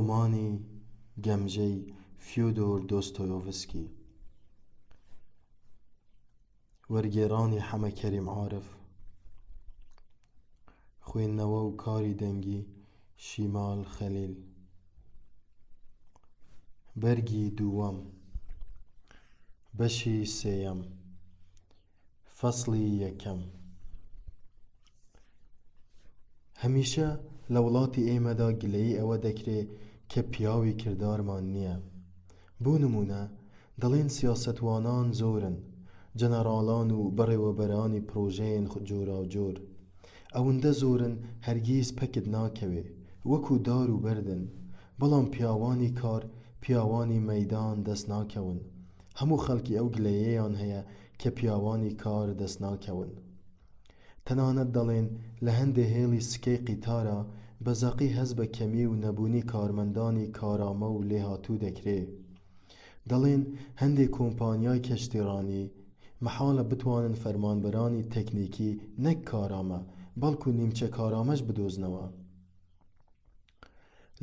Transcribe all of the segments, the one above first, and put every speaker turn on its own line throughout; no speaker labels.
ڕۆمانی گەمژەی فیۆدۆر دۆستۆیۆڤسکی. وەرگێڕانی حەمە کەریم عارف. خوێندنەوە و کاری دەنگی شیمال خەلیل. بەرگی دووەم. بەشی سێیەم. فەسڵی یەکەم. هەمیشە لە وڵاتی ئێمەدا گلەیی ئەوە دەکرێ کە پیاوی کردارمان نییە. بۆ نموونە دەڵێن سیاسەتوانان زۆرن، جەنەڕاڵان و بەڕێوەبەرانی پڕۆژەیەن جۆراوجۆر. ئەوندە زۆرن هەرگیز پەکت ناکەوێ، وەکوو دار و بەردن. بەڵام پیاوانی کار، پیاوانی مەیدان دەست ناکەون. هەموو خەڵکی ئەو گلەیەیان هەیە کە پیاوانی کار دەست ناکەون. تەنانەت دەڵێن لە هەندێ هێڵی سکەی قیتارا بە زەقی هەست بە کەمی و نەبوونی کارمەندانی کارامە و لێهاتوو دەکرێ. دەڵێن هەندێ کۆمپانیای کەشتیڕانی مەحاڵە بتوانن فەرمانبەرانی تەکنیکی نەک کارامە بەڵکو نیمچە کارامەش بدۆزنەوە.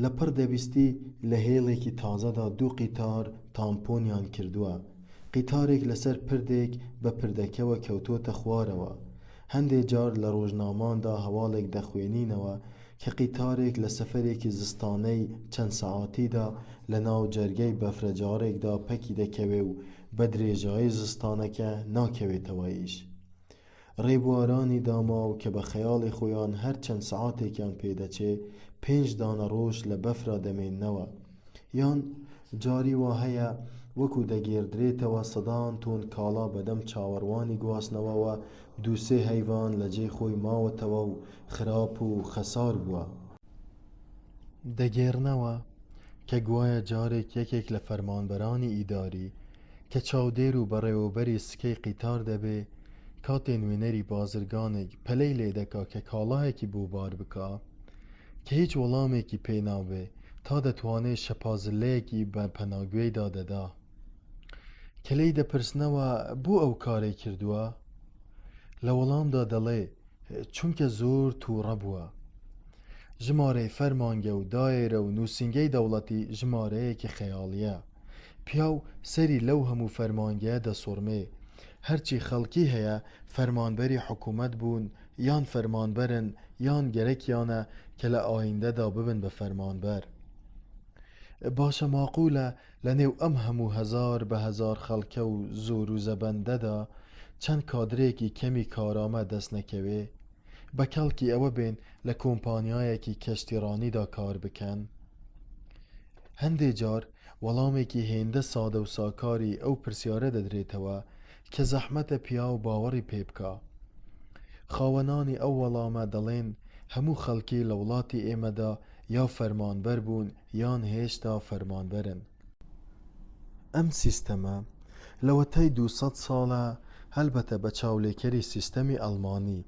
لە پڕ دەبیستی لە هێڵێکی تازەدا دوو قیتار تامپۆنیان کردووە. قیتارێک لەسەر پردێک بە پردەکەوە کەوتۆتە خوارەوە. هەندێ جار لە ڕۆژناماندا هەواڵێک دەخوێنینەوە کە قیتارێک لە سەفەرێکی زستانەی چەند سەعاتیدا لە ناو جەرگەی بەفرەجاڕێکدا پەکی دەکەوێ و بە درێژایی زستانەکە ناکەوێتەوە ئیش. ڕێبوارانی داماو کە بە خەیاڵی خۆیان هەر چەند سەعاتێکیان پێ دەچێ پێنج دانە ڕۆژ لە بەفرا دەمێننەوە. یان جاری وا هەیە وەکوو دەگێڕدرێتەوە سەدان تۆن کاڵا بەدەم چاوەڕوانی گواستنەوەوە دوو سێ هەیڤان لە جێی خۆی ماوەتەوە و خراپ و خەسار بووە. دەگێڕنەوە کە گوایە جارێک یەکێک لە فەرمانبەرانی ئیداری کە چاودێر و بەڕێوەبەری سکەی قیتار دەبێ، کاتێ نوێنەری بازرگانێک پەلەی لێ دەکا کە کاڵایەکی بۆ بار بکا، کە هیچ وەڵامێکی پێ نابێ، تا دەتوانێ شەپازلەیەکی بە پەناگوێیدا دەدا. کە لێی دەپرسنەوە بۆ ئەو کارەی کردووە؟ لە وەڵامدا دەڵێ، چونکە زۆر تووڕە بووە. ژمارەی فەرمانگە و دایرە و نووسینگەی دەوڵەتی ژمارەیەکی خەیاڵییە. پیاو سەری لەو هەموو فەرمانگەیە دەسوڕمێ. هەرچی خەڵکی هەیە فەرمانبەری حکوومەت بوون یان فەرمانبەرن یان گەرەکیانە کە لە ئایندەدا ببن بە فەرمانبەر. باشە ماقوولە لە نێو ئەم هەموو هەزار بە هەزار خەڵکە و زۆر و زەبەندەدا چەند کادرێکی کەمی کارامە دەست نەکەوێ بە کەڵکی ئەوە بێن لە کۆمپانیایەکی کەشتیڕانیدا کار بکەن؟ هەندێ جار وەڵامێکی هێندە سادە و ساکاری ئەو پرسیارە دەدرێتەوە کە زەحمەتە پیاو باوەڕی پێ بکا. خاوەنانی ئەو وەڵامە دەڵێن هەموو خەڵکی لە وڵاتی ئێمەدا یا فەرمانبەر بوون یان هێشتا فەرمانبەرن. ئەم سیستەمە لەوەتای 200 ساڵە، هەلبەتە بە چاولێکەری سیستەمی ئەڵمانی،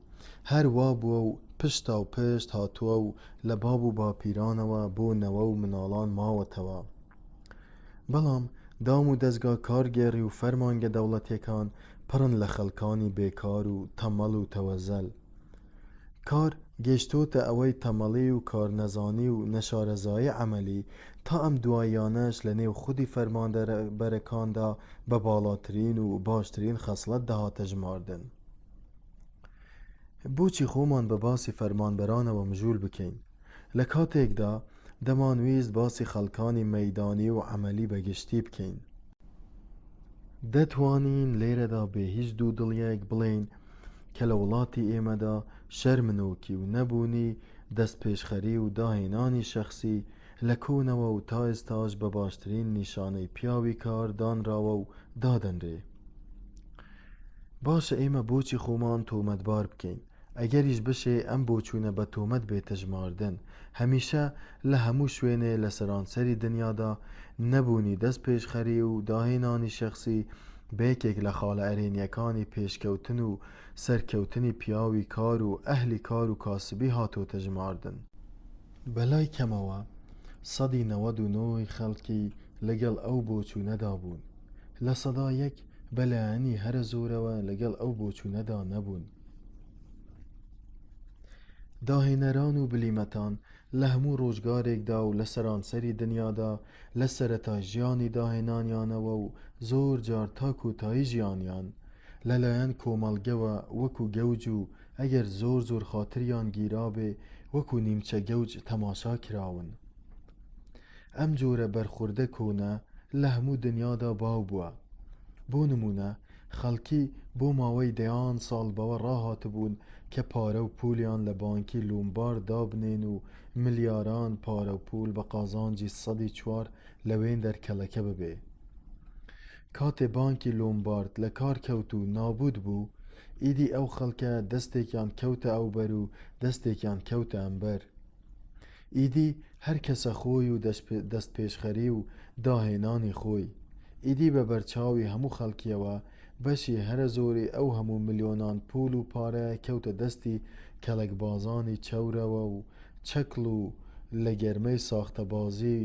هەر وا بووە و پشتاوپشت هاتووە و لە باب و باپیرانەوە بۆ نەوە و مناڵان ماوەتەوە. بەڵام دام و دەزگا کارگێڕی و فەرمانگە دەوڵەتیەکان پڕن لە خەڵکانی بێکار و تەمەڵ و تەوەزەل. کار گەیشتۆتە ئەوەی تەمەڵی و کارنەزانی و نەشارەزایی عەمەلی تا ئەم دواییانەش لە نێو خودی فەرمانبەرەکاندا بە باڵاترین و باشترین خەسڵەت دەهاتە ژماردن. بۆچی خۆمان بە باسی فەرمانبەرانەوە مژوول بکەین لە کاتێکدا دەمانویست باسی خەڵکانی مەیدانی و عەمەلی بە گشتی بکەین؟ دەتوانین لێرەدا بێ هیچ دوودڵییەک بڵێین کە لە وڵاتی ئێمەدا شەرمنۆکی و نەبوونی دەستپێشخەری و داهێنانی شەخسی لە کۆنەوە و تا ئێستاش بە باشترین نیشانەی پیاوی کار دانراوە و دادەنرێ. باشە ئێمە بۆچی خۆمان تۆمەتبار بکەین؟ ئەگەریش بشێ ئەم بۆچوونە بە تۆمەت بێتە ژماردن، هەمیشە لە هەموو شوێنێ لە سەرانسەری دنیادا نەبوونی دەست پێشخەری و داهێنانی شەخسی بە یەکێک لە خاڵە ئەرێنییەکانی پێشکەوتن و سەرکەوتنی پیاوی کار و ئەهلی کار و کاسبی هاتۆتە ژماردن. بەلای کەمەوە سەدی 99 ی خەڵکی لەگەڵ ئەو بۆچوونەدا بوون. 1% بە لایەنی هەرە زۆرەوە لەگەڵ ئەو بۆچوونەدا نەبوون. داهێنەران و بلیمەتان. لە هەموو ڕۆژگارێکدا و لە سەرانسەری دنیادا لە سەرەتای ژیانی داهێنانیانەوە و زۆر جار تا کۆتایی ژیانیان لەلایەن کۆمەڵگەوە وەکو گەوج و ئەگەر زۆر زۆر خاتریان گیرابێ وەکو نیمچە گەوج تەماشا کراون. ئەم جۆرە بەرخوردە کۆنە لە هەموو دنیادا باو بووە. بۆ نموونە خەڵکی بۆ ماوەی دەیان ساڵ بەوە ڕاهاتبوون کە پارە و پوولیان لە بانکی لومبارد دابنێن و ملیاران پارە و پوول بە قازانجی سەدی چوار لەوێندەر کەڵەکە ببێ. کاتێ بانکی لۆمبارد لە کار کەوت و نابوود بوو، ئیدی ئەو خەڵکە دەستێکیان کەوتە ئەوبەر و دەستێکیان کەوتە ئەمبەر. ئیدی هەر کەسە خۆی و دەستپێشخەری و داهێنانی خۆی. ئیدی بە بەرچاوی هەموو خەڵکیەوە بەشی هەرە زۆری ئەو هەموو ملیۆنان پوول و پارەیە کەوتە دەستی کەڵەکبازانی چەورەوە و چەکڵ و لە گەرمەی ساختەبازی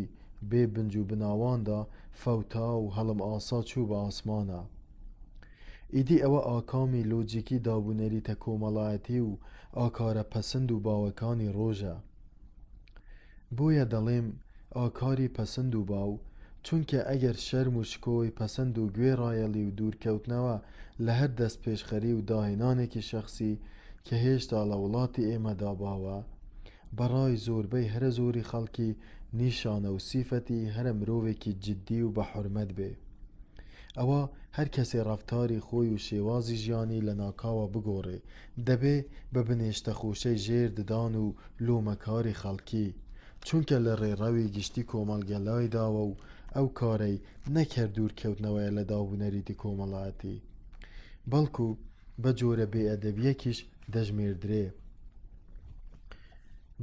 بێ بنج و بناواندا فەوتا و هەڵمئاسا چوو بە ئاسمانا. ئیدی ئەوە ئاکامی لۆجیکی دابونەریتە کۆمەڵایەتی و ئاکارە پەسند و باوەکانی ڕۆژە. بۆیە دەڵێم ئاکاری پەسند و باو، چونکە ئەگەر شەرم و شکۆی پەسند و گوێڕایەڵی و دوورکەوتنەوە لە هەر دەستپێشخەری و داهێنانێکی شەخسی کە هێشتا لە وڵاتی ئێمەدا باوە، بە ڕای زۆربەی هەرە زۆری خەڵکی نیشانە و سیفەتی هەرە مرۆڤێکی جیددی و بە حورمەت بێ. ئەوا هەر کەسێ ڕەفتاری خۆی و شێوازی ژیانی لە ناکاوە بگۆڕێ، دەبێ بە بنێشتەخۆشەی ژێر ددان و لۆمەکاری خەڵکی، چونکە لە ڕێڕەوی گشتی کۆمەڵگە لای داوە و ئەو کارەی نەک هەر دوورکەوتنەوەیە لە دابونەریتی کۆمەڵایەتی، بەڵکو بە جۆرە بێئەدەبییەکیش دەژمێردرێ.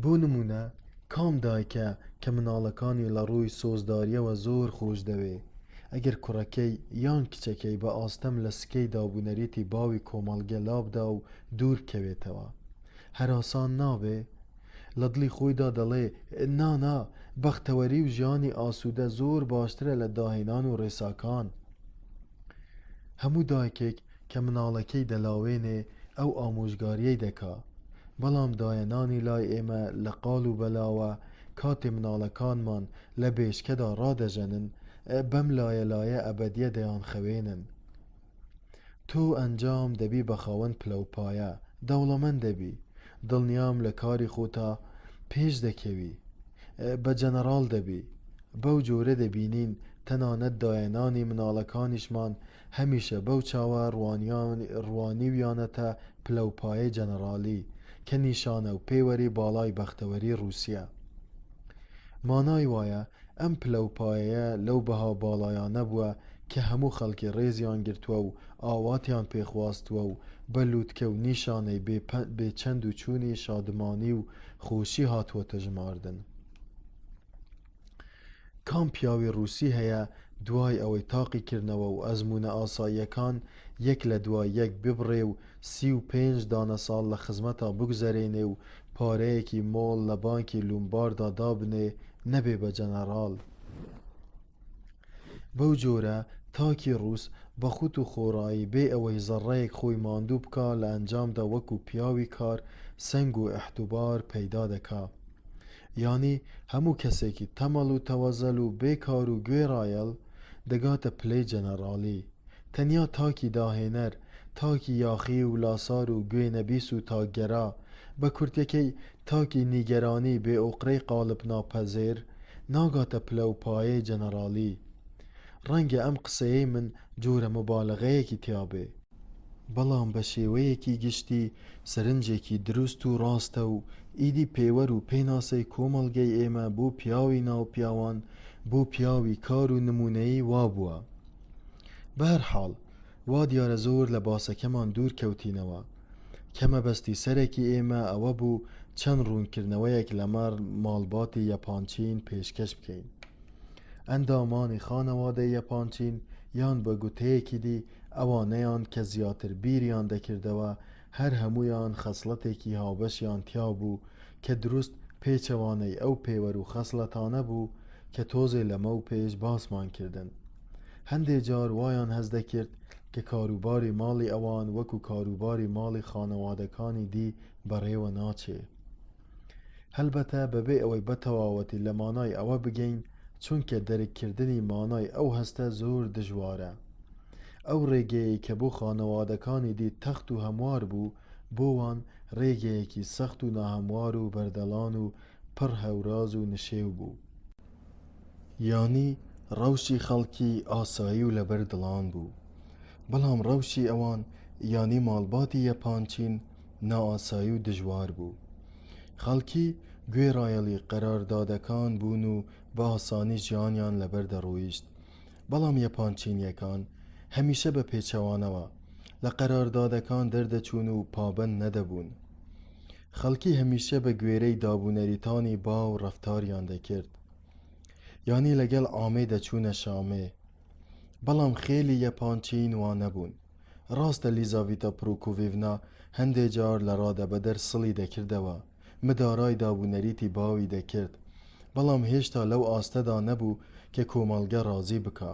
بۆ نموونە کام دایکە کە مناڵەکانی لە ڕووی سۆزدارییەوە زۆر خۆش دەوێ، ئەگەر کوڕەکەی یان کچەکەی بە ئاستەم لە سکەی دابونەریتی باوی کۆمەڵگە لابدا و دوور بکەوێتەوە، هەراسان نابێ؟ لە دڵی خۆیدا دەڵێ، نا نا، بەختەوەری و ژیانی ئاسوودە زۆر باشترە لە داهێنان و ڕێساکان. هەموو دایکێک کە مناڵەکەی دەلاوێنێ ئەو ئامۆژگاریەی دەکا بەڵام دایەنانی لای ئێمە لە قاڵ و بەلاوە کاتێ مناڵەکانمان لە بێشکەدا ڕادەژەنن بەم لایە لایە ئەبەدیە دەیانخەوێنن تۆ ئەنجام دەبی بە خاوەن پلەوپایە دەوڵەمەند دەبی دڵنیام لە کاری خۆتا پێش دەکەوی بە جەنەڕاڵ دەبی بەو جۆرە دەبینین تەنانەت دایەنانی مناڵەکانیشمان هەمیشە بەو چاوە ڕوانیویانەتە پلەوپایەی جەنەڕالی، کە نیشانە و پێوەری باڵای بەختەوەری ڕووسیە. مانای وایە ئەم پلەوپایەیە لەو بەها باڵایانە بووە کە هەموو خەڵکی ڕێزیان گرتووە و ئاواتیان پێ خواستووە و بە لووتکە و نیشانەی بێ چەند و چوونی شادمانی و خۆشی هاتووەتە ژماردن. کام پیاوی ڕووسی هەیە دوای ئەوەی تاقیکردنەوە و ئەزموونە ئاساییەکان یەک لە دوای یەک ببڕێ و 35 دانە ساڵ لە خزمەتا بگوزەرێنێ و پارەیەکی مۆڵ لە بانکی لومباردا دابنێ نەبێ بە جەنەڕاڵ؟ بەو جۆرە تاکی ڕووس بە خوت و خۆڕایی بێ ئەوەی زەڕڕەیەک خۆی ماندوو بکا لە ئەنجامدا وەکوو پیاوی کار سەنگ و ئیحتوبار پەیدا دەکا. یانی هەموو کەسێکی تەمەڵ و تەوەزەل و بێ کار و گوێ ڕایەڵ دەگاتە پلەی جەنەڕاڵی. تەنیا تاکی داهێنەر، تاکی یاخی و لاسار و گوێ نەبیس و تاکگەرا، بە کورتیەکەی تاکی نیگەرانی بێ ئۆقرەی قاڵب ناپەزێر، ناگاتە پلە و پایەی جەنەڕاڵی. ڕەنگە ئەم قسەیەی من جۆرە موبالەغەیەکی تیا بێ. بەڵام بە شێوەیەکی گشتی سەرنجێکی دروست و ڕاستە و ئیدی پێوەر و پێناسەی کۆمەڵگەی ئێمە بۆ پیاوی ناو پیاوان، بۆ پیاوی کار و نموونەیی وا بووە. بەهەرحاڵ، وا دیارە زۆر لە باسەکەمان دوور کەوتینەوە، کە مەبەستی سەرەکی ئێمە ئەوە بوو چەند ڕوونکردنەوەیەک لەمەڕ ماڵباتی یەپانچین پێشکەش بکەین. ئەندامانی خانەوادەی یەپانچین یان بە گوتەیەکی دی ئەوانەیان کە زیاتر بیریان دەکردەوە هەر هەموویان خەسڵەتێکی هاوبەشیان تیا بوو کە دروست پێچەوانەی ئەو پێوەر و خەسڵەتانە بوو کە تۆزێ لەمەو پێش باسمان کردن. هەندێ جار وایان هەست دەکرد کە کاروباری ماڵی ئەوان وەکو کاروباری ماڵی خانەوادەکانی دی بەڕێوە ناچێ. هەلبەتە بەبێ ئەوەی بەتەواوەتی لە مانای ئەوە بگەین، چونکە دەرککردنی مانای ئەو هەستە زۆر دژوارە. ئەو ڕێگەیەی کە بۆ خانەوادەکانی دی تەخت و هەموار بوو، بۆ وان ڕێگەیەکی سەخت و ناهەموار و بەردەڵان و پڕ هەوراز و نشێو بوو. یانی ڕەوشی خەڵکی ئاسایی و لەبەر دڵان بوو. بەڵام ڕەوشی ئەوان یانی ماڵباتی یەپانچین نائاسایی و دژوار بوو. خەڵکی گوێڕایەڵی قەراردادەکان بوون و بە ئاسانی ژیانیان لەبەر دەڕۆیشت. بەڵام یەپانچینیەکان هەمیشە بە پێچەوانەوە لە قەراردادەکان دەردەچوون و پابەند نەدەبوون. خەڵکی هەمیشە بە گوێرەی دابونەریتانی باو ڕەفتاریان دەکرد. یانی لەگەڵ عامێ دەچوونە شامێ. بەڵام خێلی یەپانچین وا نەبوون. ڕاستە لیزاڤیتا پرۆکۆڤیڤنا هەندێ جار لە ڕادەبەدەر سڵی دەکردەوە، مدارای دابونەریتی باوی دەکرد، بەڵام هێشتا لەو ئاستەدا نەبوو کە کۆمەڵگە ڕازی بکا.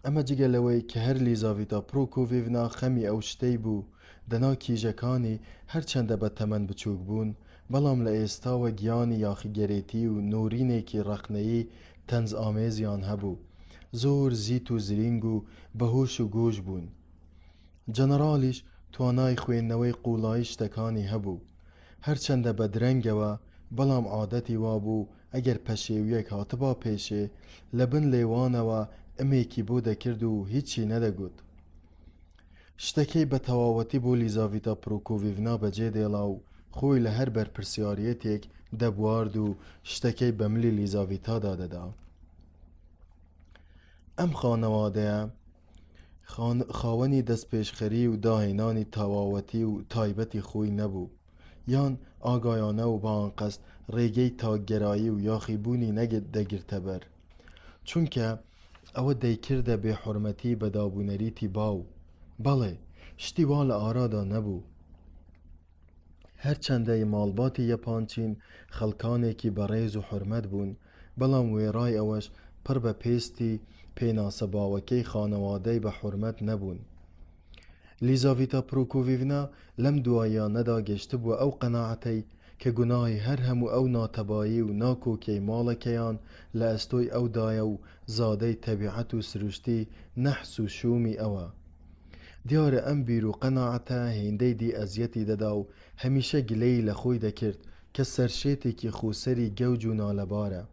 ئەمە جگە لەوەی کە هەر لیزاڤیتا پرۆکۆڤیڤنا خەمی ئەو شتەی بوو، دەنا کیژەکانی هەرچەندە بە تەمەن بچووک بوون، بەڵام لە ئێستاوە گیانی یاخیگەرێتی و نۆرینێکی ڕەخنەیی تەنزئامێزیان هەبوو. زۆر زیت و زرینگ و بەهۆش و گۆش بوون. جەنەڕاڵیش توانای خوێندنەوەی قووڵایی شتەکانی هەبوو. هەرچەندە بە درەنگەوە، بەڵام عادەتی وابوو ئەگەر پەشێوییەک هاتبا پێشێ، لە بن لێوانەوە ئمێکی بۆ دەکرد و هیچی نەدەگوت. شتەکەی بە تەواوەتی بۆ لیزاڤیتا پرۆکۆڤیڤنا بەجێ دێڵا و خۆی لە هەر بەرپرسیاریەتێک دەبوارد و شتەکەی بە ملی لیزاڤیتادا دەدا. ئەم خانەوادەیە خاوەنی دەستپێشخەری و داهێنانی تەواوەتی و تایبەتی خۆی نەبوو، یان ئاگایانە و بە ئانقەست ڕێگەی تاکگەرایی و یاخیبوونی دەگرتەبەر. چونکە ئەوە دەیکردە بێحورمەتی بە دابونەریتی باو. بەڵێ، شتی وا لە ئارادا نەبوو. هەرچەندە ماڵباتی یەپانچین خەڵکانێکی بەڕێز و حورمەت بوون، بەڵام وێڕای ئەوەش پڕ بە پێستی پێناسە باوەکەی خانەوادەی بە حورمەت نەبوون. لیزاڤیتا پرۆکۆڤیڤنا لەم دواییانەدا گەشتبووە ئەو قەناعەتەی کە گوناهی هەر هەموو ئەو ناتەبایی و ناکۆکیەی ماڵەکەیان لە ئەستۆی ئەودایە و زادەی تەبیعەت و سروشتی نەحس و شوومی ئەوە. دیارە ئەم بیر و قەناعەتە هێندەی دی ئەزیەتی دەدا و هەمیشە گلەیی لە خۆی دەکرد کە سەرشێتێکی خۆسەری گەوج و نالەبارە.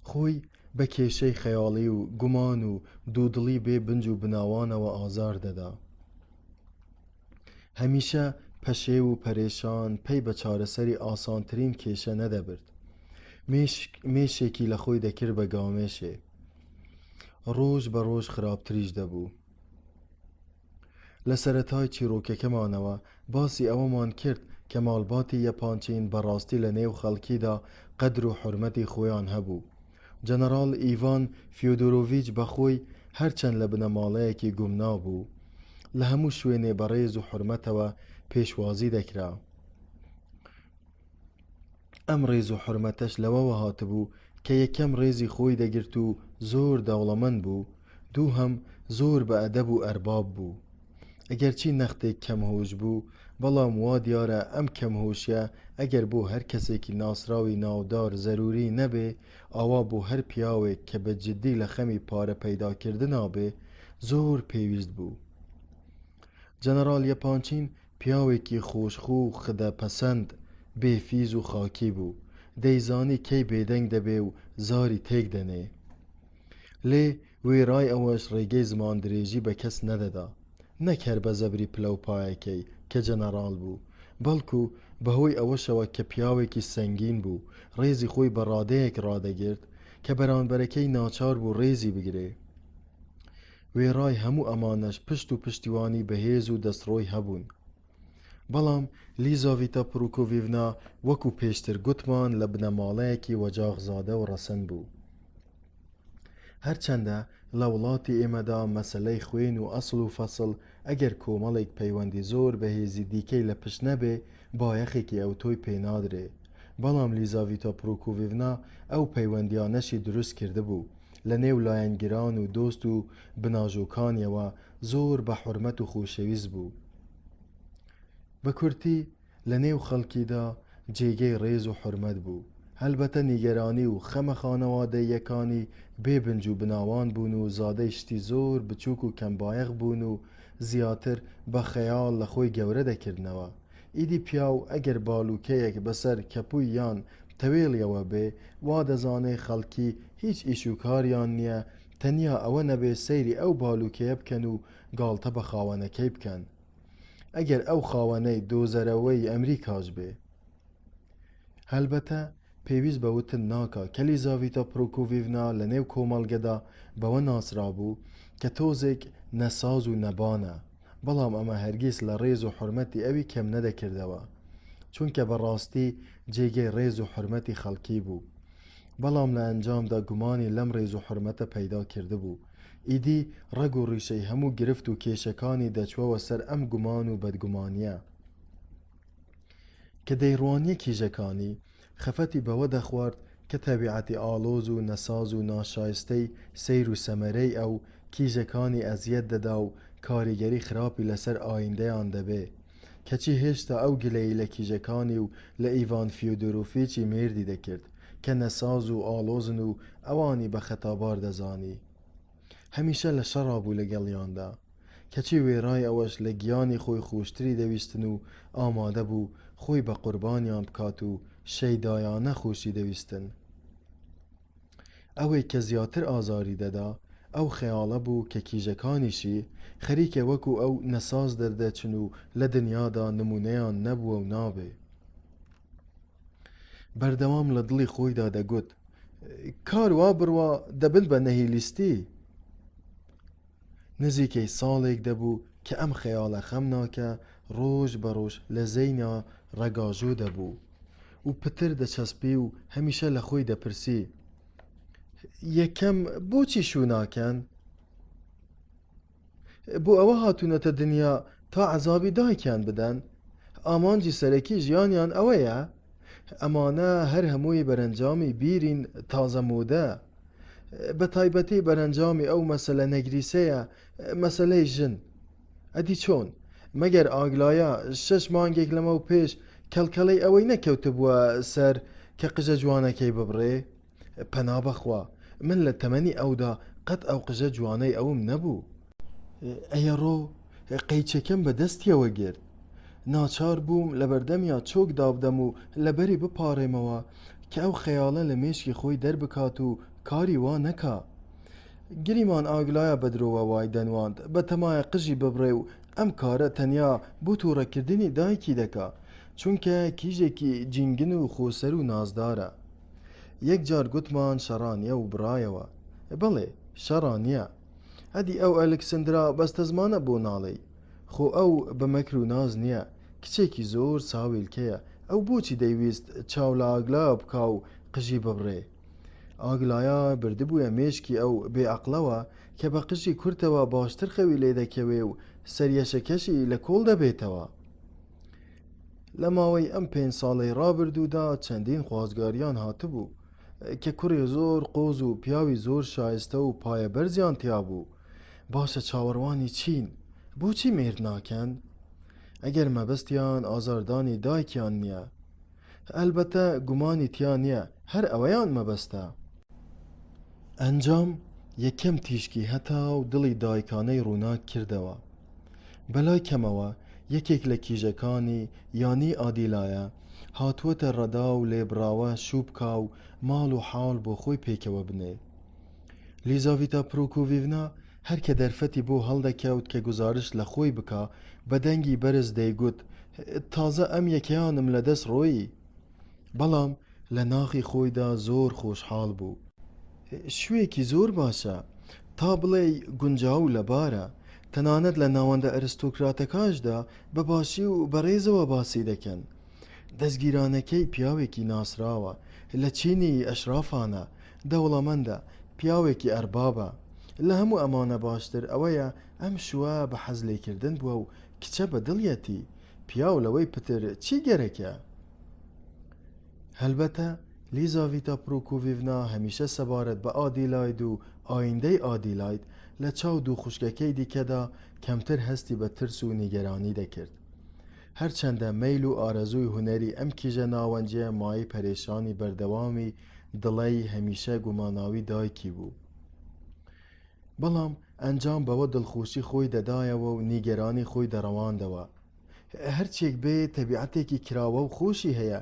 خۆی بە کێشەی خەیاڵی و گومان و دوودڵی بێ بنج و بناوانەوە ئازار دەدا. هەمیشە پەشێو و پەرێشان پەی بە چارەسەری ئاسانترین کێشە نەدەبرد. مێشێکی لە خۆی دەکرد بە گامێشێ. ڕۆژ بە ڕۆژ خراپتریش دەبوو. لە سەرەتای چیڕۆکەکەمانەوە باسی ئەوەمان کرد کە ماڵباتی یەپانچین بە ڕاستی لە نێو خەڵکیدا قەدر و حورمەتی خۆیان هەبوو. جەنەڕاڵ ئیڤان فیۆدۆرۆڤیچ بە خۆی هەرچەند لە بنەماڵەیەکی گومناو بوو، لە هەموو شوێنێ بە ڕێز و حورمەتەوە پێشوازی دەکرا. ئەم ڕێز و حورمەتەش لەوەوە هاتبوو کە یەکەم ڕێزی خۆی دەگرت و زۆر دەوڵەمەند بوو، دووهەم زۆر بە ئەدەب و ئەرباب بوو. ئەگەرچی نەختێک کەم هۆش بوو، بەڵام وا دیارە ئەم کەم هۆشیە ئەگەر بۆ هەر کەسێکی ناسراوی ناودار زەرووری نەبێ، ئاوا بۆ هەر پیاوێک کە بە جدی لە خەمی پارە پەیدا کردنا بێ، زۆر پێویست بوو. جەنەڕاڵ یەپانچین پیاوێکی خۆشخوو و خدەپەسەند، بێ فیز و خاکی بوو. دەیزانی کەی بێدەنگ دەبێ و زاری تێک دەنێ. لێ وێڕای ئەوەش ڕێگەی زماندرێژی بە کەس نەدەدا. نەک هەر بە زەبری پلەوپایەکەی کە جەنەڕاڵ بوو، بەڵکو بە هۆی ئەوەشەوە کە پیاوێکی سەنگین بوو، ڕێزی خۆی بە ڕادەیەک ڕادەگرت کە بەرانبەرەکەی ناچار بوو ڕێزی بگرێ. وێڕای هەموو ئەمانەش پشت و پشتیوانی بەهێز و دەستڕۆی هەبوون. بەڵام لیزاڤیتا پروکۆڤیڤنا وەکو پێشتر گوتمان لە بنەماڵەیەکی وەجاخزادە و ڕەسەن بوو. هەرچەندە لە وڵاتی ئێمەدا مەسەلەی خوێن و ئەسڵ و فەسڵ ئەگەر کۆمەڵێک پەیوەندی زۆر بەهێزی دیکەی لە پشت نەبێ بایەخێکی ئەوتۆی پێنادرێ بەڵام لیزاڤیتا پروکۆڤیڤنا ئەو پەیوەندیانەشی دروست کردبوو لە نێو لایەنگران و دۆست و بناژۆکانیەوە زۆر بە حورمەت و خۆشەویست بوو. بە کورتی لە نێو خەڵکیدا جێگەی ڕێز و حورمەت بوو. هەلبەتە نیگەرانی و خەمە خانەوادەییەکانی بێ بنج و بناوان بوون و زادەی شتی زۆر بچووک و کەمبایەخ بوون و زیاتر بە خەیاڵ لە خۆی گەورە دەکردنەوە. ئیدی پیاو ئەگەر بالووکەیەک بەسەر کەپووی یان تەوێڵیەوە بێ، وا دەزانێ خەڵکی هیچ ئیش و کاریان نییە تەنیا ئەوە نەبێ سەیری ئەو بالووکەیە بکەن و گاڵتە بە خاوەنەکەی بکەن. ئەگەر ئەو خاوەنەی دۆزەرەوەی ئەمریکاش بێ. هەلبەتە پێویست بە وتن ناکا کە لیزاڤیتا پرۆکۆڤیڤنا لە نێو کۆمەڵگەدا بەوە ناسرابوو کە تۆزێک نەساز و نەبانە، بەڵام ئەمە هەرگیز لە ڕێز و حورمەتی ئەوی کەم نەدەکردەوە، چونکە بە ڕاستی جێگەی ڕێز و حورمەتی خەڵکی بوو. بەڵام لە ئەنجامدا گومانی لەم ڕێز و حورمەتە پەیدا کردبوو. ئیدی ڕەگ و ڕیشەی هەموو گرفت و کێشەکانی دەچووەوە سەر ئەم گومان و بەدگومانییە. کە دەیڕوانییە کیژەکانی، خەفەتی بەوە دەخوارد کە تەبیعەتی ئاڵۆز و نەساز و ناشایستەی سەیر و سەمەرەی ئەو، کیژەکانی ئەزیەت دەدا و کاریگەری خراپی لەسەر ئایندەیان دەبێ. کەچی هێشتا ئەو گلەیی لە کیژەکانی و لە ئیڤان فیۆدۆرۆفیچی مێردی دەکرد کە نەساز و ئاڵۆزن و ئەوانی بە خەتابار دەزانی. هەمیشە لە شەڕا بوو لەگەڵیاندا. کەچی وێڕای ئەوەش لە گیانی خۆی خۆشتری دەویستن و ئامادە بوو خۆی بە قوربانیان بکات و شەیدایانە خۆشی دەویستن. ئەوەی کە زیاتر ئازاری دەدا ئەو خەیاڵە بوو کە کیژەکانیشی خەریکە وەکو ئەو نەساز دەردەچن و لە دنیادا نموونەیان نەبووە و نابێ. بەردەوام لە دڵی خۆیدا دەگوت، کار وا بڕوا دەبن بە نەهیلیستی. نزیکەی ساڵێک دەبوو کە ئەم خەیاڵە خەمناکە ڕۆژ بە ڕۆژ لە زەینا ڕەگاژۆ دەبوو و پتر دەچەسپی و هەمیشە لە خۆی دەپرسی، یەکەم بۆچی شوو ناکەن؟ بۆ ئەوە هاتوونەتە دنیا تا عەزابی دایکیان بدەن؟ ئامانجی سەرەکی ژیانیان ئەوەیە؟ ئەمانە هەر هەمووی بەرەنجامی بیرین تازە مۆدە. بە تایبەتی بەرەنجامی ئەو مەسەلە نەگریسەیە، مەسەلەی ژن. ئەدی چۆن؟ مەگەر ئاگلایا شەش مانگێک لەمەو پێش کەڵکەڵەی ئەوەی نەکەوتبووە سەر کە قژە جوانەکەی ببڕێ؟ پەنا بەخوا من لە تەمەنی ئەودا قەت ئەو قژە جوانەی ئەوم نەبوو. ئەیەڕۆ قەیچەکەم بە دەستیەوە گرت. ناچار بووم لەبەردەمیا چۆک دابدەم و لەبەری بپاڕێمەوە کە ئەو خەیاڵە لە مێشکی خۆی دەربکات و کاری وا نەکا. گریمان ئاگلایا بە درۆوە وای دەنواند بەتەمایە قژی ببڕێ و ئەم کارە تەنیا بۆ تووڕەکردنی دایکی دەکا، چونکە کیژێکی جینگن و خۆسەر و نازدارە. یەک جار گوتمان شەڕانیە و بڕایەوە. بەڵێ، شەڕانیە. ئەدی ئەو ئەلکسندرا بەستەزمانە بۆ ناڵێی؟ خۆ ئەو بە مەکر و ناز نییە، کچێکی زۆر ساویلکەیە، ئەو بۆچی دەیویست چاو لە ئاگلایا بکا و قژی ببڕێ؟ ئاگلایا بردبوویە مێشکی ئەو بێ ئەقڵەوە کە بە قژی کورتەوە باشتر خەوی لێ دەکەوێ و سەریەشەکەشی لە کۆڵ دەبێتەوە. لە ماوەی ئەم پێنج ساڵەی ڕابردوودا چەندین خوازگاریان هاتبوو کە کوڕی زۆر قۆز و پیاوی زۆر شایستە و پایە بەرزیان تیا بوو. باشە چاوەڕوانی چین؟ بۆچی مێرد ناکەن؟ ئەگەر مەبەستیان ئازاردانی دایکیان نییە. ئەلبەتە گومانی تیا نییە هەر ئەوەیان مەبەستە. ئەنجام، یەکەم تیشکی هەتاو دڵی دایکانەی ڕووناک کردەوە. بەلای کەمەوە یەکێک لە کیژەکانی، یانی ئادیلایە، هاتووەتە ڕەدا و لێبڕاوە شوو بکا و ماڵ و حاڵ بۆ خۆی پێکەوە بنێ. لیزاڤیتا پرۆکۆڤیڤنا هەر کە دەرفەتی بۆ هەڵدەکەوت کە گوزارشت لە خۆی بکا، بە دەنگی بەرز دەیگوت، تازە ئەم یەکەیانم لە دەست ڕۆیی. بەڵام لە ناخی خۆیدا زۆر خۆشحاڵ بوو. شوێکی زۆر باشە، تا بڵێی گونجاو و لەبارە، تەنانەت لە ناوەندە ئەرستۆکراتەکاشدا بە باشی و بە ڕێزەوە باسی دەکەن. دەزگیرانەکەی پیاوێکی ناسراوە، لە چینی ئەشرافانە، دەوڵەمەندە، پیاوێکی ئەربابە. لە هەموو ئەمانە باشتر ئەوەیە ئەم شووە بە حەز لێکردن بووە و کچە بە دڵیەتی، پیاو لەوەی پتر چی گەرەکە؟ هەلبەتە لیزاڤیتا پرۆکۆڤیڤنا هەمیشە سەبارەت بە ئادیلاید و ئایندەی ئادیلاید لە چاو دوو خوشکەکەی دیکەدا کەمتر هەستی بە ترس و نیگەرانی دەکرد. هەرچەندە مەیل و ئارەزووی هونەری ئەم کیژە ناوەنجیە مایەی پەرێشانی بەردەوامی دڵەی هەمیشە گوماناوی دایکی بوو. بەڵام ئەنجام بەوە دڵخۆشی خۆی دەدایەوە و نیگەرانی خۆی دەڕەواندەوە. هەرچیەک بێ تەبیعەتێکی کراوە و خۆشی هەیە،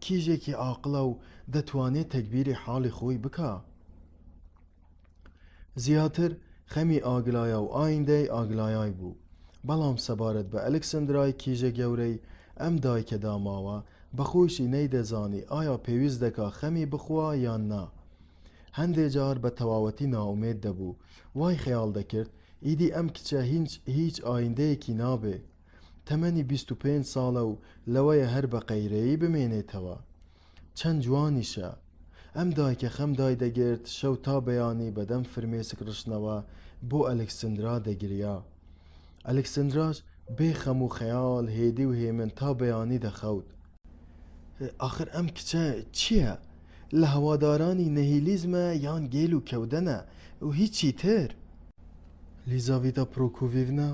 کیژێکی عاقڵە و دەتوانێ تەگبیری حاڵی خۆی بکا. زیاتر خەمی ئاگلایا و ئایندەی ئاگلایای بوو. بەڵام سەبارەت بە ئەلکسندرای کیژە گەورەی ئەم دایکە داماوە، بە خۆیشی نەیدەزانی ئایا پێویست دەکا خەمی بخوا یان نا. هەندێ جار بە تەواوەتی نائومێد دەبوو، وای خەیاڵ دەکرد ئیدی ئەم کچە هینچ هیچ ئایندەیەکی نابێ. تەمەنی 25 ساڵە و لەوەیە هەر بە قەیرەیی بمێنێتەوە. چەند جوانیشە. ئەم دایکە خەم دایدەگرت، شەو تا بەیانی بەدەم فرمێسک ڕشتنەوە بۆ ئەلکسندرا دەگریا. ئەلکسندراش بێ خەم و خەیاڵ هێدی و هێمن تا بەیانی دەخەوت. ئاخر ئەم کچە چییە؟ لە هەوادارانی نهیلیزمە یان گێل و کەودەنە و هیچی تر؟ لیزاڤیتا پرۆکۆڤیڤنا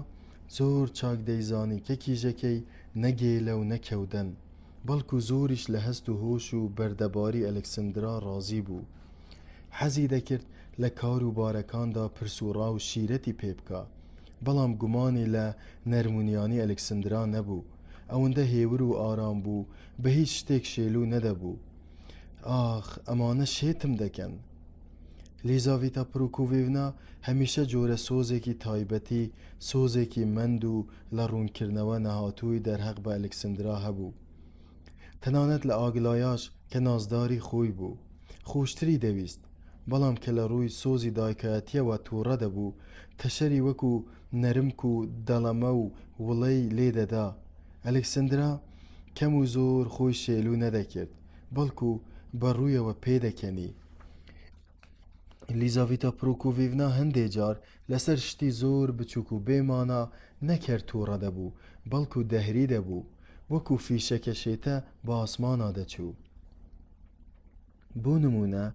زۆر چاک دەیزانی کە کیژەکەی نە گێلە و نە کەودەن، بەڵکو زۆریش لە هەست و هۆش و بەردەباری ئەلکسندرا ڕازی بوو. حەزی دەکرد لە کار و بارەکاندا پرس و ڕا و شیرەتی پێ بکا، بەڵام گومانی لە نەرمونیانی ئەلکسندرا نەبوو. ئەوەندە هێور و ئارام بوو، بە هیچ شتێک شێلوو نەدەبوو. ئاخ، ئەمانە شێتم دەکەن! لیزاڤیتا پرۆکۆڤیڤنا هەمیشە جۆرە سۆزێکی تایبەتی، سۆزێکی مەند و لە ڕوونکردنەوە نەهاتووی دەرهەق بە ئەلکسندرا هەبوو. تەنانەت لە ئاگلایاش کە نازداری خۆی بوو، خۆشتری دەویست. بەڵام کە لە ڕووی سۆزی دایکایەتییەوە تووڕە دەبوو، تەشەری وەکوو نەرمک و دەڵەمە و وڵەی لێ دەدا. ئەلکسندرا کەم و زۆر خۆی شێلوو نەدەکرد، بەڵکوو بە ڕوویەوە پێدەکەنی. لیزاڤیتا پرۆکۆڤیڤنا هەندێ جار لەسەر شتی زۆر بچووک و بێ مانا نەک هەر تووڕە دەبوو، بەڵکوو دەهری دەبوو. وەکوو فیشەکە شێتە بە ئاسمانا دەچوو. بۆ نموونە،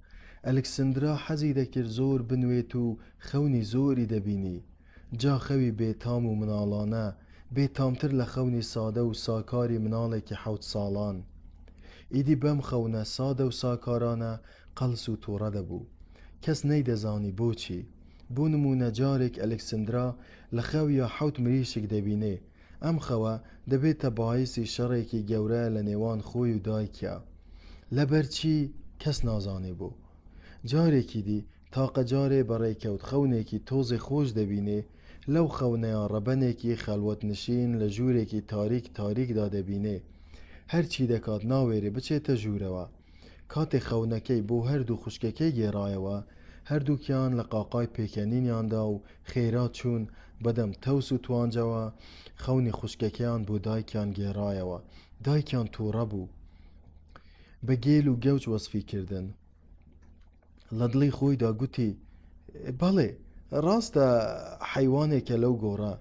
ئەلکسندرا حەزی دەکرد زۆر بنوێت و خەونی زۆری دەبینی. جا خەوی بێ تام و مناڵانە، بێ تامتر لە خەونی سادە و ساکاری مناڵێکی حەوت ساڵان. ئیدی بەم خەونە سادە و ساکارانە قەڵس و توڕە دەبوو. کەس نەیدەزانی بۆچی. بۆ نموونە جارێک ئەلکسندرا لە خەویا حەوت مریشک دەبینێ. ئەم خەوە دەبێتە بایسی شەڕێکی گەورە لە نێوان خۆی و دایکیا. لەبەر چی کەس نازانێ بۆ. جارێکی دی تاقە جارێ بە ڕێکەوت خەونێکی تۆزێ خۆش دەبینێ، لەو خەونەیا ڕەبەنێکی خەڵوەتنشین لە ژوورێکی تاریک تاریکدا دەبینێ. هەرچی دەکات ناوێرێ بچێتە ژوورەوە. کاتێ خەونەکەی بۆ هەردوو خوشکەکەی گێڕایەوە، هەردووکیان لە قاقای پێکەنینیان دا و خێرا چوون بەدەم تەوس و توانجەوە خەونی خوشکەکەیان بۆ دایکیان گێڕایەوە. دایکیان تووڕە بوو. بە گێل و گەوج وەسفی کردن. لە دڵی خۆیدا گوتی، بەڵێ، ڕاستە حەیوانێکە لەو گۆڕە.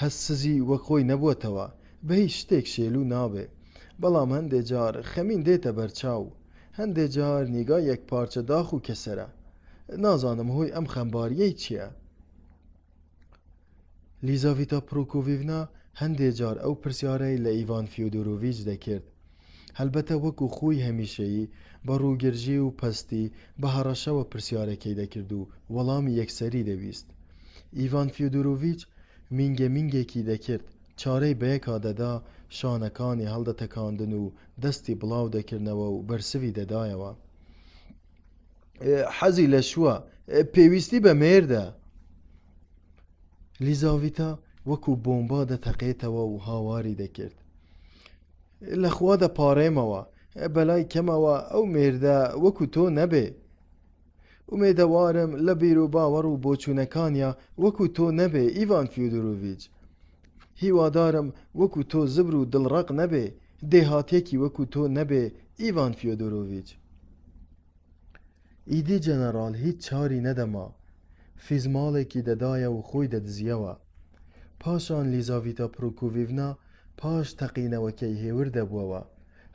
هەست سزی وەک خۆی نەبووەتەوە، بە هیچ شتێک شێلوو نابێ. بەڵام هەندێ جار خەمین دێتە بەرچاو. هەندێ جار نیگای یەکپارچە داخ و کەسەرە. نازانم هۆی ئەم خەمبارییەی چییە. لیزاڤیتا پرۆکۆڤیڤنا هەندێ جار ئەو پرسیارەی لە ئیڤان فیۆدۆرۆڤیچ دەکرد. هەلبەتە وەکو خووی هەمیشەیی، بە ڕووگرژی و پەستی، بە هەڕەشەوە پرسیارەکەی دەکرد و وەڵامی یەکسەری دەویست. ئیڤان فیۆدۆرۆڤیچ مینگە مینگێکی دەکرد، چارەی بەیەکا دەدا، شانەکانی هەڵدەتەکاندن و دەستی بڵاو دەکردنەوە و بەرسڤی دەدایەوە. حەزی لە شووە، پێویستی بە مێردە. لیزاڤیتا وەکو بۆمبا دەتەقێتەوە و هاواری دەکرد. لە خوا دەپاڕێمەوە، بەلای کەمەوە ئەو مێردە وەکو تۆ نەبێ. ئومێدەوارم لە بیروباوەڕ و بۆچوونەکانیا وەکو تۆ نەبێ ئیڤان فیۆدۆرۆڤیچ. هیوادارم وەکو تۆ زبر و دڵڕەق نەبێ، دێهاتیەکی وەکو تۆ نەبێ ئیڤان فیۆدۆرۆڤیچ. ئیدی جەنەڕاڵ هیچ چاری نەدەما، فیزماڵێکی دەدایە و خۆی دەدزییەوە. پاشان لیزاڤیتا پرۆکۆڤیڤنا پاش تەقینەوەکەی هێور دەبووەوە.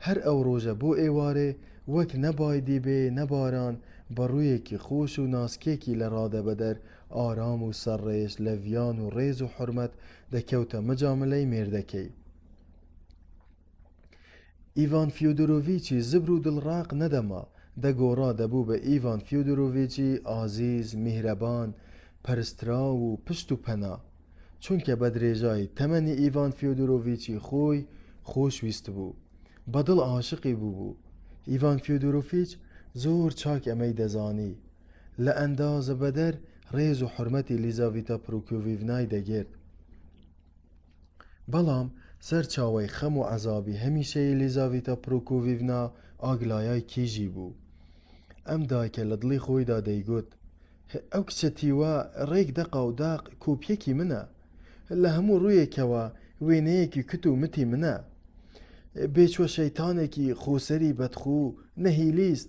هەر ئەو ڕۆژە بۆ ئێوارێ وەک نە بای دیبێ نە باران، بە ڕوویەکی خۆش و ناسکێکی لە ڕادەبەدەر ئارام و سەرڕێژ لە ڤیان و ڕێز و حورمەت دەکەوتە مجاملەی مێردەکەی. ئیڤان فیۆدۆرۆڤیچی زبر و دڵڕەق نەدەما، دەگۆڕا دەبوو بە ئیڤان فیۆدۆرۆڤیچی ئازیز، میهرەبان، پەرستراو و پشت و پەنا. چونکە بە درێژایی تەمەنی ئیڤان فیۆدۆرۆڤیچی خۆی خۆش ویستبوو. بە دڵ عاشقی بووبوو. ئیڤان فیۆدۆرۆفیچ زۆر چاک ئەمەی دەزانی. لە ئەندازە بەدەر ڕێز و حورمەتی لیزاڤیتا پرۆکۆفیڤنای دەگرت. بەڵام سەرچاوەی خەم و عەزابی هەمیشەیی لیزاڤیتا پرۆکۆفیڤنا ئاگلایای کیژی بوو. ئەم دایکە لە دڵی خۆیدا دەیگوت، ئەو کچە تیوە ڕێک دەقا و داق کۆپیەکی منە. لە هەموو ڕوویەکەوە وێنەیەکی کت و متی منە. بێچوە شەیتانێکی خۆسەری بەدخوو، نەهیلیست،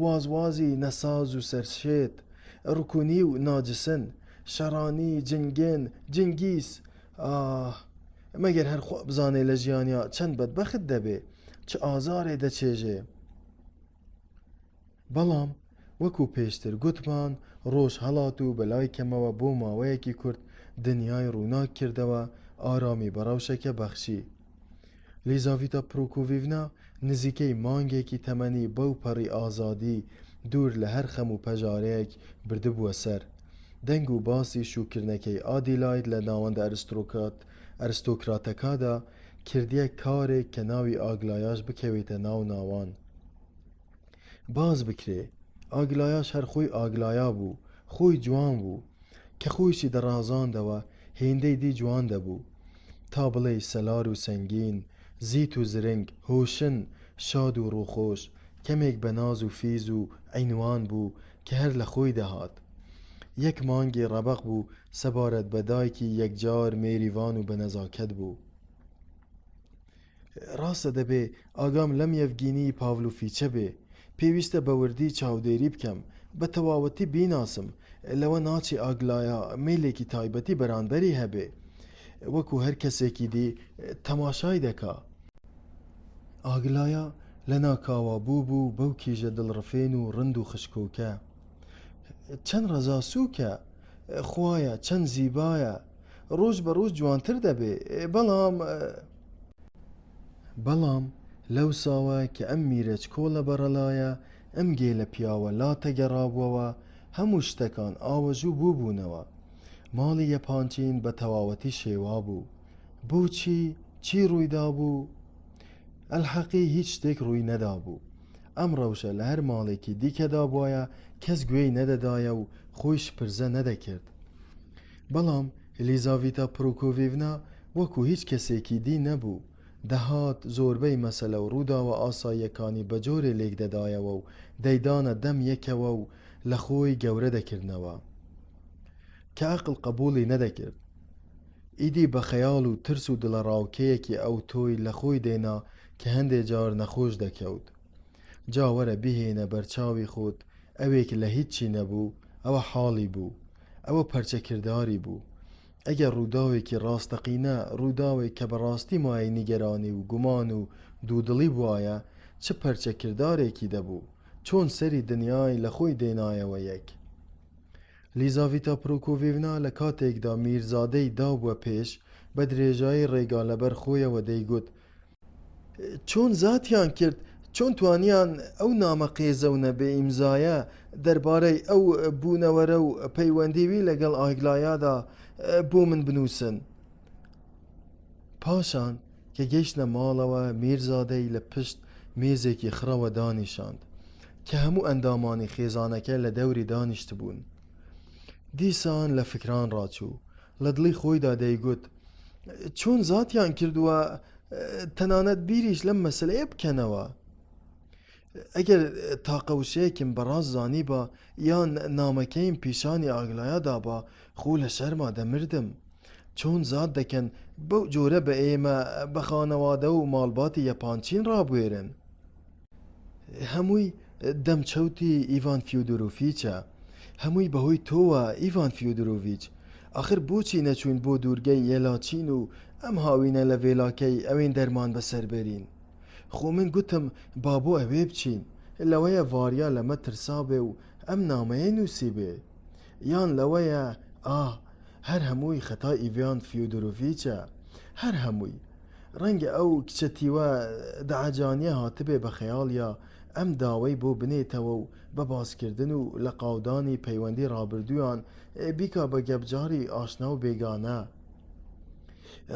وازوازی نەساز و سەرشێت، ڕکونی و ناجسن، شەڕانی، جنگن، جنگیس، ئاه! مەگەر هەر خوا بزانێ لە ژیانیا چەند بەدبەخت دەبێ، چ ئازارێ دەچێژێ. بەڵام وەکو پێشتر گوتمان ڕۆژ هەڵات و بەلای کەمەوە بۆ ماوەیەکی کورت دنیای ڕووناک کردەوە، ئارامی بە ڕەوشەکە بەخشی. لیزاڤیتا پرۆکۆڤیڤنا نزیکەی مانگێکی تەمەنی بەو پەڕی ئازادی دوور لە هەر خەم و پەژارەیەک بردبووە سەر. دەنگ و باسی شووکردنەکەی ئادیلاید لە ناوەندە ئەرستۆکراتەکادا کردیە کارێک کە ناوی ئاگلایاش بکەوێتە ناو ناوان. باس بکرێ. ئاگلایاش هەر خۆی ئاگلایا بوو، خۆی جوان بوو. کە خۆیشی دەڕازاندەوە هێندەی دی جوان دەبوو. تا بڵێی سەلار و سەنگین، زیت و زرنگ، هۆشن، شاد و ڕووخۆش، کەمێک بە ناز و فیز و عینوان بوو کە هەر لە خۆی دەهات. یەک مانگی ڕەبەق بوو سەبارەت بە دایکی یەکجار مێریڤان و بەنەزاکەت بوو. ڕاستە دەبێ ئاگام لەم یەڤگینی پاڤلوفیچە بێ. پێویستە بە وردی چاودێری بکەم، بە تەواوەتی بیناسم. لەوە ناچێ ئاگلایا مەیلێکی تایبەتی بەرانبەری هەبێ. وەکو هەر کەسێکی دی تەماشای دەکا. ئاگلایا لەناکاوا بووبوو بەو کیژە دڵڕفێن و ڕند و خشکۆکە. چەند ڕەزا سووکە! خوایە چەند زیبایە! ڕۆژ بە ڕۆژ جوانتر دەبێ. بەڵام. بەڵام لەوساوە کە ئەم میرەچکۆڵە بەڕەلایە، ئەم گێلە پیاوە لاتە گەڕابووەوە، هەموو شتەکان ئاوەژوو بووبوونەوە. ماڵی یەپانچین بە تەواوەتی شێوابوو. بۆچی؟ چی ڕووی دابوو؟ ئەلحەقی هیچ شتێک ڕووی نەدابوو. ئەم ڕەوشە لە هەر ماڵێکی دیکەدا بوایە کەس گوێی نەدەدایە و خۆی شپرزە نەدەکرد. بەڵام ئلیزاڤیتا پرۆکۆڤیڤنا وەکو هیچ کەسێکی دی نەبوو، دەهات زۆربەی مەسەلە و ڕووداوە ئاساییەکانی بە جۆرێ لێکدەدایەوە و دەیدانە دەم یەکەوە و لە خۆی گەورە دەکردنەوە. کە ئەقڵ قەبووڵی نەدەکرد. ئیدی بە خەیاڵ و ترس و دڵەڕاوکێیەکی ئەوتۆی لە خۆی دێنا کە هەندێ جار نەخۆش دەکەوت. جا وەرە بیهێنە بەرچاوی خۆت ئەوێک لە هیچی نەبوو، ئەوە حاڵی بوو. ئەوە پەرچەکرداری بوو. ئەگەر ڕووداوێکی ڕاستەقینە، ڕووداوێک کە بە ڕاستی مایەی نیگەرانی و گومان و دوودڵی بوایە، چ پەرچەکردارێکی دەبوو؟ چۆن سەری دنیای لە خۆی دێنایەوە یەک؟ لیزاڤیتا پرۆکۆڤیڤنا لە کاتێکدا میرزادەی دابووە پێش، بە درێژایی ڕێگا لەبەر خۆیەوە دەیگوت، چۆن زاتیان کرد، چۆن توانیان ئەو نامە قێزەونە بێ ئیمزایە دەربارەی ئەو بوونەوەرە و پەیوەندی وی لەگەڵ ئاگلایادا بۆ من بنووسن؟ پاشان کە گەیشتنە ماڵەوە میرزادەی لە پشت مێزێکی خڕەوە دانیشاند کە هەموو ئەندامانی خێزانەکە لە دەوری دانیشتبوون. دیسان لە فکران ڕاچوو. لە دڵی خۆیدا دەیگوت، چۆن زاتیان کردووە تەنانەت بیریش لەم مەسەلەیە بکەنەوە؟ ئەگەر تاقە وشەیەکم بەڕاست زانیبا یان نامەکەیم پیشانی ئاگلایا دابا خۆ لە شەرما دەمردم. چۆن زات دەکەن بەو جۆرە بە ئێمە بە خانەوادە و ماڵباتی یەپانچین ڕابوێرن؟ هەمووی دەم چەوتی ئیڤان فیۆدۆرۆفیچە. هەمووی بەهۆی تۆوە ئیڤان فیۆدۆرۆڤیچ. ئاخر بۆچی نەچووین بۆ دوورگەی یەلاچین و ئەم هاوینە لە ڤێلاکەی ئەوێن دەرمان بەسەر بەرین؟ خۆ من گوتم با بۆ ئەوێ بچین. لەوەیە ڤاریا لەمە ترسابێ و ئەم نامەیەی نووسیبێ. یان لەوەیە ئاه هەر هەمووی خەتای ئیڤان فیۆدۆرۆڤیچە. هەر هەمووی. ڕەنگە ئەو کچە تیوە دەعەجانیە هاتبێ بە خەیاڵیا ئەم داوەی بۆ بنێتەوە و بە باسکردن و لەقاودانی پەیوەندی ڕابردوویان بیکا بە گەپجاڕی ئاشنا و بێگانە.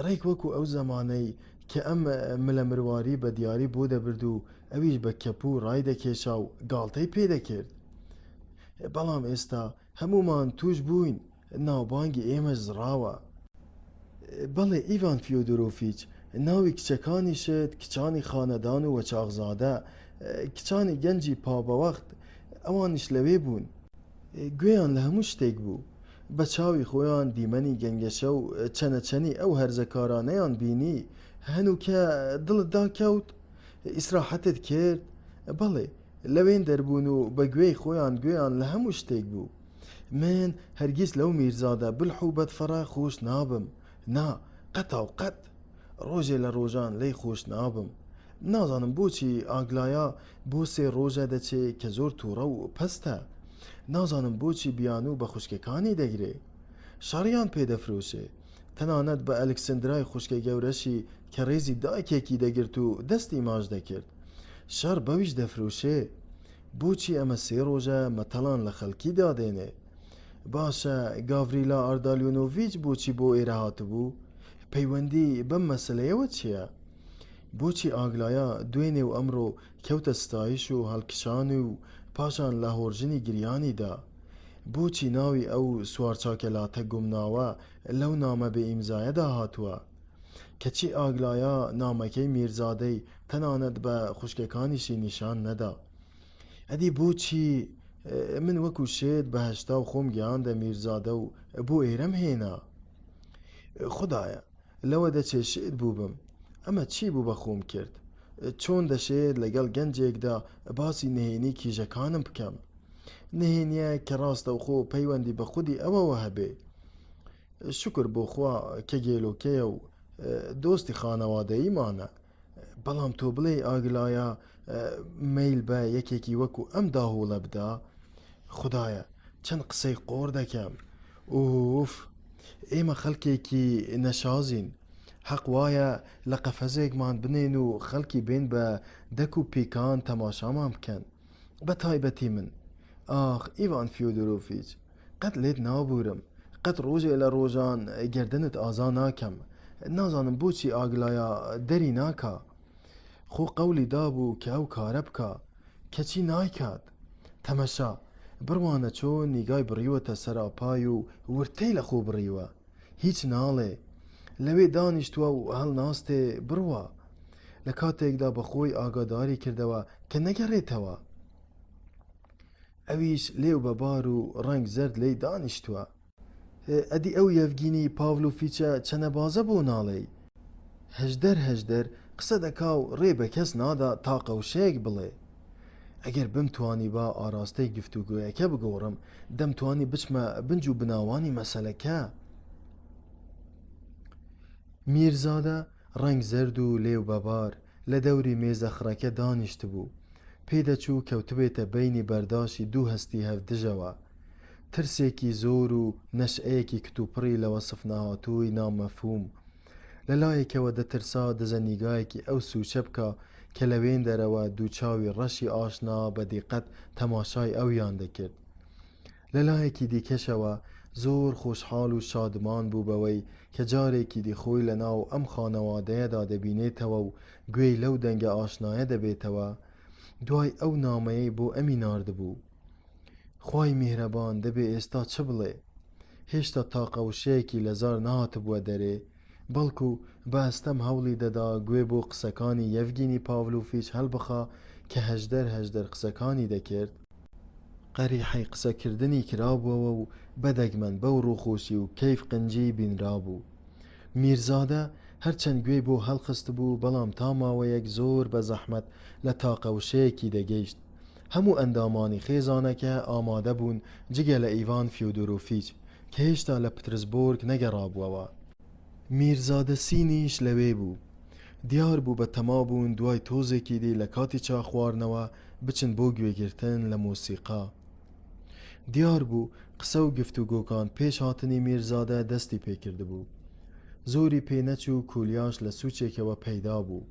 ڕێک وەکو ئەو زەمانەی کە ئەم ملە مرواری بە دیاری بۆ دەبرد و ئەویش بە کەپوو ڕایدەکێشا و گاڵتەی پێ دەکرد. بەڵام ئێستا هەموومان تووش بووین، ناوبانگی ئێمەش زڕاوە. بەڵێ ئیڤان فیۆدۆرۆفیچ، ناوی کچەکانیشت، کچانی خانەدان و وەچاغزادە، کچانی گەنجی پابەوەخت، ئەوانیش لەوێ بوون. گوێیان لە هەموو شتێک بوو. بە چاوی خۆیان دیمەنی گەنگەشە و چەنەچەنی ئەو هەرزەکارانەیان بینی. هەنووکە دڵت داکەوت؟ ئیسراحەتت کرد؟ بەڵێ، لەوێن دەربوون و بە گوێی خۆیان گوێیان لە هەموو شتێک بوو. من هەرگیز لەو میرزادە بلح و بەدفەڕە خۆش نابم. نا، قەتاو قەت. ڕۆژێ لە ڕۆژان لێی خۆش نابم. نازانم بۆچی ئاگلایا بۆ سێ ڕۆژە دەچێ کە زۆر تووڕە و پەستە. نازانم بۆچی بیانوو بە خوشکەکانی دەگرێ. شەڕیان پێ دەفرۆشێ. تەنانەت بە ئەلکسندرای خوشکە گەورەشی کە ڕێزی دایکێکی دەگرت و دەستی ماچ دەکرد. شەڕ بەویش دەفرۆشێ. بۆچی ئەمە سێ ڕۆژە مەتەڵان لە خەڵکی دادێنێ؟ باشە گاڤریلا ئاردالیۆنۆڤیچ بۆچی بۆ ئێرە هاتبوو؟ پەیوەندی بەم مەسەلەیەوە چییە؟ بۆچی ئاگلایا دوێنێ و ئەمڕۆ کەوتە ستایش و هەڵکشانی و پاشان لە هۆرژنی گریانی دا؟ بۆچی ناوی ئەو سوارچاکە لاتە گومناوە لەو نامە بێ ئیمزایەدا هاتووە؟ کەچی ئاگلایا نامەکەی میرزادەی تەنانەت بە خوشکەکانیشی نیشان نەدا. ئەدی بۆچی من وەکو شێت بە هەشتا و خۆم گەیاندە میرزادە و بۆ ئێرەم هێنا؟ خودایە لەوە دەچێ شێت بووبم. ئەمە چی بوو بە خۆم کرد؟ چۆن دەشێت لەگەڵ گەنجێکدا باسی نهێنی کیژەکانم بکەم؟ نهێنییەک کە ڕاستەوخۆ پەیوەندی بە خودی ئەوەوە هەبێ. شوکر بۆ خوا کە گێلۆکەیە و دۆستی خانەوادەییمانە. بەڵام تۆ بڵێی ئاگلایا مەیل بە یەکێکی وەکو ئەم داهوڵە بدا؟ خودایە چەند قسەی قۆڕ دەکەم. ئوف! ئێمە خەڵکێکی نەشازین. حەق وایە لە قەفەزێکمان بنێن و خەڵکی بێن بە دەک و پیکان تەماشامان بکەن. بە تایبەتی من. ئاخ ئیڤان فیۆدۆرۆڤیچ! قەت لێت نابوورم. قەت ڕۆژێ لە ڕۆژان گەردنت ئازا ناکەم. نازانم بۆچی ئاگلایا دەری ناکا. خۆ قەولی دابوو کە ئەو کارە بکا. کەچی نایکات. تەمەشا، بڕوانە چۆن نیگای بڕیوەتە سەراپای و ورتەی لە خۆ بڕیوە. هیچ ناڵێ. لەوێ دانیشتووە و هەڵناستێ بڕوا. لە کاتێکدا بە خۆی ئاگاداری کردەوە کە نەگەڕێتەوە. ئەویش لێو بە بار و ڕەنگ زەرد لێی دانیشتووە. ئەدی ئەو یەڤگینی پاڤلۆفیچە چەنەبازە بۆ ناڵێی؟ هەژدەر هەژدەر قسە دەکا و ڕێ بە کەس نادا تاقە وشەیەک بڵێ. ئەگەر بمتوانیبا ئاراستەی گفتوگۆیەکە بگۆڕم، دەمتوانی بچمە بنج و بناوانی مەسەلەکە. میرزادە ڕەنگ زەرد و لێو بە بار، لە دەوری مێزە خڕەکە دانیشتبوو. پێدەچوو کەوتبێتە بەینی بەرداشی دوو هەستی هەڤدژەوە. ترسێکی زۆر و نەشئەیەکی کتوپڕی لە وەسفنەهاتووی نامەفهووم. لە لایەکەوە دەترسا دزە نیگایەکی ئەو سووچە بکا کە لەوێندەرەوە دوو چاوی ڕەشی ئاشنا بە دیقەت تەماشای ئەویان دەکرد. لە لایەکی دیکەشەوە زۆر خۆشحاڵ و شادمان بوو بەوەی کە جارێکی دی خۆی لە ناو ئەم خانەوادەیەدا دەبینێتەوە و گوێی لەو دەنگە ئاشنایە دەبێتەوە دوای ئەو نامەیەی بۆ ئەمی ناردبوو. خوای میهرەبان دەبێ ئێستا چ بڵێ؟ هێشتا تاقە وشەیەکی لە زار نەهاتبووە دەرێ، بەڵکو بە ئەستەم هەوڵی دەدا گوێ بۆ قسەکانی یەڤگینی پاڤلۆفیچ هەڵبخا کە هەژدەر هەژدەر قسەکانی دەکرد، قەریحەی قسەکردنی کرابووەوە و بە دەگمەن بەو ڕووخۆشی و کەیف قنجیی بینرابوو. میرزادە هەرچەند گوێی بۆ هەڵخستبوو، بەڵام تا ماوەیەک زۆر بە زەحمەت لە تاقە وشەیەکی دەگەیشت. هەموو ئەندامانی خێزانەکە ئامادە بوون جگە لە ئیڤان فیۆدۆرۆفیچ کە هێشتا لە پترسبۆرگ نەگەڕابووەوە. میرزادە سینیش لەوێ بوو. دیار بوو بە تەما بوون دوای تۆزێکی دی لە کاتی چا خواردنەوە بچن بۆ گوێگرتن لە مۆسیقا. دیار بوو قسە و گفتوگۆکان پێش هاتنی میرزادە دەستی پێ کردبوو. زۆری پێ نەچوو کولیاش لە سوچێکەوە پەیدا بوو.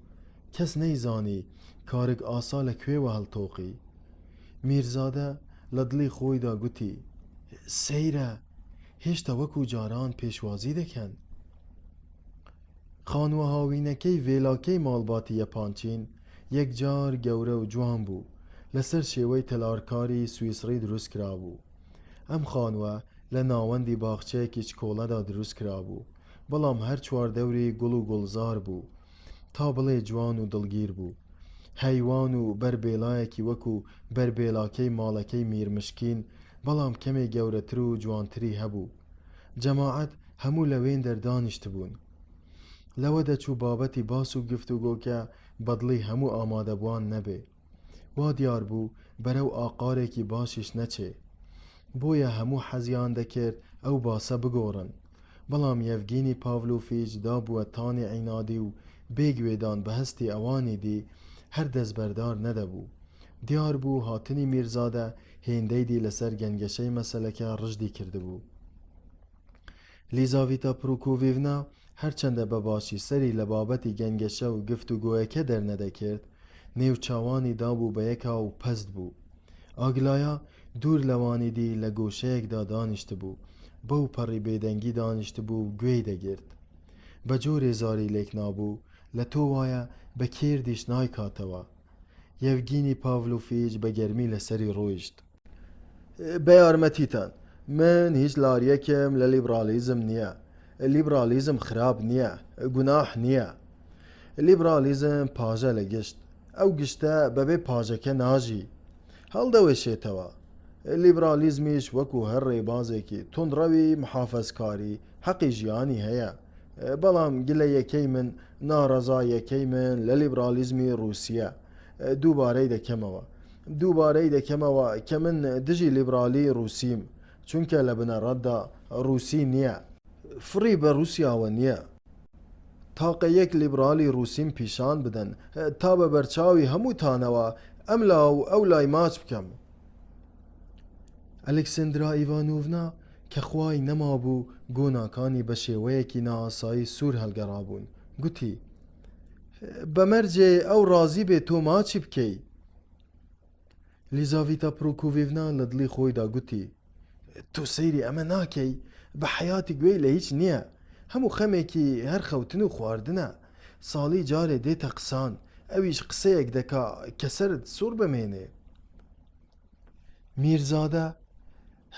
کەس نەیزانی کارگ ئاسا لە کوێوە هەڵتۆقی. میرزادە لە دڵی خۆیدا گوتی، سەیرە، هێشتا وەکوو جاران پێشوازی دەکەن. خانووە هاوینەکەی ڤێلاکەی ماڵباتی یەپانچین یەکجار گەورە و جوان بوو، لەسەر شێوەی تەلارکاری سویسڕی دروست کرابوو. ئەم خانووە لە ناوەندی باخچەیەکی چکۆڵەدا دروست کرابوو، بەڵام هەر چواردەوری گوڵ و گوڵزار بوو. تا بڵێ جوان و دڵگیر بوو. هەیوان و بەربێلایەکی وەکوو بەربێلاکەی ماڵەکەی میرمشکین، بەڵام کەمێ گەورەتر و جوانتری هەبوو. جەماعەت هەموو لە وێندەر دانیشتبوون. لەوە دەچوو بابەتی باس و گفتوگۆکە بە دڵی هەموو ئامادەبووان نەبێ. وا دیار بوو بەرەو ئاقارێکی باشیش نەچێ. بۆیە هەموو حەزیان دەکرد ئەو باسە بگۆڕن. بەڵام یەڤگینی پاڤلۆفیچ دابووە تانی عینادی و بێ گوێدان بە هەستی ئەوانی دی هەر دەستبەردار نەدەبوو. دیار بوو هاتنی میرزادە هێندەی دی لەسەر گەنگەشەی مەسەلەکە ڕژدی کردبوو. لیزاڤیتا پروکۆڤیڤنا هەرچەندە بە باشی سەری لە بابەتی گەنگەشە و گفتوگۆیەکە دەرنەدەکرد، نێوچاوانی دابوو بە یەکا و پەست بوو. ئاگلایا دوور لەوانی دی لە گۆشەیەکدا دانیشتبوو، بەو پەڕی بێدەنگی دانیشتبوو و گوێی دەگرت. بە جۆرێ زاری لێک نابوو، لە تۆ وایە بە کێردیش نایکاتەوە. یەڤگینی پاڤلۆفیچ بە گەرمی لەسەری ڕۆیشت. بە یارمەتیتان، من هیچ لارییەکم لە لیبراڵیزم نییە. لیبراڵیزم خراپ نییە، گوناح نییە. لیبراڵیزم پاژە لە گشت. ئەو گشتە بەبێ پاژەکە ناژی. هەڵدەوەشێتەوە. لیبراڵیزمیش وەکو هەر ڕێبازێکی توندڕەوی محافەزکاری حەقی ژیانی هەیە. بەڵام گلەیەکەی من، ناڕەزاییەکەی من لە لیبراڵیزمی ڕووسییە. دووبارەی دەکەمەوە. دووبارەی دەکەمەوە کە من دژی لیبرالی ڕووسیم، چونکە لە بنەڕەتدا ڕووسی نییە. فڕی بە ڕووسیاوە نییە. تاقە یەک لیبرالی ڕووسیم پیشان بدەن تا بە بەرچاوی هەمووتانەوە ئەملا و ئەولای ماچ بکەم. ئەلکسندرا ئیڤانۆڤنا کە خوای نەمابوو گۆناکانی بە شێوەیەکی نائاسایی سوور هەڵگەڕابوون، گوتی، بە مەرجێ ئەو ڕازی بێ تۆ ماچی بکەی. لیزاڤیتا پرۆکۆڤیڤنا لە دڵی خۆیدا گوتی، تۆ سەیری ئەمە ناکەی؟ بە حەیاتی گوێی لە هیچ نییە. هەموو خەمێکی هەر خەوتن و خواردنە. ساڵی جارێ دێتە قسان، ئەویش قسەیەک دەکا کە سەرت سوڕ بمێنێ. میرزادە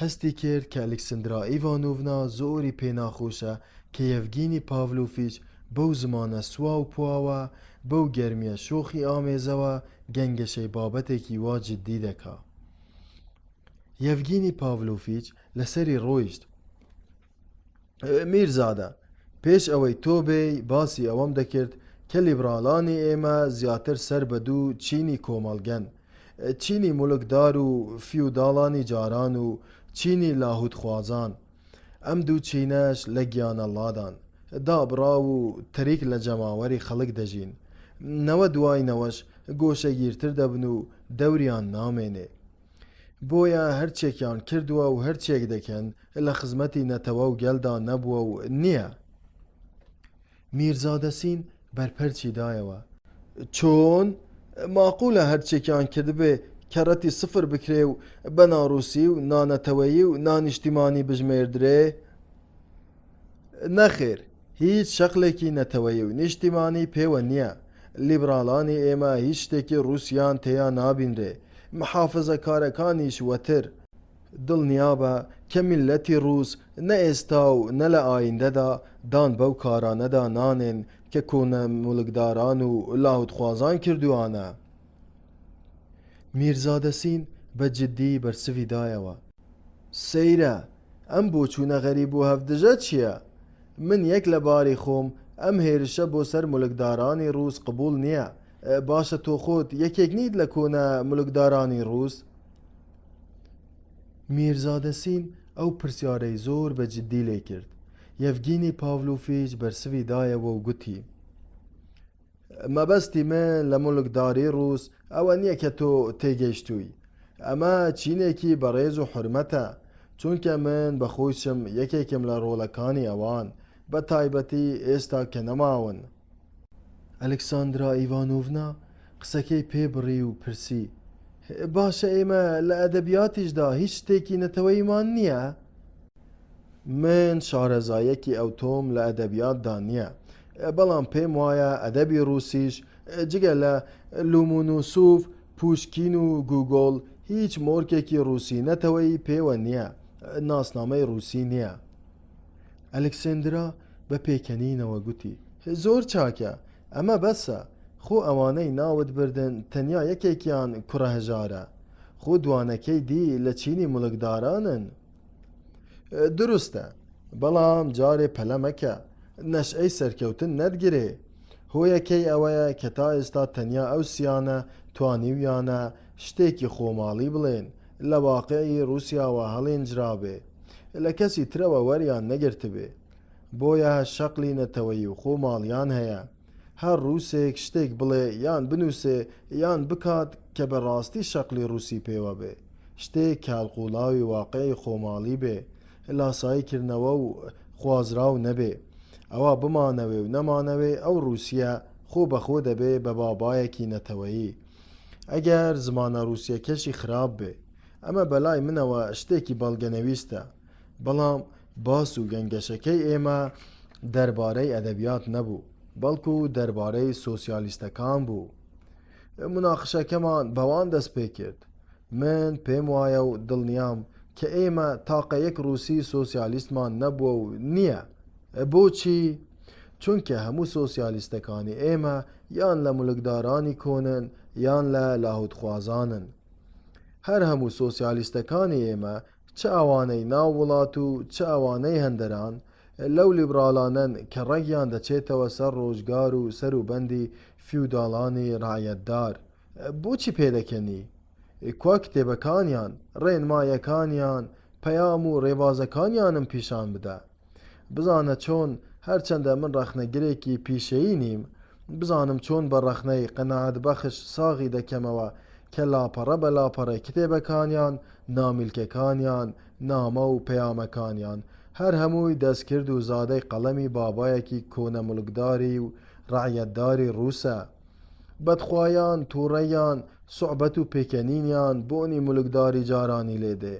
هەستی کرد کە ئەلکسندرا ئیڤانۆڤنا زۆری پێ ناخۆشە کە یەڤگینی پاڤلۆفیچ بەو زمانە سوا و پواوە، بەو گەرمییە شۆخی ئامێزەوە گەنگەشەی بابەتێکی وا جیددی دەکا. یەڤگینی پاڤلۆفیچ لەسەری ڕۆیشت. میرزادە، پێش ئەوەی تۆ بێی باسی ئەوەم دەکرد کە لیبراڵانی ئێمە زیاتر سەر بە دوو چینی کۆمەڵگەن، چینی موڵکدار و فیوداڵانی جاران و چینی لاهوتخوازان. ئەم دوو چینەش لە گیانەڵڵادان، دابڕاو و تەریک لە جەماوەری خەڵک دەژین. نەوە دوای نەوەش گۆشەگیرتر دەبن و دەوریان نامێنێ. بۆیە هەرچێکیان کردووە و هەرچێک دەکەن لە خزمەتی نەتەوە و گەلدا نەبووە و نییە. میرزادەسین بەرپەرچی دایەوە. چۆن؟ ماقوولە هەرچێکیان کردبێ کەڕەتی سفر بکرێ و بە ناڕووسی و نانەتەوەیی و نانیشتیمانی بژمێردرێ؟ نەخێر، هیچ شەقلێکی نەتەوەیی و نیشتیمانی پێوە نییە. لیبراڵانی ئێمە هیچ شتێکی ڕووسیان تێیا نابینرێ، محافزەکارەکانیش وەتر. دڵنیابە کە میللەتی ڕووس نە ئێستا و نە لە ئایندەدا دان بەو کارانەدا نانێن کە کۆنە موڵکداران و لاهوتخوازان کردوویانە. میرزادەسین بە جددی بەرسڤی دایەوە. سەیرە! ئەم بۆچوونە غەریب و هەڤدژە چییە؟ من یەک لە باری خۆم ئەم هێرشە بۆ سەر مولکدارانی ڕووس قبووڵ نییە. باشە تۆ خۆت یەکێک نیت لە کۆنە مولکدارانی ڕووس؟ میرزادەسین ئەو پرسیارەی زۆر بە جددی لێ کرد. یەڤگینی پاڤلۆفیچ بەرسڤی دایەوە و گوتی. مەبەستی من لە موڵکداری ڕووس ئەوە نییە کە تۆ تێگەیشتووی. ئەمە چینێکی بەڕێز و حورمەتە، چونکە من بە خۆیشم یەکێکم لە ڕۆڵەکانی ئەوان. بە تایبەتی ئێستا کە نەماون. ئەلکساندرا ئیڤانۆڤنا قسەکەی پێ بڕی و پرسی، باشە ئێمە لە ئەدەبیاتیشدا هیچ شتێکی نەتەوەییمان نییە؟ من شارەزایەکی ئەوتۆم لە ئەدەبیاتدا نییە، بەڵام پێم وایە ئەدەبی ڕووسیش جگە لە لومونوسوف، پوشکین و گوگۆڵ هیچ مۆرکێکی ڕووسی نەتەوەیی پێوە نییە، ناسنامەی ڕووسی نییە. ئەلکسێندرا بە پێکەنینەوە گوتی، زۆر چاکە، ئەمە بەسە، خۆ ئەوانەی ناوت بردن تەنیا یەکێکیان کوڕە هەژارە، خۆ دوانەکەی دی لە چینی موڵکدارانن. دروستە، بەڵام جارێ پەلە مەکە، نەشئەی سەرکەوتن نەتگرێ. هۆیەکەی ئەوەیە کە تا ئێستا تەنیا ئەو سیانە توانیویانە شتێکی خۆماڵی بڵێن، لە واقیعی ڕووسیاوە هەڵێنجرابێ، لە کەسی ترەوە وەریان نەگرتبێ. بۆیە شەقلی نەتەوەیی و خۆماڵیان هەیە. هەر ڕووسێک شتێک بڵێ یان بنووسێ یان بکات کە بە ڕاستی شەقلی ڕووسی پێوە بێ، شتێک کە هەڵقووڵاوی واقیعی خۆماڵی بێ، لاسایی کردنەوە و خوازراو نەبێ، ئەوا بمانەوێ و نەمانەوێ ئەو ڕووسییە خۆ بە خۆ دەبێ بە بابایەکی نەتەوەیی. ئەگەر زمانە ڕووسییەکەشی خراپ بێ. ئەمە بە لای منەوە شتێکی بەڵگەنەویستە. بەڵام باس و گەنگەشەکەی ئێمە دەربارەی ئەدەبیات نەبوو، بەڵکو دەربارەی سۆسیالیستەکان بوو. موناقشەکەمان بەوان دەست پێکرد. من پێم وایە و دڵنیام کە ئێمە تاقە یەک ڕووسی سۆسیالیستمان نەبووە و نییە. بۆچی؟ چونکە هەموو سۆسیالیستەکانی ئێمە یان لە مولکدارانی کۆنن یان لە لاهوتخوازانن. هەر هەموو سۆسیالیستەکانی ئێمە چ ئەوانەی ناو وڵات و چ ئەوانەی هەندەران، لەو لیبرالانەن کە ڕەگیان دەچێتەوە سەر ڕۆژگار و سەروبەندی فیوداڵانی ڕەعیەتدار. بۆچی پێدەکەنی؟ کوا کتێبەکانیان، ڕێنمایەکانیان، پەیام و ڕێبازەکانیانم پیشان بدە. بزانە چۆن، هەرچەندە من ڕەخنەگرێکی پیشەیی نیم، بزانم چۆن بە ڕەخنەی قەناعەتبەخش ساغی دەکەمەوە کە لاپەڕە بە لاپەڕەی کتێبەکانیان، نامیلکەکانیان، نامە و پەیامەکانیان، هەر هەمووی دەستکرد و زادەی قەڵەمی بابایەکی کۆنە موڵکداری و ڕەعیەتداری ڕووسە. بەدخوایان، تووڕەیان، سوعبەت و پێکەنینیان بۆنی مولکداری جارانی لێ دێ.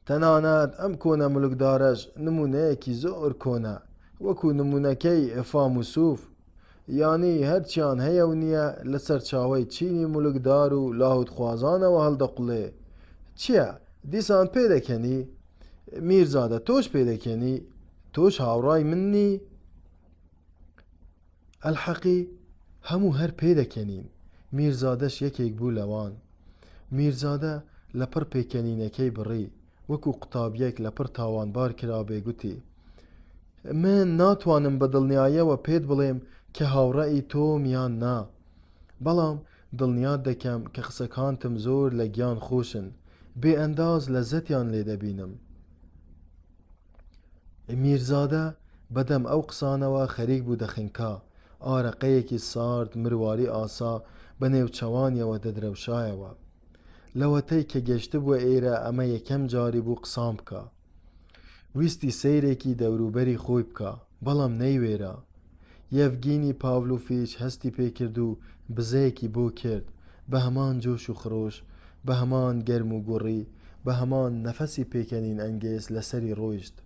تەنانەت ئەم کۆنە مولکدارەش نموونەیەکی زۆر کۆنە، وەکوو نموونەکەی فاموسوف. یانی هەرچیان هەیە و نییە لە سەرچاوەی چینی مولکدار و لاهوتخوازانەوە هەڵدەقوڵێ. چییە؟ دیسان پێدەکەنی؟ میرزادە تۆش پێدەکەنی؟ تۆش هاوڕای من نی؟ ئەلحەقی هەموو هەر پێدەکەنین، میرزادەش یەکێک بوو لەوان. میرزادە لەپڕ پێکەنینەکەی بڕی، وەکوو قوتابییەک لەپڕ تاوانبار کرابێ گوتی، من ناتوانم بە دڵنیایەوە پێت بڵێم کە هاوڕێی تۆم یان نا، بەڵام دڵنیات دەکەم کە قسەکانتم زۆر لە گیان خۆشن، بێئەنداز لەززەتیان لێ دەبینم. میرزادە بە دەم ئەو قسانەوە خەریک بوو دەخنکا، ئارەقەیەکی سارد مرواری ئاسا بە نێوچەوانیەوە دەدرەوشایەوە. لەوەتەی کە گەشتبووە ئێرە ئەمە یەکەم جاری بوو قسان بکا. ویستی سەیرێکی دەوروبەری خۆی بکا، بەڵام نەیوێرا. یەڤگینی پاڤلۆفیچ هەستی پێ کرد و بزەیەکی بۆ کرد، بە هەمان جۆش و خرۆش، بە هەمان گەرم و گوڕی، بە هەمان نەفەسی پێکەنین ئەنگێز لە سەری ڕۆیشت.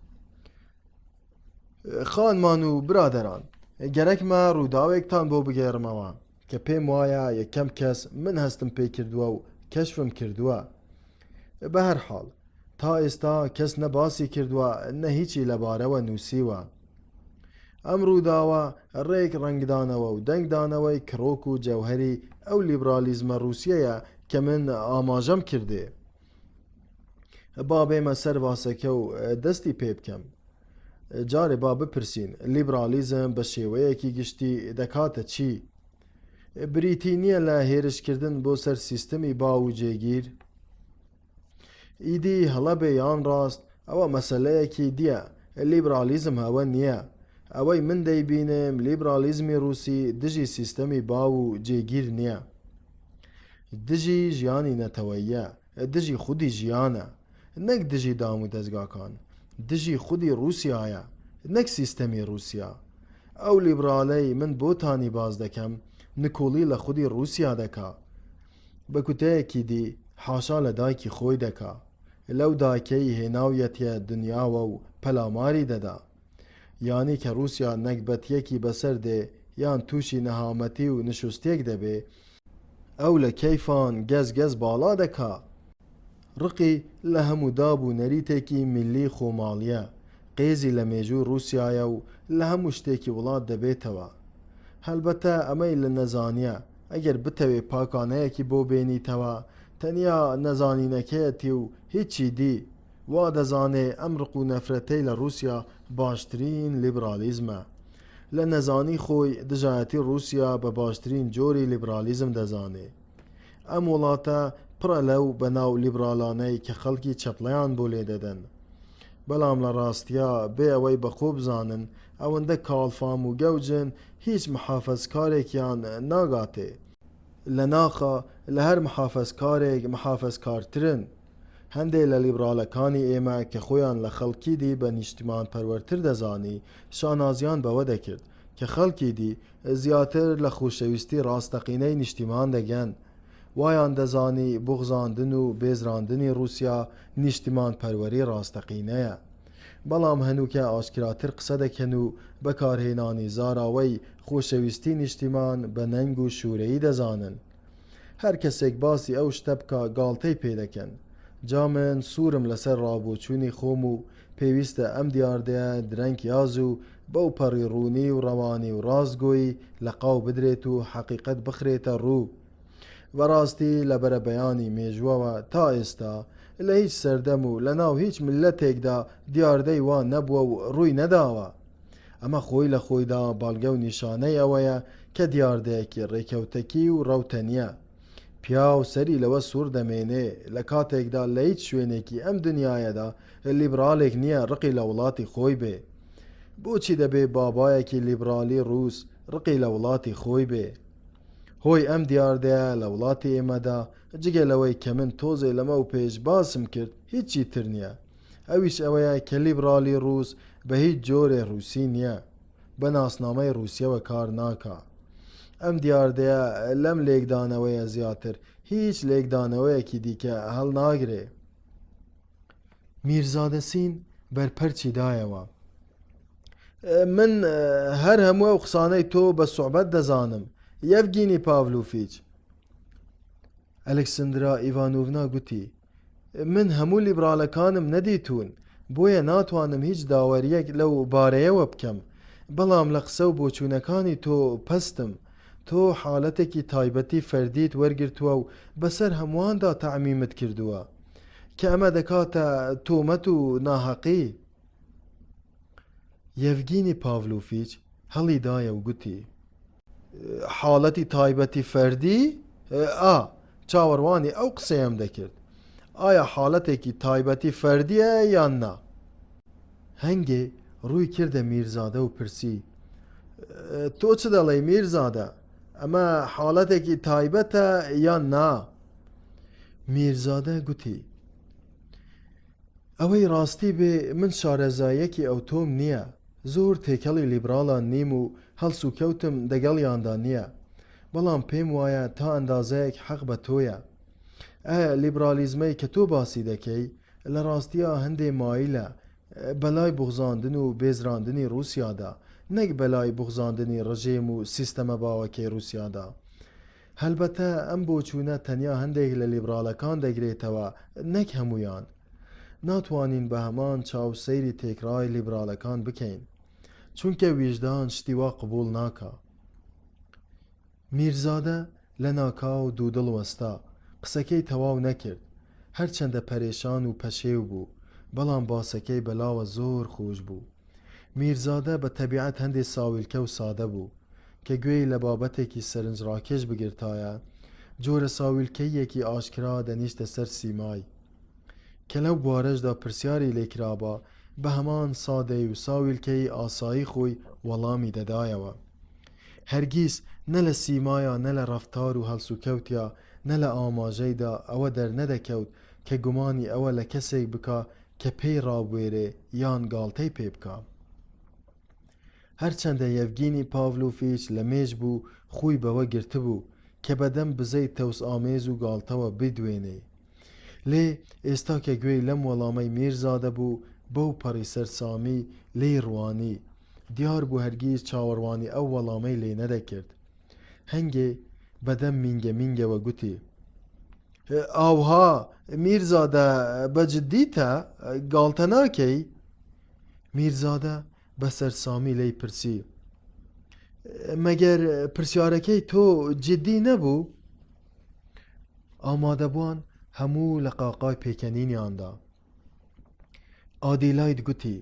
خانمان و برادەران، گەرەکمە ڕووداوێکتان بۆ بگێڕمەوە کە پێم وایە یەکەم کەس من هەستم پێی کردووە و کەشفم کردووە. بە هەر حاڵ، تا ئێستا کەس نە باسی کردووە نە هیچی لەبارەوە نووسیوە. ئەم ڕووداوە ڕێک ڕەنگدانەوە و دەنگدانەوەی کڕۆک و جەوهەری ئەو لیبرالیزمە ڕووسیەیە کە من ئاماژەم کردێ. با بێمە سەر باسەکە و دەستی پێ بکەم. جارێ با بپرسین لیبرالیزم بە شێوەیەکی گشتی دەکاتە چی؟ بریتی نییە لە هێرشکردن بۆ سەر سیستمی باو و جێگیر؟ ئیدی هەڵە بێ یان ڕاست ئەوە مەسەلەیەکی دییە، لیبرالیزم ئەوە نییە. ئەوەی من دەیبینم لیبرالیزمی ڕووسی دژی سیستەمی باو و جێگیر نییە. دژی ژیانی نەتەوەییە، دژی خودی ژیانە. نەک دژی دام و دەزگاکان، دژی خودی ڕووسیایە. نەک سیستەمی ڕووسیا. ئەو لیبرالەی من بۆتانی باس دەکەم نکوڵی لە خودی ڕووسیا دەکا. بە کوتەیەکی دی حاشا لە دایکی خۆی دەکا. لەو دایکەی هێناویەتیە دنیاوە و پەلاماری دەدا. یانی کە ڕووسیا نەگبەتیەکی بەسەر دێ یان تووشی نەهامەتی و نشوستیەک دەبێ، ئەو لە کەیفان گەز گەز باڵا دەکا. ڕقی لە هەموو داب و نەریتێکی میللی خۆماڵیە، قێزی لە مێژووی ڕووسیایە و لە هەموو شتێکی وڵات دەبێتەوە. هەلبەتە ئەمەی لە نەزانیە، ئەگەر بتەوێ پاکانەیەکی بۆ بێنیتەوە، تەنیا نەزانینەکەیەتی و هیچی دی. وا دەزانێ ئەم ڕق و نەفرەتەی لە ڕووسیا باشترین لیبرالیزمە. لە نەزانی خۆی دژایەتی ڕووسیا بە باشترین جۆری لیبرالیزم دەزانێ. ئەم وڵاتە پڕە لەو بەناو لیبرالانەی کە خەڵکی چەپڵەیان بۆ لێ دەدەن. بەڵام لە ڕاستیا بێ ئەوەی بە خۆ بزانن ئەوەندە کاڵفام و گەوجن هیچ محافەزکارێکیان ناگاتێ. لە ناخا لە هەر محافەزکارێک محافەزکارترن. هەندێ لە لیبرالەکانی ئێمە کە خۆیان لە خەڵکی دی بە نیشتیمانپەروەرتر دەزانی شانازیان بەوە دەکرد کە خەڵکی دی زیاتر لە خۆشەویستی ڕاستەقینەی نیشتیمان دەگەن. وایان دەزانی بوغزاندن و بێزراندنی ڕووسیا نیشتیمانپەروەری ڕاستەقینەیە. بەڵام هەنووکە ئاشکراتر قسە دەکەن و بەکارهێنانی زاراوەی خۆشەویستی نیشتیمان بە نەنگ و شوورەیی دەزانن. هەر کەسێک باسی ئەو شتە بکا گاڵتەی پێ دەکەن. جا من سوورم لەسەر ڕابۆچوونی خۆم و پێویستە ئەم دیاردەیە درەنگ یا زوو بەو پەڕی ڕوونی و ڕەوانی و ڕاستگۆیی لە قاو بدرێت و حەقیقەت بخرێتە ڕوو. بەڕاستی لە بەرەبەیانی مێژووەوە تا ئێستا لە هیچ سەردەم و لە ناو هیچ میللەتێکدا دیاردەی وا نەبووە و ڕووی نەداوە. ئەمە خۆی لە خۆیدا بەڵگە و نیشانەی ئەوەیە کە دیاردەیەکی ڕێکەوتەکی و ڕەوتە نییە. پیاو سەری لەوە سوڕ دەمێنێ لە کاتێکدا لە هیچ شوێنێکی ئەم دنیایەدا لیبرالێک نییە ڕقی لە وڵاتی خۆی بێ. بۆچی دەبێ بابایەکی لیبرالی ڕووس ڕقی لە وڵاتی خۆی بێ؟ هۆی ئەم دیاردەیە لە وڵاتی ئێمەدا جگە لەوەی کە من تۆزێ لەمەو پێش باسم کرد هیچی تر نییە. ئەویش ئەوەیە کە لیبرالی ڕووس بە هیچ جۆرێ ڕووسی نییە. بە ناسنامەی ڕووسیەوە کار ناکا. ئەم دیاردەیە لەم لێکدانەوەیە زیاتر هیچ لێکدانەوەیەکی دیکە هەڵناگرێ. میرزادەسین بەرپەرچی دایەوە. من هەر هەموو ئەو قسانەی تۆ بە سوعبەت دەزانم، یەڤگینی پاڤلوفیچ. ئەلکسندرا ئیڤانۆڤنا گوتی، من هەموو لیبرالەکانم نەدیتوون، بۆیە ناتوانم هیچ داوەرییەک لەو بارەیەوە بکەم، بەڵام لە قسە و بۆچوونەکانی تۆ پەستم. تۆ حالەتێکی تایبەتی فەردیت وەرگرتووە و بەسەر هەموواندا تەعمیمت کردووە، کە ئەمە دەکاتە تۆمەت و ناهەقی. یەڤگینی پاڤلۆفیچ هەڵیدایە و گوتی. حاڵەتی تایبەتی فەردی؟ ئا، چاوەڕوانی ئەو قسەیەم دەکرد. ئایا حاڵەتێکی تایبەتی فەردییە یان نا؟ هەنگێ ڕووی کردە میرزادە و پرسی، تۆ چ دەڵێی میرزادە، ئەمە حاڵەتێکی تایبەتە یان نا؟ میرزادە گوتی، ئەوەی ڕاستی بێ من شارەزاییەکی ئەوتۆم نییە، زۆر تێکەڵی لیبراڵان نیم و هەڵسوکەوتم دەگەڵیاندا نییە، بەڵام پێم وایە تا ئەندازەیەک حەق بە تۆیە. ئە لیبرالیزمەی کە تۆ باسی دەکەی لە ڕاستیا هەندێ مایلە بەلای بوغزاندن و بێزراندنی ڕووسیادا، نەک بەلای بوغزاندنی ڕژێم و سیستەمە باوەکەی ڕووسیادا. هەلبەتە ئەم بۆچوونە تەنیا هەندێک لە لیبراڵەکان دەگرێتەوە نەک هەموویان. ناتوانین بە هەمان چاو سەیری تێکڕای لیبراڵەکان بکەین. چونکە ویژدان شتی وا قبوڵ ناکا. میرزادە لە ناکاو دوودڵ وەستا، قسەکەی تەواو نەکرد. هەرچەندە پەرێشان و پەشێو بوو، بەڵام باسەکەی بەلاوە زۆر خۆش بوو. میرزادە بە تەبیعەت هەندێ ساویلکە و سادە بوو. کە گوێی لە بابەتێکی سەرنجڕاکێش بگرتایە، جۆرە ساویلکەییەکی ئاشکرا دەنیشتە سەر سیمای. کە لەو بوارەشدا پرسیاری لێ کرابا، بە هەمان سادەیی و ساویلکەیی ئاسایی خۆی وەڵامی دەدایەوە. هەرگیز نە لە سیمایا نە لە ڕەفتار و هەڵسوکەوتیا نە لە ئاماژەیدا ئەوە دەرنەدەکەوت کە گومانی ئەوە لە کەسێک بکا کە پێی ڕابوێرێ یان گاڵتەی پێ بکا. هەرچەندە یەڤگینی پاڤلۆفیچ لە مێژ بوو خووی بەوە گرتبوو کە بەدەم بزەی تەوسئامێز و گاڵتەوە بیدوێنێ. لێ ئێستا کە گوێی لەم وەڵامەی میرزادە بوو بەو پەڕی سەرسامی لێی ڕوانی. دیار بوو هەرگیز چاوەڕوانی ئەو وەڵامەی لێ نەدەکرد. هەنگێ بەدەم مینگە مینگەوە گوتی. ئاوها میرزادە بە جددیتە؟ گاڵتە ناکەی؟ میرزادە بە سەرسامی لێی پرسی، مەگەر پرسیارەکەی تۆ جددی نەبوو؟ ئامادەبووان هەموو لە قاقای پێکەنینیاندا. ئادیلاید گوتی،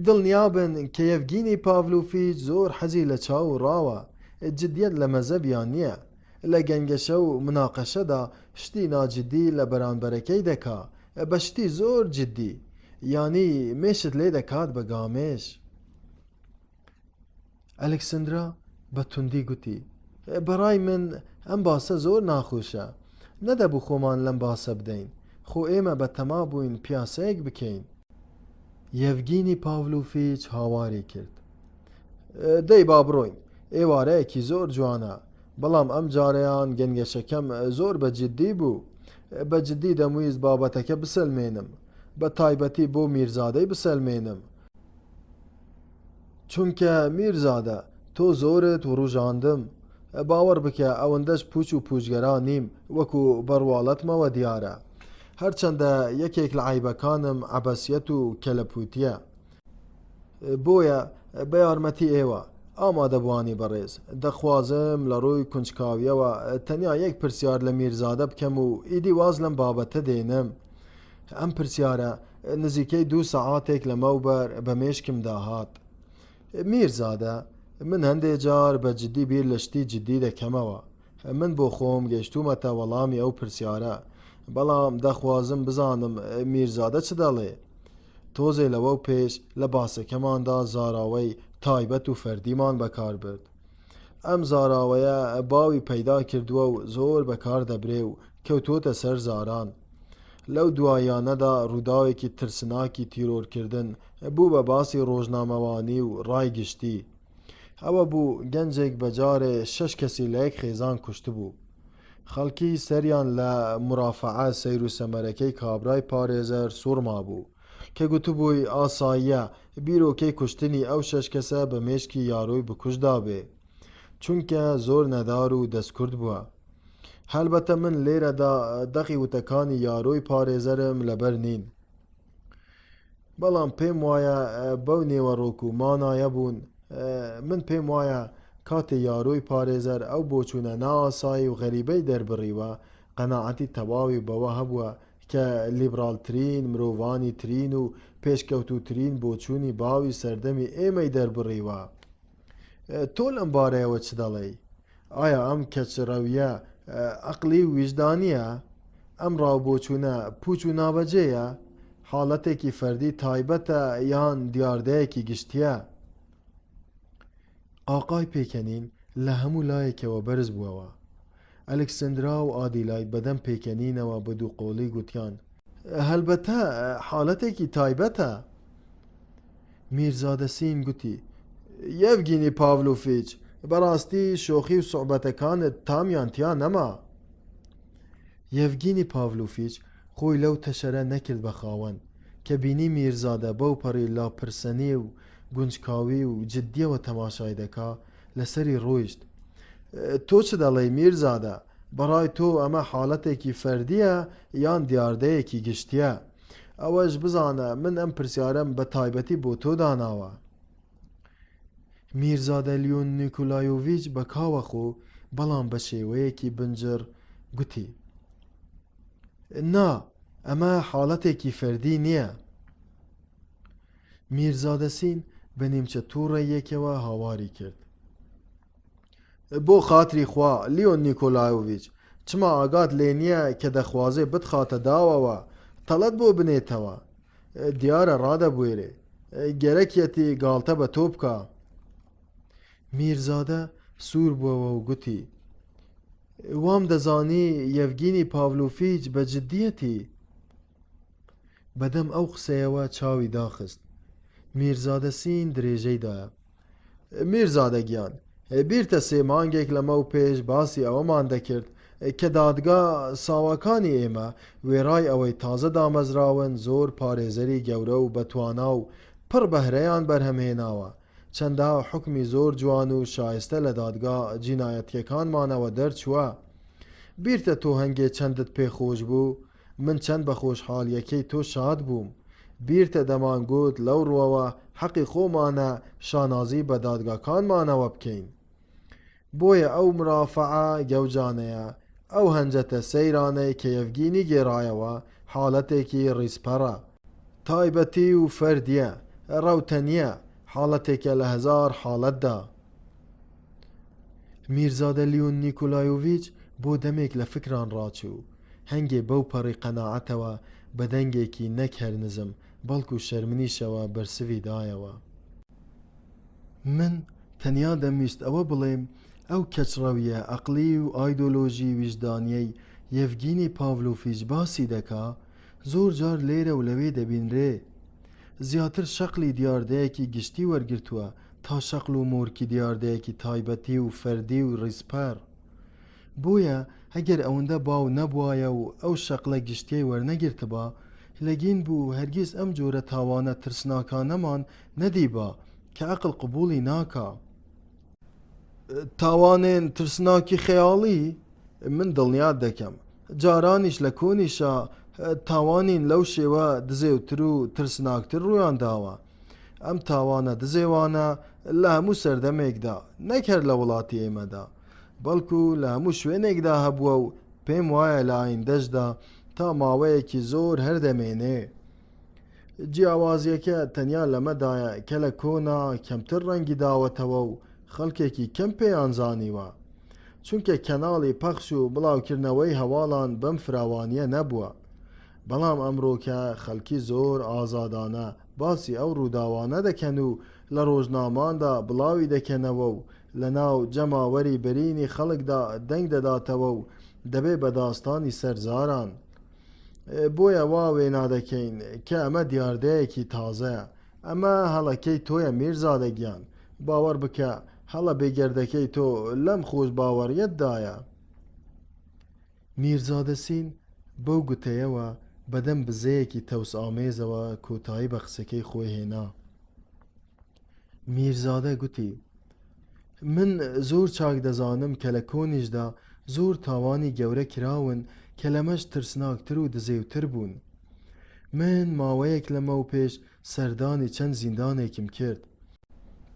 دڵنیابن کە یەڤگینی پاڤلۆفیچ زۆر حەزی لە چاو و ڕاوە، جدیەت لە مەزەبیان نییە. لە گەنگەشە و مناقەشەدا شتی ناجدی لە بەرانبەرەکەی دەکا بە شتی زۆر جدی، یانی مێشت لێ دەکات بە گامێش. ئەلکسندرا بە توندی گوتی، بە ڕای من ئەم باسە زۆر ناخۆشە. نەدەبوو خۆمان لەم باسە بدەین. خۆ ئێمە بە تەما بووین پیاسەیەک بکەین. یەڤگینی پاڤلۆفیچ هاواری کرد، دەی با بڕۆین. ئێوارەیەکی زۆر جوانە. بەڵام ئەم جارەیان گەنگەشەکەم زۆر بە جددی بوو. بە جددی دەمویست بابەتەکە بسەلمێنم. بە تایبەتی بۆ میرزادەی بسەلمێنم. چونکە میرزادە تۆ زۆرت وڕوژاندم. باوەڕ بکە ئەوەندەش پوچ و پوچگەرا نیم وەکو بە ڕواڵەتمەوە دیارە. هەرچەندە یەکێک لە عەیبەکانم عەبەسیەت و کەلەپوتیە. بۆیە بە یارمەتی ئێوە، ئامادەبووانی بەڕێز، دەخوازم لە ڕووی کونجکاویەوە تەنیا یەک پرسیار لە میرزادە بکەم و ئیدی واز لەم بابەتە دێنم. ئەم پرسیارە نزیکەی دوو سەعاتێک لەمەوبەر بە مێشکمدا هات. میرزادە، من هەندێ جار بە جدی بیر لە شتی جدی دەکەمەوە. من بۆ خۆم گەیشتوومەتە وەڵامی ئەو پرسیارە، بەڵام دەخوازم بزانم میرزادە چ دەڵێ؟ تۆزێ لەوەو پێش لە باسەکەماندا زاراوەی تایبەت و فەردیمان بەکار برد. ئەم زاراوەیە باوی پەیدا کردووە و زۆر بەکار دەبرێ و کەوتووەتە سەر زاران. لەو دواییانەدا ڕووداوێکی ترسناکی تیرۆرکردن بوو بە باسی ڕۆژنامەوانی و ڕای گشتی. ئەوە بوو گەنجێک بە جارێ شەش کەسی لە یەک خێزان کوشتبوو. خەڵکی سەریان لە مورافەعە سەیر و سەمەرەکەی کابرای پارێزەر سوڕمابوو کە گوتبووی ئاساییە بیرۆکەی کوشتنی ئەو شەش کەسە بە مێشکی یارۆی بکوژدا بێ چونکە زۆر نەدار و دەستکورت بووە. هەلبەتە من لێرەدا دەقی وتەکانی یارۆی پارێزەرم لەبەر نین. بەڵام پێم وایە بەو نێوەڕۆک و مانایە بوون. من پێم وایە کاتێ یارۆی پارێزەر ئەو بۆچوونە نائاسایی و غەریبەی دەربڕیوە، قەناعەتی تەواوی بەوە هەبووە کە لیبراڵترین، مرۆڤانی ترین و پێشکەوتووترین بۆچوونی باوی سەردەمی ئێمەی دەربڕیوە. تۆ لەم بارەیەوە چ دەڵێی؟ ئایا ئەم کەچڕەوییە ئەقڵی و ویژدانییە؟ ئەم ڕاوبۆچوونە پووچ و نابەجێیە؟ حاڵەتێکی فەردی تایبەتە یان دیاردەیەکی گشتییە؟ قاقای پێکەنین لە هەموو لایەکەوە بەرز بووەوە. ئەلکسندرا و ئادیلاید بەدەم پێکەنینەوە بە دووقۆڵی گوتیان. هەلبەتە حاڵەتێکی تایبەتە. میرزادە سین گوتی، یەڤگینی پاڤلۆفیچ، بەڕاستی شۆخی و سوعبەتەکانت تامیان تیا نەما. یەڤگینی پاڤلۆفیچ خۆی لەو تەشەرە نەکرد بە خاوەن، کە بینی میرزادە بەو پەڕی لاپرسەنی و گونجکاوی و جددیەوە تەماشای دەکا، لەسەری ڕۆیشت. تۆ چ دەڵێی میرزادە؟ بەڕای تۆ ئەمە حاڵەتێکی فەردییە یان دیاردەیەکی گشتییە؟ ئەوەش بزانە من ئەم پرسیارەم بە تایبەتی بۆ تۆ داناوە. میرزادە لیۆن نیکۆلایۆڤیچ بە کاوەخۆ بەڵام بە شێوەیەکی بنجڕ گوتی. نا، ئەمە حاڵەتێکی فەردی نییە. میرزادە سین بە نیمچە تووڕەییەکەوە هاواری کرد. بۆ خاتری خوا لیۆن نیکۆلایۆڤیچ، چما ئاگات لێ نییە کە دەخوازێ بتخاتە داوەوە، تەڵەت بۆ بنێتەوە؟ دیارە ڕادەبوێرێ. گەرەکیەتی گاڵتە بە تۆ بکا. میرزادە سوور بووەوە و گوتی، وام دەزانی یەڤگینی پاڤلۆفیچ بە جددیەتی. بەدەم ئەو قسەیەوە چاوی داخست. میرزادە سین درێژەی دایە. میرزادە گیان، بیرتە سێ مانگێک لەمەو پێش باسی ئەوەمان دەکرد کە دادگا ساواکانی ئێمە وێڕای ئەوەی تازە دامەزراون زۆر پارێزەری گەورە و بەتوانا و پڕ بەهرەیان بەرهەم هێناوە، چەندەها حوکمی زۆر جوان و شایستە لە دادگا جینایەتیەکانمانەوە دەرچووە. بیرتە تۆ هەنگێ چەندت پێ خۆش بوو؟ من چەند بە خۆشحاڵیەکەی تۆ شاد بووم. بیرتە دەمانگوت لەو ڕووەوە حەقی خۆمانە شانازی بە دادگاکانمانەوە بکەین. بۆیە ئەو مرافعە گەوجانەیە، ئەو هەنجەتە سەیرانەی کە یەڤگینی گێڕایەوە، حاڵەتێکی ڕیزپەڕە. تایبەتی و فەردییە، ڕەوتەنییە، حاڵەتێکە لە هەزار حاڵەتدا. میرزادە لیۆن نیکۆلایۆڤیچ بۆ دەمێک لە فکران ڕاچوو. هەنگێ بەو پەڕی قەناعەتەوە بە دەنگێکی نەک هەر نزم، بەڵکو شەرمنیشەوە بەرسڤی دایەوە. من تەنیا دەمویست ئەوە بڵێم ئەو کەچڕەوییە ئەقڵی و ئایدۆلۆژی ویژدانییەی یەڤگینی پاڤلۆفیچ باسی دەکا، زۆر جار لێرە و لەوێ دەبینرێ. زیاتر شەقڵی دیاردەیەکی گشتی وەرگرتووە تا شەقڵ و مۆرکی دیاردەیەکی تایبەتی و فەردی و ڕیزپەڕ. بۆیە ئەگەر ئەوەندە باو نەبوایە و ئەو شەقڵە گشتیەی وەرنەگرتبا، لەگین بوو هەرگیز ئەم جۆرە تاوانە ترسناکانەمان نەدیبا کە ئەقڵ قبوڵی ناکا. تاوانێن ترسناکی خەیاڵی؟ من دڵنیات دەکەم جارانیش لە کۆنیشا تاوانین لەو شێوە دزێوتر و ترسناکتر ڕوویان داوە. ئەم تاوانە دزێوانە لە هەموو سەردەمێکدا نەک هەر لە وڵاتی ئێمەدا بەڵکو لە هەموو شوێنێکدا هەبووە و پێم وایە لە ئایندەشدا تا ماوەیەکی زۆر هەر دەمێنێ. جیاوازییەکە تەنیا لەمەدایە کە لە کۆنا کەمتر ڕەنگی داوەتەوە و خەڵکێکی کەم پێیان زانیوە. چونکە کەناڵی پەخش و بڵاوکردنەوەی هەواڵان بەم فراوانییە نەبووە. بەڵام ئەمڕۆکە خەڵکی زۆر ئازادانە باسی ئەو ڕووداوانە دەکەن و لە ڕۆژناماندا بڵاوی دەکەنەوە و لەناو جەماوەری بەرینی خەڵکدا دەنگ دەداتەوە و دەبێ بە داستانی سەر زاران. بۆیە وا وێنا دەکەین کە ئەمە دیاردەیەکی تازەیە. ئەمە هەڵەکەی تۆیە میرزادە گیان. باوەڕ بکە هەڵە بێگەردەکەی تۆ لەم خۆشباوەڕیەتدایە. میرزادە سین بەو گوتەیەوە بەدەم بزەیەکی تەوسئامێزەوە کۆتایی بە قسەکەی خۆی هێنا. میرزادە گوتی، من زۆر چاک دەزانم کە لە کۆنیشدا زۆر تاوانی گەورە کراون کە لەمەش ترسناکتر و دزێوتر بوون. من ماوەیەک لەمەوپێش سەردانی چەند زیندانێکم کرد.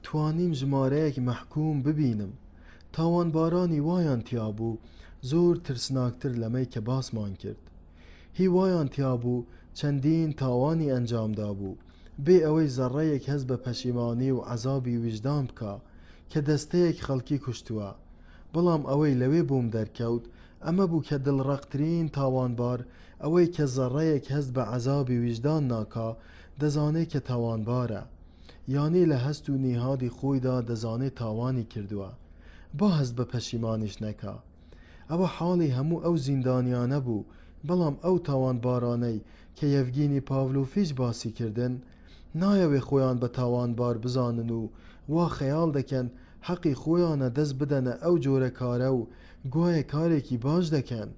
توانیم ژمارەیەک مەحکووم ببینم. تاوانبارانی وایان تیابوو زۆر ترسناکتر لەمەی کە باسمان کرد. هی وایان تیابوو چەندین تاوانی ئەنجام دابوو، بێ ئەوەی زەڕڕەیەک هەست بە پەشیمانی و عەزابی ویژدان بکا کە دەستەیەک خەڵکی کوشتووە. بەڵام ئەوەی لەوێ بۆم دەرکەوت ئەمە بوو کە دڵڕەقترین تاوانبار، ئەوەی کە زەڕڕەیەک هەست بە عەزابی ویژدان ناکا، دەزانێ کە تاوانبارە. یانی لە هەست و نیهادی خۆیدا دەزانێ تاوانی کردووە. با هەست بە پەشیمانیش نەکا. ئەوە حاڵی هەموو ئەو زیندانیانە بوو، بەڵام ئەو تاوانبارانەی کە یەڤگینی پاڤلۆفیچ باسی کردن، نایەوێ خۆیان بە تاوانبار بزانن و وا خەیاڵ دەکەن حەقی خۆیانە دەست بدەنە ئەو جۆرە کارە و گوایە کارێکی باش دەکەن.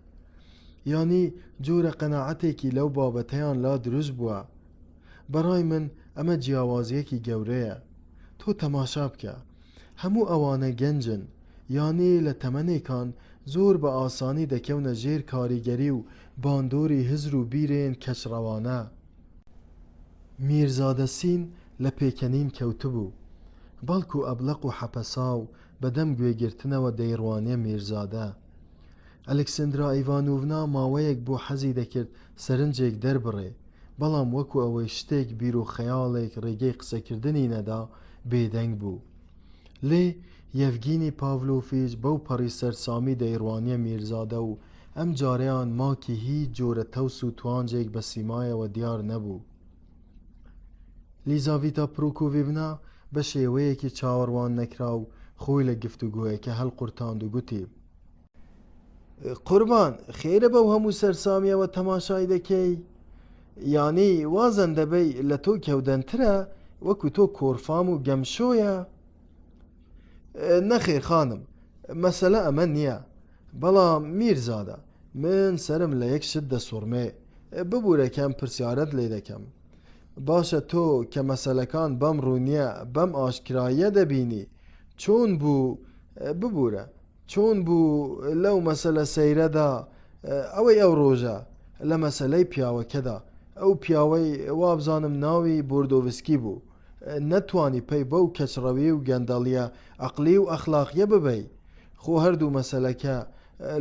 یانی جۆرە قەناعەتێکی لەو بابەتەیان لا دروست بووە. بەڕای من ئەمە جیاوازییەکی گەورەیە. تۆ تەماشا بکە. هەموو ئەوانە گەنجن، یانی لە تەمەنێکان زۆر بە ئاسانی دەکەونە ژێر کاریگەری و باندۆری هزر و بیرێن کەچڕەوانە. میرزادە سین لە پێکەنین کەوتبوو، بەڵکو ئەبڵەق و حەپەساو بە دەم گوێگرتنەوە دەیڕوانیە میرزادە. ئەلکسندرا ئیڤانۆڤنا ماوەیەک بوو حەزی دەکرد سەرنجێک دەربڕێ، بەڵام وەکو ئەوەی شتێک بیر و خەیاڵێک ڕێگەی قسەکردنی نەدا، بێدەنگ بوو. لێ یەڤگینی پاڤلۆفیچ بەو پەڕی سەرسامی دەیڕوانیە میرزادە و ئەم جارەیان ماکی هیچ جۆرە تەوس و توانجێک بە سیمایەوە دیار نەبوو. لیزاڤیتا پرۆکۆڤیڤنا بە شێوەیەکی چاوەڕوان نەکراو خۆی لە گفتوگۆیەکە هەڵقورتاند و گوتی. قوربان خێرە بەو هەموو سەرسامیەوە تەماشای دەکەی؟ یانی وا زەندەبەی لە تۆ کەودەنترە وەکو تۆ کۆرفام و گەمشۆیە؟ نەخێر خانم، مەسەلە ئەمە نییە. بەڵام میرزادە، من سەرم لە یەک شت دەسوڕمێ، ببوورە کە ئەم پرسیارەت لێ دەکەم. باشە تۆ کە مەسەلەکان بەم ڕوونییە، بەم ئاشکراییە دەبینی، چۆن بوو، ببوورە، چۆن بوو لەو مەسەلە سەیرەدا، ئەوەی ئەو ڕۆژە، لە مەسەلەی پیاوەکەدا، ئەو پیاوەی وابزانم ناوی بۆردۆڤسکی بوو، نەتوانی پەی بەو کەچڕەوی و گەندەڵییە عەقڵی و ئەخلاقییە ببەی؟ خۆ هەردوو مەسەلەکە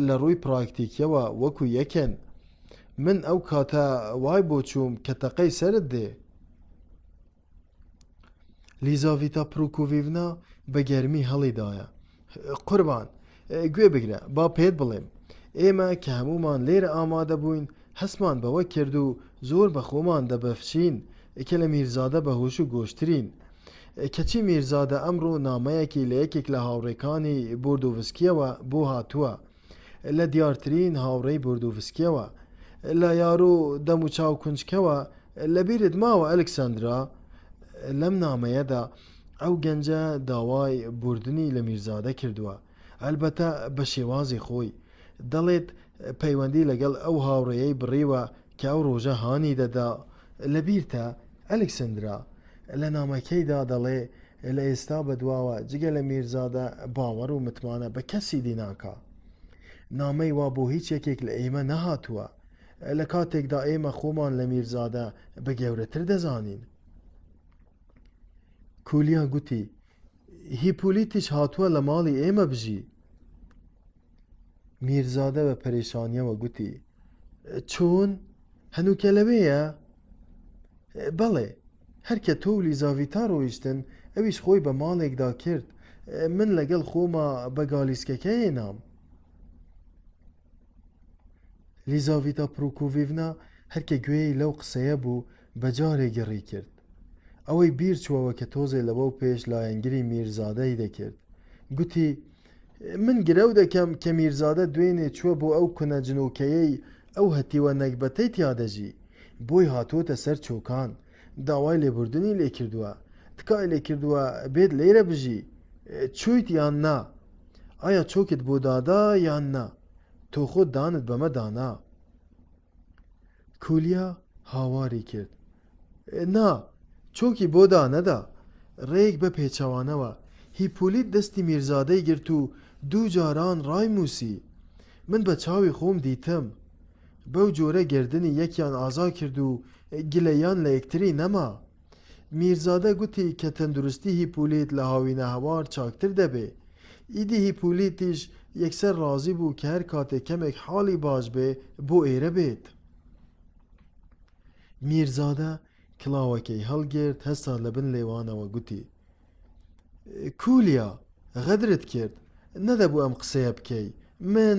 لە ڕووی پراکتیکیەوە وەکو یەکن. من ئەو کاتە وای بۆ چووم کە تەقەی سەرت دێ. لیزاڤیتا پروکوڤیڤنا بە گەرمی هەڵیدایە. قوربان، گوێ بگرە با پێت بڵێم. ئێمە کە هەموومان لێرە ئامادە بووین، هەستمان بەوە کرد و زۆر بە خۆمان دەبەفچین کە لە میرزادە بەهۆش و گۆشترین. کەچی میرزادە ئەمڕۆ نامەیەکی لە یەکێک لە هاوڕێکانی بۆردۆڤسکییەوە بۆ هاتووە. لە دیارترین هاوڕێی بۆردۆڤسکییەوە. لە یارۆ دەموچاو کونجکەوە، لەبیرت ماوە ئەلکسەندرا؟ لەم نامەیەدا ئەو گەنجە داوای بوردنی لە میرزادە کردووە. ئەلبەتە بە شێوازی خۆی. دەڵێت پەیوەندی لەگەڵ ئەو هاوڕێیەی بڕیوە کە ئەو ڕۆژە هانی دەدا، لەبیرتە ئەلکسندرا؟ لە نامەکەیدا دەڵێ لە ئێستا بەدواوە جگە لە میرزادە باوەڕ و متمانە بە کەسی دی ناکا. نامەی وا بۆ هیچ یەکێک لە ئێمە نەهاتووە. لە کاتێکدا ئێمە خۆمان لە میرزادە بە گەورەتر دەزانین. کولیا گوتی، هیپولیتیش هاتووە لە ماڵی ئێمە بژی. میرزادە بە پەرێشانیەوە گوتی، چۆن؟ هەنووکە لەوێیە؟ بەڵێ، هەر کە تۆ و لیزاڤیتا ڕۆیشتن، ئەویش خۆی بە ماڵێکدا کرد. من لەگەڵ خۆما بە گالیسکەکە هێنام. لیزاڤیتا پروکوڤیڤنا هەر کە گوێی لەو قسەیە بوو، بە جارێ گڕی کرد. ئەوەی بیر چووەوە کە تۆزێ لەوەو پێش لایەنگری میرزادەی دەکرد. گوتی، من گرەو دەکەم کە میرزادە دوێنێ چووە بۆ ئەو کونە جنۆکەیەی ئەو هەتیوە نەگبەتەی تیا دەژی، بۆی هاتووەتە سەر چۆکان، داوای لێبوردنی لێ کردووە، تکای لێ کردووە بێت لێرە بژی. چوویت یان نا؟ ئایا چۆکت بۆ دادا یان نا؟ تۆ خۆت دانت بەمە دانا. کولیا هاواری کرد. نا، چۆکی بۆ دانەدا. ڕێک بە پێچەوانەوە، هیپۆلیت دەستی میرزادەی گرت و دوو جاران ڕایمووسی. من بە چاوی خۆم دیتم. بەو جۆرە گەردنی یەکیان ئازا کرد و گلەییان لە یەکتری نەما. میرزادە گوتی کە تەندروستی هیپۆلیت لە هاوینەهەوار چاکتر دەبێ. ئیدی هیپۆلیتیش یەکسەر ڕازی بوو کە هەر کاتێ کەمێک حاڵی باش بێ بۆ ئێرە بێت. میرزادە کڵاوەکەی هەڵگرت، هەستا لە بن لێوانەوە گوتی، کولیا، غەدرت کرد، نەدەبوو ئەم قسەیە بکەی. من.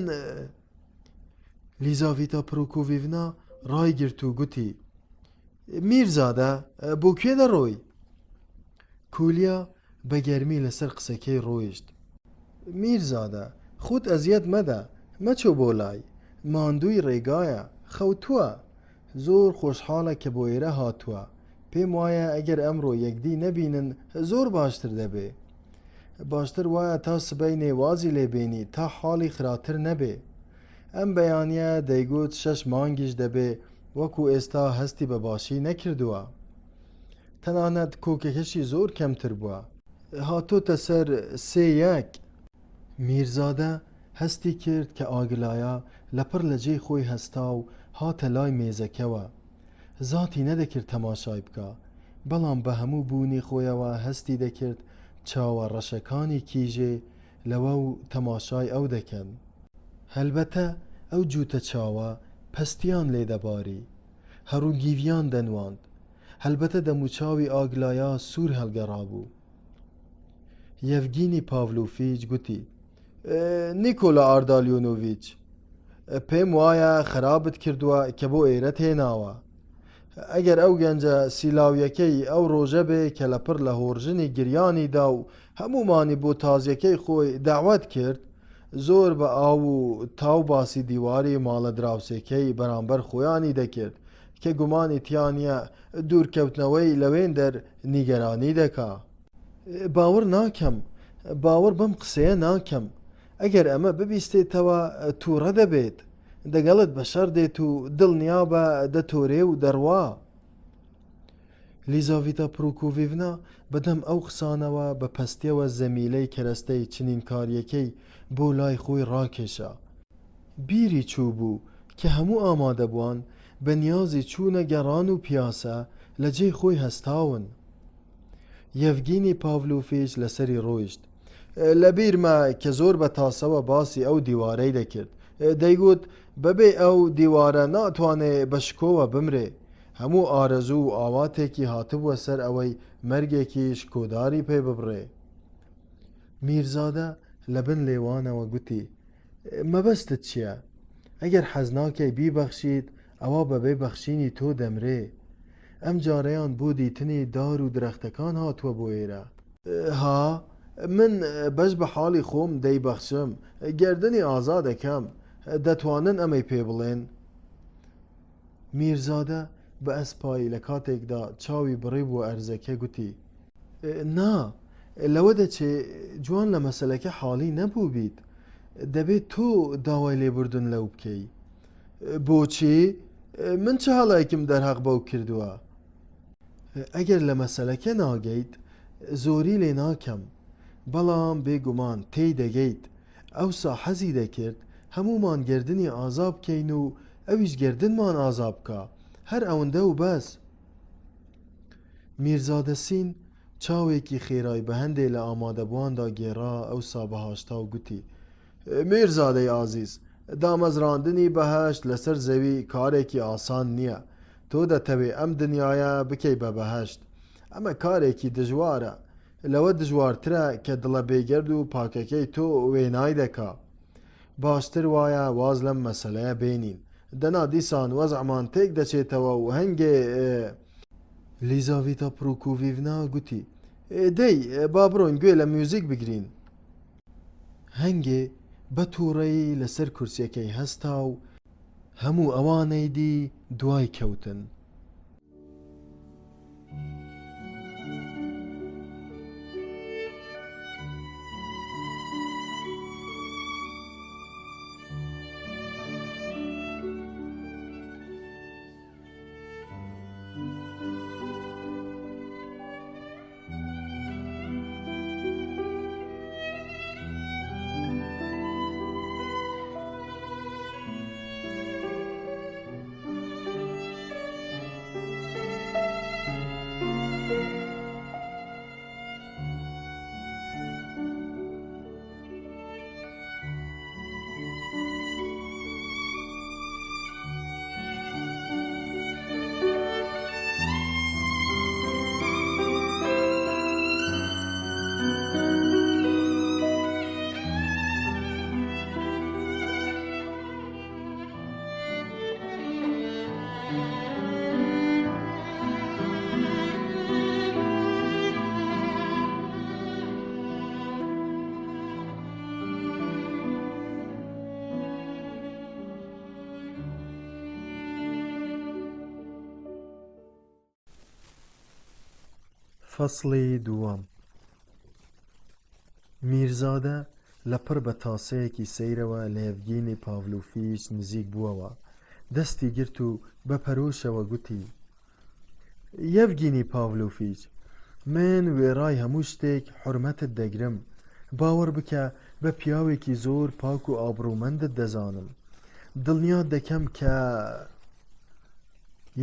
لیزاڤیتا پرۆکۆڤیڤنا ڕایگرت و گوتی، میرزادە، بۆ کوێ دەڕۆی؟ کولیا بە گەرمی لەسەر قسەکەی ڕۆیشت. میرزادە، خۆت ئەزیەت مەدە، مەچۆ بۆ لای. ماندووی ڕێگایە، خەوتووە. زۆر خۆشحاڵە کە بۆ ئێرە هاتووە. پێم وایە ئەگەر ئەمڕۆ یەکدی نەبینن زۆر باشتر دەبێ. باشتر وایە تا سبەینێ وازی لێ بێنی تا حاڵی خراتر نەبێ. ئەم بەیانییە دەیگوت شەش مانگیش دەبێ وەکو ئێستا هەستی بە باشی نەکردووە. تەنانەت کۆکەکەشی زۆر کەمتر بووە. هاتۆتە سەر سێ یەک. میرزادە هەستی کرد کە ئاگلایا لەپڕ لە جێی خۆی هەستا و هاتە لای مێزەکەوە. زاتی نەدەکرد تەماشای بکا، بەڵام بە هەموو بوونی خۆیەوە هەستی دەکرد چاوە ڕەشەکانی کیژێ لەوە و تەماشای ئەو دەکەن. هەلبەتە ئەو جووتە چاوە پەستیان لێ دەباری، هەڕوگیڤیان دەنواند. هەلبەتە دەموچاوی ئاگلایا سوور هەڵگەڕابوو. یەڤگینی پاڤلۆفیچ گوتی، نیکۆلا ئاردالیۆنۆڤیچ، پێم وایە خراپت کردووە کە بۆ ئێرەت هێناوە. ئەگەر ئەو گەنجە سیلاویەکەی ئەو ڕۆژە بێ کە لەپڕ لە هۆڕژنی گریانی دا و هەموومانی بۆ تازیەکەی خۆی دەعوەت کرد، زۆر بە ئاو و تاو باسی دیواری ماڵە دراوسێکەی بەرامبەر خۆیانی دەکرد کە گومانی تیا نییە دوورکەوتنەوەی لەوێندەر نیگەرانی دەکا. باوەڕ ناکەم. باوەڕ بەم قسەیە ناکەم. ئەگەر ئەمە ببیستێتەوە تووڕە دەبێت. دەگەڵت بەشەڕ دێت و دڵنیابە دەتۆرێ و دەڕوا. لیزاڤیتا پرۆکۆڤیڤنا بەدەم ئەو قسانەوە بە پەستیەوە زەمیلەی کەرەستەی چنینکارییەکەی بۆ لای خۆی ڕاکێشا. بیری چووبوو کە هەموو ئامادەبووان بە نیازی چوونە گەڕان و پیاسە لە جێی خۆی هەستاون. یەڤگینی پاڤلۆفیچ لەسەری ڕۆیشت. لە بیرمە کە زۆر بە تاسەوە باسی ئەو دیوارەی دەکرد. دەیگوت بەبێ ئەو دیوارە ناتوانێ بە شکۆوە بمرێ. هەموو ئارەزوو و ئاواتێکی هاتبووە سەر ئەوەی مەرگێکی شکۆداری پێ ببڕێ. میرزادە لە بن لێوانەوە گوتی، مەبەستت چییە؟ ئەگەر حەز ناکەی بیبەخشیت، ئەوا بەبێ بەخشینی تۆ دەمرێ. ئەم جارەیان بۆ دیتنی دار و درەختەکان هاتووە بۆ ئێرە. ها؟ من بەش بە حاڵی خۆم دەیبەخشم، گەردنی ئازا دەکەم. دەتوانن ئەمەی پێ بڵێن؟ میرزادە بە ئەسپایی لە کاتێکدا چاوی بڕیبووە ئەرزەکە گوتی. نا، لەوە دەچێ جوان لە مەسەلەکە حاڵی نەبووبیت. دەبێ تۆ داوای لێبوردن لەو بکەی. بۆچی؟ من چ هەڵەیەکم دەرهەق بەو کردووە؟ ئەگەر لە مەسەلەکە ناگەیت، زۆری لێ ناکەم. بەڵام بێ گومان تێی دەگەیت. ئەوسا حەزی دەکرد هەموومان گەردنی ئازا بکەین و ئەویش گەردنمان ئازا بکا. هەر ئەوندە و بەس. میرزادە سین چاوێکی خێرای بە هەندێ لە ئامادەبوواندا گێڕا ئەوسا بە هاشتاو گوتی، میرزادەی ئازیز، دامەزراندنی بەهەشت لەسەر زەوی کارێکی ئاسان نییە. تۆ دەتەوێ ئەم دنیایە بکەی بە بەهەشت. ئەمە کارێکی دژوارە. لەوە دژوارترە کە دڵە بێگەرد و پاکەکەی تۆ وێنای دەکا. باشتر وایە واز لەم مەسەلەیە بێنین. دەنا دیسان وەزعمان تێک دەچێتەوە و هەنگێ. لیزاڤیتا پرۆکۆڤیڤنا گوتی، دەی، با بڕۆین گوێ لە میوزیک بگرین. هەنگێ بە تووڕەیی لەسەر کورسییەکەی هەستا و هەموو ئەوانەی دی دوای کەوتن. فەسڵی دووەم میرزادە لەپڕ بە تاسەیەکی سەیرەوە لە یەڤگینی پاڤلۆفیچ نزیک بووەوە، دەستی گرت و بە پەرۆشەوە گوتی، یەڤگینی پاڤلۆفیچ، من وێڕای هەموو شتێک حورمەتت دەگرم. باوەڕ بکە بە پیاوێکی زۆر پاک و ئابڕوومەندت دەزانم. دڵنیات دەکەم کە.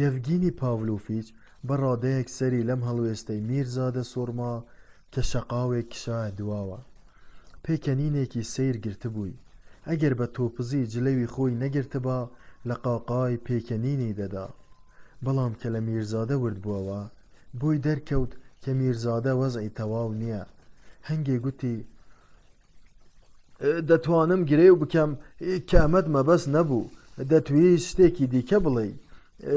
یەڤگینی پاڤلۆفیچ بە ڕادەیەک سەری لەم هەڵوێستەی میرزادە سوڕما کە شەقاوێک کشایە دواوە. پێکەنینێکی سەیر گرتبووی. ئەگەر بە تۆپزی جلەوی خۆی نەگرتبا لە قاقای پێکەنینی دەدا. بەڵام کە لە میرزادە ورد بووەوە، بۆی دەرکەوت کە میرزادە وەزعی تەواو نییە. هەنگێ گوتی، دەتوانم گرێو بکەم کە ئەمەت مەبەست نەبوو، دەتویست شتێکی دیکە بڵێی.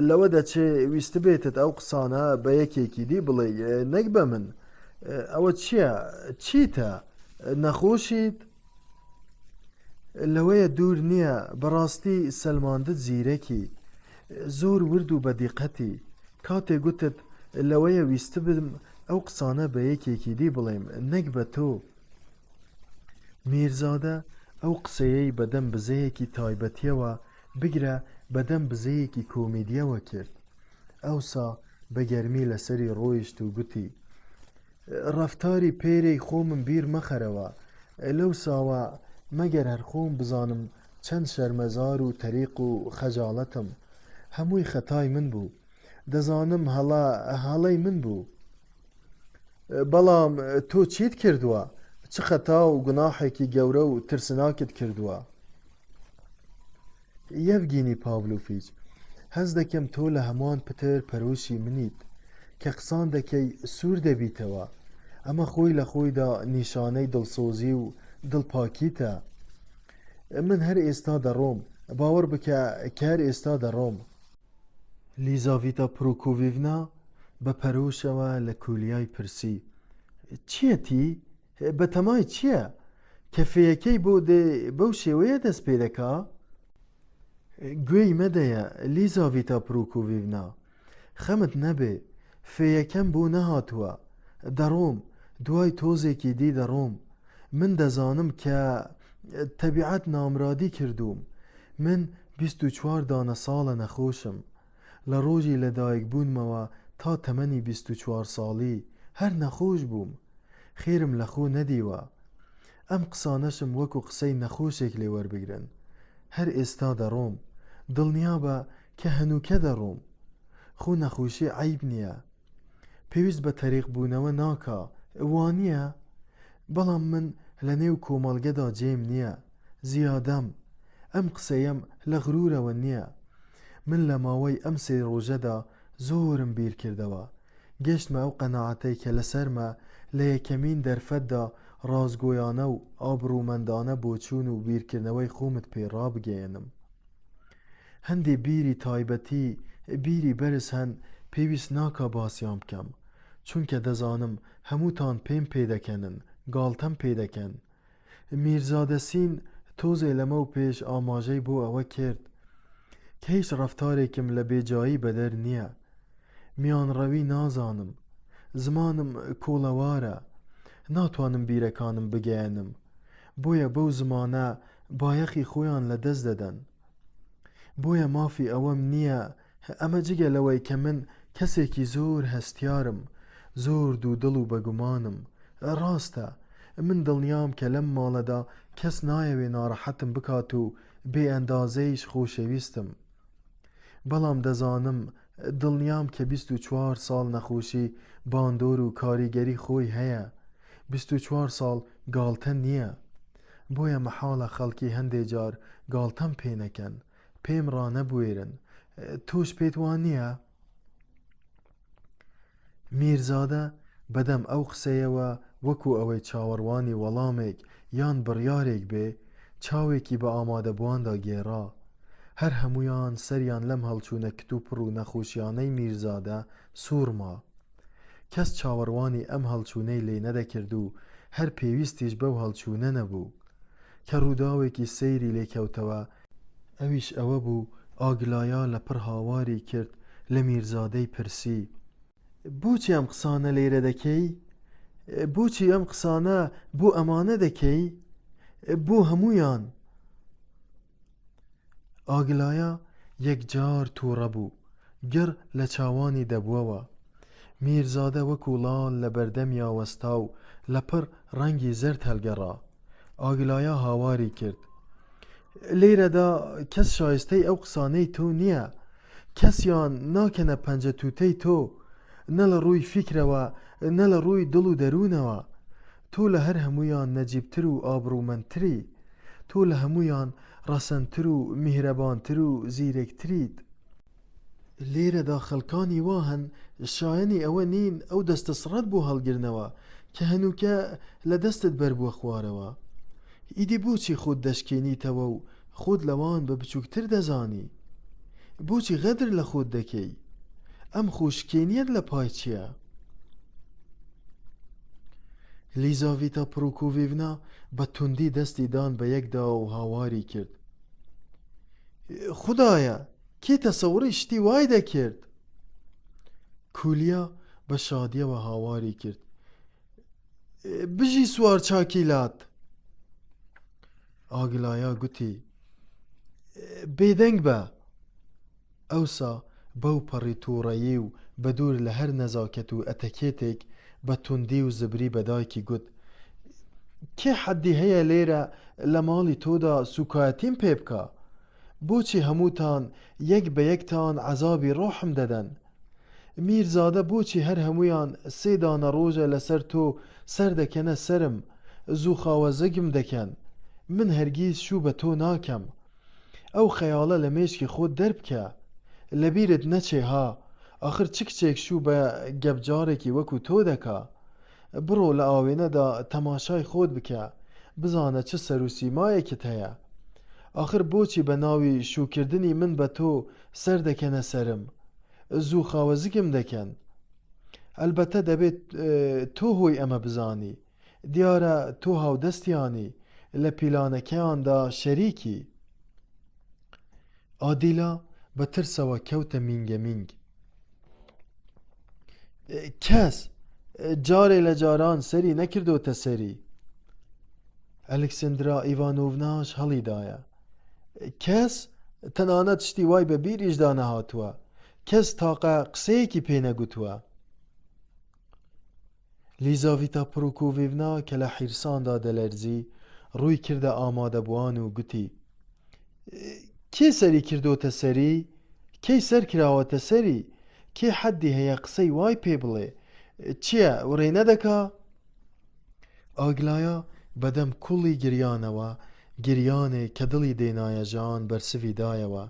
لەوە دەچێ ویستبێتت ئەو قسانە بە یەکێکی دی بڵێی نەک بە من. ئەوە چییە؟ چیتە؟ نەخۆشیت؟ لەوەیە دوور نییە بەڕاستی سەلماندت زیرەکی. زۆر ورد و بە دیقەتی. کاتێ گوتت لەوەیە ویستبم ئەو قسانە بە یەکێکی دی بڵێم نەک بە تۆ. میرزادە ئەو قسەیەی بە دەم بزەیەکی تایبەتییەوە، بگرە بە دەم بزەیەکی کۆمیدییەوە کرد. ئەوسا بە گەرمی لە سەری ڕۆیشت و گوتی، ڕەفتاری پێرێی خۆمم بیر مەخەرەوە، لەوساوە مەگەر هەر خۆم بزانم چەند شەرمەزار و تەریق و خەجاڵەتم. هەمووی خەتای من بوو. دەزانم هەڵە هەڵەی من بوو. بەڵام تۆ چیت کردووە؟ چ خەتا و گوناحێکی گەورە و ترسناکت کردووە؟ یەڤگینی پاڤلۆفیچ، هەست دەکەم تۆ لە هەمووان پتر پەرۆشی منیت. کە قسان دەکەی سوور دەبیتەوە. ئەمە خۆی لە خۆیدا نیشانەی دڵسۆزی و دڵپاکیتە. من هەر ئێستا دەڕۆم. باوەڕ بکە کە هەر ئێستا دەڕۆم. لیزاڤیتا پرۆکۆڤیڤنا بە پەرۆشەوە لە کولیای پرسی، چییەتی؟ بەتەمای چییە؟ کە فێیەکەی بۆ دێ بەو شێوەیە دەست پێ دەکا؟ گوێی مەدەیە لیزاڤیتا پرۆکۆڤیڤنا، خەمت نەبێ، فێیەکەم بۆ نەهاتووە. دەڕۆم، دوای تۆزێکی دی دەڕۆم. من دەزانم کە تەبیعەت نامرادی کردووم. من 24 دانە ساڵە نەخۆشم. لە ڕۆژی لەدایکبوونمەوە تا تەمەنی 24 ساڵی هەر نەخۆش بووم. خێرم لە خۆ نەدیوە. ئەم قسانەشم وەکو قسەی نەخۆشێک لێ وەربگرن. هەر ئێستا دەڕۆم. دڵنیابە کە هەنووکە دەڕۆم. خۆ نەخۆشی عەیب نییە. پێویست بە تەریق بوونەوە ناکا، وانییە؟ بەڵام من لە نێو کۆمەڵگەدا جێم نییە. زیادەم. ئەم قسەیەم لە غرورەوە نییە. من لە ماوەی ئەم سێ ڕۆژەدا زۆرم بیر کردەوە. گەشتمە ئەو قەناعەتەی کە لەسەرمە لە یەکەمین دەرفەتدا ڕاستگۆیانە و ئابڕوومەندانە بۆچوون و بیرکردنەوەی خۆمت پێ ڕابگەیەنم. هەندێ بیری تایبەتی، بیری بەرز هەن پێویست ناکا باسیان بکەم، چونکە دەزانم هەمووتان پێم پێدەکەنن، گاڵتەم پێدەکەن. میرزادە سین تۆزێ لەمەو پێش ئاماژەی بۆ ئەوە کرد کە هیچ ڕەفتارێکم لە بێجایی بەدەر نییە. میانڕەوی نازانم. زمانم کۆڵەوارە. ناتوانم بیرەکانم بگەیەنم. بۆیە بەو زمانە بایەخی خۆیان لە دەست دەدەن. بۆیە مافی ئەوەم نییە، ئەمە جگە لەوەی کە من کەسێکی زۆر هەستیارم، زۆر دوودڵ و بەگومانم. ڕاستە، من دڵنیام کە لەم ماڵەدا کەس نایەوێ ناڕەحەتم بکات و بێ ئەندازەیش خۆشەویستم. بەڵام دەزانم، دڵنیام کە 24 ساڵ نەخۆشی باندۆر و کاریگەری خۆی هەیە. 24 ساڵ گاڵتە نییە. بۆیە مەحاڵە خەڵکی هەندێ جار گاڵتەم پێ نەکەن، پێم ڕانەبوێرن. تۆش پێت وا نییە؟ میرزادە بەدەم ئەو قسەیەوە وەکو ئەوەی چاوەڕوانی وەڵامێک یان بڕیارێک بێ، چاوێکی بە ئامادەبوواندا گێڕا. هەر هەموویان سەریان لەم هەڵچوونە کتوپڕ و نەخۆشیانەی میرزادە سووڕما. کەس چاوەڕوانی ئەم هەڵچوونەی لێ نەدەکرد و هەر پێویستیش بەو هەڵچوونە نەبوو. کە ڕووداوێکی سەیری لێ کەوتەوە، ئەویش ئەوە بوو ئاگلایا لەپڕ هاواری کرد لە میرزادەی پرسی. بۆچی ئەم قسانە لێرە دەکەی؟ بۆچی ئەم قسانە بۆ ئەمانە دەکەی؟ بۆ هەموویان؟ ئاگلایا یەکجار تووڕە بوو، گڕ لە چاوانی دەبووەوە. میرزادە وەکوو ڵاڵ لە بەردەمیا وەستا و لەپڕ ڕەنگی زەرد هەڵگەڕا. ئاگلایا هاواری کرد. لێرەدا کەس شایستەی ئەو قسانەی تۆ نییە. کەسیان ناکەنە پەنجە تووتەی تۆ، نە لە ڕووی فیکرەوە، نە لە ڕووی دڵ و دەروونەوە. تۆ لە هەر هەموویان نەجیبتر و ئابڕوومەندتری. تۆ لە هەموویان ڕەسەنتر و میهرەبانتر و زیرەکتریت. لێرەدا خەڵکانی وا هەن شایەنی ئەوە نین ئەو دەستە سڕەت بۆ هەڵگرنەوە کە هەنووکە لە دەستت بەربووە خوارەوە. ئیدی بۆچی خۆت دەشکێنیتەوە و خۆت لەوان بە بچووکتر دەزانی؟ بۆچی غەدر لە خۆت دەکەی؟ ئەم خۆشکێنییەت لە پای چییە؟ لیزاڤیتا پرۆکۆڤیڤنا بە توندی دەستی دان بە یەکدا و هاواری کرد. خودایە، کێ تەسەوڕی شتی وای دەکرد؟ کولیا بە شادییەوە هاواری کرد. بژی سوارچاکی لات! ئاگلایا گوتی، بێدەنگ بە! ئەوسا بەو پەڕی تووڕەیی و بە دوور لە هەر نەزاکەت و ئەتەکێتێک بە توندی و زبری بە دایکی گوت، کێ حەدی هەیە لێرە لە ماڵی تۆدا سووکایەتیم پێ بکا؟ بۆچی هەمووتان یەک بە یەکتان عەزابی ڕۆحم دەدەن؟ میرزادە بۆچی هەر هەموویان سێ دانە ڕۆژە لەسەر تۆ سەر دەکەنە سەرم، زووخاوەزگم دەکەن؟ من هەرگیز شوو بە تۆ ناکەم. ئەو خەیاڵە لە مێشکی خۆت دەربکە. لەبیرت نەچێ ها، ئاخر چ کچێک شوو بە گەپجاڕێکی وەکو تۆ دەکا؟ بڕۆ لە ئاوێنەدا تەماشای خۆت بکە، بزانە چ سەروسیمایەکت هەیە. ئاخر بۆچی بە ناوی شووکردنی من بە تۆ سەر دەکەنە سەرم؟ زوو خاوەزگم دەکەن. ئەلبەتە دەبێت تۆ هۆی ئەمە بزانی. دیارە تۆ هاودەستیانی، لە پیلانەکەیاندا شەریکی. ئادیلا بە ترسەوە کەوتە مینگەمینگ. کەس جارێ لە جاران سەری نەکردۆتە سەری. ئەلکسندرا ئیڤانۆڤناش هەڵیدایە. کەس تەنانەت شتی وای بە بیریشدا نەهاتووە. کەس تاقە قسەیەکی پێ نەگوتووە. لیزاڤیتا پرۆکۆڤیڤنا کە لە حیرساندا دەلەرزی، ڕووی کردە ئامادەبووان و گوتی، کێ سەری کردۆتە سەری؟ کەی سەر کراوەتە سەری؟ کێ حەدی هەیە قسەی وای پێ بڵێ؟ چییە، وڕێ نەدەکا؟ ئاگلایا بەدەم کوڵی گریانەوە، گریانێک کە دڵی دێنایە ژان بەرسڤی دایەوە.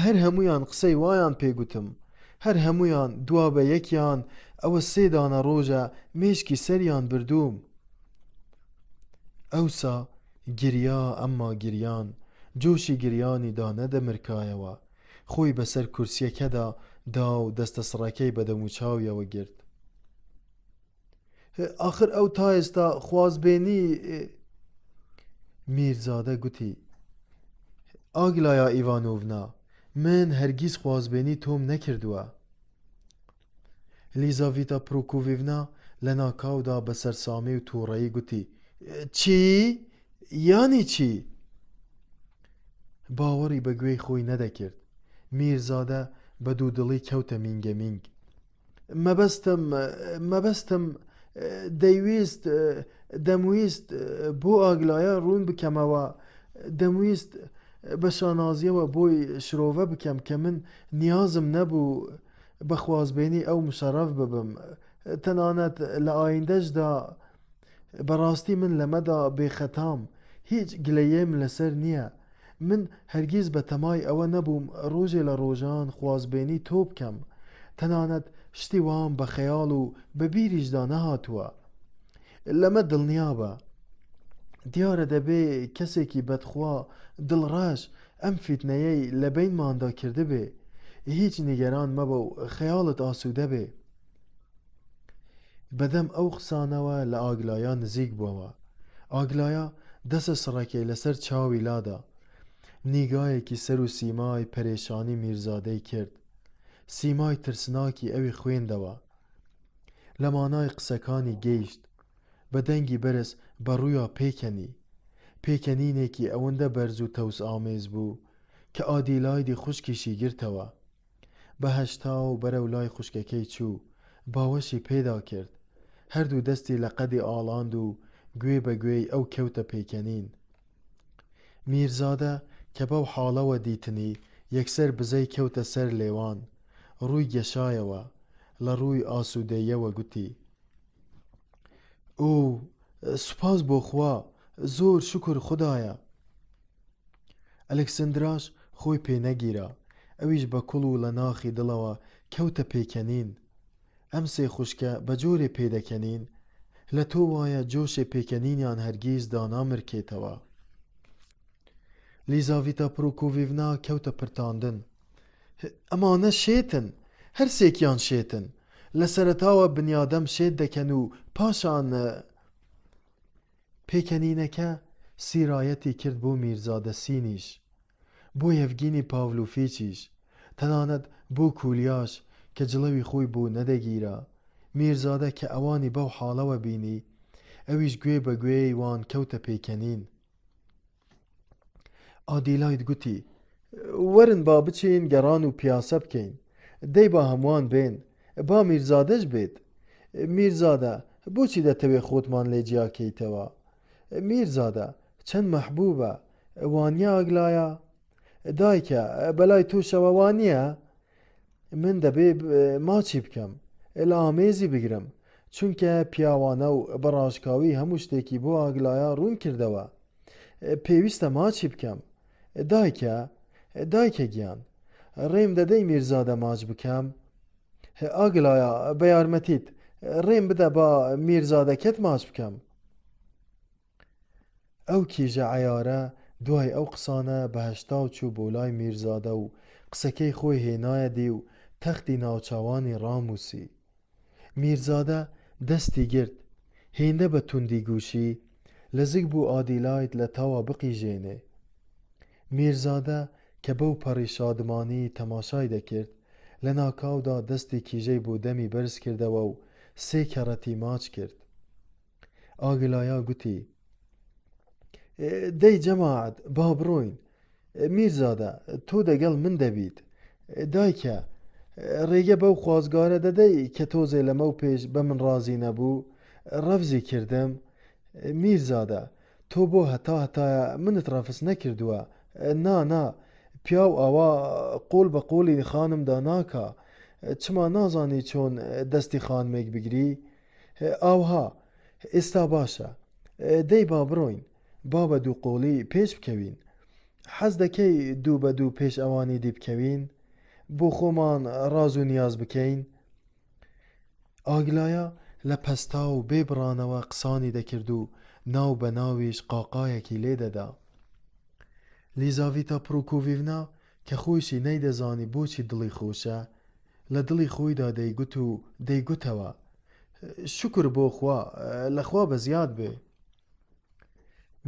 هەر هەموویان قسەی وایان پێ گوتم. هەر هەموویان دوا بە یەکیان ئەوە سێ دانە ڕۆژە مێشکی سەریان بردووم. ئەوسا گریا ئەمما گریان جۆشی گریانی دانەدەمرکایەوە. خۆی بەسەر کورسییەکەدا دا و دەستە سڕەکەی بە دەموچاویەوە گرت. ئاخر ئەو تا ئێستا خوازبێنی میرزادە گوتی ئاگلایا ئیڤانۆڤنا من هەرگیز خوازبێنی تۆم نەکردووە. لیزاڤیتا پرۆکۆڤیڤنا لە ناکاودا بە سەرسامی و تووڕەیی گوتی چی؟ یانی چی؟ باوەڕی بە گوێی خۆی نەدەکرد. میرزادە بە دوودڵی کەوتە مینگەمینگ. مەبەستم مەبەستم دەیویست دەمویست بۆ ئاگلایە ڕوون بکەمەوە دەمویست بە شانازیەوە بۆی شرۆڤە بکەم کە من نیازم نەبوو بە خوازبێنی ئەو مشەڕەف ببم تەنانەت لە ئایندەشدا بەڕاستی من لەمەدا بێخەتام، هیچ گلەیێم لەسەر نییە. من هەرگیز بە تەمای ئەوە نەبووم ڕۆژێ لە ڕۆژان خوازبێنی تۆ بکەم. تەنانەت شتی وام بە خەیاڵ و بە بیریشدا نەهاتووە. لەمە دڵنیابە. دیارە دەبێ کەسێکی بەدخوا، دڵڕەش ئەم فیتنەیەی لە بەینماندا کردبێ. هیچ نیگەران مەبە و خەیاڵت ئاسوودە بێ. بەدەم ئەو قسانەوە لە ئاگلایا نزیک بووەوە. ئاگلایا دەسە سڕەکەی لەسەر چاوی لادا. نیگایەکی سەر و سیمای پەرێشانی میرزادەی کرد. سیمای ترسناکی ئەوی خوێندەوە. لە مانای قسەکانی گەیشت. بە دەنگی بەرز بە ڕوویا پێکەنی. پێکەنینێکی ئەوەندە بەرز و تەوسئامێز بوو کە ئادیلایدی خوشکیشی گرتەوە. بە هەشتاو بەرەو لای خوشکەکەی چوو، باوەشی پێدا کرد. هەردوو دەستی لە قەدی ئاڵاند و گوێ بە گوێی ئەو کەوتە پێکەنین. میرزادە کە بەو حاڵەوە دیتنی، یەکسەر بزەی کەوتە سەر لێوان. ڕووی گەشایەوە. لە ڕووی ئاسوودەییەوە گوتی. ئوو، سوپاس بۆ خوا، زۆر شوکر خودایە. ئەلکسندراش خۆی پێ نەگیرا، ئەویش بە کوڵ و لە ناخی دڵەوە کەوتە پێکەنین. ئەم سێ خوشکە بە جۆرێ پێدەکەنین، لە تۆ وایە جۆشێ پێکەنینیان هەرگیز دانامرکێتەوە. لیزاڤیتا پرۆکۆڤیڤنا کەوتە پرتاندن. ئەمانە شێتن، هەر سێکیان شێتن. لە سەرەتاوە بنیادەم شێت دەکەن و پاشان. پێکەنینەکە سیرایەتی کرد بۆ میرزادە سینیش، بۆ یەڤگینی پاڤلۆفیچیش، تەنانەت بۆ کولیاش کە جڵەوی خۆی بۆ نەدەگیرا. میرزادە کە ئەوانی بەو حاڵەوە بینی، ئەویش گوێ بە گوێی وان کەوتە پێکەنین. ئادیلاید گوتی، وەرن با بچین گەڕان و پیاسە بکەین. دەی با هەمووان بێن. با میرزادەش بێت. میرزادە، بۆچی دەتەوێ خۆتمان لێ جیا کەیتەوە؟ میرزادە، چەند مەحبووبە. وانییە ئاگلایا؟ دایکە، بەلای تۆشەوە وانییە؟ من دەبێ ماچی بکەم، لە ئامێزی بگرم، چونکە پیاوانە و بە ڕاشکاوی هەموو شتێکی بۆ ئاگلایا ڕوون کردەوە. پێویستە ماچی بکەم. دایکە، دایکە گیان، ڕێم دەدەی میرزادە ماچ بکەم؟ ئاگلایا، بە یارمەتیت، ڕێم بدە با میرزادەکەت ماچ بکەم. ئەو کیژە عەیارە دوای ئەو قسانە بە هەشتاو چوو بۆ لای میرزادە و قسەکەی خۆی هێنایە دی و تەختی ناوچاوانی ڕامووسی. میرزادە دەستی گرت، هێندە بە توندی گوشی، لە زگ بوو ئادیلاید لە تاوا بقیژێنێ. میرزادە کە بەو پەڕی شادمانی تەماشای دەکرد، لە ناکاودا دەستی کیژەی بۆ دەمی بەرز کردەوە و سێ کەڕەتی ماچ کرد. ئاگلایا گوتی، دەی جەماعەت با بڕۆین. میرزادە تۆ دەگەڵ من دەبیت. دایکە ڕێگە بەو خوازگارە دەدەی کە تۆزێ لەمەو پێش بە من ڕازی نەبوو، ڕەفزی کردم؟ میرزادە تۆ بۆ هەتا هەتایە منت ڕەفز نەکردووە. نا نا پیاو ئاوا قۆڵ بە قۆڵی خانمدا ناکا. چما نازانی چۆن دەستی خانمێک بگری؟ ئاوها، ئێستا باشە. دەی با بڕۆین. با بە دووقۆڵی پێش بکەوین. حەز دەکەی دوو بە دوو پێش ئەوانی دی بکەوین؟ بۆ خۆمان ڕاز و نیاز بکەین؟ ئاگلایا لە پەستا و بێ بڕانەوە قسانی دەکرد و ناو بە ناویش قاقایەکی لێ دەدا. لیزاڤیتا پرۆکۆڤیڤنا کە خۆیشی نەیدەزانی بۆچی دڵی خۆشە، لە دڵی خۆیدا دەیگوت و دەیگوتەوە، شوکر بۆ خوا، لە خوا بەزیاد بێ.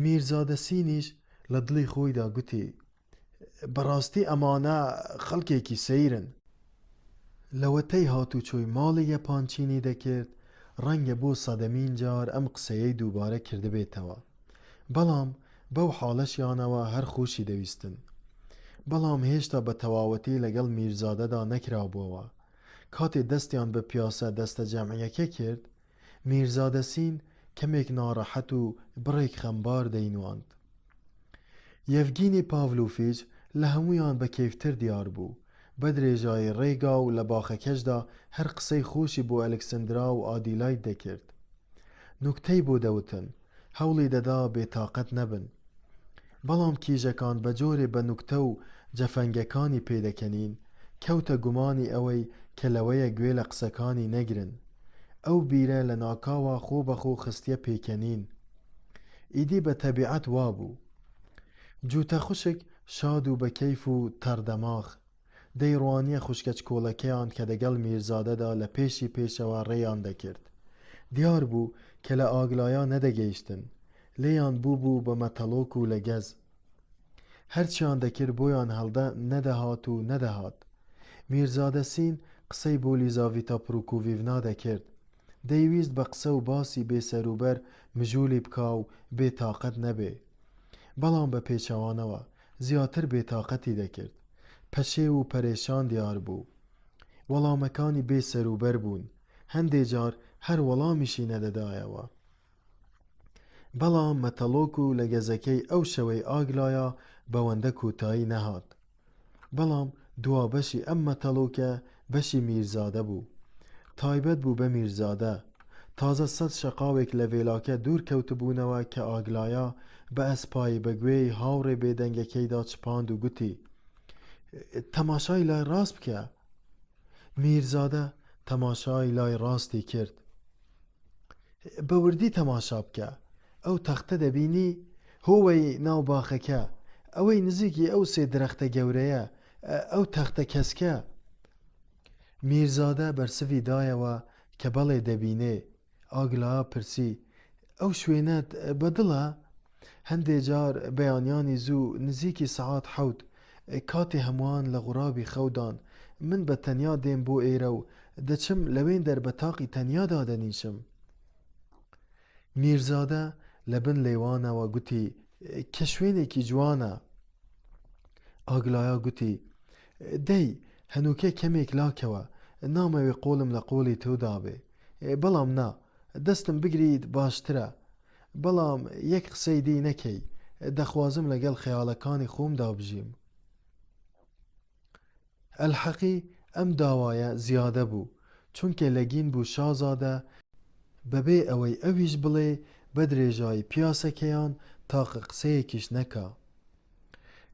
میرزادە سینیش لە دڵی خۆیدا گوتی، بەڕاستی ئەمانە خەڵکێکی سەیرن. لەوەتەی هاتوچۆی ماڵی یەپانچینی دەکرد، ڕەنگە بۆ سەدەمین جار ئەم قسەیەی دووبارە کردبێتەوە. بەڵام بەو حاڵەشیانەوە هەر خۆشی دەویستن. بەڵام هێشتا بە تەواوەتی لەگەڵ میرزادەدا نەکرابووەوە. کاتێ دەستیان بە پیاسە دەستەجەمعییەکە کرد، میرزادە سین کەمێک ناڕەحەت و بڕێک خەمبار دەینواند. یەڤگینی پاڤلۆفیچ لە هەموویان بە کەیفتر دیار بوو. بە درێژایی ڕێگا و لە باخەکەشدا هەر قسەی خۆشی بۆ ئەلکسندرا و ئادیلاید دەکرد. نوکتەی بۆ دەوتن، هەوڵی دەدا بێتاقەت نەبن. بەڵام کیژەکان بە جۆرێ بە نوکتە و جەفەنگەکانی پێدەکەنین، کەوتە گومانی ئەوەی کە لەوەیە گوێ لە قسەکانی نەگرن. ئەو بیرە لە ناکاوا خۆ بە خۆ خستیە پێکەنین. ئیدی بە تەبیعەت وابوو. جووتە خوشک شاد و بە کەیف و تەڕدەماغ، دەیڕوانیە خوشکە چکۆڵەکەیان کە دەگەڵ میرزادەدا لە پێشی پێشەوە ڕێیان دەکرد. دیار بوو کە لە ئاگلایا نەدەگەیشتن. لێیان بووبوو بە مەتەڵۆک و لەگەز. هەرچیان دەکرد بۆیان هەڵدە نەدەهات و نەدەهات. میرزادە سین قسەی بۆ لیزاڤیتا پروکوڤیڤنا دەکرد. دەیویست بە قسە و باسی بێ سەروبەر مژوولی بکا و بێ تاقەت نەبێ. بەڵام بە پێچەوانەوە، زیاتر بێتاقەتی دەکرد. پەشێو و پەرێشان دیار بوو. وەڵامەکانی بێ سەروبەر بوون. هەندێ جار هەر وەڵامیشی نەدەدایەوە. بەڵام مەتەڵۆک و لەگەزەکەی ئەو شەوەی ئاگلایا بەوەندە کۆتایی نەهات. بەڵام دوا بەشی ئەم مەتەڵۆکە بەشی میرزادە بوو. تایبەت بوو بە میرزادە. تازە سەت شەقاوێک لە ڤێلاکە دوور کەوتبوونەوە کە ئاگلایا بە ئەسپایی بە گوێی هاوڕێ بێدەنگەکەیدا چپاند و گوتی، تەماشای لای ڕاست بکە. میرزادە تەماشای لای ڕاستی کرد. بە وردی تەماشا بکە. ئەو تەختە دەبینی؟ هۆوەی ناو باخەکە، ئەوەی نزیکی ئەو سێ درەختە گەورەیە، ئەو تەختە کەسکە. میرزادە بەرسڤی دایەوە کە بەڵێ دەبینێ. ئاگلایا پرسی، ئەو شوێنەت بە دڵە؟ هەندێ جار بەیانیانی زوو نزیکی سەعات حەوت، کاتێ هەمووان لە غورابی خەودان، من بە تەنیا دێم بۆ ئێرە و دەچم لەوێندەر بە تاقی تەنیا دادەنیشم. میرزادە لە بن لێوانەوە گوتی، کە شوێنێکی جوانە. ئاگلایا گوتی، دەی، هەنووکە کەمێک لاکەوە، نامەوێ قۆڵم لە قۆڵی تۆدا بێ. بەڵام نا، دەستم بگریت باشترە. بەڵام یەک قسەی دی نەکەی، دەخوازم لەگەڵ خەیاڵەکانی خۆمدا بژیم. ئەلحەقی ئەم داوایە زیادە بوو، چونکە لەگین بوو شازادە، بەبێ ئەوەی ئەویش بڵێ بە درێژایی پیاسەکەیان تاقە قسەیەکیش نەکا.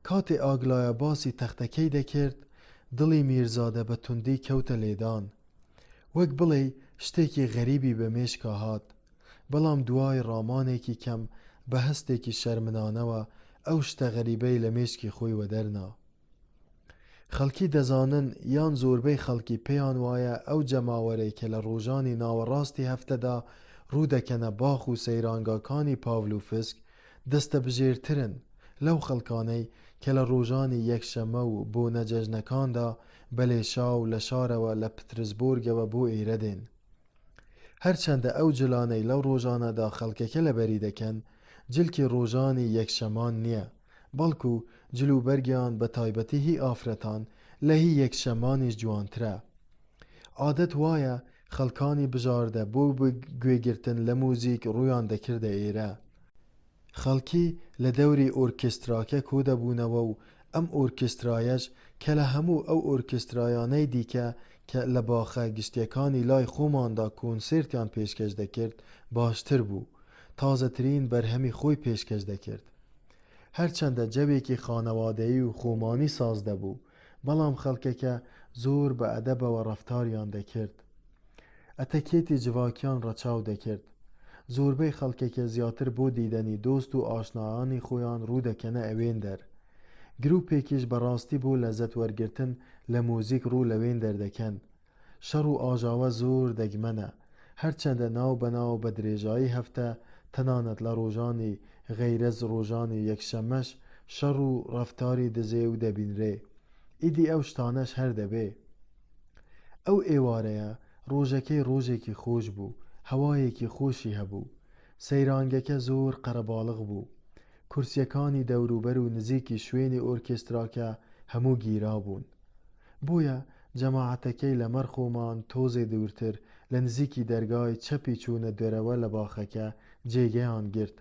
کاتێ ئاگلایا باسی تەختەکەی دەکرد، دڵی میرزادە بە توندی کەوتە لێدان. وەک بڵێی شتێکی غەریبی بە مێشکا هات. بەڵام دوای ڕامانێکی کەم بە هەستێکی شەرمنانەوە ئەو شتە غەریبەی لە مێشکی خۆی وەدەرنا. خەڵکی دەزانن یان زۆربەی خەڵکی پێیان وایە ئەو جەماوەرەی کە لە ڕۆژانی ناوەڕاستی هەفتەدا ڕوو دەکەنە باخ و سەیرانگاکانی پاڤلوفسک دەستەبژێرترن لەو خەڵکانەی کە لە ڕۆژانی یەکشەممە و بۆنە جەژنەکاندا بە لێشاو لە شارەوە لە پترسبۆرگەوە بۆ ئێرە دێن. هەرچەندە ئەو جلانەی لەو ڕۆژانەدا خەڵکەکە لەبەری دەکەن جلکی ڕۆژانی یەکشەمان نییە، بەڵکو جل و بەرگیان بە تایبەتی هی ئافرەتان لە هی یەکشەمانیش جوانترە. عادەت وایە خەڵکانی بژاردە بۆ گوێگرتن لە موزیک ڕوویان دەکردە ئێرە. خەڵکی لە دەوری ئۆرکێستراکە کۆدەبوونەوە و ئەم ئۆرکێسترایەش کە لە هەموو ئەو ئۆرکێسترایانەی دیکە کە لە باخە گشتیەکانی لای خۆماندا کۆنسێرتیان پێشکەش دەکرد باشتر بوو، تازەترین بەرهەمی خۆی پێشکەش دەکرد. هەرچەندە جەوێکی خانەوادەیی و خۆمانی ساز دەبوو، بەڵام خەڵکەکە زۆر بە ئەدەبەوە ڕەفتاریان دەکرد. ئەتەکێتی جڤاکیان ڕەچاو دەکرد. زۆربەی خەڵکەکە زیاتر بۆ دیدەنی دۆست و ئاشنایانی خۆیان ڕوو دەکەنە ئەوێندەر. گروپێکیش بە ڕاستی بۆ لەزەت وەرگرتن لە مۆزیک ڕوو لەوێندەر دەکەن. شەڕ و ئاژاوە زۆر دەگمەنە. هەرچەندە ناو بە ناو بە درێژایی هەفتە، تەنانەت لە ڕۆژانی غەیرەز ڕۆژانی یەکشەممەش شەڕ و ڕەفتاری دزێو دەبینرێ. ئیدی ئەو شتانەش هەر دەبێ. ئەو ئێوارەیە ڕۆژەکەی ڕۆژێکی خۆش بوو، هەوایەکی خۆشی هەبوو. سەیرانگەکە زۆر قەرەباڵغ بوو. کورسییەکانی دەوروبەر و نزیکی شوێنی ئۆرکێستراکە هەموو گیرابوون. بۆیە جەماعەتەکەی لە مەڕ خۆمان تۆزێ دوورتر لە نزیکی دەرگای چەپی چوونە دەرەوە لە باخەکە جێگەیان گرت.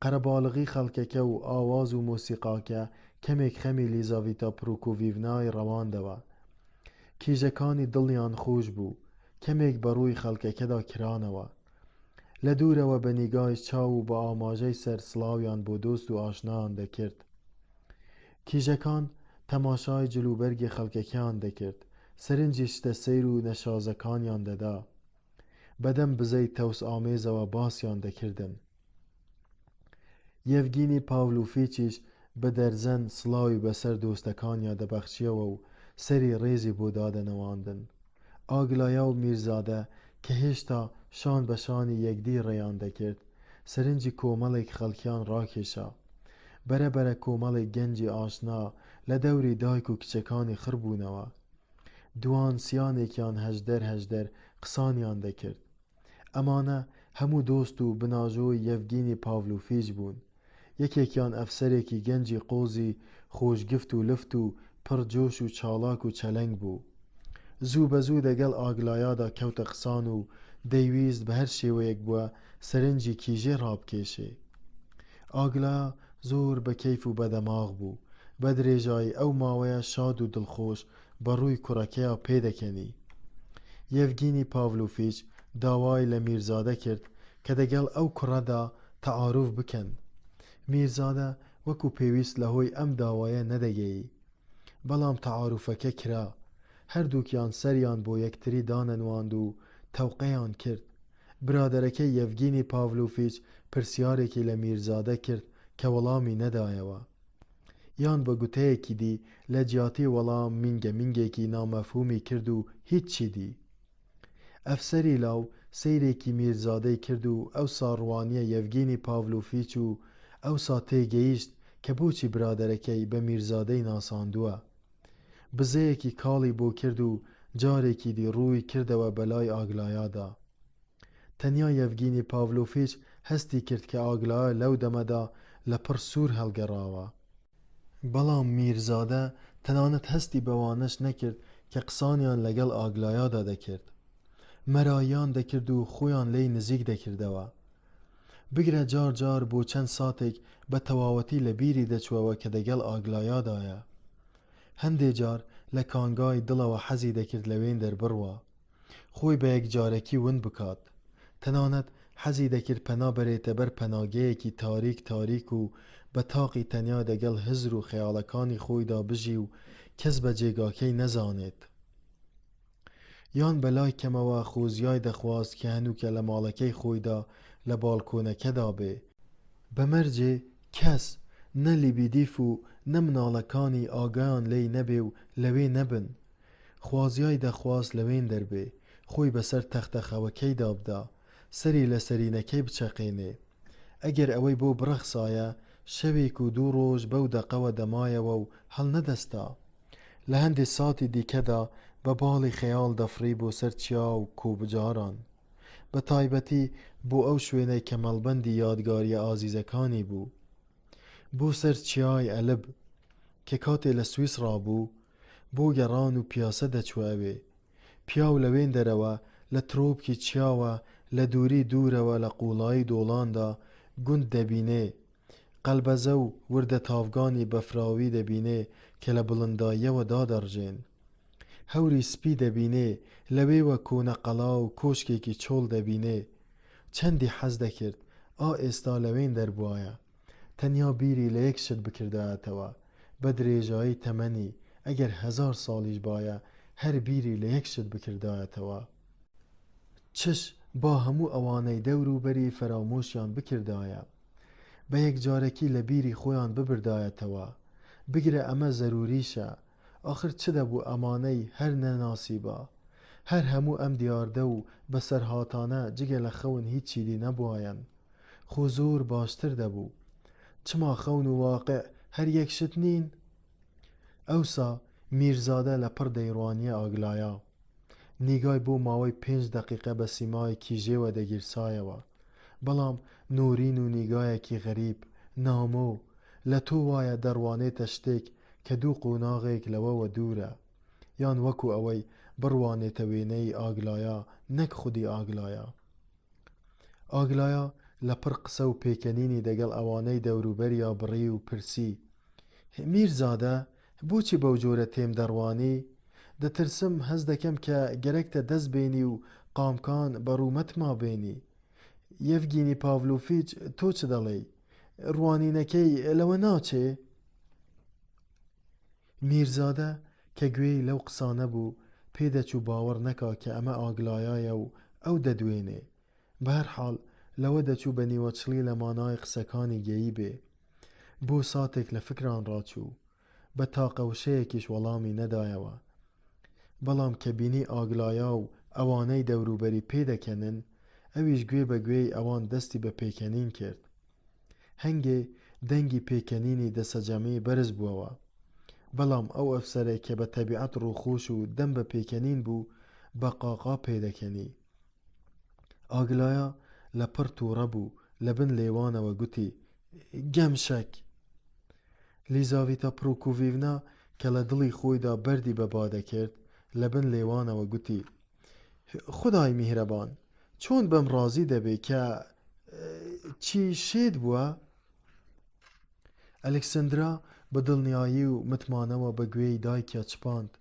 قەرەباڵغی خەڵکەکە و ئاواز و مۆسیقاکە کەمێک خەمی لیزاڤیتا پرۆکۆڤیڤنای ڕەواندەوە. کیژەکانی دڵیان خۆش بوو. کەمێک بە ڕووی خەڵکەکەدا کرانەوە. لە دوورەوە بە نیگای چاو و بە ئاماژەی سەر سڵاویان بۆ دۆست و ئاشنایان دەکرد. کیژەکان تەماشای جلوبەرگی خەڵکەکەیان دەکرد، سەرنجی شتە سەیر و نەشازەکانیان دەدا. بەدەم بزەی تەوسئامێزەوە باسیان دەکردن. یەڤگینی پاڤلوفیچیش بە دەرزەن سڵاوی بەسەر دۆستەکانیا دەبەخشیەوە و سەری ڕێزی بۆ دادەنەواندن. ئاگلایا و میرزادە کە هێشتا شان بە شانی یەکدی ڕێیان دەکرد، سەرنجی کۆمەڵێک خەڵکیان ڕاکێشا. بەرە بەرە کۆمەڵێک گەنجی ئاشنا لە دەوری دایک و کچەکانی خڕ بوونەوە. دوان سیانێکیان هەژدەر هەژدەر قسانیان دەکرد. ئەمانە هەموو دۆست و بناژۆی یەڤگینی پاڤلوفیچ بوون. یەکێکیان ئەفسەرێکی گەنجی قۆزی خۆشگفت و لفت و پڕ جۆش و چاڵاک و چەلەنگ بوو. زوو بە زوو دەگەڵ ئاگلایادا کەوتە قسان و دەیویست بە هەر شێوەیەک بووە سەرنجی کیژێ ڕابکێشێ. ئاگلایا زۆر بە کەیف و بە دەماغ بوو. بە درێژایی ئەو ماوەیە شاد و دڵخۆش بە ڕووی کوڕەکەیا پێدەکەنی. یەڤگینی پاڤلوفیچ داوای لە میرزادە کرد کە دەگەڵ ئەو کوڕەدا تەعاروف بکەن. میرزادە وەکوو پێویست لە هۆی ئەم داوایە نەدەگەیی. بەڵام تەعاروفەکە کرا. هەردووکیان سەریان بۆ یەکتری دانەنواند و تەوقەیان کرد. برادەرەکەی یەڤگینی پاڤلوفیچ پرسیارێکی لە میرزادە کرد کە وەڵامی نەدایەوە. یان بە گوتەیەکی دی لە جیاتی وەڵام مینگە مینگێکی نامەفهومی کرد و هیچی دی. ئەفسەری لاو سەیرێکی میرزادەی کرد و ئەوسا ڕوانیە یەڤگینی پاڤلوفیچ و ئەوسا تێگەیشت کە بۆچی برادەرەکەی بە میرزادەی ناساندووە. بزەیەکی کاڵی بۆ کرد و جارێکی دی ڕووی کردەوە بە لای ئاگلایادا. تەنیا یەڤگینی پاڤلۆفیچ هەستی کرد کە ئاگلایا لەو دەمەدا لە پڕ سوور هەڵگەڕاوە. بەڵام میرزادە تەنانەت هەستی بەوانەش نەکرد کە قسانیان لەگەڵ ئاگلایادا دەکرد. مەراییان دەکرد و خۆیان لێی نزیک دەکردەوە. بگرە جار جار بۆ چەند ساتێک بە تەواوەتی لە بیری دەچووەوە کە دەگەڵ ئاگلایادایە. هەندێ جار لە کانگای دڵەوە حەزی دەکرد لەوێندەر بڕوا. خۆی بە یەکجارەکی ون بکات. تەنانەت حەزی دەکرد پەنا بەرێتە بەر پەناگەیەکی تاریک تاریک و بە تاقی تەنیا دەگەڵ هزر و خەیاڵەکانی خۆیدا بژی و کەس بە جێگاکەی نەزانێت. یان بە لای کەمەوە خۆزیای دەخواست کە هەنووکە لە ماڵەکەی خۆیدا لە باڵکۆنەکەدا بێ، بە مەرجێ کەس، نە لیبیدیف و نە مناڵەکانی ئاگایان لێی نەبێ و لەوێ نەبن. خوازیای دەخواست لەوێندەر بێ، خۆی بەسەر تەختە خەوەکەیدا بدا، سەری لە سەرینەکەی بچەقێنێ. ئەگەر ئەوەی بۆ بڕەخسایە، شەوێک و دوو ڕۆژ بەو دەقەوە دەمایەوە و هەڵنەدەستا. لە هەندێ ساتی دیکەدا بە باڵی خەیاڵ دەفڕی بۆ سەر چیا و کۆبجاران. بە تایبەتی بۆ ئەو شوێنەی کە مەڵبەندی یادگارییە ئازیزەکانی بوو. بۆ سەر چیای ئەلب، کە کاتێ لە سویسڕا بوو، بۆ گەڕان و پیاسە دەچووە ئەوێ. پیاو لەوێندەرەوە، لە ترۆپکی چیاوە، لە دووری دوورەوە لە قووڵایی دۆڵاندا گوند دەبینێ. قەلبەزە و وردە تاڤگانی بەفراوی دەبینێ کە لە بڵنداییەوە دادەڕژێن. هەوری سپی دەبینێ، لەوێوە کۆنە قەڵا و کۆشکێکی چۆڵ دەبینێ. چەندی حەز دەکرد ئا ئێستا لەوێندەر بوایە. تەنیا بیری لە یەک شت بکردایەتەوە، بە درێژایی تەمەنی، ئەگەر هەزار ساڵیش بایە، هەر بیری لە یەک شت بکردایەتەوە. چش با هەموو ئەوانەی دەور و بەری فەرامۆشیان بکردایە. بە یەکجارەکی لە بیری خۆیان ببردایەتەوە. بگرە ئەمە زەرووریشە. ئاخر چ دەبوو ئەمانەی هەر نەناسیبا؟ هەر هەموو ئەم دیاردە و بەسەرهاتانە جگە لە خەون هیچی دی نەبوایەن. خۆ زۆر باشتر دەبوو. چما خەون و واقع هەر یەک شت نین؟ ئەوسا میرزادە لە پڕ دەیڕوانییە ئاگلایا. نیگای بۆ ماوەی پێنج دەقیقە بە سیمای کیژێوە دەگیرسایەوە. بەڵام نۆرین و نیگایەکی غەریب، نامۆ، لە تۆ وایە دەڕوانێتە شتێک کە دوو قۆناغێک لەوەوە دوورە. یان وەکو ئەوەی بڕوانێتە وێنەی ئاگلایا نەک خودی ئاگلایا. ئاگلایا لە پڕ قسە و پێکەنینی دەگەڵ ئەوانەی دەوروبەریا بڕی و پرسی، میرزادە، بۆچی بەو جۆرە تێم دەڕوانی؟ دەترسم، هەست دەکەم کە گەرەکتە دەست بێنی و قامکان بە ڕوومەتما بێنی. یەڤگینی پاڤلۆفیچ تۆ چ دەڵێی؟ ڕوانینەکەی لەوە ناچێ؟ میرزادە کە گوێی لەو قسانە بوو، پێدەچوو باوەڕ نەکا کە ئەمە ئاگلایایە و ئەو دەدوێنێ. بەهەرحاڵ لەوە دەچوو بە نیوەچڵی لە مانای قسەکانی گەییبێ. بۆ ساتێک لە فکران ڕاچوو. بە تاقە وشەیەکیش وەڵامی نەدایەوە. بەڵام کە بینی ئاگلایا و ئەوانەی دەوروبەری پێدەکەنن، ئەویش گوێ بە گوێی ئەوان دەستی بە پێکەنین کرد. هەنگێ دەنگی پێکەنینی دەسەجەمی بەرز بووەوە. بەڵام ئەو ئەفسەرەی کە بە تەبیعەت ڕووخۆش و دەم بە پێکەنین بوو، بە قاقا پێدەکەنی. ئاگلایا لە پڕ تووڕە بوو، لە بن لێوانەوە گوتی، گەمشەک! لیزاڤیتا پرۆکۆڤیڤنا کە لە دڵی خۆیدا بەردی بە با دەکرد، لە بن لێوانەوە گوتی، خودای میهرەبان چۆن بەم ڕازی دەبێ کە چی شێت بووە؟ ئەلکسندرا بە دڵنیایی و متمانەوە بە گوێی دایکیا چپاند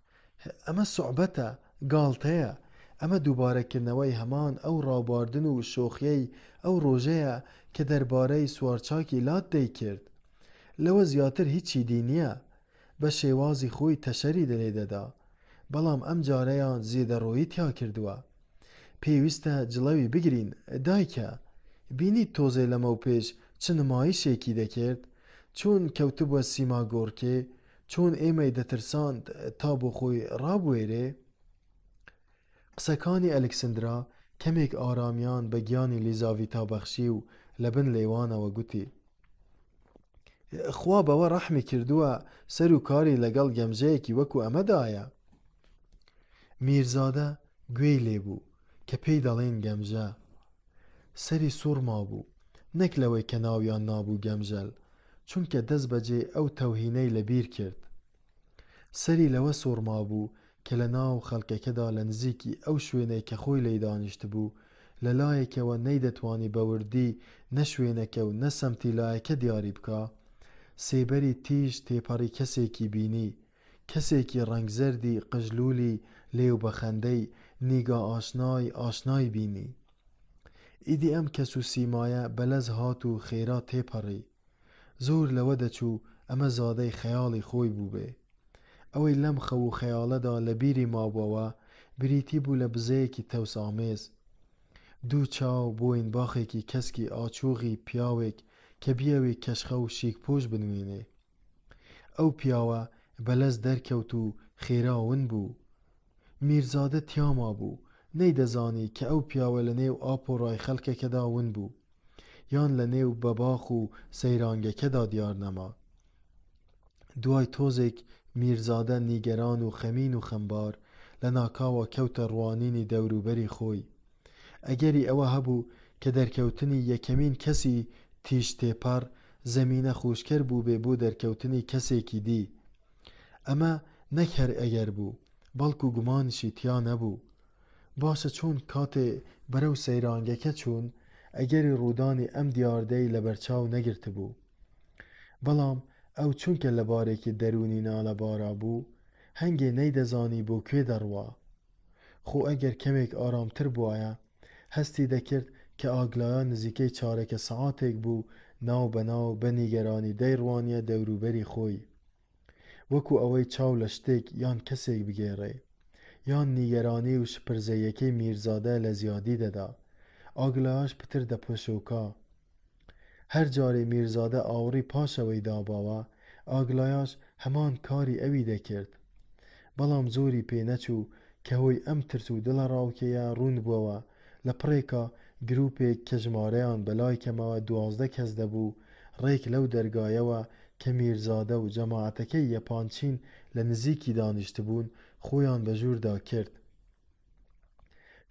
ئەمە سوعبەتە، گاڵتەیە، ئەمە دووبارەکردنەوەی هەمان ئەو ڕابواردن و شۆخیەی ئەو ڕۆژەیە کە دەربارەی سوارچاکی لات دەیکرد. لەوە زیاتر هیچی دی نییە. بە شێوازی خۆی تەشەری لێ دەدا، بەڵام ئەم جارەیان زێدەڕۆیی تیا کردووە. پێویستە جڵەوی بگرین، دایکە. بینیت تۆزێ لەمەوپێش چ نمایشێکی دەکرد؟ چۆن کەوتبووە سیماگۆڕکێ، چۆن ئێمەی دەترساند تا بۆ خۆی ڕابوێرێ؟ قسەکانی ئەلکسندرا کەمێک ئارامیان بە گیانی لیزاڤیتا بەخشی و لە بن لێوانەوە گوتی، خوا بەوە ڕەحمی کردووە سەر و کاری لەگەڵ گەمژەیەکی وەکو ئەمەدایە. میرزادە گوێی لێ بوو کە پێی دەڵێن گەمژە. سەری سوڕ مابوو، نەک لەوەی کە ناویان نابوو گەمژەل، چونکە دەست بەجێ ئەو تەوهینەی لە بیر کرد. سەری لەوە سوڕ مابوو کە لە ناو خەڵکەکەدا لە نزیکی ئەو شوێنەی کە خۆی لێی دانیشتبوو، لە لایەکەوە نەیدەتوانی بە وردی نە شوێنەکە و نە سەمتی لایەکە دیاری بکا، سێبەری تیژ تێپەڕی کەسێکی بینی، کەسێکی ڕەنگ زەردی قژلوولی لێو بە خەندەی نیگا ئاشنای ئاشنای بینی. ئیدی ئەم کەس و سیمایە بەلەز هات و خێرا تێپەڕی. زۆر لەوە دەچوو ئەمە زادەی خەیاڵی خۆی بووبێ. ئەوەی لەم خەو و خەیاڵەدا لە بیری مابووەوە، بریتی بوو لە بزەیەکی تەوسئامێز. دوو چاو بۆینباخێکی کەسکی ئاچووغی پیاوێک کە بیەوێ کەشخە و شیکپۆش بنوێنێ. ئەو پیاوە بەلەز دەرکەوت و خێرا ون بوو. میرزادە تیا مابوو، نەیدەزانی کە ئەو پیاوە لە نێو ئاپۆرای خەڵکەکەدا ون بوو، یان لە نێو بەباخ و سەیرانگەکەدا دیار نەما. دوای تۆزێک میرزادە نیگەران و خەمین و خەمبار، لە ناکاوە کەوتە ڕوانینی دەوروبەری خۆی. ئەگەری ئەوە هەبوو کە دەرکەوتنی یەکەمین کەسی تیژتێپەڕ، زەمینە خۆشکەر بووبێ بۆ دەرکەوتنی کەسێکی دی. ئەمە نەک هەر ئەگەر بوو، بەڵکو گومانیشی تیا نەبوو. باشە چۆن کاتێ بەرەو سەیرانگەکە چوون، ئەگەری ڕوودانی ئەم دیاردەی لەبەرچاو نەگرتبوو؟ بەڵام ئەو چونکە لە بارێکی دەروونی نالەبارا بوو، هەنگێ نەیدەزانی بۆ کوێ دەڕوا. خۆ ئەگەر کەمێک ئارامتر بوایە، هەستی دەکرد کە ئاگلایا نزیکەی چارەکە سەعاتێک بوو ناو بە ناو بە نیگەرانی دەیڕوانیە دەوروبەری خۆی. وەکو ئەوەی چاو لە شتێک یان کەسێک بگێڕێ. یان نیگەرانی و شپرزەییەکەی میرزادە لە زیادی دەدا. ئاگلایاش پتر دەپۆشۆکا. هەر جارێ میرزادە ئاوڕی پاشەوەی داباوە، ئاگلایاش هەمان کاری ئەوی دەکرد. بەڵام زۆری پێ نەچوو کە هۆی ئەم ترس و دڵەڕاوکێیە ڕوون بووەوە، لە پڕێکا گرووپێک کە ژمارەیان بە لای کەمەوە 12 کەس دەبوو، ڕێک لەو دەرگایەوە کە میرزادە و جەماعەتەکەی یەپانچین لە نزیکی دانیشتبوون، خۆیان بە ژووردا کرد.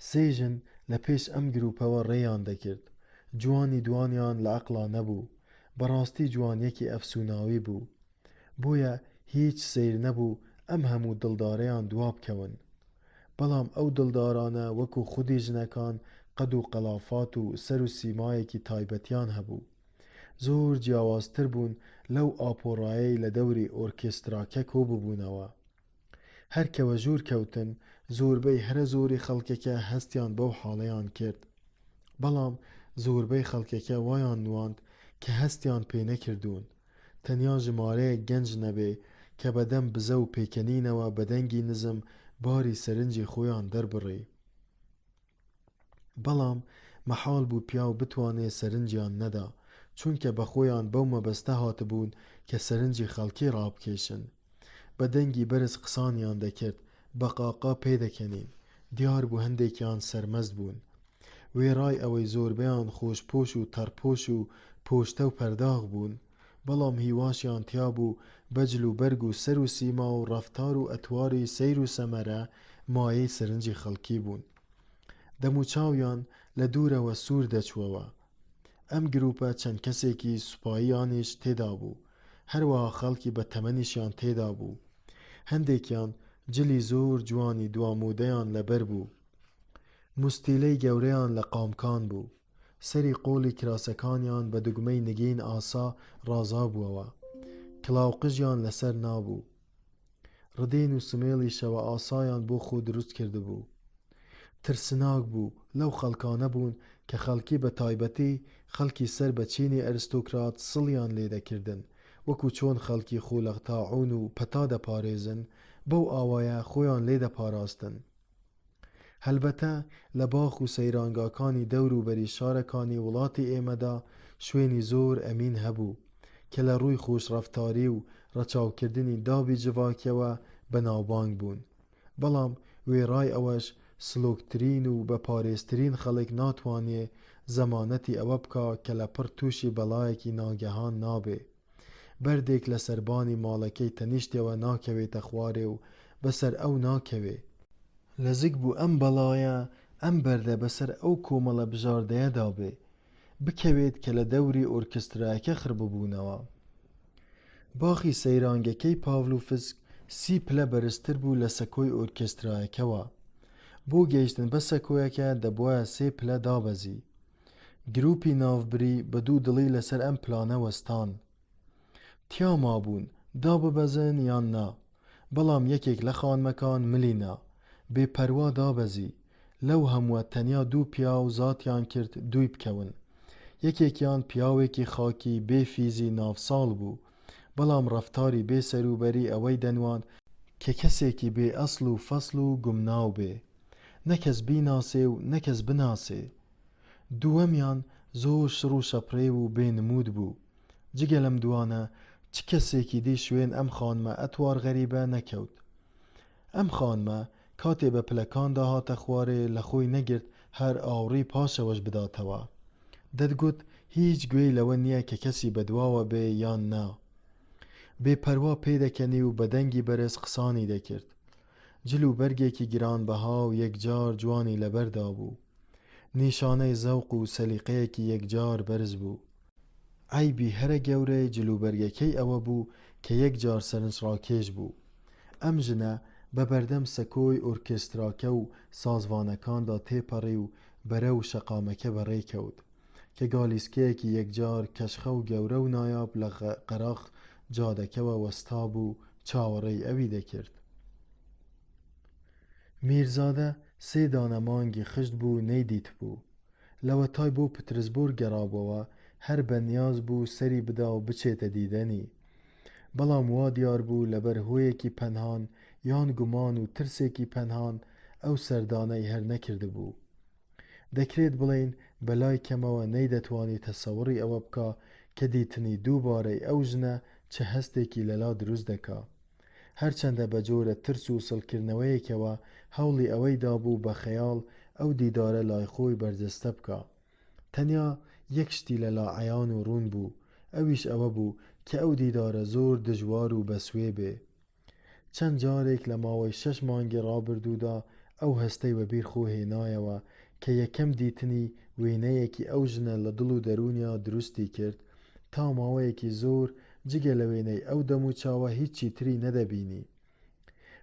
سێ ژن لە پێش ئەم گرووپەوە ڕێیان دەکرد. جوانی دوانیان لە عەقڵا نەبوو. بە ڕاستی جوانییەکی ئەفسووناوی بوو. بۆیە هیچ سەیر نەبوو ئەم هەموو دڵدارەیان دوا بکەون. بەڵام ئەو دڵدارانە وەکوو خودی ژنەکان قەد و قەڵافات و سەر و سیمایەکی تایبەتیان هەبوو. زۆر جیاوازتر بوون لەو ئاپۆڕایەی لە دەوری ئۆرکێستراکە کۆ ببوونەوە. هەر کە وەژوور کەوتن، زۆربەی هەرە زۆری خەڵکەکە هەستیان بەو حاڵەیان کرد. بەڵام زۆربەی خەڵکەکە وایان نواند کە هەستیان پێ نەکردوون. تەنیا ژمارەیەک گەنج نەبێ کە بە دەم بزە و پێکەنینەوە بە دەنگی نزم باری سەرنجی خۆیان دەربڕی. بەڵام مەحاڵ بوو پیاو بتوانێ سەرنجیان نەدا، چونکە بە خۆیان بەو مەبەستە هاتبوون کە سەرنجی خەڵکی ڕابکێشن. بە دەنگی بەرز قسانیان دەکرد، بە قاقا پێدەکەنین. دیار بوو هەندێکیان سەرمەست بوون. وێڕای ئەوەی زۆربەیان خۆشپۆش و تەڕپۆش و پۆشتە و پەرداخ بوون، بەڵام هیواشیان تیا بوو بە جل و بەرگ و سەر و سیما و ڕەفتار و ئەتواری سەیر و سەمەرە مایەی سەرنجی خەڵکی بوون. دەموچاویان لە دوورەوە سوور دەچووەوە. ئەم گرووپە چەند کەسێکی سوپاییانیش تێدا بوو، هەروەها خەڵکی بە تەمەنیشیان تێدا بوو. هەندێکیان جلی زۆر جوانی دوامۆدەیان لەبەر بوو. موستیلەی گەورەیان لە قامکان بوو. سەری قۆڵی کراسەکانیان بە دوگمەی نگین ئاسا ڕازابووەوە. کڵاوقژیان لەسەر نابوو. ڕدێن و سمێڵی شەوە ئاسایان بۆ خۆ دروست کردبوو. ترسناک بوو، لەو خەڵکانە بوون کە خەڵکی بە تایبەتی خەڵکی سەر بە چینی ئەرستۆکرات سڵیان لێ دەکردن، وەکوو چۆن خەڵکی خۆ لە تاعوون و پەتا دەپارێزن، بەو ئاوایە خۆیان لێ دەپاراستن. هەلبەتە لە باخ و سەیرانگاکانی دەور و بەری شارەکانی وڵاتی ئێمەدا شوێنی زۆر ئەمین هەبوو کە لە ڕووی خۆشڕەفتاری و ڕەچاوکردنی دابی جڤاکیەوە بەناوبانگ بوون. بەڵام وێڕای ئەوەش سڵۆکترین و بە پارێزترین خەڵک ناتوانێ زەمانەتی ئەوە بکا کە لە پڕ تووشی بەڵایەکی ناگەهان نابێ. بەردێک لە سەربانی ماڵەکەی تەنیشتەوە ناکەوێتە خوارێ و بە سەر ئەو ناکەوێ. لەزک بوو ئەم بەڵایە ئەم بەردە بەسەر ئەو کۆمەڵە بژاردەیەدا بێ، بکەوێت کە لە دەوری ئۆرکێسترایەکە خڕ ببوونەوە. باخی سەیرانگەکەی پاڤلوفسک سی پلە بەرزتر بوو لە سەکۆی ئۆرکێسترایەکەوە. بۆ گەیشتن بە سەکۆیەکە دەبوایە سێ پلە دابەزی. گرووپی ناوبری بە دوو دڵی لەسەر ئەم پلانە وەستان. تیا مابوون داببەزن یان نا، بەڵام یەکێک لە خانمەکان ملی نا، بێ پەروا دابەزی، لەو هەمووە تەنیا دوو پیاو زاتیان کرد دووی بکەون. یەکێکیان پیاوێکی خاکی بێ فیزی ناوساڵ بوو، بەڵام ڕەفتاری بێ سەروبەری ئەوەی دەنواند کە کەسێکی بێ ئەسڵ و فەسڵ و گومناو بێ، نە کەس بیناسێ و نە کەس بناسێ. دووەمیان زۆر شڕ و شەپرێو و بێ نموود بوو. جگە لەم دووانە چ کەسێکی دی شوێن ئەم خانمە ئەتوار غەریبە نەکەوت. ئەم خانمە کاتێ بە پلەکاندا هاتە خوارێ لە خۆی نەگرت هەر ئاوڕی پاشەوەش بداتەوە. دەتگوت هیچ گوێی لەوە نییە کە کەسی بەدواوە بێ یان نا. بێ پەروا پێدەکەنی و بە دەنگی بەرز قسانی دەکرد. جل و بەرگێکی گرانبەها و یەکجار جوانی لەبەردا بوو. نیشانەی زەوق و سەلیقەیەکی یەکجار بەرز بوو. عەیبی هەرە گەورەی جلوبەرگەکەی ئەوە بوو کە یەکجار سەرنجڕاکێش بوو. ئەم ژنە بە بەردەم سەکۆی ئۆرکێستراکە و سازڤانەکاندا تێپەڕی و بەرەو شەقامەکە بەڕێ کەوت کە گالیسکەیەکی یەکجار کەشخە و گەورە و نایاب لە قەراخ جادەکەوە وەستابوو چاوەڕێی ئەوی دەکرد. میرزادە سێ دانە مانگی خشت بوو نەیدیتبوو. لەوەتای بۆ پترزبۆرگ گەڕابۆوە هەر بە نیاز بوو سەری بدا و بچێتە دیدەنی. بەڵام وا دیار بوو لەبەر هۆیەکی پەنهان یان گومان و ترسێکی پەنهان ئەو سەردانەی هەر نەکردبوو. دەکرێت بڵێین بە لای کەمەوە نەیدەتوانی تەسەوڕی ئەوە بکا کە دیتنی دووبارەی ئەو ژنە چ هەستێکی لەلا دروست دەکا. هەرچەندە بە جۆرە ترس و سڵکردنەوەیەکەوە هەوڵی ئەوەی دابوو بە خەیاڵ ئەو دیدارە لای خۆی بەرجەستە بکا. تەنیا یەک شتی لەلا عەیان و ڕوون بوو، ئەویش ئەوە بوو کە ئەو دیدارە زۆر دژوار و بەسوێ بێ. چەند جارێک لە ماوەی شەش مانگی ڕابردوودا ئەو هەستەی وەبیر خۆ هێنایەوە کە یەکەم دیتنی وێنەیەکی ئەو ژنە لە دڵ و دەروونیا دروستی کرد، تا ماوەیەکی زۆر جگە لە وێنەی ئەو دەموچاوە هیچی تری نەدەبینی.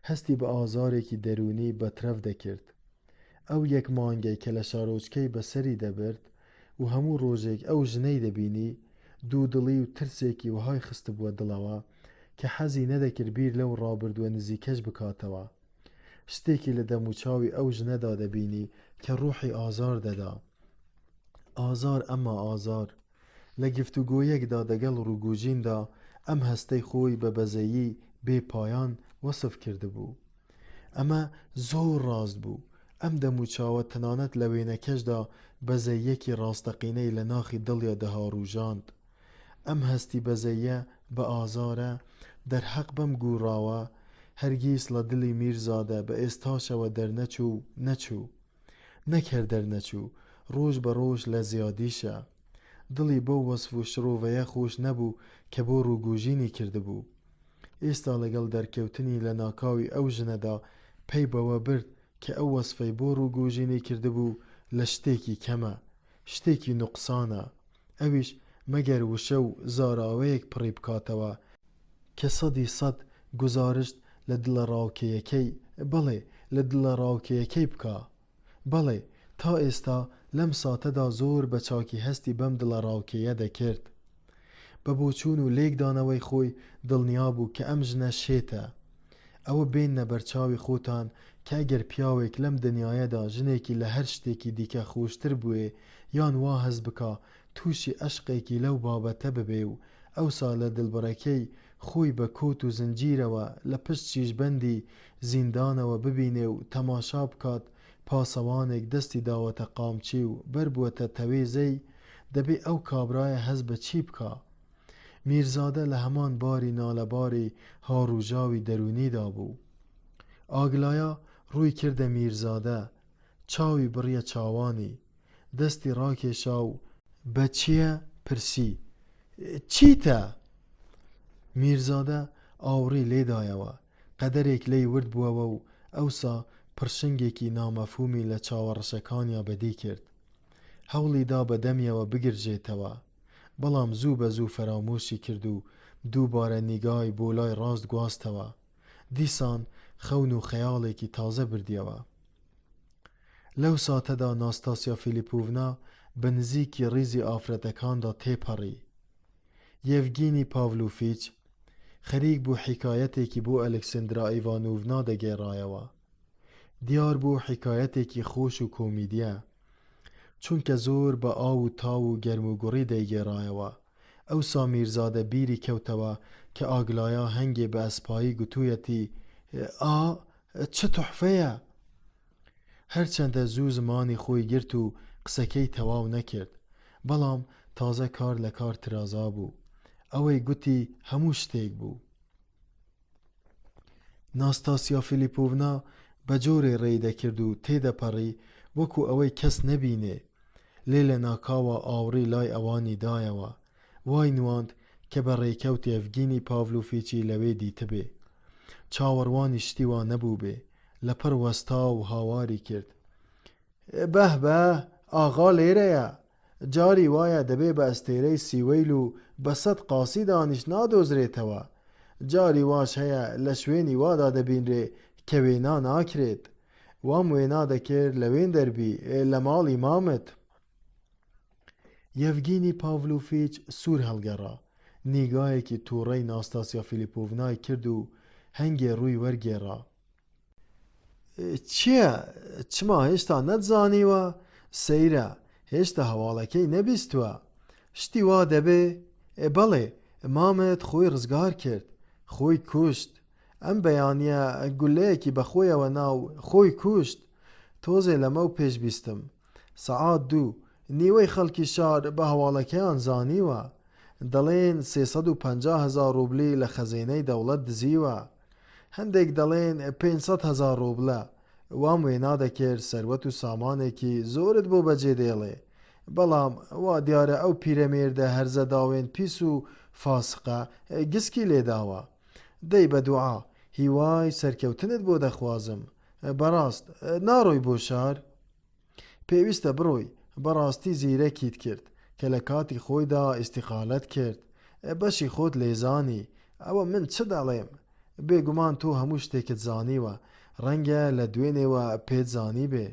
هەستی بە ئازارێکی دەروونی بەترەف دەکرد. ئەو یەک مانگەی کە لە شارۆچکەی بەسەری دەبرد و هەموو ڕۆژێک ئەو ژنەی دەبینی، دوودڵی و ترسێکی وەهای خستبووە دڵەوە کە حەزی نەدەکرد بیر لەو ڕابردووە نزیکەش بکاتەوە. شتێکی لە دەموچاوی ئەو ژنەدا دەبینی کە ڕوحی ئازار دەدا. ئازار ئەمما ئازار. لە گفتوگۆیەکدا دەگەڵ ڕوگوژیندا ئەم هەستەی خۆی بە بەزەیی بێ پایان وەسف کردبوو. ئەمە زۆر ڕاست بوو. ئەم دەموچاوە تەنانەت لە وێنەکەشدا بەزەییەکی ڕاستەقینەی لە ناخی دڵیا دەهاڕووژاند. ئەم هەستی بەزەییە بە ئازارە دەرهەق بەم گووڕاوە هەرگیز ڵە دلی میرزادە بە ئێستاشەوە دەرنەچوو و نەچوو. نەک هەر دەرنەچوو، ڕۆژ بە ڕۆژ لە زیادیشە. دڵی بەو وەسف و شڕۆڤەیە خۆش نەبوو کە بۆ ڕووگۆژینی کردبوو. ئێستا لەگەڵ دەرکەوتنی لەناکاوی ئەو ژنەدا پەی بەوە برد کە ئەو وەسفەی بۆ ڕووگۆژینی کردبوو لە شتێکی کەمە، شتێکی نوقسانە، ئەویش مەگەر وشە و زاراوەیەک پڕی بکاتەوە کە سەدی سەد گوزارشت لە دڵەڕاوکێیەکەی، بەڵێ لە دڵەڕاوکێیەکەی بکا. بەڵێ، تا ئێستا لەم ساتەدا زۆر بە چاکی هەستی بەم دڵەڕاوکێیە دەکرد. بە بۆچوون و لێکدانەوەی خۆی دڵنیا بوو کە ئەم ژنە شێتە. ئەوە بێننە بەرچاوی خۆتان کە ئەگەر پیاوێک لەم دنیایەدا ژنێکی لە هەر شتێکی دیکە خۆشتر بوێ یان وا هەست بکا تووشی ئەشقێکی لەو بابەتە ببێ و ئەوسا لە دڵبڕەکەی خۆی بە کۆت و زنجیرەوە لە پشت شیشبەندی زیندانەوە ببینێ و تەماشا بکات پاسەوانێک دەستی داوەتە قامچی و بەربووەتە تەوێزەی، دەبێ ئەو کابرایە هەست بە چی بکا؟ میرزادە لە هەمان باری نالەباری هاڕووژاوی دەروونیدا بوو. ئاگلایا ڕووی کردە میرزادە، چاوی بڕیە چاوانی. دەستی ڕاکێشا و بە چییە پرسی. چیتە؟ میرزادە ئاوڕی لێدایەوە، قەدەرێک لێی ورد بووەوە و ئەوسا پڕشنگێکی نامەفهومی لە چاوە ڕەشەکانیا بەدی کرد. هەوڵی دا بە دەمیەوە بگرژێتەوە، بەڵام زوو بە زوو فەرامۆشی کرد و دووبارە نیگای بۆ لای ڕاست گواستەوە. دیسان خەون و خەیاڵێکی تازە بردیەوە. لەو ساتەدا ناستاسیا فیلیپۆڤنا بە نزیکی ڕیزی ئافرەتەکاندا تێپەڕی. یەڤگینی پاڤلۆفیچ خەریک بوو حیکایەتێکی بۆ ئەلکسندرا ئیڤانۆڤنا دەگێڕایەوە. دیار بوو حیکایەتێکی خۆش و کۆمیدییە. چونکە زۆر بە ئاو و تاو و گەرموگوڕی دەیگێڕایەوە. ئەوسا میرزادە بیری کەوتەوە کە ئاگلایا هەنگێ بە ئەسپایی گوتوویەتی، ئا، چ توحفەیە! هەرچەندە زوو زمانی خۆی گرت و قسەکەی تەواو نەکرد، بەڵام تازە کار لە کار ترازابوو. ئەوەی گوتی هەموو شتێک بوو. ناستاسیا فیلیپۆڤنا بە جۆرێ ڕێی دەکرد و تێدەپەڕی وەکوو ئەوەی کەس نەبینێ. لێ لە ناکاوا ئاوڕی لای ئەوانی دایەوە. وای نواند کە بە ڕێکەوت یەڤگینی پاڤلۆفیچی لەوێ دیتبێ. چاوەڕوانی شتی وا نەبووبێ. لەپڕ وەستا و هاواری کرد. بەه بە، ئاغا لێرەیە! جاری وایە دەبێ بە ئەستێرەی سیوەیل و بە سەد قاسیدانیش نادۆزرێتەوە. جاری واش هەیە لە شوێنی وادا دەبینرێ کە وێنا ناکرێت. وام وێنا دەکرد لەوێندەر بی، لە ماڵی مامت. یەڤگینی پاڤلۆفیچ سوور هەڵگەڕا، نیگایەکی تووڕەی ناستاسیا فیلیپۆڤنای کرد و هەنگێ ڕووی وەرگێڕا. چییە؟ چما هێشتا نەتزانیوە؟ سەیرە، هێشتا هەواڵەکەی نەبیستووە. شتی وا دەبێ؟ بەڵێ، مامت خۆی ڕزگار کرد. خۆی کوشت. ئەم بەیانییە گوللەیەکی بە خۆیەوە نا و خۆی کوشت. تۆزێ لەمەو پێش بیستم. سەعات دوو، نیوەی خەڵکی شار بە هەواڵەکەیان زانیوە. دەڵێن 350 هەزار ڕوبلی لە خەزێنەی دەوڵەت دزیوە. هەندێک دەڵێن 500 هەزار ڕوبلە. وام وێنا دەکرد سەروەت و سامانێکی زۆرت بۆ بەجێ دێڵێ. بەڵام وا دیارە ئەو پیرەمێردە هەرزە داوێن پیس و فاسقە گسکی لێداوە. دەی بە دوعا هیوای سەرکەوتنت بۆ دەخوازم. بەڕاست ناڕۆی بۆ شار؟ پێویستە بڕۆی، بەڕاستی زیرەکیت کرد کە لە کاتی خۆیدا ئیستیقالەت کرد، بەشی خۆت لێزانی، ئەوە من چ دەڵێم؟ بێگومان تۆ هەموو شتێکت زانیوە، ڕەنگە لە دوێنێوە پێت زانیبێ.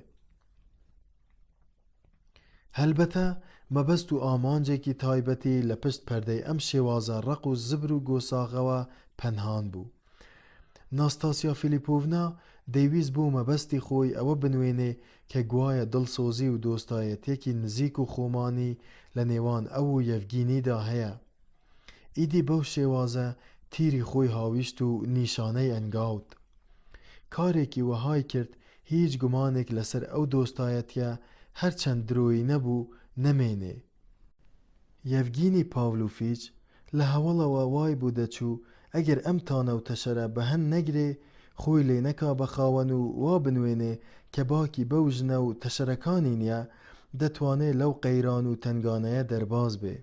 هەلبەتە مەبەست و ئامانجێکی تایبەتی لە پشت پەردەی ئەم شێوازە ڕەق و زبر و گۆساغەوە پەنهان بوو. ناستاسیا فیلیپۆڤنا دەیویست بۆ مەبەستی خۆی ئەوە بنوێنێ کە گوایە دڵسۆزی و دۆستایەتیەکی نزیک و خۆمانی لە نێوان ئەو و یەڤگینیدا هەیە. ئیدی بەو شێوازە تیری خۆی هاویشت و نیشانەی ئەنگاوت. کارێکی وەهای کرد هیچ گومانێک لەسەر ئەو دۆستایەتیە هەرچەند درۆیینە بوو نەمێنێ. یەڤگینی پاڤلۆفیچ لە هەوەڵەوە وای بۆ دەچوو ئەگەر ئەم تانە و تەشەرە بە هەند نەگرێ، خۆی لێ نەکا بە خاوەن و وا بنوێنێ کە باکی بەو ژنە و تەشەرەکانی نیە، دەتوانێ لەو قەیران و تەنگانەیە دەرباز بێ.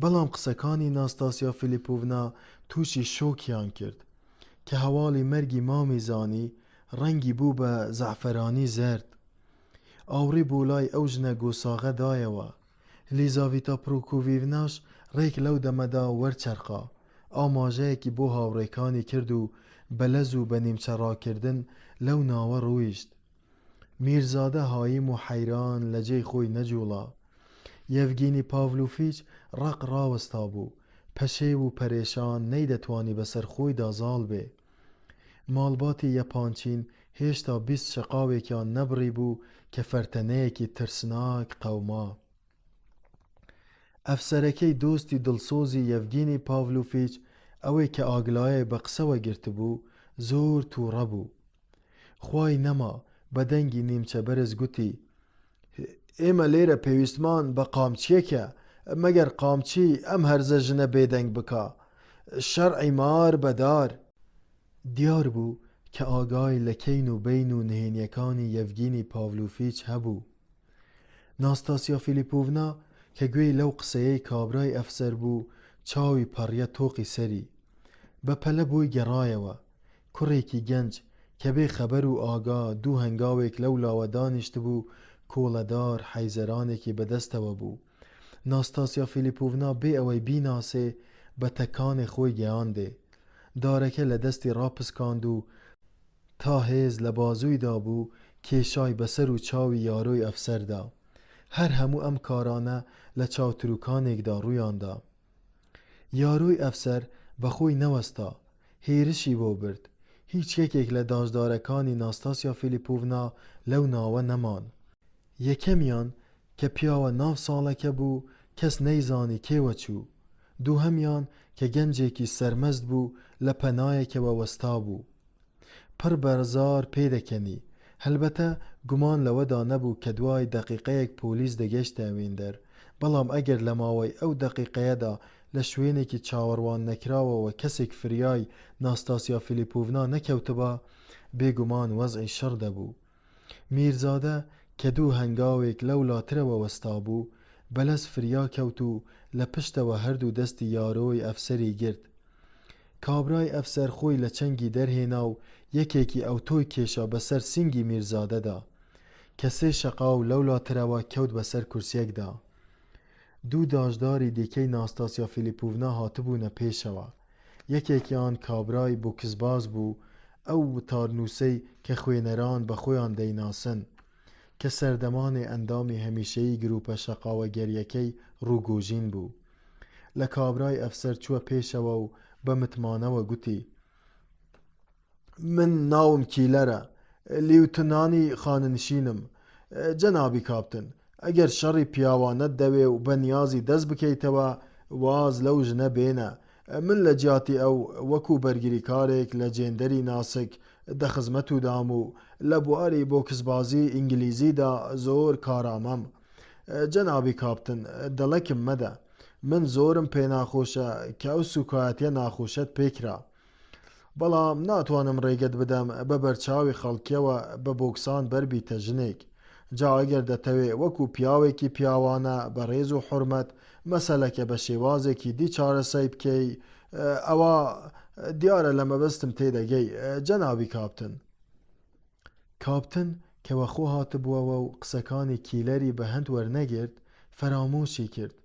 بەڵام قسەکانی ناستاسیا فیلیپۆڤنا تووشی شۆکیان کرد. کە هەواڵی مەرگی مامی زانی، ڕەنگی بوو بە زەعفەرانی زەرد. ئاوڕی بۆ لای ئەو ژنە گۆساغە دایەوە. لیزاڤیتا پرۆکۆڤیڤناش ڕێک لەو دەمەدا وەرچەرخا، ئاماژەیەکی بۆ هاوڕێکانی کرد و بە لەز و بە نیمچە ڕاکردن لەو ناوە ڕۆیشت. میرزادە هایم و حەیران لە جێی خۆی نەجووڵا. یەڤگینی پاڤلۆفیچ ڕەق ڕاوەستابوو، پەشێو و پەرێشان نەیدەتوانی بەسەر خۆیدا زاڵ بێ. ماڵباتی یەپانچین هێشتا 20 شەقاوێکیان نەبڕیبوو کە فەرتەنەیەکی ترسناک قەوما. ئەفسەرەکەی دۆستی دڵسۆزی یەڤگینی پاڤلۆفیچ، ئەوەی کە ئاگلایای بە قسەوە گرتبوو، زۆر تووڕە بوو. خوای نەما، بە دەنگی نیمچە بەرز گوتی، ئێمە لێرە پێویستمان بە قامچییەکە، مەگەر قامچی ئەم هەرزە ژنە بێدەنگ بکا. شەرعی مار بە دار. دیار بوو کە ئاگای لە کەین و بەین و نهێنییەکانی یەڤگینی پاڤلۆفیچ هەبوو. ناستاسیا فیلیپۆڤنا کە گوێی لەو قسەیەی کابرای ئەفسەر بوو، چاوی پەڕیە تۆقی سەری. بە پەلە بۆی گەڕایەوە. کوڕێکی گەنج. کە بێ خەبەر و ئاگا دوو هەنگاوێک لەولاوە دانیشتبوو، کۆڵەدار حەیزەرانێکی بە دەستەوە بوو. ناستاسیا فیلیپۆڤنا بێ ئەوەی بیناسێ بە تەکانێ خۆی گەیاندێ. دارەکە لە دەستی ڕاپسکاند و تا هێز لە بازوویدا بوو کێشای بە سەر و چاوی یارۆی ئەفسەردا. هەر هەموو ئەم کارانە لە چاوتروکانێکدا ڕوویان دا. یارۆی ئەفسەر بە خۆی نەوەستا، هێرشی بۆ برد. هیچ یەکێک لە داشدارەکانی ناستاسیا فیلیپۆڤنا لەو ناوە نەمان. یەکەمیان کە پیاوە ناو ساڵەکە بوو، کەس نەیزانی کێوە چوو. دووهەمیان کە گەنجێکی سەرمەست بوو، لە پەنایەکەوە وەستابوو. پڕ بە زار پێدەکەنی. هەلبەتە گومان لەوەدا نەبوو کە دوای دەقیقەیەک پۆلیس دەگەیشتە ئەوێندەر، بەڵام ئەگەر لە ماوەی ئەو دەقیقەیەدا لە شوێنێکی چاوەڕوان نەکراوەوە کەسێک فریای ناستاسیا فیلیپۆڤنا نەکەوتبا، بێگومان وەزعی شڕ دەبوو. میرزادە کە دوو هەنگاوێک لەولاترەوە وەستابوو، بەلەز فریا کەوت و لە پشتەوە هەردوو دەستی یارۆی ئەفسەری گرت. کابرای ئەفسەر خۆی لە چنگی دەرهێنا و یەکێکی ئەوتۆی کێشا بە سەر سینگی میرزادەدا، کە سێ شەقاو لەولاترەوە کەوت بە سەر کورسیەکدا. دوو داشداری دیکەی ناستاسیا فیلیپوڤنا هاتبوونە پێشەوە. یەکێکیان کابرای بۆکسباز بوو، ئەو وتارنووسەی کە خوێنەران بە خۆیان دەیناسن، کە سەردەمانێ ئەندامی هەمیشەیی گرووپە شەقاوەگەرییەکەی ڕووگۆژین بوو. لە کابرای ئەفسەر چووە پێشەوە و بە متمانەوە گوتی، من ناوم کیلەرە، لیوتنانی خانەنشینم. جەنابی کاپتن، ئەگەر شەڕی پیاوانەت دەوێ و بە نیازی دەست بکەیتەوە، واز لەو ژنە بێنە. من لە جیاتی ئەو، وەکوو بەرگریکارێک لە جێندەری ناسک دە خزمەتودام و لە بواری بۆکسبازیی ئینگلیزیدا زۆر کارامەم. جەنابی کاپتن، دەڵەکم مەدە. من زۆرم پێناخۆشە کە ئەو سووکایەتییە ناخۆشەت پێکرا. بەڵام ناتوانم ڕێگەت بدەم بە بەرچاوی خەڵکیەوە بە بۆکسان بەربیتە ژنێک. جا ئەگەر دەتەوێ وەکو پیاوێکی پیاوانە بە ڕێز و حورمەت مەسەلەکە بە شێوازێکی دی چارەسەی بکەی ئەوا دیارە لە مەبەستم تێدەگەی جەنابی کاپتن. کاپتن کە وەخۆ هاتبووەوە و قسەکانی کیلەری بە هەند وەرنەگرت فەرامۆشی کرد.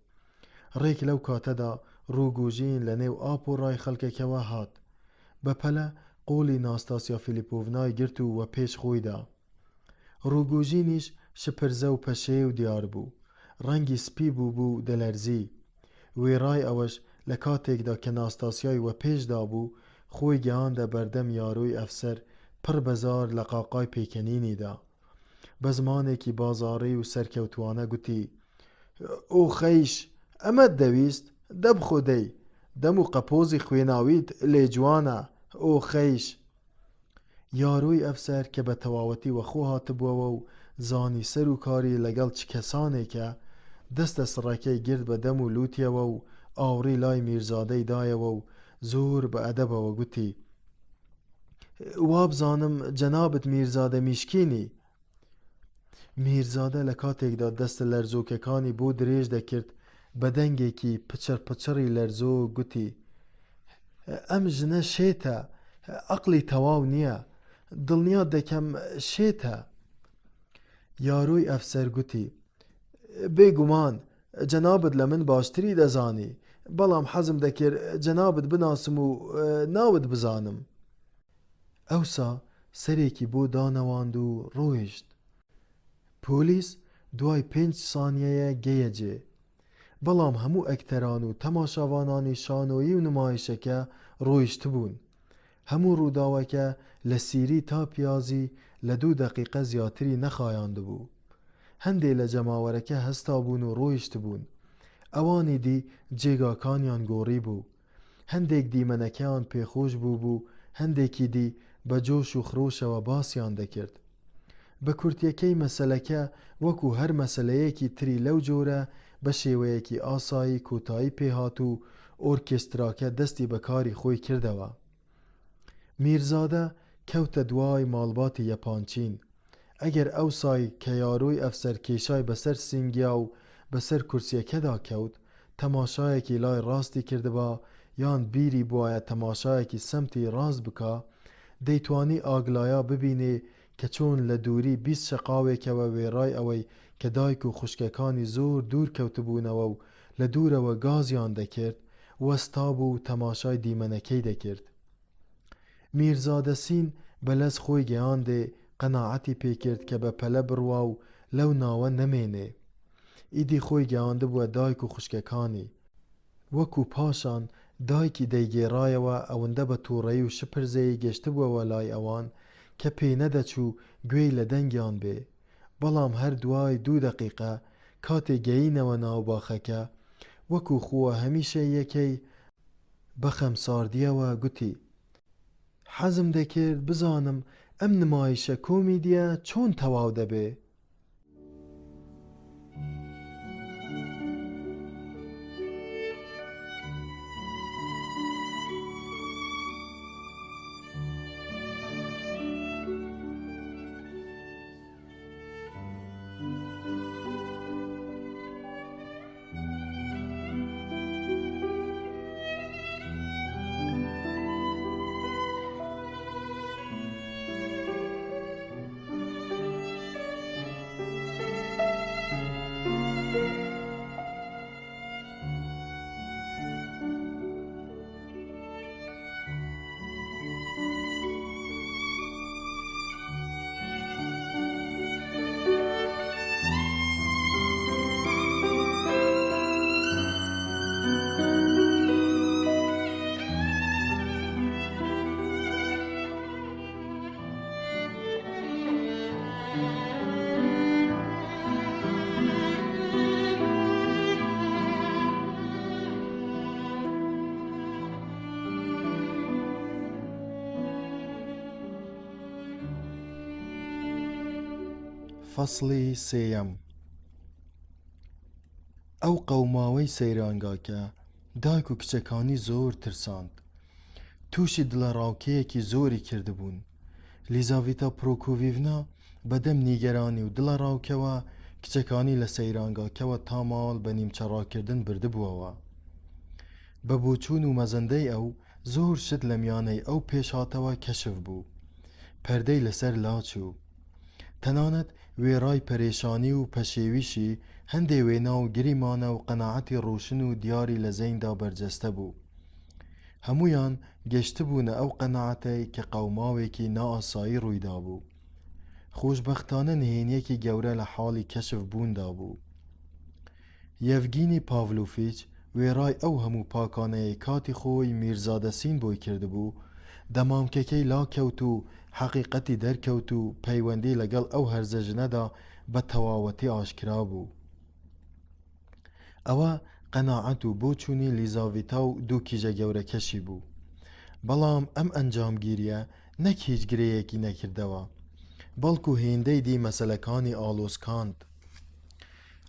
ڕێک لەو کاتەدا ڕووگۆژین لە نێو ئاپ و ڕای خەڵکەکەوە هات. بە پەلە قۆڵی ناستاسیا فیلیپۆڤنای گرت و وەپێش خۆی دا. ڕووگۆژینیش شپرزە و پەشێو دیار بوو. ڕەنگی سپی بووبوو و دەلەرزی. وێڕای ئەوەش لە کاتێکدا کە ناستاسیای وەپێش دابوو، خۆی گەیاندە بەردەم یارۆی ئەفسەر، پڕ بە زار لە قاقای پێکەنینی دا. بە زمانێکی بازاڕی و سەرکەوتووانە گوتی، ئۆخەیش ئەمەت دەویست؟ دە بخۆ دەی! دەم و قەپۆزی خوێناویت لێ جوانە، ئۆخەیش! یارۆی ئەفسەر کە بە تەواوەتی وەخۆ هاتبووەوە و زانی سەر و کاری لەگەڵ چ کەسانێکە، دەستە سڕەکەی گرت بە دەم و لووتیەوە و ئاوڕی لای میرزادەی دایەوە و زۆر بە ئەدەبەوە گوتی، وابزانم جەنابت میرزادە میشکینی؟ میرزادە لە کاتێکدا دەستە لەرزۆکەکانی بۆ درێژ دەکرد بە دەنگێکی پچڕ پچڕی لەرزۆک گوتی، ئەم ژنە شێتە، عەقڵی تەواو نییە، دڵنیات دەکەم شێتە. یارۆی ئەفسەر گوتی، بێ گومان جەنابت لە من باشتری دەزانی، بەڵام حەزم دەکرد جەنابت بناسم و ناوت بزانم. ئەوسا سەرێکی بۆ دانەواند و ڕۆیشت. پۆلیس دوای پێنج سانیەیە گەیە جێ. بەڵام هەموو ئەکتەران و تەماشاوانانی شانۆیی و نمایشەکە ڕۆیشتبوون. هەموو ڕووداوەکە لە سیری تا پیازی لە دوو دەقیقە زیاتری نەخایاندبوو. هەندێ لە جەماوەرەکە هەستابوون و ڕۆیشتبوون. ئەوانی دی جێگاکانیان گۆڕیبوو. هەندێک دیمەنەکەیان پێخۆش بووبوو، هەندێکی دی بە جۆش و خرۆشەوە باسیان دەکرد. بە کورتیەکەی مەسەلەکە وەکو هەر مەسەلەیەکی تری لەو جۆرە بە شێوەیەکی ئاسایی کۆتایی پێهات و ئۆرکێستراکە دەستی بە کاری خۆی کردەوە. میرزادە کەوتە دوای ماڵباتی یەپانچین. ئەگەر ئەوسای کە یارۆی ئەفسەر کێشای بەسەر سینگیا و بەسەر کورسیەکەدا کەوت، تەماشایەکی لای ڕاستی کردبا یان بیری بوایە تەماشایەکی سەمتی ڕاست بکا، دەیتوانی ئاگلایا ببینێ کە چۆن لە دووری 20 شەقاوێکەوە وێڕای ئەوەی کە دایک و خوشکەکانی زۆر دوور کەوتبوونەوە و لە دوورەوە گازیان دەکرد، وەستابوو و تەماشای دیمەنەکەی دەکرد. میرزادە سین بە لەز خۆی گەیاندێ، قەناعەتی پێ کرد کە بە پەلە بڕوا و لەو ناوە نەمێنێ. ئیدی خۆی گەیاندبووە دایک و خوشکەکانی. وەکوو پاشان دایکی دەیگێڕایەوە ئەوەندە بە تووڕەیی و شپرزەیی گەشتبووەوە لای ئەوان کە پێی نەدەچوو گوێی لە دەنگیان بێ. بەڵام هەر دوای دوو دەقیقە کاتێ گەیینەوە ناو باخەکە، وەکوو خووە هەمیشەییەکەی بە خەمساردییەوە گوتی، حەزم دەکرد بزانم ئەم نمایشە کۆمیدییە چۆن تەواو دەبێ؟ فەسڵی سێیەم ئەو قەوماوەی سەیرانگاکە دایک و کچەکانی زۆر ترساند. تووشی دڵەڕاوکێیەکی زۆری کردبوون. لیزاڤیتا پرۆکۆڤیڤنا بەدەم نیگەرانی و دڵەڕاوکەوە کچەکانی لە سەیرانگاکەوە تا ماڵ بە نیمچە ڕاکردن بردبووەوە. بە بۆچوون و مەزەندەی ئەو، زۆر شت لە میانەی ئەو پێشهاتەوە کەشف بوو. پەردەی لەسەر لاچوو. تەنانەت وێڕای پەرێشانی و پەشێویشی، هەندێ وێنا و گریمانە و قەناعەتی ڕۆشن و دیاری لە زەیندا بەرجەستە بوو. هەموویان گەشتبوونە ئەو قەناعەتەی کە قەوماوێکی نائاسایی ڕوویدابوو. خۆشبەختانە نهێنییەکی گەورە لە حاڵی کەشف بووندا بوو. یەڤگینی پاڤلۆفیچ وێڕای ئەو هەموو پاکانەیەی کاتی خۆی میرزادە سین بۆی کردبوو، دەمامکەکەی لاکەوت و حەقیقەتی دەرکەوت و پەیوەندی لەگەڵ ئەو هەرزە ژنەدا بە تەواوەتی ئاشکرا بوو. ئەوە قەناعەت و بۆچوونی لیزاڤیتا و دوو کیژە گەورەکەشی بوو. بەڵام ئەم ئەنجامگیرییە نەک هیچ گرێیەکی نەکردەوە، بەڵکو هێندەی دی مەسەلەکانی ئاڵۆزکاند.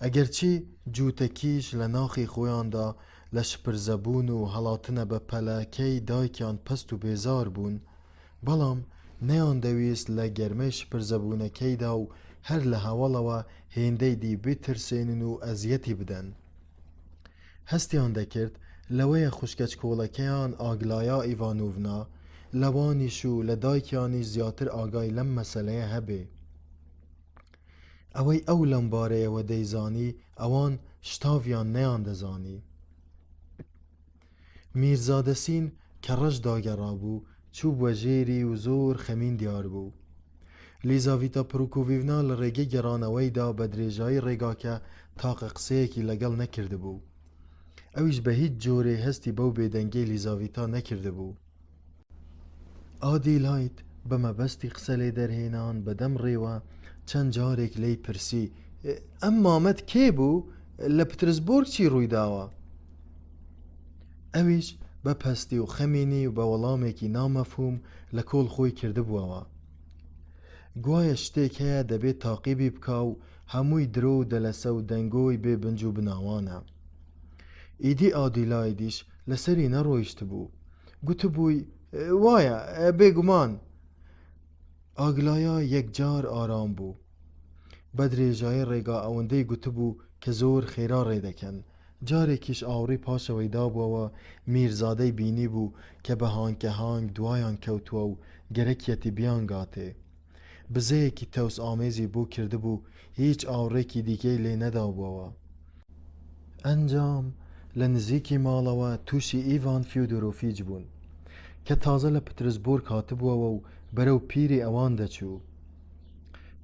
ئەگەرچی جووتە کیژ لە ناخی خۆیاندا لە شپرزەبوون و هەڵاتنە بە پەلەکەی دایکیان پەست و بێزار بوون، بەڵام نەیاندەویست لە گەرمەی شپرزەبوونەکەیدا و هەر لە هەوەڵەوە هێندەی دی بیترسێنن و ئەزیەتی بدەن. هەستیان دەکرد لەوەیە خوشکە چکۆڵەکەیان ئاگلایا ئیڤانۆڤنا لەوانیش و لە دایکیانیش زیاتر ئاگای لەم مەسەلەیە هەبێ. ئەوەی ئەو لەم بارەیەوە دەیزانی ئەوان شتاڤیان نەیاندەزانی. میرزادە سین کە ڕەش داگەڕابوو، چووبووە ژێری و زۆر خەمین دیار بوو. لیزاڤیتا پروکۆڤیڤنا لە ڕێگەی گەڕانەوەیدا بە درێژایی ڕێگاکە تاقە قسەیەکی لەگەڵ نەکردبوو. ئەویش بە هیچ جۆرێ هەستی بەو بێدەنگیەی لیزاڤیتا نەکردبوو. ئادیلاید بە مەبەستی قسە لێ دەرهێنان بە دەم ڕێوە چەند جارێک لێی پرسی، ئەم مامەت کێ بوو؟ لە پترسبۆرگ چی ڕووی داوە؟ ئەویش بە پەستی و خەمینی و بە وەڵامێکی نامەفهوم لە کۆڵ خۆی کردبووەوە. گوایە شتێک هەیە دەبێت تاقیبی بکا و هەمووی درۆ و دەلەسە و دەنگۆی بێ بنج و بناوانە. ئیدی ئادیلایدیش لەسەری نەڕۆیشتبوو. گوتبووی، وایە، بێگومان. ئاگلایا یەکجار ئارام بوو. بە درێژایی ڕێگا ئەوەندەی گوتبوو کە زۆر خێرا ڕێ دەکەن. جارێکیش ئاوڕی پاشەوەی دابووەوە، میرزادەی بینیبوو کە بە هانکەهانک دوایان کەوتووە و گەرەکیەتی بیانگاتێ. بزەیەکی تەوسئامێزی بۆ کردبوو، هیچ ئاوڕێکی دیکەی لێ نەدابووەوە. ئەنجام، لە نزیکی ماڵەوە تووشی ئیڤان فیودۆرۆفیچ بوون، کە تازە لە پترسبۆرگ هاتبووەوە و بەرەو پیری ئەوان دەچوو.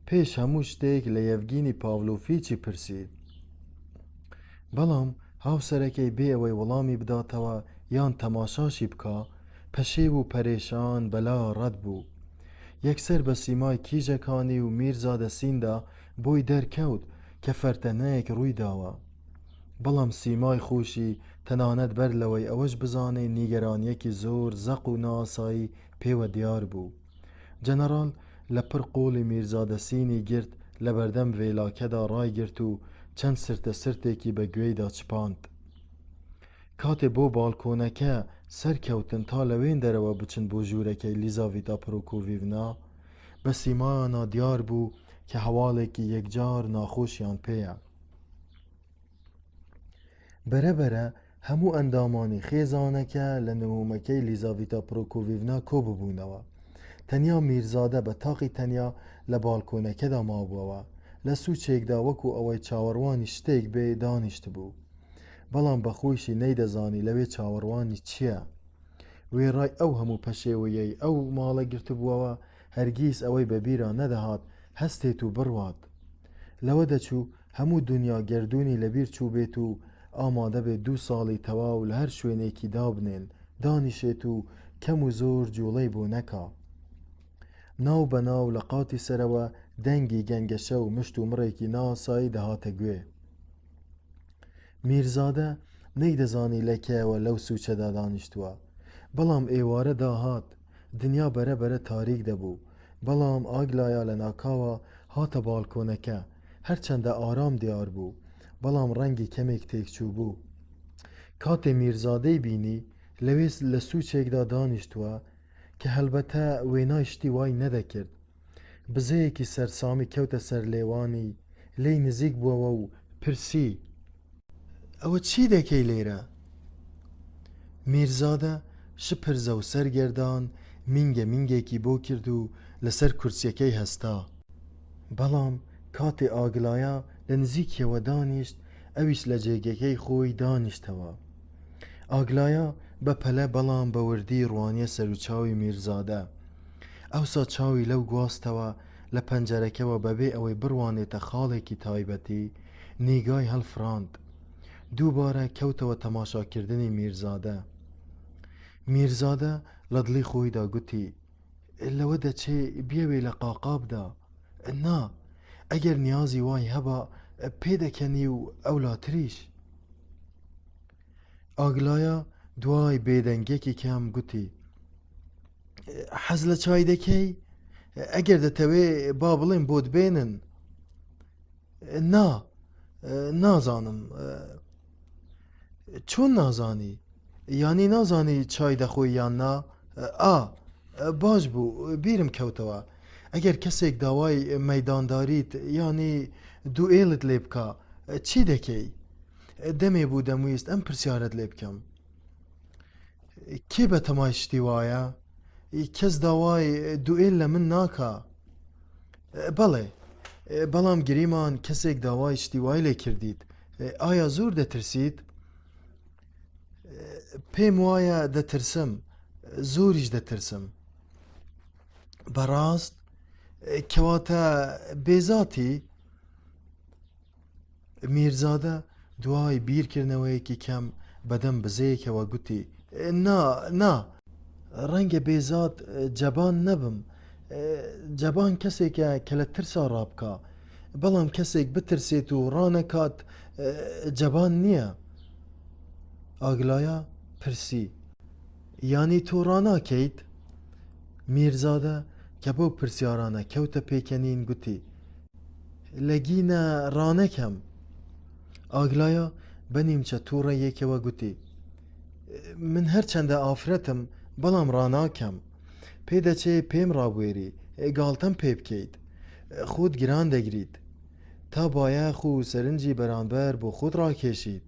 پێش هەموو شتێک لە یەڤگینی پاڤلۆفیچی پرسی. بەڵام هاوسەرەکەی بێ ئەوەی وەڵامی بداتەوە یان تەماشاشی بکا، پەشێو و پەرێشان بەلا ڕەت بوو. یەکسەر بە سیمای کیژەکانی و میرزادە سیندا بۆی دەرکەوت کە فەرتەنەیەک ڕووی داوە. بەڵام سیمای خۆشی تەنانەت بەر لەوەی ئەوەش بزانێ نیگەرانییەکی زۆر زەق و نائاسایی پێوە دیار بوو. جەنەڕاڵ لە پڕ قۆڵی میرزادە سینی گرت لە بەردەم ڤێلاکەدا ڕایگرت و چەند سرتە سرتێکی بە گوێیدا چپاند. کاتێ بۆ باڵکۆنەکە سەرکەوتن تا لەوێندەرەوە بچن بۆ ژوورەکەی لیزاڤیتا پرۆکۆڤیڤنا، بە سیمایانا دیار بوو کە هەواڵێکی یەکجار ناخۆشیان پێیە. بەرە بەرە هەموو ئەندامانی خێزانەکە لە نهۆمەکەی لیزاڤیتا پرۆکۆڤیڤنا کۆ ببوونەوە. تەنیا میرزادە بە تاقی تەنیا لە باڵکۆنەکەدا مابووەوە. لە سووچێکدا وەکوو ئەوەی چاوەڕوانی شتێک بێ دانیشتبوو. بەڵام بە خۆیشی نەیدەزانی لەوێ چاوەڕوانی چییە. وێڕای ئەو هەموو پەشێوییەی ئەو ماڵە گرتبووەوە، هەرگیز ئەوەی بە بیرا نەدەهات هەستێت و بڕوات. لەوە دەچوو هەموو دونیا گەردوونی لە بیر چووبێت و ئامادە بێت دوو ساڵی تەواو لە هەر شوێنێکی دابنێن دانیشێت و کەم و زۆر جووڵەی بۆ نەکا. ناو بە ناو لە قاتی سەرەوە دەنگی گەنگەشە و مشت و مڕێکی نائاسایی دەهاتە گوێ. میرزادە نەیدەزانی لە کەیەوە لەو سووچەدا دانیشتووە. بەڵام ئێوارە داهات. دنیا بەرە بەرە تاریک دەبوو. بەڵام ئاگلایا لەناکاوە هاتە باڵکۆنەکە. هەرچەندە ئارام دیار بوو، بەڵام ڕەنگی کەمێک تێکچووبوو. کاتێ میرزادەی بینی لەوێ لە سووچێکدا دانیشتووە، کە هەلبەتە وێنای شتی وای نەدەکرد. بزەیەکی سەرسامی کەوتە سەر لێوانی، لێی نزیک بووەوە و پرسی. ئەوە چی دەکەی لێرە؟ میرزادە شپرزە و سەرگەردان مینگە مینگێکی بۆ کرد و لەسەر کورسیەکەی هەستا. بەڵام کاتێ ئاگلایا لە نزیکیەوە دانیشت، ئەویش لە جێگەکەی خۆی دانیشتەوە. ئاگلایا بە پەلە بەڵام بە وردی ڕوانیە سەروچاوی میرزادە. ئەوسا چاوی لەو گواستەوە لە پەنجەرەکەوە بەبێ ئەوەی بڕوانێتە خاڵێکی تایبەتی، نیگای هەڵفڕاند. دووبارە کەوتەوە تەماشاکردنی میرزادە. میرزادە لە دڵی خۆیدا گوتی، لەوە دەچێ بیەوێ لە قاقا بدا. نا، ئەگەر نیازی وای هەبا پێدەکەنی و ئەولاتریش. ئاگلایا دوای بێدەنگیەکی کەم گوتی، حەز لە چای دەکەی؟ ئەگەر دەتەوێ با بڵێم بۆت بێنن. نا، نازانم. چۆن نازانی؟ یانی نازانی چای دەخۆی یان نا؟ ئا، باش بوو، بیرم کەوتەوە. ئەگەر کەسێک داوای مەیدانداریت یانی دوئێلت لێ بکا، چی دەکەی؟ دەمێ بوو دەمویست ئەم پرسیارەت لێ بکەم. کێ بەتەمای شتی وایە؟ کەس داوای دوئێل لە من ناکا. بەڵێ، بەڵام گریمان کەسێک داوای شتی وای لێ کردیت، ئایا زۆر دەترسیت؟ پێم وایە دەترسم، زۆریش دەترسم. بەڕاست؟ کەواتە بێزاتی؟ میرزادە دوای بیرکردنەوەیەکی کەم بەدەم بزەیەکەوە گوتی، نا، نا! ڕەنگە بێزاد جەبان نەبم. جەبان کەسێکە کە لە ترسا ڕابکا. بەڵام کەسێک بترسێت و ڕانەکات جەبان نییە. ئاگلایا پرسی، یانی تۆ ڕاناکەیت؟ میرزادە کە بەو پرسیارانە کەوتە پێکەنین گوتی، لە گینە ڕانەکەم. ئاگلایا بە نیمچە تووڕەییەکەوە گوتی، من هەرچەندە ئافرەتم بەڵام ڕاناکەم. پێدەچێ پێم ڕابوێری، گاڵتەم پێ بکەیت. خۆت گران دەگریت. تا بایەخ و سەرنجی بەرانبەر بۆ خۆت ڕاکێشیت.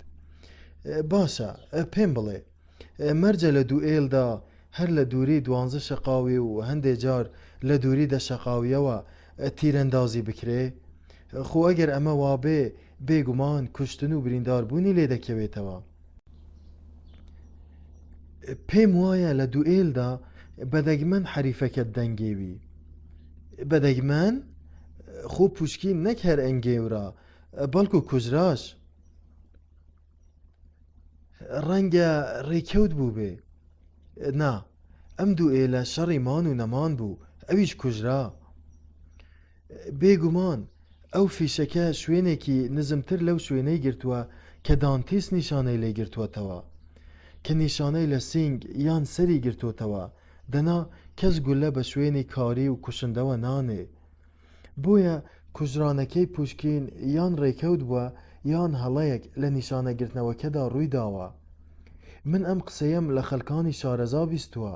باشە، پێم بڵێ، مەرجە لە دووئێلدا هەر لە دووری دوانزە شەقاوی و هەندێ جار لە دووری دە شەقاوییەوە تیرەندازی بکرێ؟ خۆ ئەگەر ئەمە وابێ، بێگومان کوشتن و برینداربوونی لێ دەکەوێتەوە. پێم وایە لە دوئێلدا بە دەگمەن حەریفەکەت دەنگێوی. بە دەگمەن؟ خۆ پوشکین نەک هەر ئەنگێورا، بەڵکو کوژراش. ڕەنگە ڕێکەوت بووبێ. نا، ئەم دوئێلە شەڕی مان و نەمان بوو، ئەویش کوژرا. بێگومان ئەو فیشەکە شوێنێکی نزمتر لەو شوێنەی گرتووە کە دانتیس نیشانەی لێ گرتووەتەوە. کە نیشانەی لە سینگ یان سەری گرتۆتەوە، دەنا کەس گوللە بە شوێنی کاری و کوشندەوە نانێ. بۆیە کوژرانەکەی پوشکین یان ڕێکەوت بووە یان هەڵەیەک لە نیشانەگرتنەوەکەدا ڕووی داوە. من ئەم قسەیەم لە خەڵکانی شارەزا بیستووە.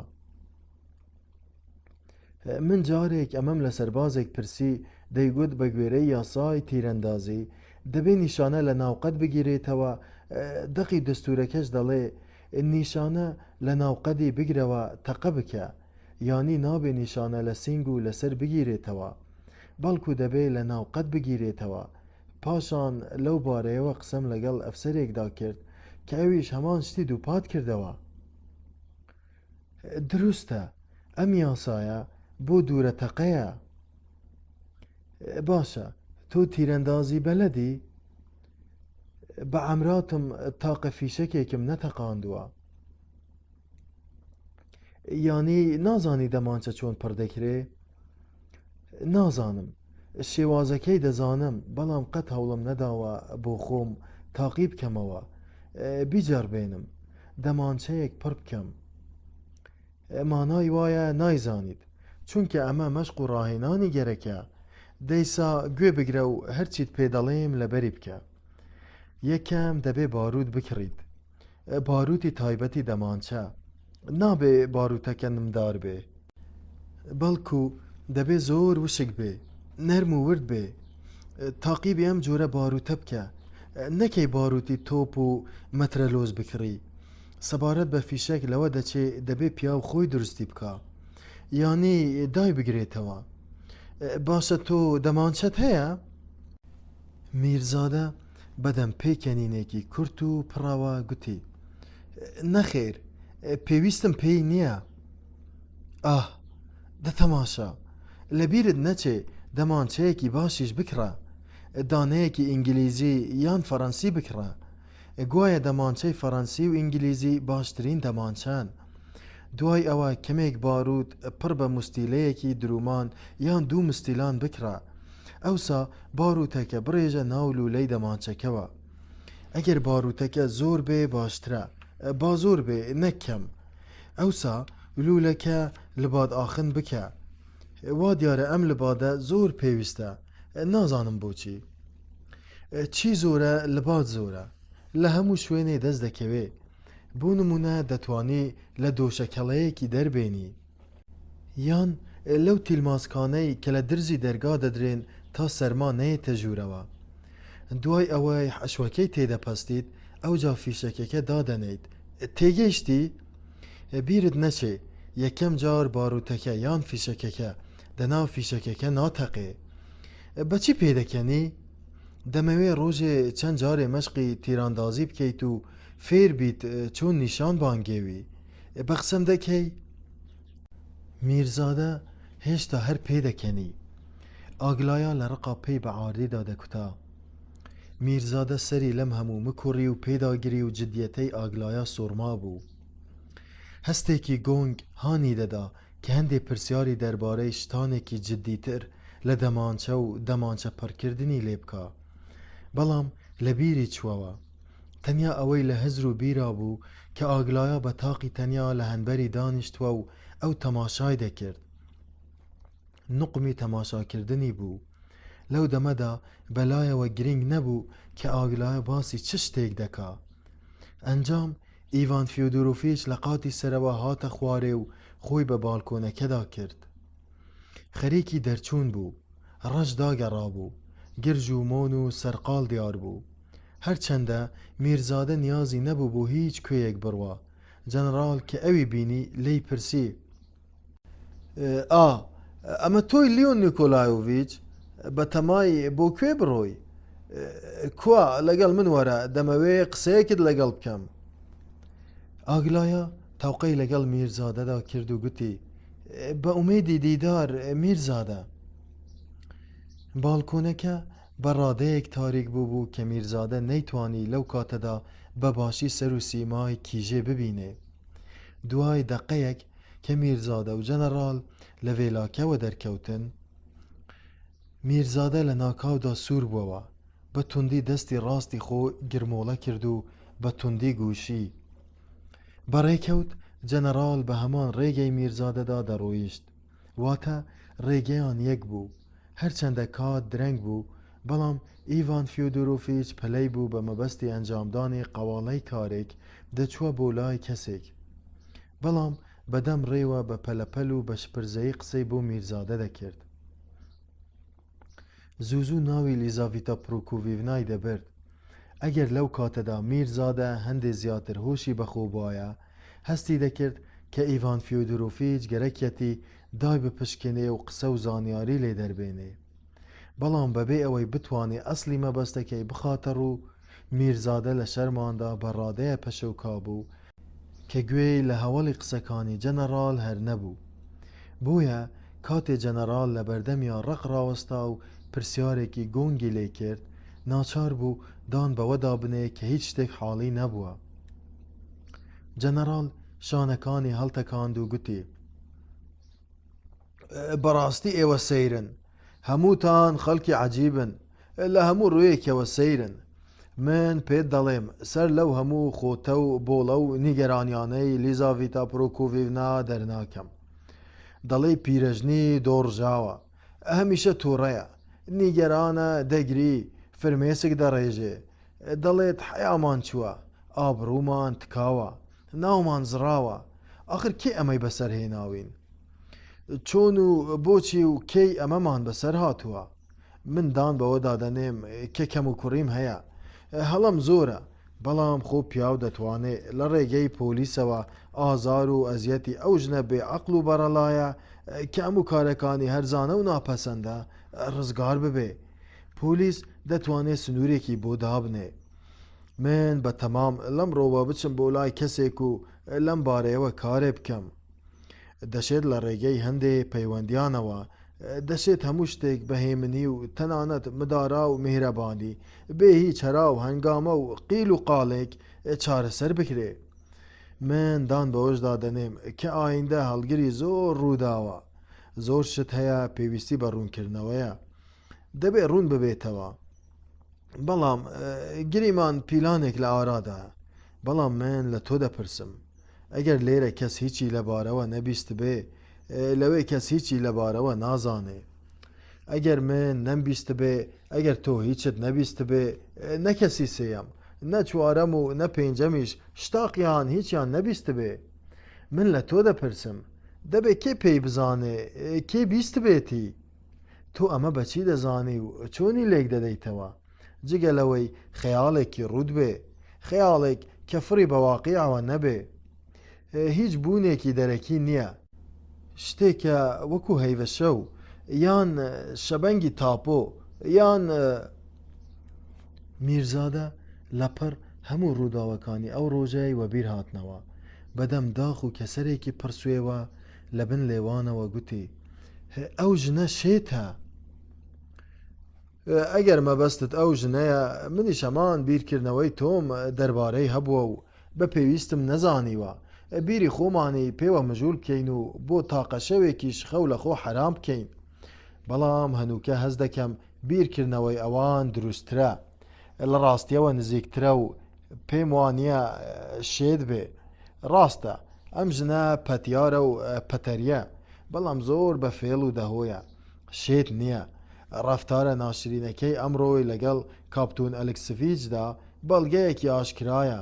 من جارێک ئەمەم لە سەربازێک پرسی، دەیگوت بە گوێرەی یاسای تیرەندازی دەبێ نیشانە لە ناوقەد بگیرێتەوە، دەقی دەستوورەکەش دەڵێ نیشانە لە ناوقەدی بگرەوە تەقە بکە، یانی نابێ نیشانە لە سینگ و لەسەر بگیرێتەوە، بەڵکو دەبێ لە ناوقەد بگیرێتەوە. پاشان لەو بارەیەوە قسەم لەگەڵ ئەفسەرێکدا کرد کە ئەویش هەمان شتی دووپات کردەوە. دروستە ئەم یاسایە بۆ دوورە تەقەیە. باشە تۆ تیرەندازی بەلەدی؟ بە عەمراتم تاقە فیشەکێکم نەتەقاندووە. یانی نازانی دەمانچە چۆن پڕ دەکرێ؟ نازانم. شێوازەکەی دەزانم بەڵام قەت هەوڵم نەداوە بۆ خۆم تاقی بکەمەوە بیجەڕبێنم دەمانچەیەک پڕ بکەم. مانای وایە نایزانیت چونکە ئەمە مەشق و ڕاهێنانی گەرەکە. دەیسا گوێ بگرە و هەرچیت پێ دەڵێم لەبەری بکە. یەکەم دەبێ باروت بکڕیت. باروتی تایبەتی دەمانچە. نابێ باروتەکە نمدار بێ. بەڵکو دەبێ زۆر وشک بێ، نەرم و ورد بێ. تاقیبی ئەم جۆرە باروتە بکە. نەکەی باروتی تۆپ و مەترەلۆز بکڕی. سەبارەت بە فیشەک لەوە دەچێ دەبێ پیاو خۆی دروستی بکا. یانی دایبگرێتەوە. باشە تۆ دەمانچەت هەیە؟ میرزادە بەدەم پێکەنینێکی کورت و پڕەوە گوتی، نەخێر، پێویستم پێی نییە. ئاه، دە تەماشا! لەبیرت نەچێ دەمانچەیەکی باشیش بکڕە. دانەیەکی ئینگلیزی یان فەڕەنسی بکڕە. گوایە دەمانچەی فەڕەنسی و ئینگلیزی باشترین دەمانچەن. دوای ئەوە کەمێک باروت پڕ بە موستیلەیەکی درومان یان دوو مستیلان بکڕە. ئەوسا باروتەکە بڕێژە ناو لوولەی دەمانچەکەوە. ئەگەر باروتەکە زۆر بێ باشترە. با زۆر بێ نەک کەم. ئەوسا لوولەکە لباد ئاخن بکە. وا دیارە ئەم لبادە زۆر پێویستە. نازانم بۆچی. چی زۆرە لباد زۆرە. لە هەموو شوێنێ دەست دەکەوێ. بۆ نموونە دەتوانی لە دۆشەکەڵەیەکی دەربێنی. یان لەو تیلماسکانەی کە لە درزی دەرگا دەدرێن تا سەرما نەیەتە ژوورەوە. دوای ئەوەی حەشوەکەی تێدەپەستیت ئەوجا فیشەکەکە دادەنێیت. تێگەیشتی؟ بیرت نەچێ یەکەم جار باروتەکە یان فیشەکەکە دەناو فیشەکەکە ناتەقێ. بە چی پێدەکەنی؟ دەمەوێ ڕۆژێ چەند جارێ مەشقی تیراندازی بکەیت و فێر بیت چۆن نیشان بانگێوی. بە قسەم دەکەی؟ میرزادە هێشتا هەر پێدەکەنی. ئاگلایا لە ڕقا پێی بە عاردیدا دەکوتا. میرزادە سەری لەم هەموو مکوڕی و پێداگری و جدیەتەی ئاگلایا سوڕمابوو. هەستێکی گۆنگ هانی دەدا کە هەندێ پرسیاری دەربارەی شتانێکی جدیتر لە دەمانچە و دەمانچە پڕکردنی لێ بکا. بەڵام لە بیری چووەوە. تەنیا ئەوەی لە هزر و بیرا بوو کە ئاگلایا بە تاقی تەنیا لە هەنبەری دانیشتووە و ئەو تەماشای دەکرد. نوقمی تەماشاکردنی بوو. لەو دەمەدا بەلایەوە گرینگ نەبوو کە ئاگلایا باسی چ شتێک دەکا. ئەنجام ئیڤان فیۆدۆرۆفیچ لە قاتی سەرەوە هاتە خوارێ و خۆی بە بالکۆنەکەدا کرد. خەریکی دەرچوون بوو. ڕەش داگەڕابوو. گرژ و مۆن و سەرقاڵ دیار بوو. هەرچەندە میرزادە نیازی نەبوو بۆ هیچ کوێیەک بڕوا. جەنەڕاڵ کە ئەوی بینی، لێی پرسی. ئا، ئەمە تۆی لیۆن نیکۆلایۆڤیچ؟ بە تەمای بۆ کوێ بڕۆی؟ کوا، لەگەڵ من وەرە، دەمەوێ قسەیەکت لەگەڵ بکەم. ئاگلایا تەوقەی لەگەڵ میرزادەدا کرد و گوتی، بە ئومێدی دیدار، میرزادە. باڵکۆنەکە بە ڕادەیەک تاریک بووبوو کە میرزادە نەیتوانی لەو کاتەدا بە باشی سەر و سیمای کیژێ ببینێ. دوای دەقەیەک کە میرزادە و جەنەڕاڵ لە ڤێلاکەوە دەرکەوتن، میرزادە لە ناکاودا سوور بووەوە، بە توندی دەستی ڕاستی خۆ گرمۆڵە کرد و بە توندی گوشی. بە ڕێکەوت جەنەڕاڵ بە هەمان ڕێگەی میرزادەدا دەڕۆیشت. واتە ڕێگەیان یەک بوو. هەرچەندە کات درەنگ بوو، بەڵام ئیڤان فیۆدۆرۆفیچ پەلەی بوو بە مەبەستی ئەنجامدانی قەواڵەی کارێک دەچووە بۆ لای کەسێک. بەڵام بە دەم ڕێوە بە پەلەپەل و بە شپرزەیی قسەی بۆ میرزادە دەکرد. زوو زوو ناوی لیزاڤیتا پرۆکۆڤیڤنای دەبرد. ئەگەر لەو کاتەدا میرزادە هەندێ زیاتر هۆشی بە خۆ بوایە، هەستی دەکرد کە ئیڤان فیۆدۆرۆفیچ گەرەکیەتی دای بپشکنێ و قسە و زانیاری لێ دەربێنێ. بەڵام بەبێ ئەوەی بتوانێ ئەسڵی مەبەستەکەی بخاتە ڕوو، میرزادە لە شەرماندا بە ڕادەیە پەشۆکا بوو کە گوێی لە هەوەڵی قسەکانی جەنەڕاڵ هەر نەبوو. بۆیە کاتێ جەنەڕاڵ لە بەردەمیا ڕەق ڕاوەستا و پرسیارێکی گۆنگی لێ کرد، ناچار بوو دان بەوەدا بنێ کە هیچ شتێک حاڵی نەبووە. جەنەڕاڵ شانەکانی هەڵتەکاند و گوتی. بەڕاستی ئێوە سەیرن. هەمووتان خەڵکی عەجیبن. لە هەموو ڕوویەکەوە سەیرن. من پێت دەڵێم سەر لەو هەموو خۆتە و بۆڵە و نیگەرانیانەی لیزاڤیتا پرۆکۆڤیڤنا دەرناکەم. دەڵێی پیرەژنی دۆڕژاوە. هەمیشە تووڕەیە. نیگەرانە، دەگری، فرمێسک دەڕێژێ. دەڵێت حەیامان چووە، ئابڕوومان تکاوە، ناومان زڕاوە. ئاخر کێ ئەمەی بەسەر هێناوین؟ چۆن و بۆچی و کەی ئەمەمان بەسەر هاتووە؟ من دان بەوەدا دەنێم کە کەموکوڕیم هەیە، هەڵەم زۆرە، بەڵام خۆ پیاو دەتوانێ لە ڕێگەی پۆلیسەوە ئازار و ئەزیەتی ئەو ژنە بێ عەقڵ و بەڕەڵایە کە هەموو کارەکانی هەرزانە و ناپەسەندە ڕزگار ببێ. پۆلیس دەتوانێ سنوورێکی بۆ دابنێ. من بە تەمام لەمڕۆوە بچم بۆ لای کەسێک و لەم بارەیەوە کارێ بکەم. دەشێت لە ڕێگەی هەندێ پەیوەندیانەوە، دەشێت هەموو شتێک بە هێمنی و تەنانەت مدارا و میهرەبانی، بێ هیچ هەرا و هەنگامە و قیل و قاڵێک چارەسەر بکرێ. من دان بەوەشدا دەنێم کە ئایندە هەڵگری زۆر ڕووداوە. زۆر شت هەیە پێویستی بە ڕوونکردنەوەیە. دەبێ ڕوون ببێتەوە. بەڵام گریمان پیلانێک لە ئارادایە. بەڵام من لە تۆ دەپرسم. ئەگەر لێرە کەس هیچی لەبارەوە نەبیستبێ، لەوێ کەس هیچی لەبارەوە نازانێ. ئەگەر من نەمبیستبێ، ئەگەر تۆ هیچت نەبیستبێ، نە کەسی سێیەم، نە چوارەم و نە پێنجەمیش شتاقیان هیچیان نەبیستبێ. من لە تۆ دەپرسم، دەبێ کێ پێی بزانێ، کێ بیستبێتی؟ تۆ ئەمە بە چی دەزانی و چۆنی لێک دەدەیتەوە؟ جگە لەوەی خەیاڵێکی ڕووت بێ، خەیاڵێک کە فڕی بە واقیعەوە نەبێ. هیچ بوونێکی دەرەکی نییە. شتێکە وەکو هەیڤەشەو، یان شەبەنگی تاپۆ، یان. میرزادە لەپڕ هەموو ڕووداوەکانی ئەو ڕۆژەی وەبیر هاتنەوە. بەدەم داخ و کەسەرێکی پڕ سوێوە لەبن لێوانەوە گوتی، ئەو ژنە شێتە. ئەگەر مەبەستت ئەو ژنەیە، منیش هەمان بیرکردنەوەی تۆم دەربارەی هەبووە و بە پێویستم نەزانیوە بیری خۆمانی پێوە مژوول بکەین و بۆ تاقە شەوێکیش خەو لە خۆ حەرام بکەین. بەڵام هەنووکە هەست دەکەم بیرکردنەوەی ئەوان دروستترە، لە ڕاستییەوە نزیکترە و پێم وا نییە شێت بێ. ڕاستە ئەم ژنە پەتیارە و پەتەرییە، بەڵام زۆر بە فێڵ و دەهۆیە. شێت نییە. ڕەفتارە ناشرینەکەی ئەمڕۆی لەگەڵ کاپتون ئەلکسڤیچدا بەڵگەیەکی ئاشکرایە.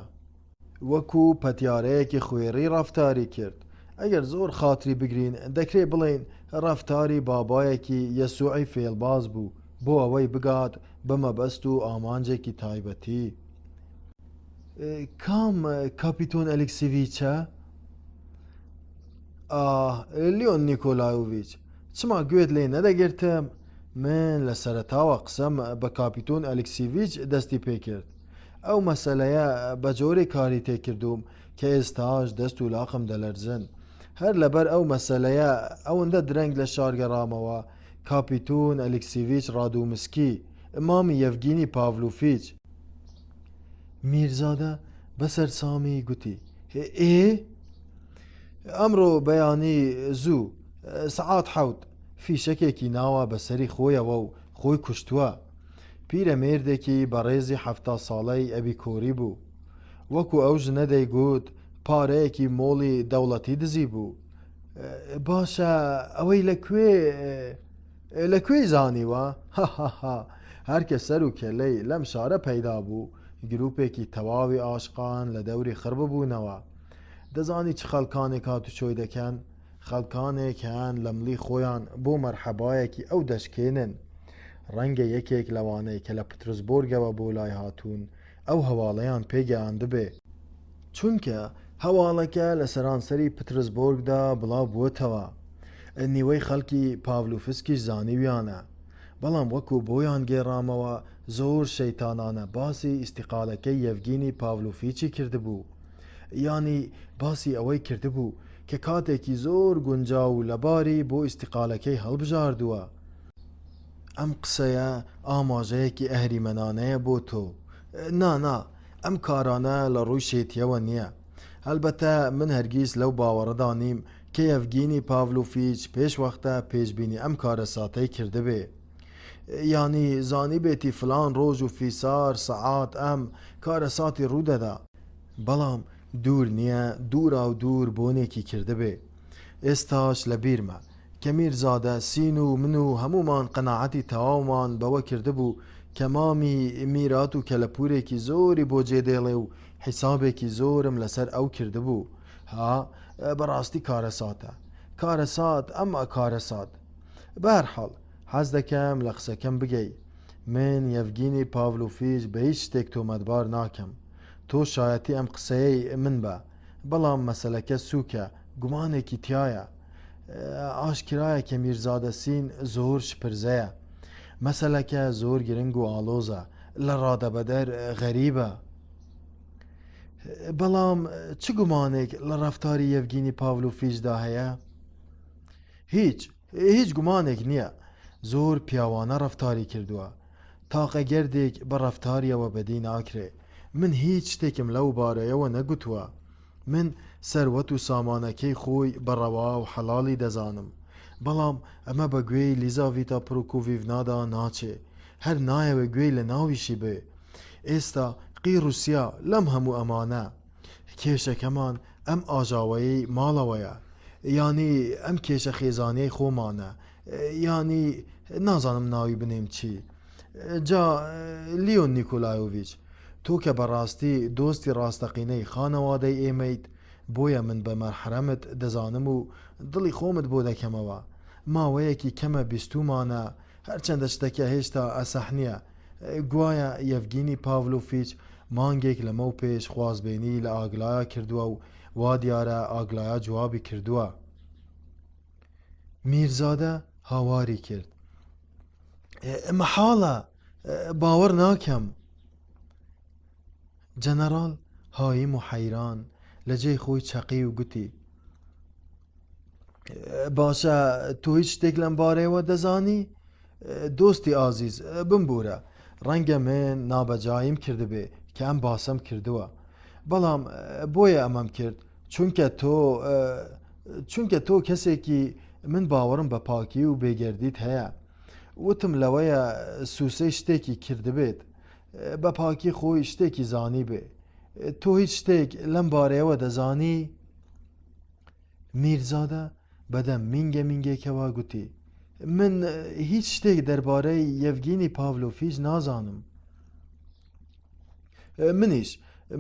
وەکو پەتیارەیەکی خوێڕی ڕەفتاری کرد. ئەگەر زۆر خاتری بگرین دەکرێ بڵێین ڕەفتاری بابایەکی یەسوعی فێڵباز بوو بۆ ئەوەی بگات بە مەبەست و ئامانجێکی تایبەتی. کام کاپیتۆن ئەلکسیڤیچە؟ ئاه لیۆن نیکۆلایۆڤیچ، چما گوێت لێ نەدەگرتم؟ من لە سەرەتاوە قسەم بە کاپیتۆن ئەلکسیڤیچ دەستی پێ کرد. ئەو مەسەلەیە بە جۆرێک کاری تێ کردووم کە ئێستاش دەست و لاقم دەلەرزن. هەر لەبەر ئەو مەسەلەیە ئەوەندە درەنگ لە شار گەڕامەوە، کاپیتون ئەلیکسیڤیچ ڕادومسکی، مامی یەڤگینی پاڤلوفیچ. میرزادە بە سەرسامی گوتی، ئێ؟ ئەمڕۆ بەیانی زوو، سەعات حەوت، فیشەکێکی ناوە بە سەری خۆیەوە و خۆی کوشتووە. پیرەمێردێکی بەڕێزی 70 ساڵەی ئەبیکۆری بوو. وەکو ئەو ژنە دەیگوت پارەیەکی مۆڵی دەوڵەتی دزی بوو. باشە ئەوەی لە کوێ لە کوێی زانیوە؟ هاهاها هەر کە سەر و کەلەی لەم شارە پەیدا بوو گروپێکی تەواوی ئاشقان لە دەوری خڕ ببوونەوە. دەزانی چ خەڵکانێک هاتوچۆی دەکەن؟ خەڵکانێک هەن لە ملی خۆیان بۆ مەرحەبایەکی ئەو دەشکێنن. ڕەنگە یەکێک لەوانەی کە لە پترسبۆرگەوە بۆ لای هاتوون ئەو هەواڵەیان پێ گەیاندبێ. چونکە هەواڵەکە لە سەرانسەری پترسبۆرگدا بڵاو بووەتەوە. نیوەی خەڵکی پاڤلوفسکیش زانیویانە. بەڵام وەکو بۆیان گێڕامەوە زۆر شەیتانانە باسی ئیستیقالەکەی یەڤگینی پاڤلوفیچی کردبوو. یانی باسی ئەوەی کردبوو کە کاتێکی زۆر گونجاو و لەباری بۆ ئیستیقالەکەی هەڵبژاردووە. ئەم قسەیە ئاماژەیەکی ئەهریمەنانەیە بۆ تۆ. نا نا، ئەم کارانە لە ڕووی شێتییەوە نییە. هەلبەتە من هەرگیز لەو باوەڕەدا نیم کە یەڤگینی پاڤلۆفیچ پێش وەختە پێشبینی ئەم کارەساتەی کردبێ. یانی زانیبێتی فلان ڕۆژ و فیسار سەعات ئەم کارەساتی ڕوو دەدا. بەڵام دوور نییە دووراودوور بۆنێکی کردبێ. ئێستاش لە بیرمە کە میرزادە سین و من و هەموومان قەناعەتی تەواومان بەوە کردبوو کە مامی میرات و کەلەپوورێکی زۆری بۆ جێ دێڵێ و حیسابێکی زۆرم لەسەر ئەو کردبوو. ها، بەڕاستی کارەساتە. کارەسات، ئەمما کارەسات. بەهەرحاڵ، حەز دەکەم لە قسەکەم بگەی. من یەڤگینی پاڤلۆفیچ بە هیچ شتێک تۆمەتبار ناکەم. تۆ شایەتی ئەم قسەیەی من بە. بەڵام مەسەلەکە سووکە، گومانێکی تیایە. ئاشکرایە کە میرزادە سین زۆر شپرزەیە. مەسەلەکە زۆر گرنگ و ئاڵۆزە، لە ڕادەبەدەر غەریبە. بەڵام چ گومانێک لە ڕەفتاری یەڤگینی پاڤلۆفیچدا هەیە؟ هیچ، هیچ گومانێک نییە. زۆر پیاوانە ڕەفتاری کردووە. تاقە گەردێک بە ڕەفتاریەوە بەدی ناکرێ. من هیچ شتێکم لەو بارەیەوە نەگوتووە. من سەروەت و سامانەکەی خۆی بە ڕەوا و حەڵاڵی دەزانم. بەڵام ئەمە بە گوێی لیزاڤیتا پرۆکۆڤیڤنادا ناچێ. هەر نایەوێ گوێی لە ناویشی بێ. ئێستا قیڕ و سیا لەم هەموو ئەمانە. کێشەکەمان ئەم ئاژاوەیەی ماڵەوەیە. یانی ئەم کێشە خێزانیەی خۆمانە. یانی نازانم ناوی بنێم چی. جا لیۆن نیکۆلایۆڤیچ، تۆ کە بەڕاستی دۆستی ڕاستەقینەی خانەوادەی ئێمەیت، بۆیە من بە مەحرەمت دەزانم و دڵی خۆمت بۆ دەکەمەوە. ماوەیەکی کەمە بیستوومانە، هەرچەندە شتەکە هێشتا ئەسەح نییە، گوایە یەڤگینی پاڤلۆفیچ مانگێک لەمەو پێش خوازبێنی لە ئاگلایا کردووە و وا دیارە ئاگلایا جوابی کردووە. میرزادە هاواری کرد. مەحاڵە، باوەڕ ناکەم. جەنەڕاڵ هایم و حەیران لە جێی خۆی چەقی و گوتی، باشە تۆ هیچ شتێک لەم بارەیەوە دەزانی؟ دۆستی ئازیز بمبوورە، ڕەنگە من نابەجاییم کردبێ کە ئەم باسەم کردووە. بەڵام بۆیە ئەمەم کرد چونکە تۆ چونکە تۆ کەسێکی من باوەڕم بە پاکی و بێگەردیت هەیە. وتم لەوەیە سوسەی شتێکی کردبێت بە پاکی خۆی شتێکی زانیبێ. تۆ هیچ شتێک لەم بارەیەوە دەزانی؟ میرزادە بەدەم مینگە مینگێکەوە گوتی، من هیچ شتێک دەربارەی یەڤگینی پاڤلۆفیچ نازانم. منیش،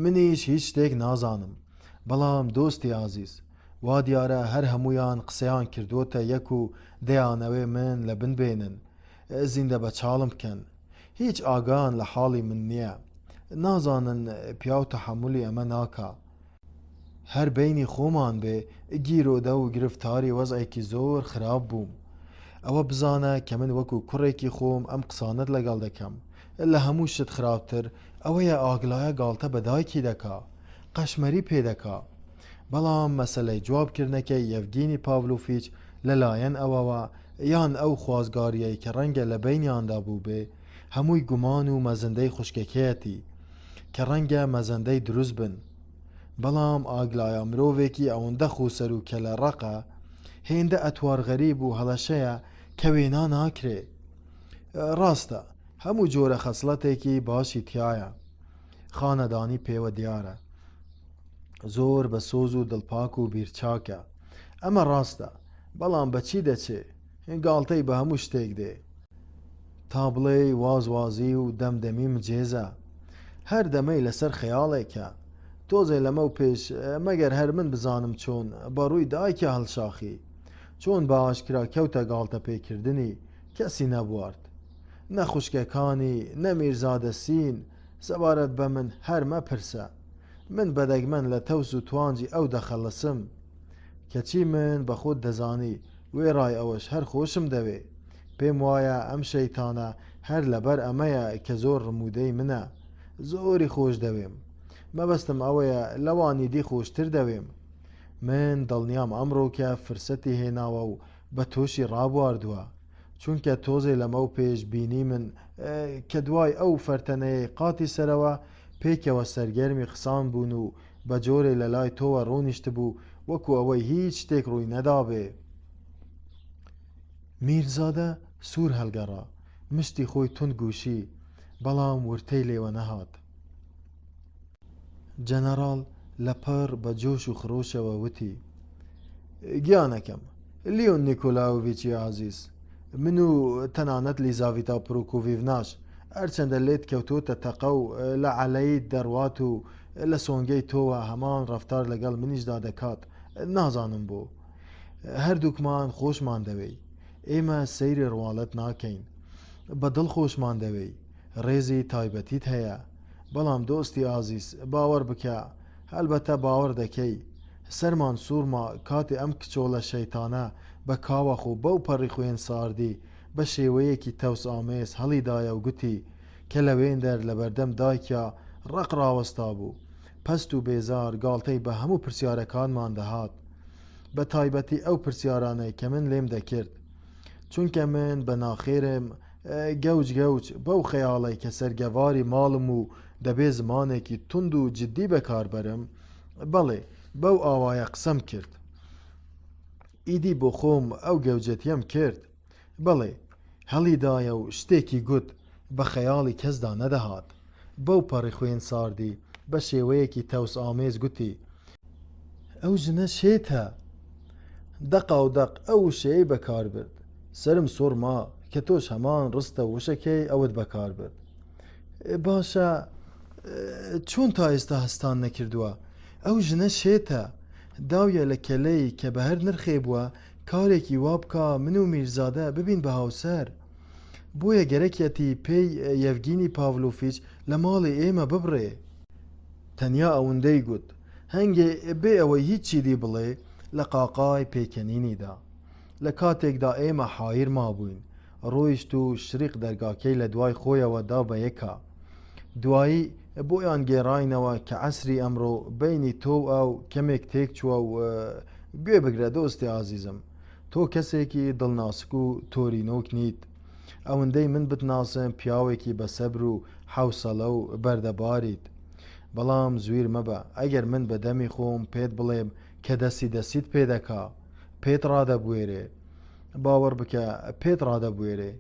منیش هیچ شتێک نازانم. بەڵام دۆستی ئازیز، وا دیارە هەر هەموویان قسەیان کردووەتە یەک و دەیانەوێ من لە بن بێنن، زیندە بەچاڵم بکەن. هیچ ئاگایان لە حاڵی من نییە. نازانن پیاو تەحەمولی ئەمە ناکا. هەر بەینی خۆمان بێ گیرۆدە و گرفتاری وەزعێکی زۆر خراپ بووم. ئەوە بزانە کە من وەکو کوڕێکی خۆم ئەم قسانەت لەگەڵ دەکەم. لە هەموو شت خراپتر ئەوەیە ئاگلایە گاڵتە بە دایکی دەکا. قەشمەری پێ دەکا. بەڵام مەسەلەی جواب کردنەکەی یەڤگینی پاڤلۆفیچ لە لایەن ئەوەوە یان ئەو خوازگارییەی کە ڕەنگە لە بەینیاندا بووبێ هەمووی گومان و مەزندەی خوشکەکەیەتی کە ڕەنگە مەزەندەی دروست بن. بەڵام ئاگلایا مرۆڤێکی ئەوەندە خۆسەر و کەلە ڕەقە، هێندە ئەتوار غەریب و هەڵەشەیە کە وێنا ناکرێ. ڕاستە هەموو جۆرە خەسڵەتێکی باشی تیایە. خانەدانی پێوە دیارە. زۆر بە سۆز و دڵپاک و بیرچاکە. ئەمە ڕاستە، بەڵام بە چی دەچێ؟ گاڵتەی بە هەموو شتێک دێ. تا بڵێی واز وازی و دەم دەمی مجێزە. هەر دەمەی لەسەر خەیاڵێکە. تۆزێ لەمەو پێش مەگەر هەر من بزانم چۆن بە ڕووی دایکیا هەڵشاخی. چۆن بە ئاشکرا کەوتە گاڵتە پێکردنی، کەسی نەبوارد. نە خوشکەکانی، نە میرزادە سین، سەبارەت بە من هەر مەپرسە. من بە دەگمەن لە تەوس و توانجی ئەو دەخەڵسم. کەچی من بە خۆت دەزانی وێڕای ئەوەش هەر خۆشم دەوێ. پێم وایە ئەم شەیتانە هەر لەبەر ئەمەیە کە زۆر ڕموودەی منە. زۆری خۆش دەوێم. مەبەستم ئەوەیە لەوانی دی خۆشتر دەوێم. من دڵنیام ئەمڕۆکە فرسەتی هێناوە و بە تۆشی ڕابواردووە. چونکە تۆزێ لەمەو پێش بینیمن کە دوای ئەو فەرتەنەیەی قاتی سەرەوە پێکەوە سەرگەرمی قسان بوون و بە جۆرێ لە لای تۆوە ڕۆنیشتبوو وەکو ئەوەی هیچ شتێک ڕووی نەدابێ. میرزادە سوور هەڵگەڕا، مشتی خۆی توند گوشی، بەڵام ورتەی لێوە نەهات. جەنەڕاڵ لە پڕ بە جۆش و خرۆشەوە وتی، گیانەکەم، لیۆن نیکۆلایۆڤیچی ئازیز، من و تەنانەت لیزاڤیتا پرۆکۆڤیڤناش، هەرچەندە لێت کەوتۆتە تەقە و لە عەلەیت دەڕوات و لە سۆنگەی تۆوە هەمان ڕەفتار لەگەڵ منیشدا دەکات، نازانم بۆ. هەردووکمان خۆشمان دەوێی. ئێمە سەیری ڕواڵەت ناکەین. بە دڵ خۆشمان دەوێی. ڕێزی تایبەتیت هەیە. بەڵام دۆستی ئازیز، باوەڕ بکە، هەلبەتە باوەڕ دەکەی، سەرمان سوڕما کاتێ ئەم کچۆڵە شەیتانە بە کاوەخ و بەو پەڕی خوێن ساردی بە شێوەیەکی تەوسئامێز هەڵیدایە و گوتی کە لەوێندەر لەبەردەم دایکیا ڕەق ڕاوەستابوو، پەست و بێزار گاڵتەی بە هەموو پرسیارەکانمان دەهات. بە تایبەتی ئەو پرسیارانەی کە من لێم دەکرد. چونکە من بە ناخێرم گەوج گەوج بەو خەیاڵەی کە سەرگەڤاری ماڵم و دەبێ زمانێکی توند و جدی بەکار بەرم، بەڵێ بەو ئاوایە قسەم کرد. ئیدی بۆ خۆم ئەو گەوجەتیەم کرد. بەڵێ هەڵیدایە و شتێکی گوت بە خەیاڵی کەسدا نەدەهات. بەو پەڕی خوێن ساردی بە شێوەیەکی تەوسئامێز گوتی. ئەو ژنە شێتە. دەقاودەق ئەو وشەیەی بەکار برد. سەرم سوڕ ما کە تۆش هەمان ڕستە و وشەکەی ئەوت بەکار برد. باشە چۆن تا ئێستا هەستان نەکردووە؟ ئەو ژنە شێتە. داویە لە کەلەی کە بە هەر نرخێ بووە کارێکی وا بکا من و میرزادە ببین بە هاوسەر. بۆیە گەرەکیەتی پێی یەڤگینی پاڤلۆفیچ لە ماڵی ئێمە ببڕێ. تەنیا ئەوندەی گوت. هەنگێ بێ ئەوەی هیچی دی بڵێ لە قاقای پێکەنینی دا. لە کاتێکدا ئێمە حایر مابووین، ڕۆیشت و شریق دەرگاکەی لە دوای خۆیەوە دا بە یەکا. دوایی بۆیان گێڕاینەوە کە عەسری ئەمڕۆ بەینی تۆ و ئەو کەمێک تێک چووە و گوێ بگرە دۆستی ئازیزم، تۆ کەسێکی دڵناسک و تۆرینۆک نیت. ئەوندەی من بتناسم پیاوێکی بە سەبر و حەوسەڵە و بەردەباریت. بەڵام زویر مەبە ئەگەر من بە دەمی خۆم پێت بڵێم کە دەستی دەستیت پێ دەکا، پێت ڕادەبوێرێ. باوەڕ بکە پێت ڕادەبوێرێ.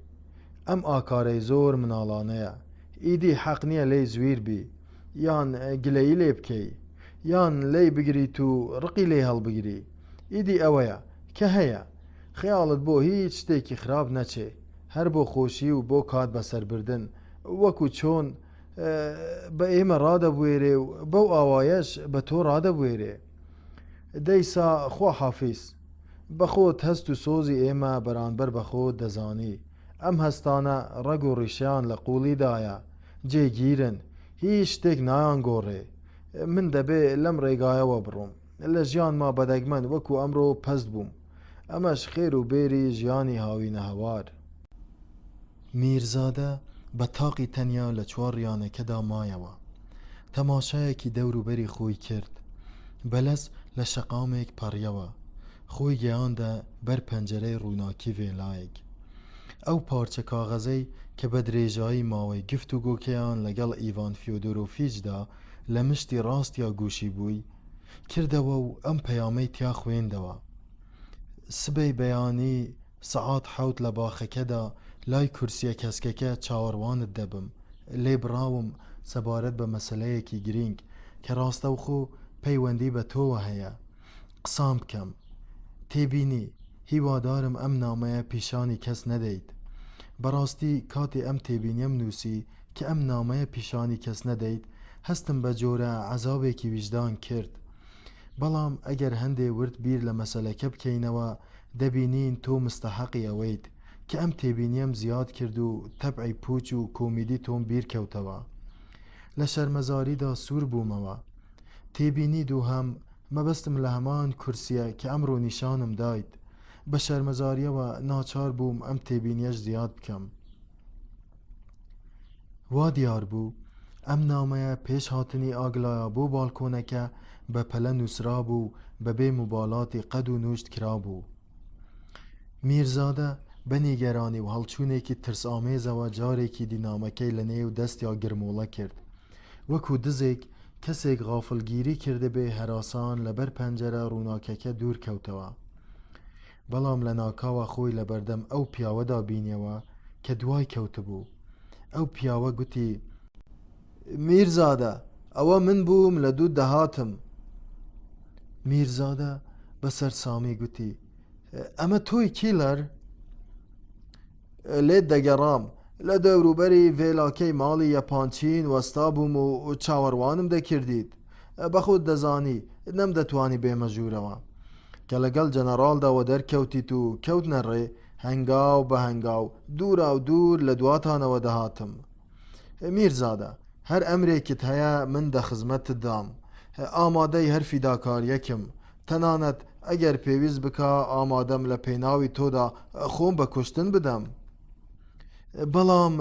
ئەم ئاکارەی زۆر مناڵانەیە. ئیدی حەق نییە لێی زویر بی، یان گلەیی لێ بکەی، یان لێی بگریت و ڕقی لێ هەڵبگری. ئیدی ئەوەیە کە هەیە. خەیاڵت بۆ هیچ شتێکی خراپ نەچێ، هەر بۆ خۆشی و بۆ کات بەسەربردن، وەکو چۆن بە ئێمە ڕادەبوێرێ و بەو ئاوایەش بە تۆ ڕادەبوێرێ. دەیسا خواحافیز. بە خۆت هەست و سۆزی ئێمە بەرانبەر بە خۆت دەزانی. ئەم هەستانە ڕەگ و ڕیشەیان لە قووڵیدایە، جێگیرن. هیچ شتێک نایانگۆڕێ. من دەبێ لەم ڕێگایەوە بڕۆم. لە ژیانما بە دەگمەن وەکوو ئەمڕۆ پەست بووم. ئەمەش خێر و بێری ژیانی هاوینەهەوار. میرزادە بە تاقی تەنیا لە چوارڕیانەکەدا مایەوە. تەماشایەکی دەوروبەری خۆی کرد. بەلەز لە شەقامێک پەڕیەوە. خۆی گەیاندە بەر پەنجەرەی ڕووناکی ڤێلایەک. ئەو پارچە کاغەزەی کە بە درێژایی ماوەی گفتوگۆکەیان لەگەڵ ئیڤان فیۆدۆرۆفیچدا لە مشتی ڕاستیا گوشیبووی، کردەوە و ئەم پەیامەی تیا خوێندەوە، سبەی بەیانی سەعات حەوت لە باخەکەدا لای کورسییە کەسکەکە چاوەڕوانت دەبم. لێبڕاوم سەبارەت بە مەسەلەیەکی گرینگ کە ڕاستەوخۆ پەیوەندی بە تۆوە هەیە قسان بکەم. تێبینی، هیوادارم ئەم نامەیە پیشانی کەس نەدەیت. بەڕاستی کاتێ ئەم تێبینیەم نووسی کە ئەم نامەیە پیشانی کەس نەدەیت، هەستم بە جۆرە عەزابێکی ویژدان کرد. بەڵام ئەگەر هەندێ ورد بیر لە مەسەلەکە بکەینەوە دەبینین تۆ مستەحەقی ئەوەیت کە ئەم تێبینیەم زیاد کرد و تەبعی پوچ و کۆمیدی تۆم بیر کەوتەوە. لە شەرمەزاریدا سوور بوومەوە. تێبینی دووهەم، مەبەستم لە هەمان کورسیە کە ئەمڕۆ نیشانم دایت. بە شەرمەزاریەوە ناچار بووم ئەم تێبینیەش زیاد بکەم. وا دیار بوو ئەم نامەیە پێش هاتنی ئاگلایا بۆ باڵکۆنەکە بە پەلە نووسرابوو و بەبێ موبالاتی قەد و نووشت کرابوو. میرزادە بە نیگەرانی و هەڵچوونێکی ترسئامێزەوە جارێکی دی نامەکەی لە نێو دەستیا گرمۆڵە کرد. وەکوو دزێک، کەسێک غافڵگیری کردبێ هەراسان لە بەر پەنجەرە ڕووناکەکە دوور کەوتەوە. بەڵام لەناکاوە خۆی لەبەردەم ئەو پیاوەدا بینیەوە کە دوای کەوتبوو. ئەو پیاوە گوتی. میرزادە، ئەوە من بووم لە دووت دەهاتم. میرزادە بە سەرسامی گوتی، ئەمە تۆی کیلەر؟ لێت دەگەڕام. لە دەوروبەری ڤێلاکەی ماڵی یەپانچین وەستابووم و چاوەڕوانم دەکردیت. بەخۆت دەزانی نەمدەتوانی بێمە ژوورەوە. کە لەگەڵ جەنەڕاڵدا وەدەرکەوتیت و کەوتنە ڕێ، هەنگاو بە هەنگاو، دووراودوور لە دواتانەوە دەهاتم. میرزادە، هەر ئەمرێکت هەیە من دە خزمەتتدام. ئامادەی هەر فیداکارییەکم. تەنانەت ئەگەر پێویست بکا ئامادەم لە پێناوی تۆدا خۆم بە کوشتن بدەم. بەڵام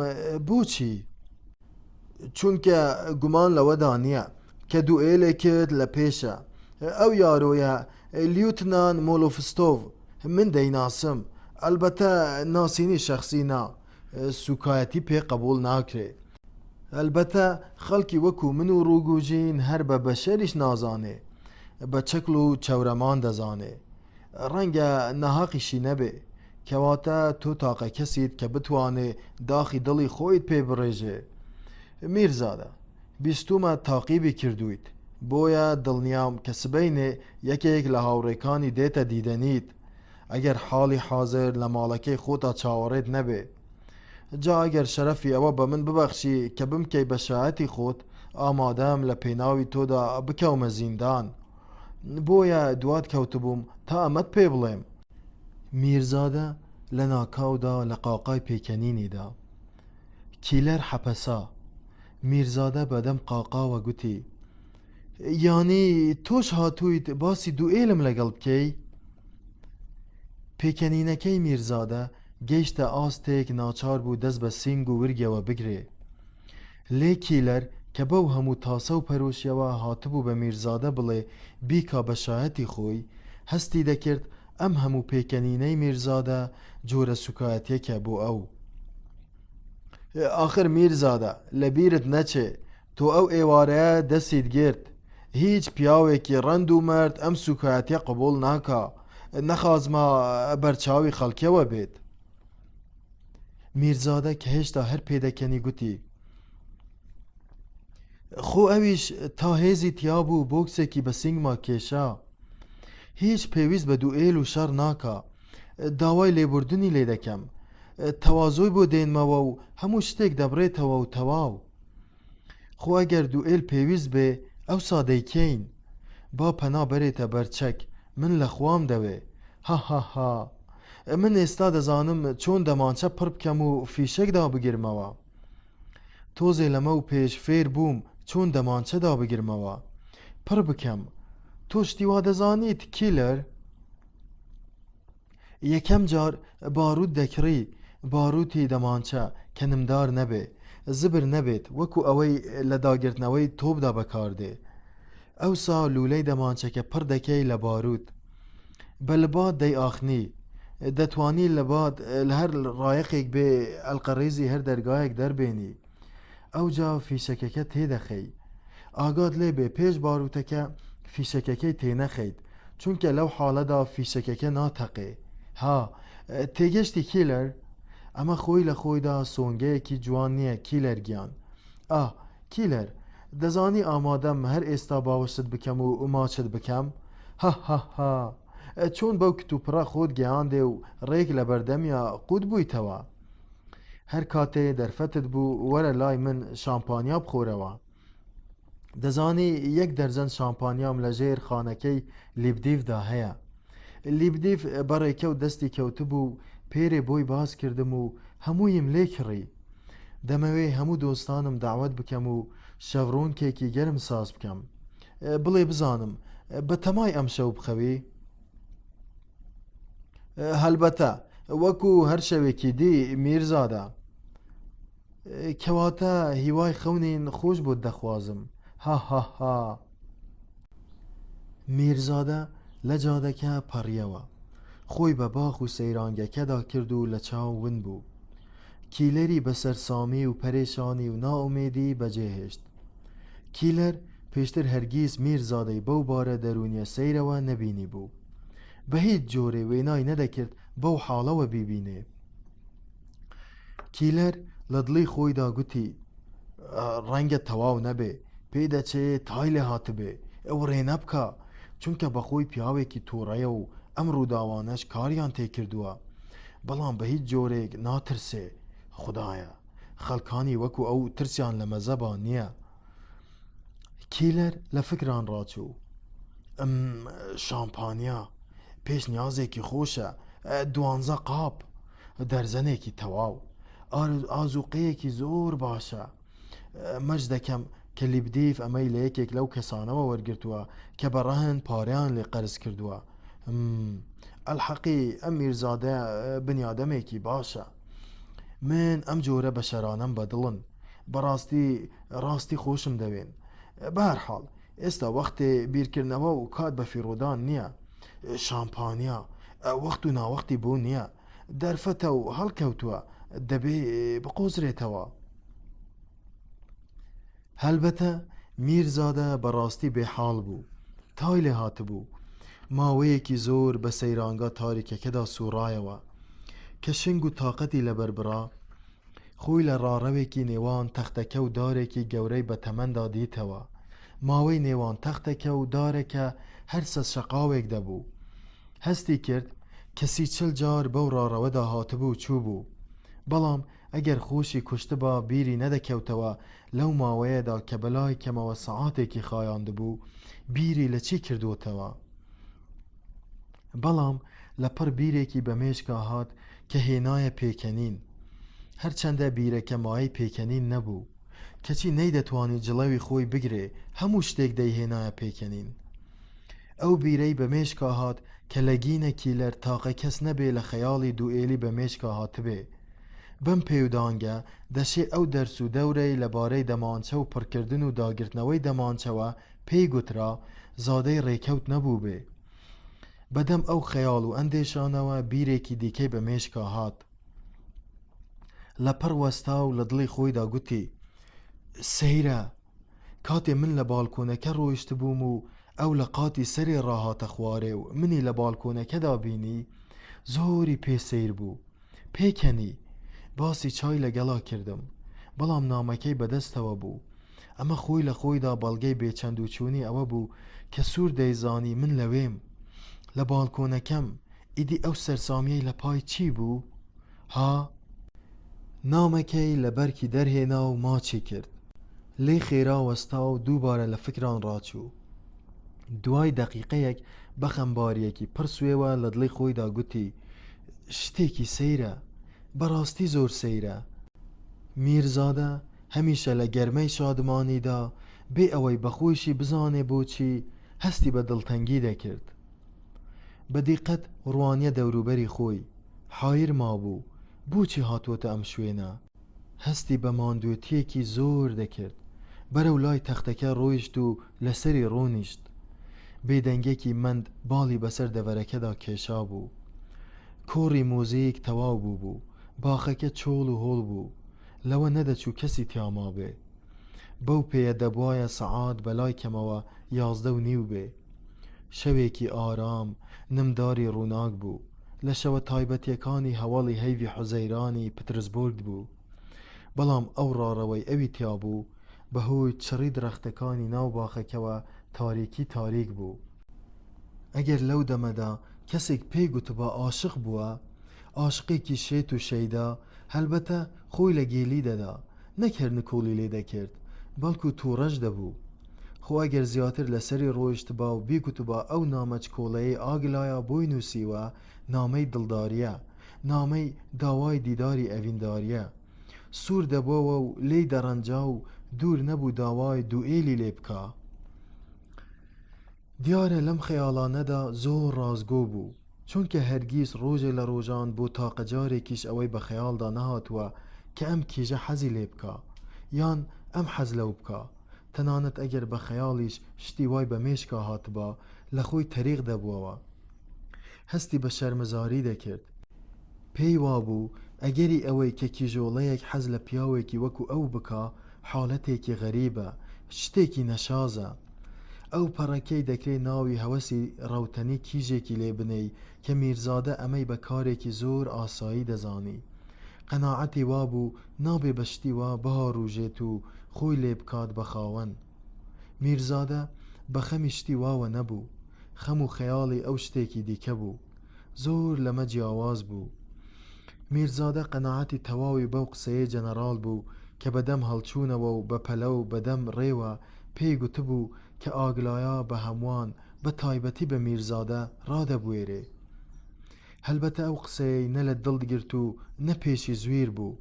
بۆچی؟ چونکە گومان لەوەدا نییە کە دوئێلێکت لە پێشە. ئەو یارۆیە، لیوتنان مۆلۆفستۆڤ، من دەیناسم. ئەلبەتە ناسینی شەخسی نا، سووکایەتی پێ قەبووڵ ناکرێ. ئەلبەتە خەڵکی وەکوو من و ڕووگوژین هەر بە بەشەریش نازانێ، بە چەکڵ و چەورەمان دەزانێ. ڕەنگە ناهەقیشی نەبێ. کەواتە تۆ تاقە کەسیت کە بتوانێ داخی دڵی خۆیت پێ بڕێژێ. میرزادە، بیستوومە تاقیبی کردوویت، بۆیە دڵنیام کە سبەینێ یەکێک لە هاوڕێکانی دێتە دیدەنیت، ئەگەر حاڵی حازر لە ماڵەکەی خۆتا چاوەڕێت نەبێ. جا ئەگەر شەرەفی ئەوە بە من ببەخشی کە بمکەی بە شایەتی خۆت، ئامادەم لە پێناوی تۆدا بکەومە زیندان. بۆیە دوات کەوتبووم تا ئەمەت پێ بڵێم. میرزادە لە ناکاودا لە قاقای پێکەنینی دا. کیلەر حەپەسا. میرزادە بە دەم قاقاوە گوتی، یانی تۆش هاتوویت باسی دوئێلم لەگەڵ بکەی؟ پێکەنینەکەی میرزادە گەیشتە ئاستێک ناچار بوو دەست بە سینگ و ورگەوە بگرێ. لێ کیلەر کە بەو هەموو تاسە و پەرۆشیەوە هاتبوو بە میرزادە بڵێ بیکا بە شایەتی خۆی، هەستی دەکرد ئەم هەموو پێکەنینەی میرزادە جۆرە سوکایەتیەکە بۆ ئەو. ئاخر میرزادە لە بیرت نەچێ تۆ ئەو ئێوارەیە دەستیت گرت. هیچ پیاوێکی ڕەند و مەرد ئەم سوکایەتیە قبوڵ ناکا، نەخوازمە بەرچاوی خەڵکیەوە بێت. میرزادە کە هێشتا هەر پێدەکەنی گوتی، خۆ ئەویش تا هێزی تیابوو بۆکسێکی بە سینگما کێشا. هیچ پێویست بە دوئێل و شەڕ ناکا. داوای لێبوردنی لێ دەکەم. تەوازۆی بۆ دێنمەوە و هەموو شتێک دەبڕێتەوە و تەواو. خۆ ئەگەر دوئێل پێویست بێ ئەوسا دەیکەین. با پەنا بەرێتە بەر چەک، من لە خوام دەوێ. هاهاها. من ئێستا دەزانم چۆن دەمانچە پڕ بکەم و فیشەک دابگرمەوە. تۆزێ لەمەو پێش فێر بووم چۆن دەمانچە دابگرمەوە. پڕ بکەم. تۆ شتی وا دەزانیت کیلەر؟ یەکەم جار باروت دەکڕی، باروتی دەمانچە کە نمدار نەبێ، زبر نەبێت وەکو ئەوەی لە داگرتنەوەی تۆپدا بەکاردێ. ئەوسا لوولەی دەمانچەکە پڕ دەکەی لە باروت. بە لباد دەیئاخنی. دەتوانی لباد لە هەر ڕایەقێک بێ ئەڵقەڕیزی هەر دەرگایەک دەربێنی. ئەوجا فیشەکەکە تێدەخەی. ئاگات لێ بێ پێش باروتەکە فیشەکەکەی تێنەخەیت، چونکە لەو حاڵەدا فیشەکەکە ناتەقێ. ها، تێگەشتی کیلەر؟ ئەمە خۆی لە خۆیدا سۆنگەیەکی جوان نییە کیلەر گیان. ئاه، کیلەر، دەزانی ئامادەم هەر ئێستا باوەشت بکەم و ماچت بکەم؟ هاهاها! چۆن بەو کتوپڕە خۆت گەیاندێ و ڕێک لەبەردەمیا قوت بوویتەوە؟ هەر کاتێ دەرفەتت بوو وەرە لای من شامپانیا بخۆرەوە. دەزانی یەک دەرزەن شامپانیام لە ژێر خانەکەی لیبدیڤدا هەیە. لیبدیڤ بە ڕێکەوت دەستی کەوتبوو و پێرێ بۆی باس کردم و هەموویم لێ کڕی. دەمەوێ هەموو دۆستانم دەعوەت بکەم و شەڤڕۆنکێکی گەرم ساز بکەم. بڵێ بزانم بە تەمای ئەمشەو بخەوی؟ هەلبەتە وەکو هەر شەوێکی دی میرزادە. کەواتە هیوای خەونین خۆش بۆت دەخوازم. هاهاها. میرزادە لە جادەکە پەڕیەوە. خۆی بە باخ و سەیرانگەکەدا کرد و لە چاو ون بوو. کیلەری بە سەرسامی و پەرێشانی و نائومێدی بەجێهێشت. کیلەر پێشتر هەرگیز میرزادەی بەو بارە دەروونیە سەیرەوە نەبینیبوو. بە هیچ جۆرێ وێنای نەدەکرد بەو حاڵەوە بیبینێ. کیلەر لە دڵی خۆیدا گوتی، ڕەنگە تەواو نەبێ، پێدەچێ تای لێ هاتبێ، ئەو ڕێ نەبکا، چونکە بەخۆی پیاوێکی تووڕەیە و ئەم ڕووداوانەش کاریان تێکردووە. بەڵام بە هیچ جۆرێک ناترسێ. خودایە! خەڵکانی وەکو ئەو ترسیان لە مەزەبا نییە. کیلەر لە فکران ڕاچوو. ئم، شامپانیا، پێشنیازێکی خۆشە، دوانزە قاپ، دەرزەنێکی تەواو، ئازووقەیەکی زۆر باشە. مەرج دەکەم کە لیبدیف ئەمەی لە یەکێک لەو کەسانەوە وەرگرتووە کە بە ڕەهن پارەیان لێ قەرز کردووە. ئەلحەقی ئەم میرزادە بنیادەمێکی باشە. من ئەم جۆرە بەشەرانەم بەدڵن. بەڕاستی ڕاستی خۆشم دەوێن. بەهەرحاڵ ئێستا وەختێ بیرکردنەوە و کات بەفیڕۆدان نییە. شامپانیا وەخت و ناوەختی بۆ نییە. دەرفەتە و هەڵکەوتووە دەبێ بقۆزرێتەوە. هەلبەتە میرزادە بە ڕاستی بێ حاڵ بوو. تای لێ هاتبوو. ماوەیەکی زۆر بە سەیرانگا تاریکەکەدا سووڕایەوە. کە شنگ و تاقەتی لەبەر بڕا، خۆی لە ڕاڕەوێکی نێوان تەختەکە و دارێکی گەورەی بە تەمەندا دیتەوە. ماوەی نێوان تەختەکە و دارەکە هەر سەد شەقاوێک دەبوو. هەستی کرد کە سی چل جار بەو ڕاڕەوەدا هاتبوو و چووبوو. بەڵام ئەگەر خۆشی کوشتبا بیری نەدەکەوتەوە لەو ماوەیەدا کە بەلای کەمەوە سەعاتێکی خایاندبوو بیری لە چی کردووەتەوە. بەڵام لەپڕ بیرێکی بە مێشکا هات کە هێنایە پێکەنین. هەرچەندە بیرەکە مایەی پێکەنین نەبوو. کەچی نەیدەتوانی جڵەوی خۆی بگرێ هەموو شتێک دەیهێنایە پێکەنین. ئەو بیرەی بە مێشکا هات کە لەگینە کیلەر تاقە کەس نەبێ لە خەیاڵی دوئێلی بە مێشکا هاتبێ. بەم پێودانگە دەشێ ئەو دەرس و دەورەی لە بارەی دەمانچە و پڕکردن و داگرتنەوەی دەمانچەوە پێی گوترا، زادەی ڕێکەوت نەبووبێ. بە دەم ئەو خەیاڵ و ئەندێشانەوە بیرێکی دیکەی بە مێشکا هات. لەپڕ وەستا و لە دڵی خۆیدا گوتی، سەیرە! کاتێ من لە باڵکۆنەکە ڕۆیشتبووم و ئەو لە قاتی سەرێ ڕاهاتە خوارێ و منی لە باڵکۆنەکەدا بینی، زۆری پێ سەیر بوو. پێکەنی. باسی چای لەگەڵا کردم. بەڵام نامەکەی بەدەستەوە بوو. ئەمە خۆی لە خۆیدا بەڵگەی بێ چەند و چوونی ئەوە بوو کە سوور دەیزانی من لەوێم. لە باڵکۆنەکەم. ئیدی ئەو سەرسامیەی لە پای چی بوو؟ ها؟ نامەکەی لە بەرکی دەرهێنا و ماچی کرد. لێ خێرا وەستا و دووبارە لە فکران ڕاچوو. دوای دەقیقەیەک بە خەمبارییەکی پڕ سوێوە لە دڵی خۆیدا گوتی، شتێکی سەیرە. بە ڕاستی زۆر سەیرە. میرزادە. هەمیشە لە گەرمەی شادمانیدا، بێ ئەوەی بە خۆیشی بزانێ بۆچی، هەستی بە دڵتەنگی دەکرد. بە دیقەت ڕوانیە دەوروبەری خۆی. حایر مابوو، بۆچی هاتووەتە ئەم شوێنە؟ هەستی بە ماندوێتییەکی زۆر دەکرد. بەرەو لای تەختەکە ڕۆیشت و لەسەری ڕۆنیشت. بێدەنگیەکی مەند باڵی بەسەر دەڤەرەکەدا کێشابوو. کۆڕی مۆزیک تەواو بووبوو. باخەکە چۆڵ و هۆڵ بوو. لەوە نەدەچوو کەسی تیا مابێ. بەو پێیە دەبوایە سەعات بە لای کەمەوە 11 و نیو بێ. شەوێکی ئارام، نمداری ڕووناک بوو. لە شەوە تایبەتییەکانی هەواڵی هەیڤی حوزەیرانی پترسبۆرگ بوو. بەڵام ئەو ڕاڕەوەی ئەوی تیا بوو، بە هۆی چڕی درەختەکانی ناو باخەکەوە تاریکی تاریک بوو. ئەگەر لەو دەمەدا کەسێک پێی گوتبا ئاشق بووە، ئاشقێکی شێت و شەیدا، هەلبەتە خۆی لە گێلی دەدا، نەک هەر نکۆڵی لێ دەکرد، بەڵکو تووڕەش دەبوو. خۆ ئەگەر زیاتر لە سەری ڕۆیشتبا و بیگوتبا ئەو نامە چکۆڵەیەی ئاگلایا بۆی نووسیوە نامەی دڵدارییە، نامەی داوای دیداری ئەڤیندارییە. سوور دەبۆوە و لێی دەڕەنجا و دوور نەبوو داوای دوئێلی لێ بکا. دیارە لەم خەیاڵانەدا زۆر ڕاستگۆ بوو، چونکە هەرگیز ڕۆژێ لە ڕۆژان بۆ تاقە جارێکیش ئەوەی بە خەیاڵدا نەهاتووە کە ئەم کیژە حەزی لێ بکا، یان ئەم حەز لەو بکا. تەنانەت ئەگەر بە خەیاڵیش شتی وای بە مێشکا هاتبا، لە خۆی تەریق دەبووەوە. هەستی بە شەرمەزاری دەکرد. پێی وابوو ئەگەری ئەوەی کە کیژۆڵەیەک حەز لە پیاوێکی وەکو ئەو بکا، حاڵەتێکی غەریبە، شتێکی نەشازە. ئەو پەڕەکەی دەکرێ ناوی هەوەسی ڕەوتەنی کیژێکی لێ بنێی کە میرزادە ئەمەی بە کارێکی زۆر ئاسایی دەزانی. قەناعەتی وابوو نابێ بە شتی وا بهارووژێت و خۆی لێ بکات بە خاوەن. میرزادە بە خەمی شتی واوە نەبوو. خەم و خەیاڵی ئەو شتێکی دیکە بوو. زۆر لەمە جیاواز بوو. میرزادە قەناعەتی تەواوی بەو قسەیەی جەنەڕاڵ بوو کە بە دەم هەڵچوونەوە و بە پەلە و بە دەم ڕێوە پێی گوتبوو کە ئاگلایا بە هەمووان، بە تایبەتی بە میرزادە ڕادەبوێرێ. هەلبەتە ئەو قسەیەی نە لە دڵ گرت و نە پێشی زویر بوو،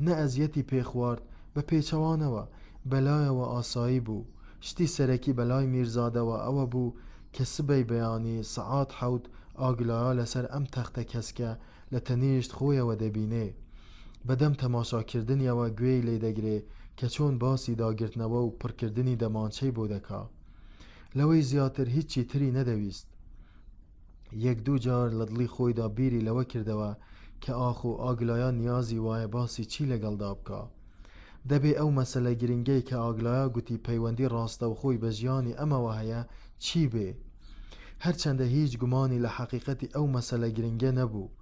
نە ئەزیەتی پێ خوارد، بە پێچەوانەوە، بە لایەوە ئاسایی بوو. شتی سەرەکی بە لای میرزادەوە ئەوە بوو کە سبەی بەیانی سەعات حەوت ئاگلایا لەسەر ئەم تەختە کەسکە لە تەنیشت خۆیەوە دەبینێ. بە دەم تەماشاکردنیەوە گوێی لێ دەگرێ کە چۆن باسی داگرتنەوە و پڕکردنی دەمانچەی بۆ دەکا. لەوەی زیاتر هیچی تری نەدەویست. یەک دوو جار لە دڵی خۆیدا بیری لەوە کردەوە کە ئاخۆ ئاگلایا نیازی وایە باسی چی لەگەڵدا بکا. دەبێ ئەو مەسەلە گرنگەی کە ئاگلایا گوتی پەیوەندی ڕاستەوخۆی بە ژیانی ئەمەوە هەیە چی بێ؟ هەرچەندە هیچ گومانی لە حەقیقەتی ئەو مەسەلە گرنگە نەبوو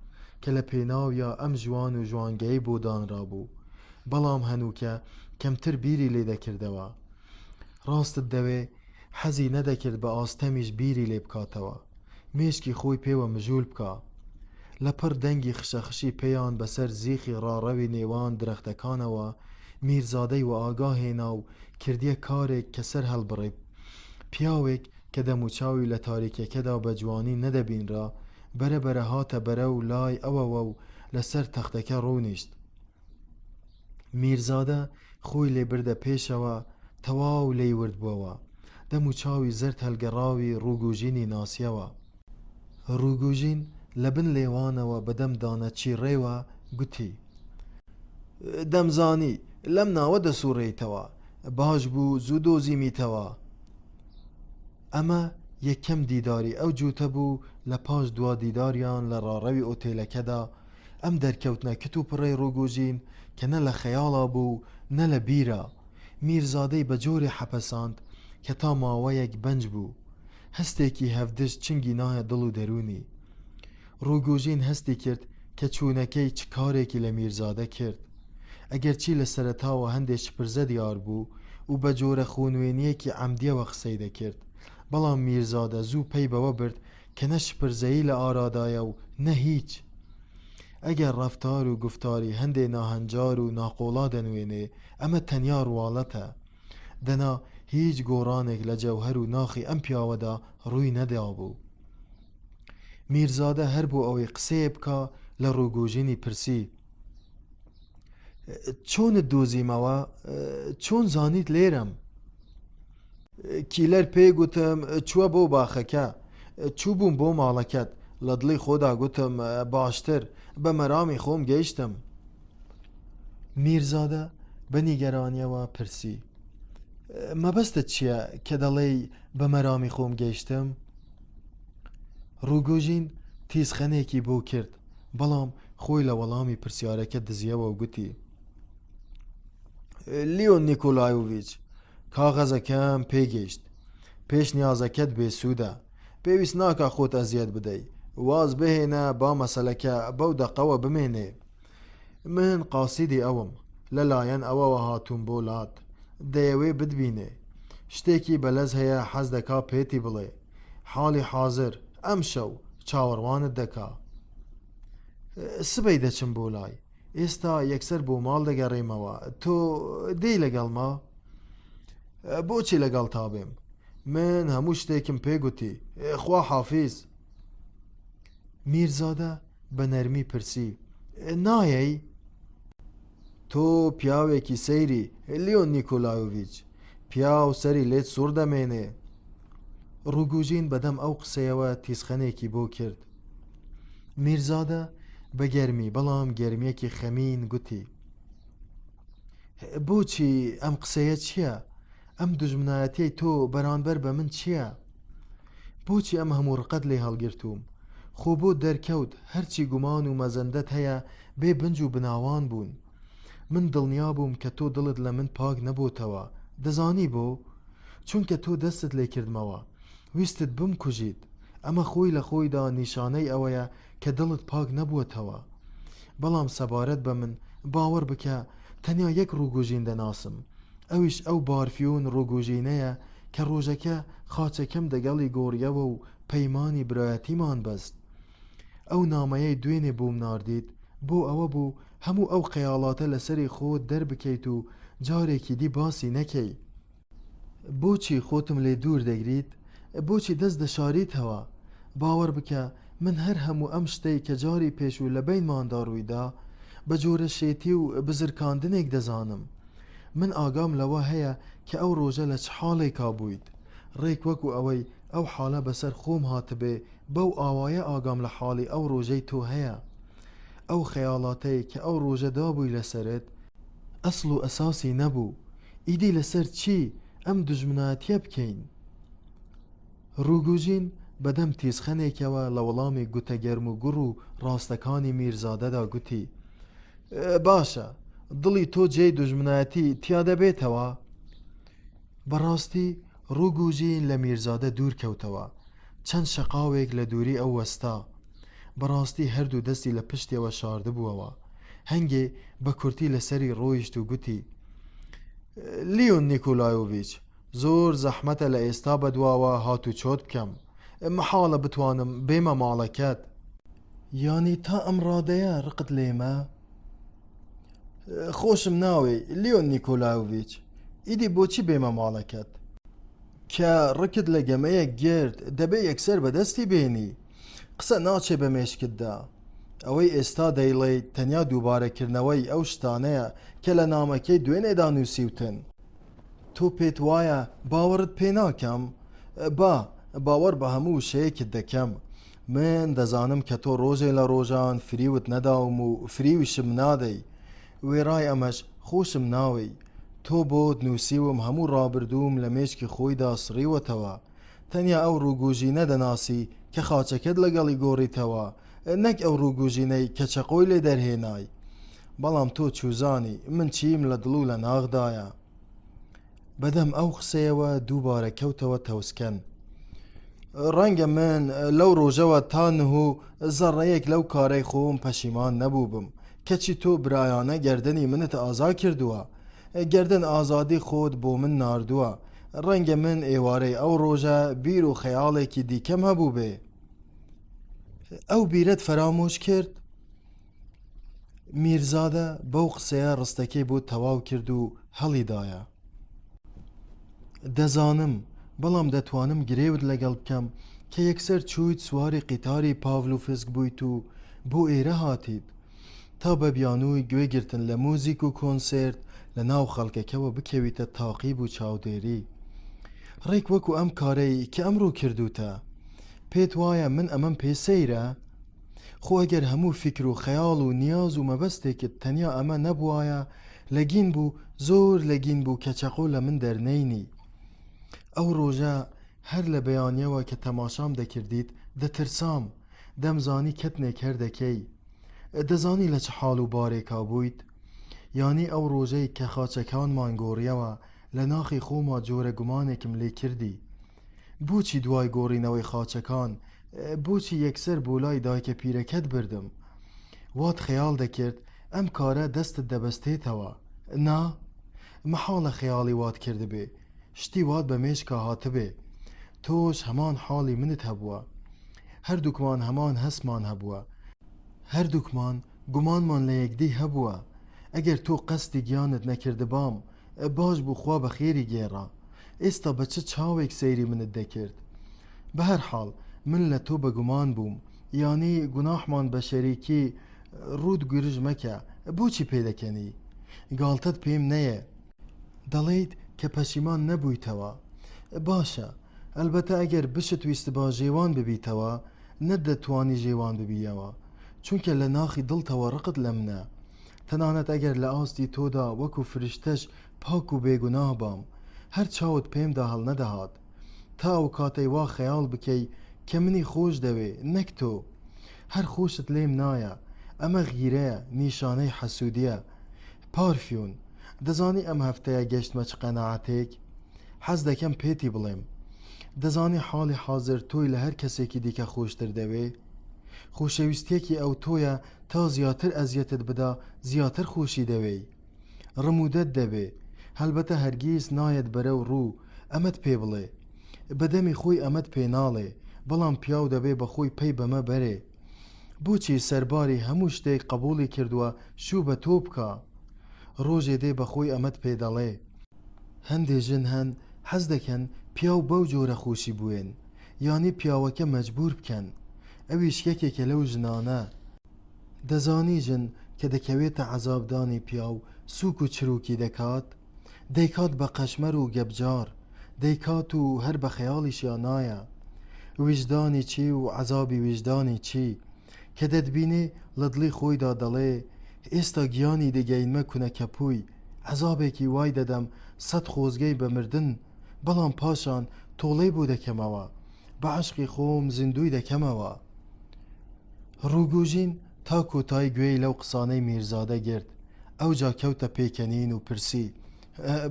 کە لە پێناویا ئەم ژوان و ژوانگەی بۆ دانرابوو، بەڵام هەنووکە کەمتر بیری لێ دەکردەوە. ڕاستت دەوێ حەزی نەدەکرد بە ئاستەمیش بیری لێ بکاتەوە، مێشکی خۆی پێوە مژوول بکا. لەپڕ دەنگی خشەخشی پێیان بەسەر زیخی ڕاڕەوی نێوان درەختەکانەوە میرزادەی وەئاگا هێنا و کردیە کارێک کە سەر هەڵبڕێ. پیاوێک کە دەموچاوی لە تاریکیەکەدا بە جوانی نەدەبینرا، بەرە بەرە هاتە بەرەو لای ئەوەوە و لە سەر تەختەکە ڕۆنیشت. میرزادە خۆی لێ بردە پێشەوە، تەواو لێی ورد بووەوە. دەم و چاوی زەرد هەلگەڕاوی ڕووگوژینی ناسیەوە. ڕووگوژین لە بن لێوانەوە بە دەم دانە چیڕێوە گوتی. دەمزانی لەم ناوە دەسووڕێیتەوە، باش بوو زوو دۆزیمیتەوە. ئەمە یەکەم دیداری ئەو جووتە بوو لە پاش دوا دیداریان لە ڕاڕەوی ئۆتێلەکەدا، ئەم دەرکەوتنە کت و پڕەی ڕووگوژین کە نە لە خەیاڵا بوو و نە لە بیرا، میرزادەی بە جۆرێ حەپەساند کە تا ماوەیەک بەنج بوو. هەستێکی هەڤدژ چنگی نایە دڵ و دەروونی. ڕووگوژین هەستی کرد کە چوونەکەی چ کارێکی لە میرزادە کرد. ئەگەرچی لە سەرەتاوە هەندێ شپرزە دیار بوو و بە جۆرە خۆنوێنییەکی عەمدییەوە قسەی دەکرد، بەڵام میرزادە زوو پەی بەوە برد کە نە شپرزەیی لە ئارادایە و نە هیچ. ئەگەر ڕەفتار و گوفتاری هەندێ ناهەنجار و ناقۆڵا دەنوێنێ، ئەمە تەنیا ڕواڵەتە. دەنا هیچ گۆڕانێک لە جەوهەر و ناخی ئەم پیاوەدا ڕووی نەدابوو. میرزادە هەر بۆ ئەوەی قسەیە بکا لە ڕووگۆژینی پرسی. چۆنت دۆزیمەوە؟ چۆن زانیت لێرەم؟ کیلەر پێی گوتم چووە بۆ باخەکە. چووبووم بۆ ماڵەکەت. لە دڵی خۆدا گوتم باشتر، بە مەرامی خۆم گەیشتم. میرزادە بە نیگەرانییەوە پرسی، مەبەستت چییە کە دەڵێی بە مەرامی خۆم گەیشتم؟ ڕوگۆژین تیزخەنێکی بۆ کرد، بەڵام خۆی لە وەڵامی پرسیارەکە دزییەوە و گوتی، لیۆن نیکۆلایۆڤیچ، کاغەزەکەم پێگەیشت. پێشنیازەکەت بێسوودە. پێویست ناکا خۆت ئەزیەت بدەی. واز بهێنە با مەسەلەکە بەو دەقەوە بمێنێ. من قاسیدی ئەوم. لە لایەن ئەوەوە هاتووم بۆ لات. دەیەوێ بتبینێ. شتێکی بەلەز هەیە حەز دەکا پێتی بڵێ. حاڵی حازر، ئەمشەو، چاوەڕوانت دەکا. سبەی دەچم بۆ لای. ئێستا یەکسەر بۆ ماڵ دەگەڕێمەوە. تۆ دێی لەگەڵما؟ بۆچی لەگەڵتا بێم؟ من هەموو شتێکم پێ گوتی. خوا حافیز. میرزادە بە نەرمی پرسی، نایەی؟ تۆ پیاوێکی سەیری، لیۆن نیکۆلایۆڤیچ. پیاو سەری لێت سوڕ دەمێنێ. ڕوگوژین بەدەم ئەو قسەیەوە تیزخەنێکی بۆ کرد. میرزادە بە گەرمی، بەڵام گەرمییەکی خەمین گوتی، بۆچی ئەم قسەیە چییە؟ ئەم دوژمنایەتیەی تۆ بەرانبەر بە من چییە؟ بۆچی ئەم هەموو ڕقەت لێ هەڵگرتووم؟ خۆ بۆت دەرکەوت هەرچی گومان و مەزەندەت هەیە بێ بنج و بناوان بوون. من دڵنیا بووم کە تۆ دڵت لە من پاک نەبۆتەوە. دەزانی بۆ؟ چونکە تۆ دەستت لێ کردمەوە. ویستت بمکوژیت. ئەمە خۆی لە خۆیدا نیشانەی ئەوەیە کە دڵت پاک نەبووەتەوە. بەڵام سەبارەت بە من، باوەڕ بکە تەنیا یەک ڕووگۆژین دەناسم. ئەویش ئەو بارفیون ڕووگۆژینەیە کە ڕۆژەکە خاچەکەم دەگەڵی گۆڕیەوە و پەیمانی برایەتیمان بەست. ئەو نامەیەی دوێنێ بۆم ناردیت بۆ ئەوە بوو هەموو ئەو خەیاڵاتە لەسەری خۆت دەربکەیت و جارێکی دی باسی نەکەی. بۆچی خۆتم لێ دوور دەگریت؟ بۆچی دەست دەشاریتەوە؟ باوەڕ بکە من هەر هەموو ئەم شتەی کە جاری پێشوو لە بەینماندا ڕوویدا، بە جۆرە شێتی و بزرکاندنێک دەزانم. من ئاگام لەوە هەیە کە ئەو ڕۆژە لە چ حاڵێکا بوویت. ڕێک وەکو ئەوەی ئەو حاڵە بەسەر خۆم هاتبێ بەو ئاوایە ئاگام لە حاڵی ئەو ڕۆژەی تۆ هەیە. ئەو خەیاڵاتەی کە ئەو ڕۆژە دابووی لەسەرت، ئەسڵ و ئەساسی نەبوو، ئیدی لەسەر چی ئەم دوژمنایەتیە بکەین؟ ڕوگوژین بەدەم تیزخەنێکەوە لە وەڵامی گوتە گەرم و گوڕ و ڕاستەکانی میرزادەدا گوتی، باشە، دڵی تۆ جێی دوژمنایەتی تیا دەبێتەوە؟ بەڕاستی ڕوگوژین لە میرزادە دوور کەوتەوە، چەند شەقاوێک لە دووری ئەو وەستا. بەڕاستی هەردوو دەستی لە پشتیەوە شاردبووەوە. هەنگێ بە کورتی لە سەری ڕۆیشت و گوتی، لیۆن نیکۆلایۆڤیچ، زۆر زەحمەتە لە ئێستا بەدواوە هاتوچۆت بکەم. مەحاڵە بتوانم بێمە ماڵەکەت. یانی تا ئەم ڕادەیە ڕقت لێمە؟ خۆشم ناوێی، لیۆن نیکۆلایۆڤیچ. ئیدی بۆچی بێمە ماڵەکەت؟ کە ڕکت لە گەمەیەک گرت، دەبێ یەکسەر بەدەستی بێنی. قسە ناچێ بە مێشکتدا. ئەوەی ئێستا دەیڵێیت تەنیا دووبارەکردنەوەی ئەو شتانەیە کە لە نامەکەی دوێنێدا نووسیوتن. تۆ پێت وایە باوەڕت پێ ناکەم؟ با، باوەڕ بە هەموو وشەیەکت دەکەم. من دەزانم کە تۆ ڕۆژێ لە ڕۆژان فریوت نەداوم و فریویشم نادەی. وێڕای ئەمەش خۆشم ناوێی. تۆ بۆت نووسیوم هەموو ڕابردووم لە مێشکی خۆیدا سڕیوەتەوە. تەنیا ئەو ڕووگوژینە دەناسی کە خاچەکەت لەگەڵی گۆڕیتەوە، نەک ئەو ڕووگوژینەی کە چەقۆی لێ دەرهێنای. بەڵام تۆ چوزانی من چیم لە دڵ و لە ناخدایە. بەدەم ئەو قسەیەوە دووبارە کەوتەوە تەوسکەن. ڕەنگە من لەو ڕۆژەوە تا نهو زەڕەیەک لەو کارەی خۆم پەشیمان نەبووبم، کەچی تۆ برایانە گەردنی منت ئازا کردووە. گەردن ئازادی خۆت بۆ من ناردووە. ڕەنگە من ئێوارەی ئەو ڕۆژە بیر و خەیاڵێکی دیکەم هەبووبێ. ئەو بیرەت فەرامۆش کرد؟ میرزادە بەو قسەیە ڕستەکەی بۆ تەواو کرد و هەڵیدایە. دەزانم، بەڵام دەتوانم گرێوت لەگەڵ بکەم کە یەکسەر چوویت سواری قیتاری پاڤلوفسک بوویت و بۆ ئێرە هاتیت. تا بە بیانووی گوێ گرتن لە موزیک و کۆنسێرت لە ناو خەڵکەکەوە بکەویتە تاقیب و چاودێری. ڕێک وەکو ئەم کارەی کە ئەمڕۆ کردووتە. پێت وایە من ئەمەم پێ سەیرە؟ خۆ ئەگەر هەموو فیکر و خەیاڵ و نیاز و مەبەستێکت تەنیا ئەمە نەبوایە، لەگین بوو، زۆر لەگین بوو کە چەقۆ لە من دەرنەینی. ئەو ڕۆژە هەر لە بەیانیەوە کە تەماشام دەکردیت دەترسام، دەمزانی کەتنێک هەر دەکەی. دەزانی لە چ حاڵ و بارێکا بوویت؟ یانی ئەو ڕۆژەی کە خاچەکانمان گۆڕیەوە لە ناخی خۆما جۆرە گومانێکم لێ کردی. بۆچی دوای گۆڕینەوەی خاچەکان بۆچی یەکسەر بۆ لای دایکە پیرەکەت بردم؟ وات خەیاڵ دەکرد ئەم کارە دەستت دەبەستێتەوە، نا؟ مەحاڵە خەیاڵی وات کردبێ، شتی وات بە مێشکا هاتبێ. تۆش هەمان حاڵی منت هەبووە. هەردووکمان هەمان هەستمان هەبووە. هەردووکمان گومانمان لە یەکدی هەبووە. ئەگەر تۆ قەسدی گیانت نەکردبام، باش بوو خوا بە خێری گێڕا. ئێستا بە چ چاوێک سەیری منت دەکرد؟ بە هەر حاڵ من لە تۆ بە گومان بووم. یانی گوناحمان بە شەریکی ڕووت گرژ مەکە. بۆچی پێدەکەنی؟ گاڵتەت پێم نەیە. دەڵێیت کە پەشیمان نەبوویتەوە. باشە، ئەلبەتە ئەگەر بشت ویستبا ژێوان ببیتەوە، نەتدەتوانی ژێوان ببییەوە. چونکە لە ناخی دڵتەوە ڕقت لە منە. تەنانەت ئەگەر لە ئاستی تۆدا وەکو فریشتەش پاک و بێگوناه بام، هەر چاوت پێمدا هەڵنەدەهات. تا ئەو کاتەی وا خەیاڵ بکەی کە منی خۆش دەوێ، نەک تۆ. هەر خۆشت لێم نایە. ئەمە غیرەیە، نیشانەی حەسوودییە. پارفیون، دەزانی ئەم هەفتەیە گەشتمە چ قەناعەتێک؟ حەز دەکەم پێتی بڵێم. دەزانی حاڵی حازر تۆی لە هەر کەسێکی دیکە خۆشتر دەوێ؟ خۆشەویستییەکی ئەوتۆیە تا زیاتر ئەزیەتت بدا زیاتر خۆشی دەوێی. ڕموودەت دەبێ. هەلبەتە هەرگیز نایەت بەرەو ڕوو ئەمەت پێ بڵێ. بە دەمی خۆی ئەمەت پێ ناڵێ، بەڵام پیاو دەبێ بە خۆی پەی بەمە بەرێ. بۆچی سەرباری هەموو شتێک قەبووڵی کردووە شوو بە تۆ بکا؟ ڕۆژێ دێ بە خۆی ئەمەت پێ دەڵێ. هەندێ ژن هەن حەز دەکەن پیاو بەو جۆرە خۆشی بوێن، یانی پیاوەکە مەجبوور بکەن. ئەویش یەکێکە لەو ژنانە. دەزانی ژن کە دەکەوێتە عەزابدانی پیاو سووک و چرووکی دەکات؟ دەیکات بە قەشمەر و گەپجار، دەیکات و هەر بە خەیاڵیشیا نایە. ویژدانی چی و عەزابی ویژدانی چی؟ کە دەتبینێ لە دڵی خۆیدا دەڵێ ئێستا گیانی دەگەینمە کونە کەپووی، عەزابێکی وای دەدەم سەت خۆزگەی بە مردن، بەڵام پاشان تۆڵەی بۆ دەکەمەوە، بە عەشقی خۆم زیندووی دەکەمەوە. ڕووگۆژین تا کۆتایی گوێی لەو قسانەی میرزادە گرت، ئەوجا کەوتە پێکەنین و پرسی،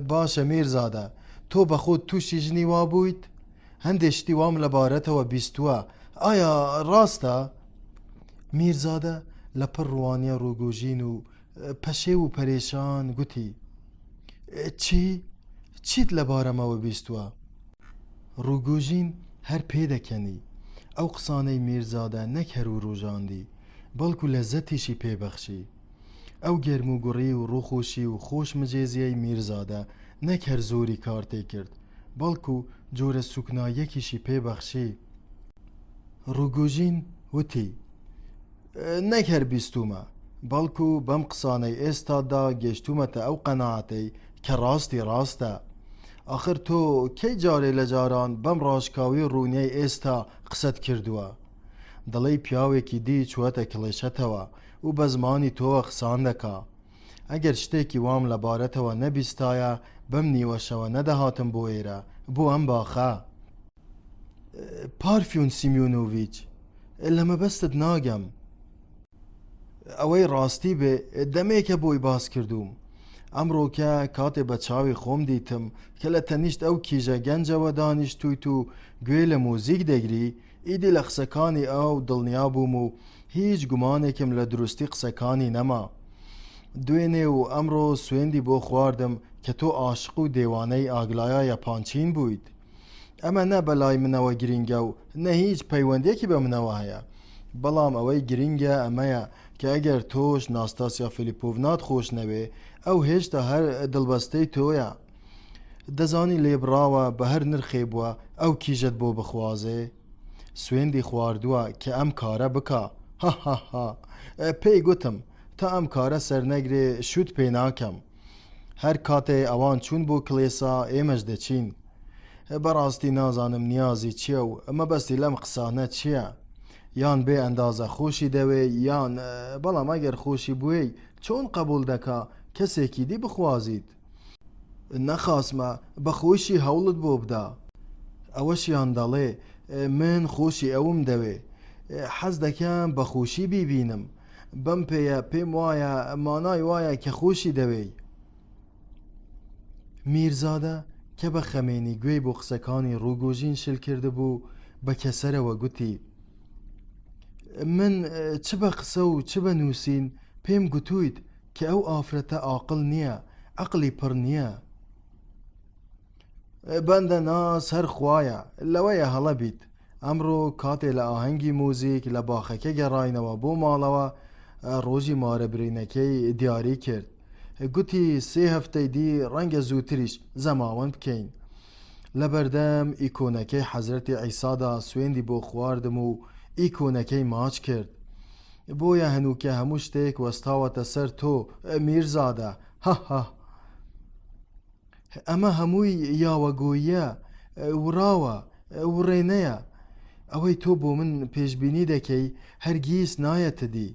باشە میرزادە، تۆ بە خۆت تووشی ژنی وا بوویت؟ هەندێ شتی وام لەبارەتەوە بیستووە، ئایا ڕاستە؟ میرزادە لەپڕ ڕوانیە ڕووگۆژین و پەشێو و پەرێشان گوتی، چی؟ چیت لەبارەمەوە بیستووە؟ ڕووگۆژین هەر پێدەکەنی. ئەو قسانەی میرزادە نەک هەر ورووژاندی، بەڵکو لەززەتیشی پێ بەخشی. ئەو گەرموگوڕی و ڕووخۆشی و خۆش مجێزییەی میرزادە نەک هەر زۆری کار تێ کرد، بەڵکو جۆرە سووکناییەکیشی پێ بەخشی. ڕووگۆژین وتی، نەک هەر بیستوومە، بەڵکو بەم قسانەی ئێستاتدا گەیشتوومەتە ئەو قەناعەتەی کە ڕاستی ڕاستە. ئاخر تۆ کەی جارێ لە جاران بەم ڕاشکاوی و ڕوونیەی ئێستا قسەت کردووە؟ دەڵێی پیاوێکی دی چووەتە کڵێشەتەوە و بە زمانی تۆوە قسان دەکا. ئەگەر شتێکی وام لەبارەتەوە نەبیستایە بەم نیوەشەوە نەدەهاتم بۆ ئێرە، بۆ ئەم باخە. پارفیون سیمیونۆڤیچ، لە مەبەستت ناگەم. ئەوەی ڕاستی بێ دەمێکە بۆی باس کردووم. ئەمڕۆکە کاتێ بە چاوی خۆم دیتم کە لە تەنیشت ئەو کیژە گەنجەوە دانیشتوویت و گوێ لە موزیک دەگری، ئیدی لە قسەکانی ئەو دڵنیا بووم و هیچ گومانێکم لە دروستی قسەکانی نەما. دوێنێ و ئەمڕۆ سوێندی بۆ خواردم کە تۆ ئاشق و دێوانەی ئاگلایا یەپانچین بوویت. ئەمە نە بە لای منەوە گرینگە و نە هیچ پەیوەندیەکی بە منەوە هەیە. بەڵام ئەوەی گرینگە ئەمەیە کە ئەگەر تۆش ناستاسیا فیلیپۆڤنات خۆش نەوێ، ئەو هێشتا هەر دڵبەستەی تۆیە. دەزانی لێبڕاوە بە هەر نرخێ بووە ئەو کیژەت بۆ بخوازێ؟ سوێندی خواردووە کە ئەم کارە بکا. هاهاها. پێی گوتم. تا ئەم کارە سەرنەگرێ شووت پێ ناکەم. هەر کاتێ ئەوان چوون بۆ کڵێسا ئێمەش دەچین. بەڕاستی نازانم نیازی چییە و مەبەستی لەم قسانە چییە. یان بێ ئەندازە خۆشی دەوێ یان، بەڵام ئەگەر خۆشی بوێی چۆن قەبووڵ دەکا کەسێکی دی بخوازیت؟ نەخاسمە بە خۆیشی هەوڵت بۆ بدا. ئەوەشیان دەڵێ من خۆشی ئەوم دەوێ. حەز دەکەم بە خۆشی بیبینم. بەم پێیە پێم وایە مانای وایە کە خۆشی دەوێی. میرزادە کە بە خەمێنی گوێی بۆ قسەکانی ڕوگۆژین شل کردبوو، بە کەسەرەوە گوتی، من چ بە قسە و چ بە نووسین پێم گوتوویت کە ئەو ئافرەتە ئاقڵ نییە، عەقڵی پڕ نییە. بەندە ناس هەر خوایە، لەوەیە هەڵە بیت. ئەمڕۆ کاتێ لە ئاهەنگی موزیک لە باخەکە گەڕاینەوە بۆ ماڵەوە، ڕۆژی مارەبرینەکەی دیاری کرد. گوتی سێ هەفتەی دی ڕەنگە زووتریش زەماوەند بکەین. لە بەردەم ئیکۆنەکەی حەزرەتی عیسادا سوێندی بۆ خواردم و ئیکۆنەکەی ماچ کرد. بۆیە هەنووکە هەموو شتێک وەستاوەتە سەر تۆ میرزادە. هه هه. ئەمە هەمووی یاوەگۆییە، وڕاوە، وڕێنەیە. ئەوەی تۆ بۆ من پێشبینی دەکەی هەرگیز نایەتە دی.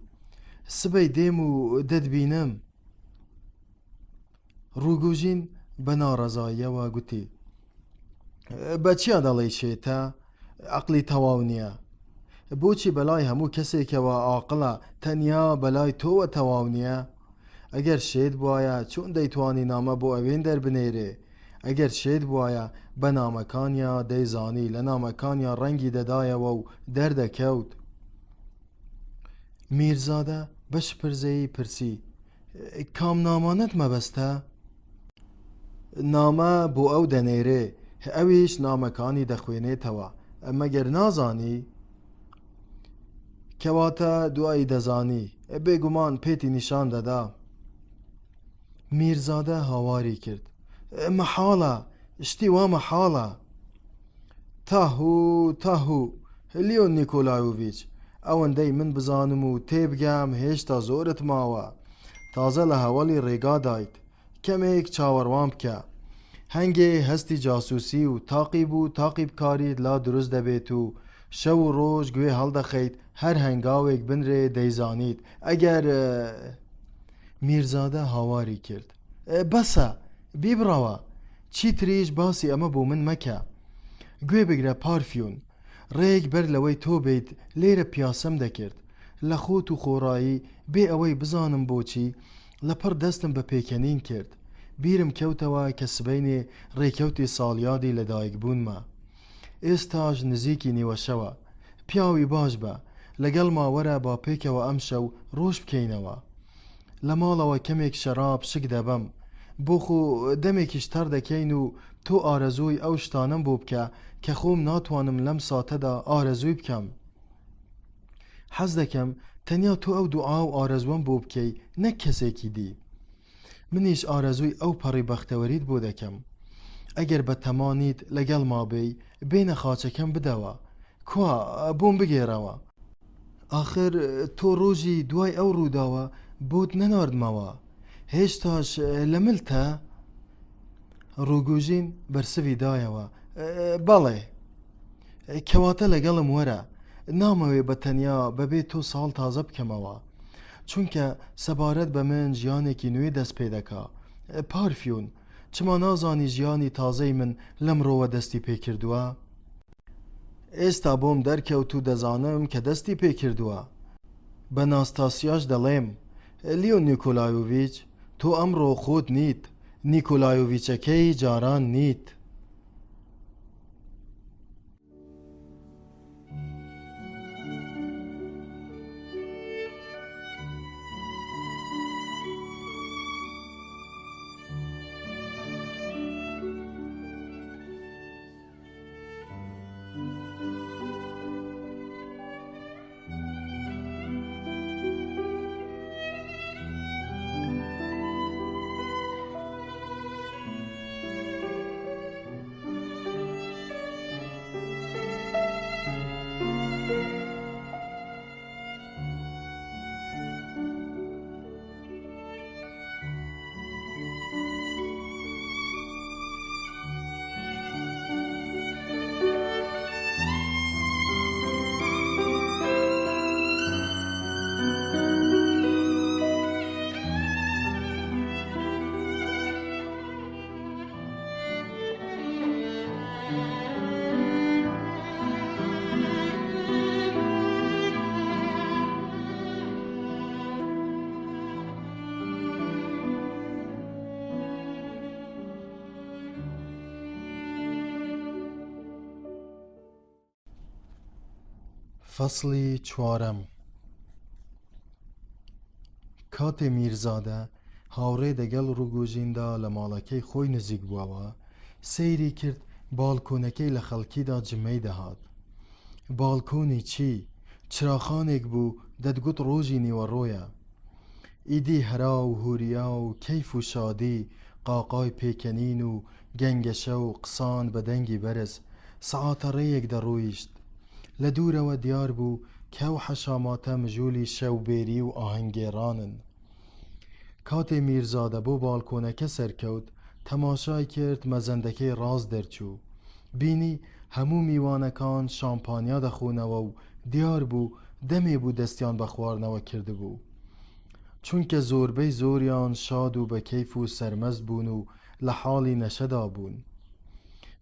سبەی دێم و دەتبینم. ڕوگۆژین بە ناڕەزاییەوە گوتی، بە چیا دەڵێی شێتە؟ عەقڵی تەواو نییە؟ بۆچی بەلای هەموو کەسێکەوە ئاقڵە تەنیا بەلای تۆوە تەواو نییە؟ ئەگەر شێت بوایە چۆن دەیتوانی نامە بۆ ئەوێندەر بنێرێ؟ ئەگەر شێت بوایە بە نامەکانیا دەیزانی لە نامەکانیا ڕەنگی دەدایەوە و دەردەکەوت. میرزادە بە شپرزەیی پرسی، کام نامانەت مەبەستە؟ نامە بۆ ئەو دەنێرێ، ئەویش نامەکانی دەخوێنێتەوە، مەگەر نازانی؟ کەواتە دوایی دەزانی، بێگومان پێتی نیشان دەدا. میرزادە هاواری کرد، مەحاڵە، شتی وا مەحاڵە! تاهوو، تاهوو، لیۆن نیکۆلایۆڤیچ، ئەوەندەی من بزانم و تێبگەم هێشتا زۆرت ماوە. تازە لە هەوەڵی ڕێگادایت. کەمێک چاوەڕوان بکە. هەنگێ هەستی جاسووسی و تاقیب و تاقیبکاریت لا دروست دەبێت و شەو و ڕۆژ گوێ هەڵدەخەیت هەر هەنگاوێک بنرێ دەیزانیت. ئەگەر. میرزادە هاواری کرد. بەسە! بیبڕەوە! چیتریش باسی ئەمە بۆ من مەکە. گوێ بگرە پارفیون. ڕێک بەر لەوەی تۆ بێیت لێرە پیاسەم دەکرد. لە خۆت و خۆڕایی، بێ ئەوەی بزانم بۆچی، لەپڕ دەستم بە پێکەنین کرد. بیرم کەوتەوە کە سبەینێ ڕێکەوتی ساڵیادی لەدایکبوونمە. ئێستاش نزیکی نیوەشەوە. پیاوی باش بە. لەگەڵما وەرە با پێکەوە ئەمشەو ڕۆژ بکەینەوە. لە ماڵەوە کەمێک شەراب شک دەبەم. بۆ خۆ دەمێکیش تەڕ دەکەین و تۆ ئارەزووی ئەو شتانەم بۆ بکە کە خۆم ناتوانم لەم ساتەدا ئارەزووی بکەم. حەز دەکەم تەنیا تۆ ئەو دوعا و ئارەزووەم بۆ بکەی نەک کەسێکی دی. منیش ئارەزووی ئەو پەڕی بەختەوەریت بۆ دەکەم. ئەگەر بە تەما نیت لەگەڵما بێی، بێنە خاچەکەم بدەوە. کوا، بۆم بگێڕەوە. ئاخر تۆ ڕۆژی دوای ئەو ڕووداوە بۆت نەناردمەوە. هێشتاش لە ملتە؟ ڕوگوژین بەرسڤی دایەوە، بەڵێ. کەواتە لەگەڵم وەرە. نامەوێ بە تەنیا بەبێ تۆ ساڵ تازە بکەمەوە. چونکە سەبارەت بە من ژیانێکی نوێ دەست پێ دەکا. پارفیون، چما نازانی ژیانی تازەی من لەمڕۆوە دەستی پێ کردووە؟ ئێستا بۆم دەرکەوت و دەزانم کە دەستی پێ کردووە. بە ناستاسیاش دەڵێم، لیۆن نیکۆلایۆڤیچ، تۆ ئەمڕۆ خۆت نیت، نیکۆلایۆڤیچەکەی جاران نیت. فەسڵی چوارەم کاتێ میرزادە هاوڕێ دەگەڵ ڕوگوژیندا لە ماڵەکەی خۆی نزیک بووەوە، سەیری کرد باڵکۆنەکەی لە خەڵکیدا جمەی دەهات. باڵکۆنی چی؟ چراخانێک بوو دەتگوت ڕۆژی نیوەڕۆیە. ئیدی هەرا و هوریا و کەیف و شادی، قاقای پێکەنین و گەنگەشە و قسان بە دەنگی بەرز، سەعاتە ڕێیەک دەڕۆیشت. لە دوورەوە دیار بوو کە ئەو حەشاماتە مژوولی شەوبێری و ئاهەنگگێڕانن. کاتێ میرزادە بۆ باڵکۆنەکە سەرکەوت، تەماشای کرد مەزەندەکەی ڕاست دەرچوو. بینی هەموو میوانەکان شامپانیا دەخۆنەوە و دیار بوو دەمێ بوو دەستیان بە خواردنەوە کردبوو. چونکە زۆربەی زۆریان شاد و بە کەیف و سەرمەست بوون و لە حاڵی نەشەدا بوون.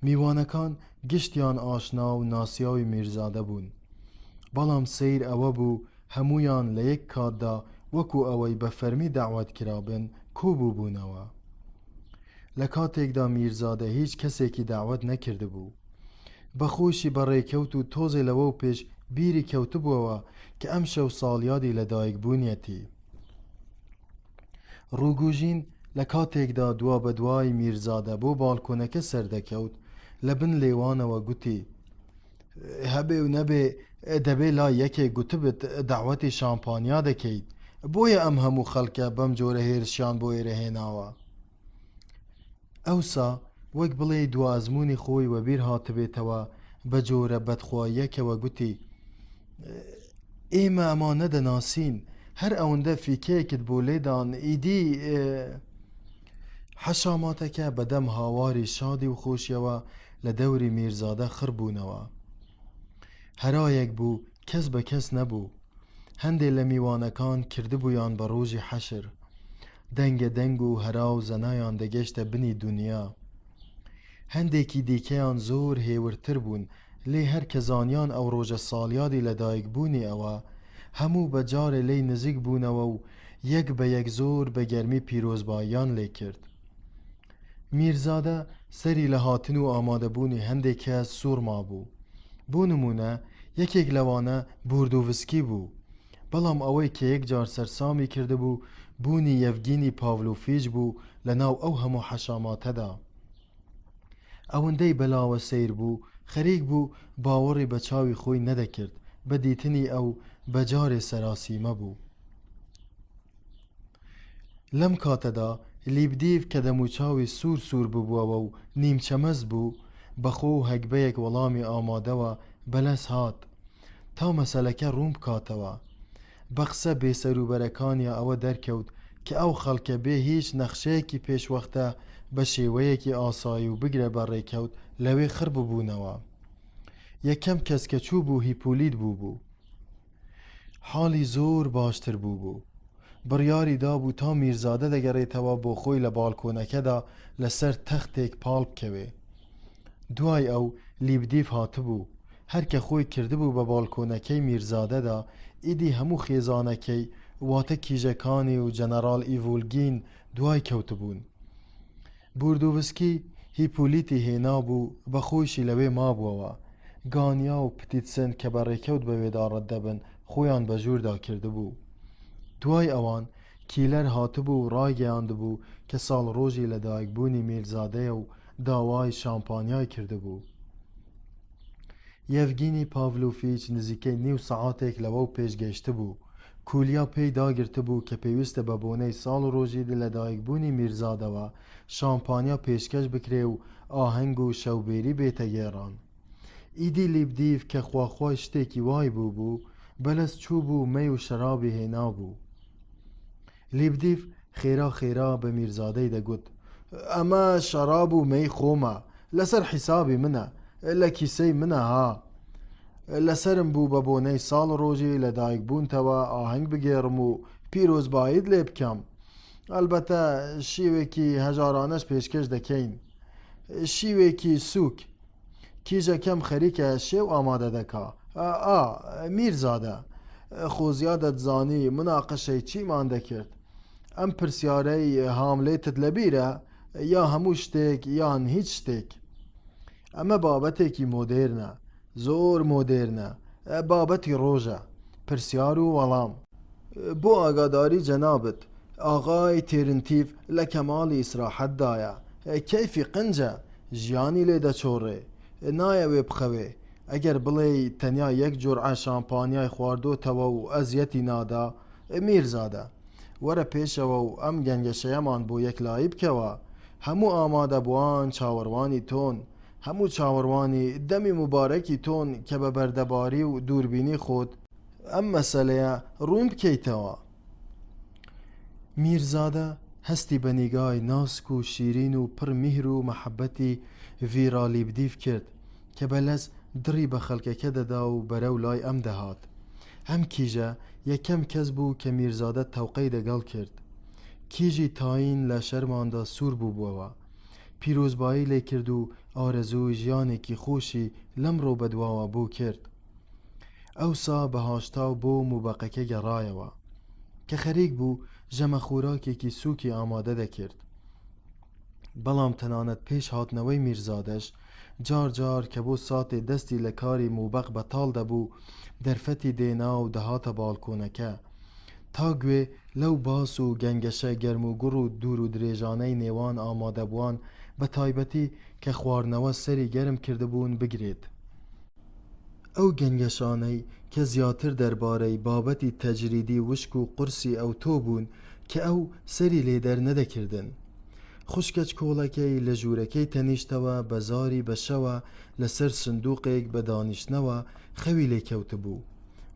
میوانەکان گشتیان ئاشنا و ناسیاوی میرزادە بوون. بەڵام سەیر ئەوە بوو هەموویان لە یەک کاتدا وەکو ئەوەی بە فەرمی دەعوەت کرابن کۆبووبوونەوە. لە کاتێکدا میرزادە هیچ کەسێکی دەعوەت نەکردبوو. بە خۆیشی بە ڕێکەوت و تۆزێ لەوەو پێش بیری کەوتبووەوە کە ئەمشەو ساڵیادی لەدایکبوونیەتی. ڕوگوژین لە کاتێکدا دوابەدوای میرزادە بۆ باڵکۆنەکە سەردەکەوت، لە بن لێوانەوە گوتی، هەبێ و نەبێ دەبێ لای یەکێک گوتبت دەعوەتی شامپانیا دەکەیت، بۆیە ئەم هەموو خەڵکە بەم جۆرە هێرشیان بۆ ئێرە هێناوە. ئەوسا وەک بڵێی دوا ئەزموونی خۆی وەبیر هاتبێتەوە بە جۆرە بەدخواییەکەوە گوتی، ئێمە ئەمانە دەناسین، هەر ئەوەندە فیکەیەکت بۆ لێدان ئیدی. حەشاماتەکە بە دەم هاواری شادی و خۆشیەوە لە دەوری میرزادە خڕ بوونەوە. هەرایەک بوو کەس بە کەس نەبوو. هەندێ لە میوانەکان کردبوویان بە ڕۆژی حەشر. دەنگە دەنگ و هەرا و زەنایان دەگەشتە بنی دونیا. هەندێکی دیکەیان زۆر هێورتر بوون، لێ هەر کە زانیان ئەو ڕۆژە ساڵیادی لەدایک بوونی ئەوە، هەموو بە جارێ لێی نزیک بوونەوە و یەک بە یەک زۆر بە گەرمی پیرۆزباییان لێ کرد. میرزادە سەری لە هاتن و ئامادەبوونی هەندێ کەس سووڕ مابوو. بۆ نموونە یەکێک لەوانە بوردوڤسکی بوو. بەڵام ئەوەی کە یەکجار سەرسامی کردبوو بوونی یەڤگینی پاڤلۆفیچ بوو لە ناو ئەو هەموو حەشاماتەدا. ئەوەندەی بەلاوە سەیر بوو، خەریک بوو باوەڕی بە چاوی خۆی نەدەکرد، بە دیتنی ئەو بە جارێ سەراسیمە بوو. لەم کاتەدا لیبدیڤ کە دەموچاوی سوور سوور ببووەوە و نیمچە مەست بوو، بە خۆ و هەگبەیەک وەڵامی ئامادەوە بەلەز هات تا مەسەلەکە ڕوون بکاتەوە. بە قسە بێسەروبەرەکانیا ئەوە دەرکەوت کە ئەو خەڵکە بێ هیچ نەخشەیەکی پێشوەختە بە شێوەیەکی ئاسایی و بگرە بە ڕێکەوت لەوێ خڕ ببوونەوە. یەکەم کەس کە چووبوو هیپولیت بووبوو. حاڵی زۆر باشتر بووبوو. بڕیاری دابوو تا میرزادە دەگەڕێتەوە بۆ خۆی لە باڵکۆنەکەدا لە سەر تەختێک پاڵ بکەوێ. دوای ئەو لیبدیف هاتبوو. هەر کە خۆی کردبوو بە باڵکۆنەکەی میرزادەدا، ئیدی هەموو خێزانەکەی، واتە کیژەکانی و جەنەڕاڵ ئیڤولگین دوای کەوتبوون. بوردوڤسکی هیپولیتی هێنابوو، بە خۆیشی لەوێ مابووەوە. گانیا و پتیتسن کە بە ڕێکەوت بەوێدا ڕەت دەبن، خۆیان بە ژووردا کردبوو. دوای ئەوان، کیلەر هاتبوو و ڕایگەیاندبوو کە ساڵڕۆژی لەدایکبوونی میرزادەیە و داوای شامپانیای کردبوو. یەڤگینی پاڤلۆفیچ نزیکەی نیو سەعاتێک لەوەو پێش گەیشتبوو. کولیا پێی داگرتبوو کە پێویستە بە بۆنەی ساڵڕۆژی لەدایکبوونی میرزادەوە شامپانیا پێشکەش بکرێ و ئاهەنگ و شەوبێری بێتە گێڕان. ئیدی لیبدیڤ کە خواخوای شتێکی وای بووبوو، بەلەز چووبوو مەی و شەرابی هێنابوو. لیبدیڤ خێرا خێرا بە میرزادەی دەگوت، ئەمە شەراب و مەی خۆمە، لەسەر حیسابی منە، لە کیسەی منە ها. لەسەرم بوو بە بۆنەی ساڵ ڕۆژی لە دایک بوونتەوە ئاهەنگ بگێڕم و پیرۆزباییت لێ بکەم. ئەلبەتە شیوێکی هەژارانەش پێشکەش دەکەین. شیوێکی سووک. کیژەکەم خەریکە شێو ئامادە دەکا. ئا، میرزادە، خۆزیا دەتزانی موناقەشەی چیمان دەکرد. ئەم پرسیارەی هاملێتت لەبیرە؟ یا هەموو شتێک یان هیچ شتێک. ئەمە بابەتێکی مۆدێرنە، زۆر مۆدێرنە. بابەتی ڕۆژە، پرسیار و وەڵام. بۆ ئاگاداری جەنابت، ئاغای تێرنتیف لە کەماڵی ئیسراحەتدایە، کەیفی قنجە، ژیانی لێ دەچۆڕێ، نایەوێ بخەوێ، ئەگەر بڵێی تەنیا یەک جورعە شامپانیای خواردۆتەوە و ئەزیەتی نادا، میرزادە، وەرە پێشەوە و ئەم گەنگەشەیەمان بۆ یەکلایی بکەوە. هەموو ئامادەبووان چاوەڕوانی تۆن، هەموو چاوەڕوانی دەمی موبارەکی تۆن کە بە بەردەباری و دووربینی خۆت ئەم مەسەلەیە ڕوون بکەیتەوە. میرزادە هەستی بە نیگای ناسک و شیرین و پڕ میهر و مەحەبەتی ڤیرا لیبدیف کرد کە بە لەز دڕی بە خەڵکەکە دەدا و بەرەو لای ئەم دەهات. ئەم کیژە یەکەم کەس بوو کە میرزادە تەوقەی دەگەڵ کرد. کیژی تاین لە شەرماندا سوور بووبووەوە. پیرۆزبایی لێ کرد و ئارەزووی ژیانێکی خۆشی لەمڕۆ بەدواوە بۆ کرد. ئەوسا بە هاشتاو بۆ موبەقەکە گەڕایەوە. کە خەریک بوو ژەمە خۆراکێکی سووکی ئامادە دەکرد. بەڵام تەنانەت پێش هاتنەوەی میرزادەش، جار جار کە بۆ ساتێ دەستی لە کاری موبەق بەتاڵ دەبوو، دەرفەتی دێنا و دەهاتە باڵکۆنەکە. تا گوێ لەو باس و گەنگەشە گەرموگوڕ و دوور و درێژانەی نێوان ئامادەبووان بە تایبەتی کە خواردنەوە سەری گەرم کردبوون بگرێت. ئەو گەنگەشانەی کە زیاتر دەربارەی بابەتی تەجریدی وشک و قورسی ئەوتۆ بوون کە ئەو سەری لێ دەرنەدەکردن. خوشکە چکۆڵەکەی لە ژوورەکەی تەنیشتەوە بە زاری بە شەوە لە سەر سندووقێک بە دانیشتنەوە خەوی لێ کەوتبوو.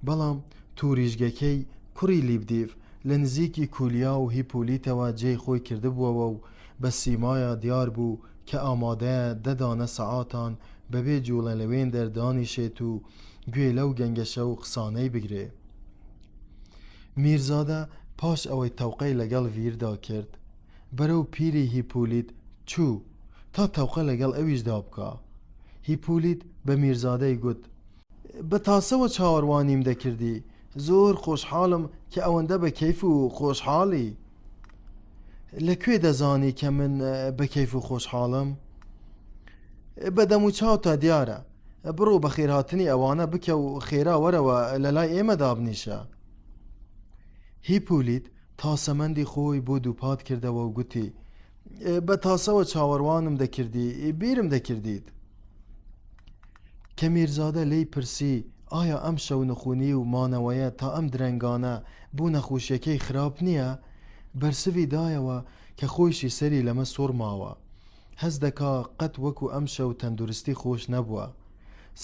بەڵام توریژگەکەی کوڕی لیبدیڤ لە نزیکی کولیا و هیپۆلیتەوە جێی خۆی کردبووەوە و بە سیمایا دیار بوو کە ئامادەیە دە دانە سەعاتان بەبێ جووڵە لەوێندەر دانیشێت و گوێ لەو گەنگەشە و قسانەی بگرێ. میرزادە پاش ئەوەی تەوقەی لەگەڵ ڤیردا کرد، بەرەو پیری هیپولیت چوو تا تەوقە لەگەڵ ئەویشدا بکا. هیپولیت بە میرزادەی گوت، بە تاسەوە چاوەڕوانیم دەکردی، زۆر خۆشحاڵم کە ئەوەندە بە کەیف و خۆشحاڵی. لە کوێ دەزانی کە من بە کەیف و خۆشحاڵم؟ بە دەموچاوتا دیارە. بڕۆ بەخێرهاتنی ئەوانە بکە و خێرا وەرەوە لە لای ئێمە دابنیشە. هیپولیت تاسەمەندی خۆی بۆ دووپات کردەوە و گوتی، بە تاسەوە چاوەڕوانم دەکردی، بیرم دەکردیت. کە میرزادە لێی پرسی ئایا ئەم شەونخونی و مانەوەیە تا ئەم درەنگانە بۆ نەخۆشیەکەی خراپ نییە؟ بەرسڤی دایەوە کە خۆیشی سەری لەمە سوڕماوە. هەست دەکا قەت وەکو ئەمشەو تەندورستی خۆش نەبووە.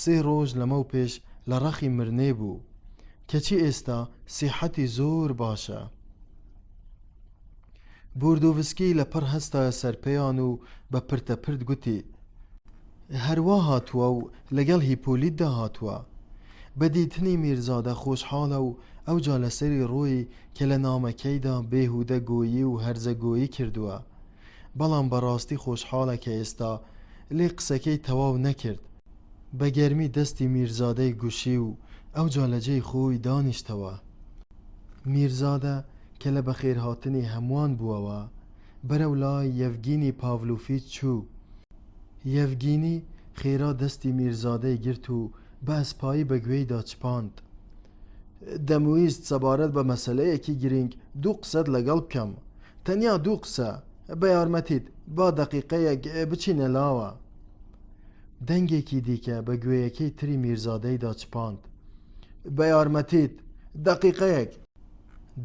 سێ ڕۆژ لەمەو پێش لە ڕەخی مرنێ بوو. کەچی ئێستا سیحەتی زۆر باشە. بۆردۆڤسکی لە پڕ هەستایە سەرپێیان و بە پرتە پرت گوتی، هەروا هاتووە و لەگەڵ هیپۆلیتدا هاتووە. بە دیتنی میرزادە خۆشحاڵە و ئەوجا لەسەری ڕۆیی کە لە نامەکەیدا بێهوودە گۆیی و هەرزە گۆیی کردووە. بەڵام بە ڕاستی خۆشحاڵە کە ئێستا، لێ قسەکەی تەواو نەکرد. بە گەرمی دەستی میرزادەی گوشی و ئەوجا لە جێی خۆی دانیشتەوە. میرزادە کە لە بەخێرهاتنی هەمووان بووەوە، بەرەو لای یەڤگینی پاڤلۆفیچ چوو. یەڤگینی خێرا دەستی میرزادەی گرت و بە ئەسپایی بە گوێیدا چپاند. دەمویست سەبارەت بە مەسەلەیەکی گرینگ دوو قسەت لەگەڵ بکەم. تەنیا دوو قسە. بە یارمەتیت، با دەقیقەیەک بچینە لاوە. دەنگێکی دیکە بە گوێیەکەی تری میرزادەیدا چپاند. بە یارمەتیت، دەقیقەیەک.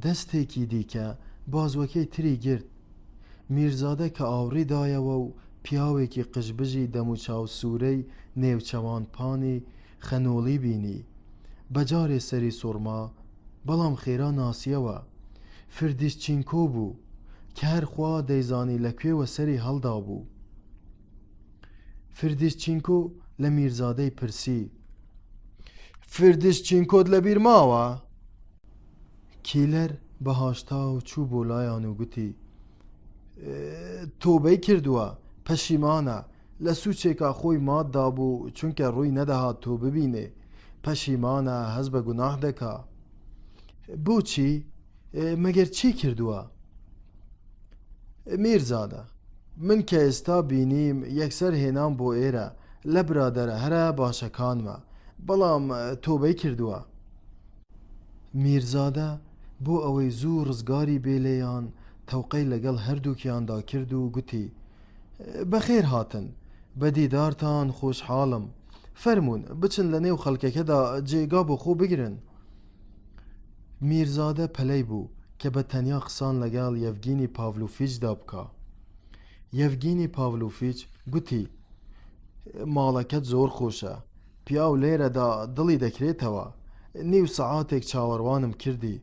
دەستێکی دیکە بازوەکەی تری گرت. میرزادە کە ئاوڕی دایەوە و پیاوێکی قژبژی دەموچاو سوورەی نێوچەوان پانی خەنۆڵی بینی، بە جارێ سەری سوڕما، بەڵام خێرا ناسیەوە. فردیشچینکۆ بوو، کە هەر خوا دەیزانی لە کوێوە سەری هەڵدابوو. فردیشچینکۆ لە میرزادەی پرسی. فردیشچینکۆت لەبیر ماوە؟ کیلەر بە هاشتاو چوو بۆ لایان و گوتی، تۆبەی کردووە، پەشیمانە، لە سوچێکا خۆی مات دابوو چونکە ڕووی نەدەهات تۆ ببینێ، پەشیمانە، هەست بە گوناح دەکا. بۆچی؟ مەگەر چی کردووە؟ میرزادە، من کە ئێستا بینیم یەکسەر هێنام بۆ ئێرە، لە برادەرە هەرە باشەکانمە. بەڵام تۆبەی کردووە. میرزادە بۆ ئەوەی زوو ڕزگاری بێ لێیان، تەوقەی لەگەڵ هەردووکیاندا کرد و گوتی، بەخێر هاتن، بە دیدارتان خۆشحاڵم. فەرموون بچن لە نێو خەڵکەکەدا جێگا بۆ خۆ بگرن. میرزادە پەلەی بوو کە بە تەنیا قسان لەگەڵ یەڤگینی پاڤلۆفیچدا بکا. یەڤگینی پاڤلۆفیچ گوتی، ماڵەکەت زۆر خۆشە. پیاو لێرەدا دڵی دەکرێتەوە. نیو سەعاتێک چاوەڕوانم کردی،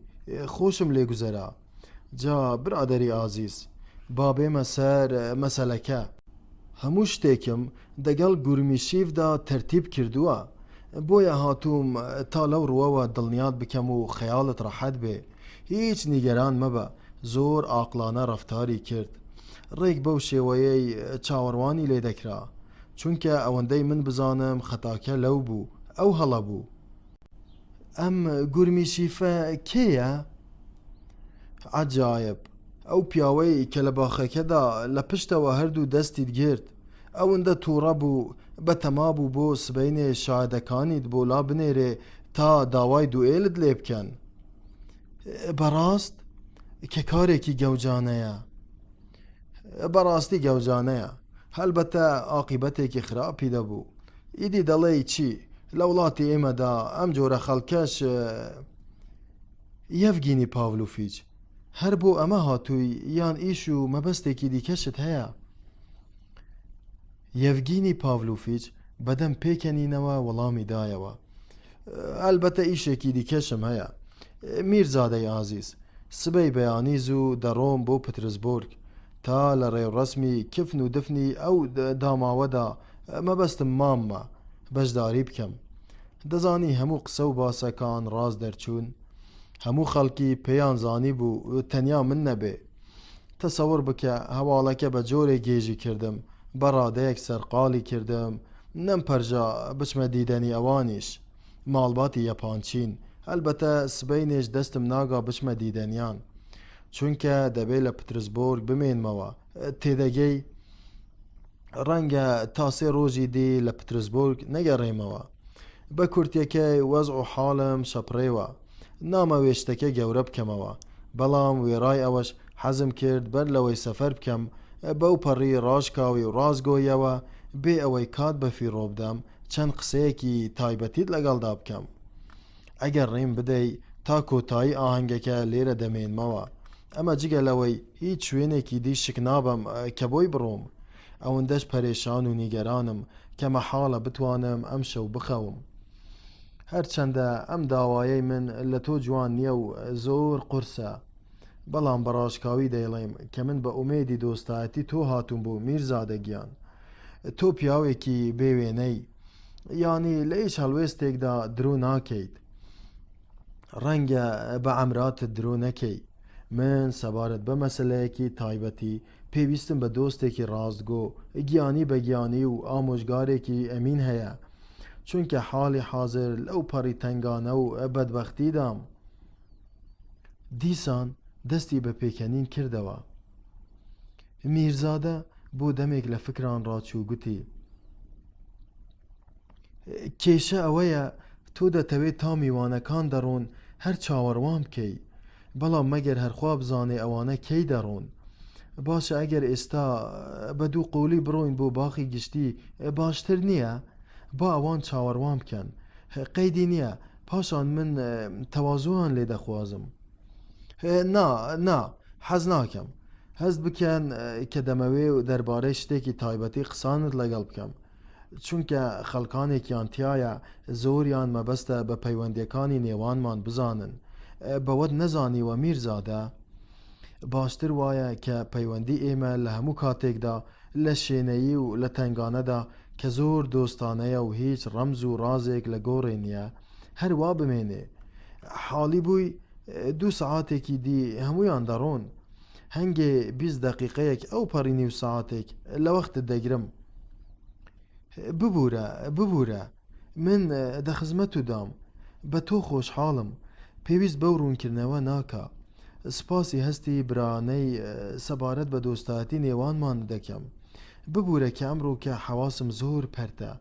خۆشم لێ گوزەرا. جا برادەری ئازیز، با بێمە سەر مەسەلەکە. هەموو شتێکم دەگەڵ گورمیشیڤدا تەرتیب کردووە، بۆیە هاتووم تا لەو ڕووەوە دڵنیات بکەم و خەیاڵت ڕەحەت بێ. هیچ نیگەران مەبە، زۆر ئاقڵانە ڕەفتاری کرد. ڕێک بەو شێوەیەی چاوەڕوانی لێ دەکرا. چونکە ئەوەندەی من بزانم خەتاکە لەو بوو، ئەو هەڵە بوو. ئەم گورمیشیفە کێیە؟ عەجایب! ئەو پیاوەی کە لە باخەکەدا لە پشتەوە هەردوو دەستیت گرت، ئەوەندە تووڕە بوو، بە تەما بوو بۆ سبەینێ شاهدەکانیت بۆ لا بنێرێ تا داوای دوئێلت لێ بکەن. بەڕاست؟ کە کارێکی گەوجانەیە. بەڕاستی گەوجانەیە. هەلبەتە ئاقیبەتێکی خراپی دەبوو. ئیدی دەڵێی چی؟ لە وڵاتی ئێمەدا ئەم جۆرە خەڵکەش. یەڤگینی پاڤلۆفیچ، هەر بۆ ئەمە هاتووی یان ئیش و مەبەستێکی دیکەشت هەیە؟ یەڤگینی پاڤلۆفیچ بەدەم پێکەنینەوە وەڵامی دایەوە، ئەلبەتە ئیشێکی دیکەشم هەیە. میرزادەی ئازیز، سبەی بەیانی زوو دەڕۆم بۆ پترزبۆرگ تا لە ڕێوڕەسمی کفن و دفنی ئەو داماوەدا، مەبەستم ماممە، بەشداری بکەم. دەزانی هەموو قسە و باسەکان ڕاست دەرچوون. هەموو خەڵکی پێیان زانیبوو تەنیا من نەبێ. تەسەور بکە هەواڵەکە بە جۆرێک گێژی کردم، بە ڕادەیەک سەرقاڵی کردم، نەمپەرژا بچمە دیدەنی ئەوانیش. ماڵباتی یەپانچین. هەلبەتە سبەینێش دەستم ناگا بچمە دیدەنیان. چونکە دەبێ لە پترسبۆرگ بمێنمەوە. تێدەگەی؟ ڕەنگە تا سێ ڕۆژی دی لە پترسبۆرگ نەگەڕێمەوە. بە کورتیەکەی وەزع و حاڵم شەپڕێوە. نامەوێ شتەکە گەورە بکەمەوە. بەڵام وێڕای ئەوەش حەزم کرد بەر لەوەی سەفەر بکەم، بەو پەڕی ڕاشکاوی و ڕاستگۆییەوە، بێ ئەوەی کات بەفیڕۆ بدەم، چەند قسەیەکی تایبەتیت لەگەڵدا بکەم. ئەگەر ڕێم بدەی تا کۆتایی ئاهەنگەکە لێرە دەمێنمەوە. ئەمە جگە لەوەی هیچ شوێنێکی دی شک نابەم کە بۆی بڕۆم. ئەوەندەش پەرێشان و نیگەرانم کە مەحاڵە بتوانم ئەمشەو بخەوم. هەرچەندە ئەم داوایەی من لە تۆ جوان نییە و زۆر قورسە، بەڵام بە ڕاشکاوی دەیڵێم کە من بە ئومێدی دۆستایەتی تۆ هاتووم بۆ میرزادە گیان. تۆ پیاوێکی بێ وێنەی. یانی لە هیچ هەڵوێستێکدا درۆ ناکەیت. ڕەنگە بە عەمراتت درۆ نەکەی. من سەبارەت بە مەسەلەیەکی تایبەتی پێویستم بە دۆستێکی ڕاستگۆ، گیانی بە گیانی و ئامۆژگارێکی ئەمین هەیە. چونکە حاڵی حازر لەو پەڕی تەنگانە و بەدبەختیدام. دیسان دەستی بە پێکەنین کردەوە. میرزادە بۆ دەمێک لە فکران ڕاچوو گوتی، کێشە ئەوەیە تۆ دەتەوێت تا میوانەکان دەڕۆن هەر چاوەڕوان بکەی، بەڵام مەگەر هەر خوا بزانێ ئەوانە کەی دەڕۆن. باشە ئەگەر ئێستا بە دوو قۆلی بڕۆین بۆ باخی گشتی باشتر نییە؟ با ئەوان چاوەڕوان بکەن. قەیدی نییە، پاشان من تەوازویان لێ دەخوازم. نا، نا، حەز ناکەم. هەست بکەن کە دەمەوێ و دەربارەی شتێکی تایبەتی قسانت لەگەڵ بکەم. چونکە خەڵکانێکیان تیایە زۆریان مەبەستە بە پەیوەندیەکانی نێوانمان بزانن. بەوەت نەزانیوە میرزادە؟ باشتر وایە کە پەیوەندی ئێمە لە هەموو کاتێکدا لە شێنەیی و لە تەنگانەدا کە زۆر دۆستانەیە و هیچ ڕەمز و ڕازێک لە گۆڕێ نییە هەر وا بمێنێ. حاڵی بووی دوو سەعاتێکی دی هەموویان دەڕۆن. هەنگێ 20 دەقیقەیەک ئەو پەڕی نیو سەعاتێک لە وەختت دەگرم. ببوورە، ببوورە. من دە خزمەتو دام. بە تۆ خۆشحاڵم. پێویست بەو ڕوونکردنەوە ناکا. سپاسی هەستی برایانەی سەبارەت بە دۆستایەتی نێوانمان دەکەم. ببوورە کە ئەمڕۆکە حەواسم زۆر پەرتە.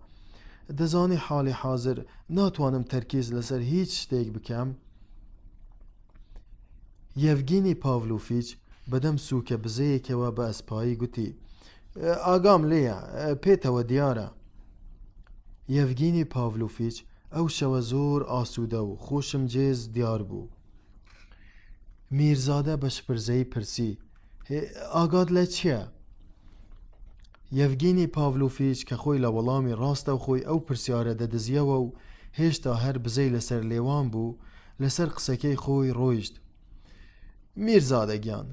دەزانی حاڵی حازر ناتوانم تەرکیز لەسەر هیچ شتێک بکەم. یەڤگینی پاڤلۆفیچ بەدەم سووکە بزەیەکەوە بە ئەسپایی گوتی، ئاگام لێیە، پێتەوە دیارە. یەڤگینی پاڤلۆفیچ ئەو شەوە زۆر ئاسوودە و خۆشمجێز دیار بوو. میرزادە بە شپرزەیی پرسی، ئاگات لە چییە؟ یەڤگینی پاڤلۆفیچ کە خۆی لە وەڵامی ڕاستەوخۆی ئەو پرسیارە دەدزییەوە و هێشتا هەر بزەی لەسەر لێوان بوو، لەسەر قسەکەی خۆی ڕۆیشت. میرزادە گیان،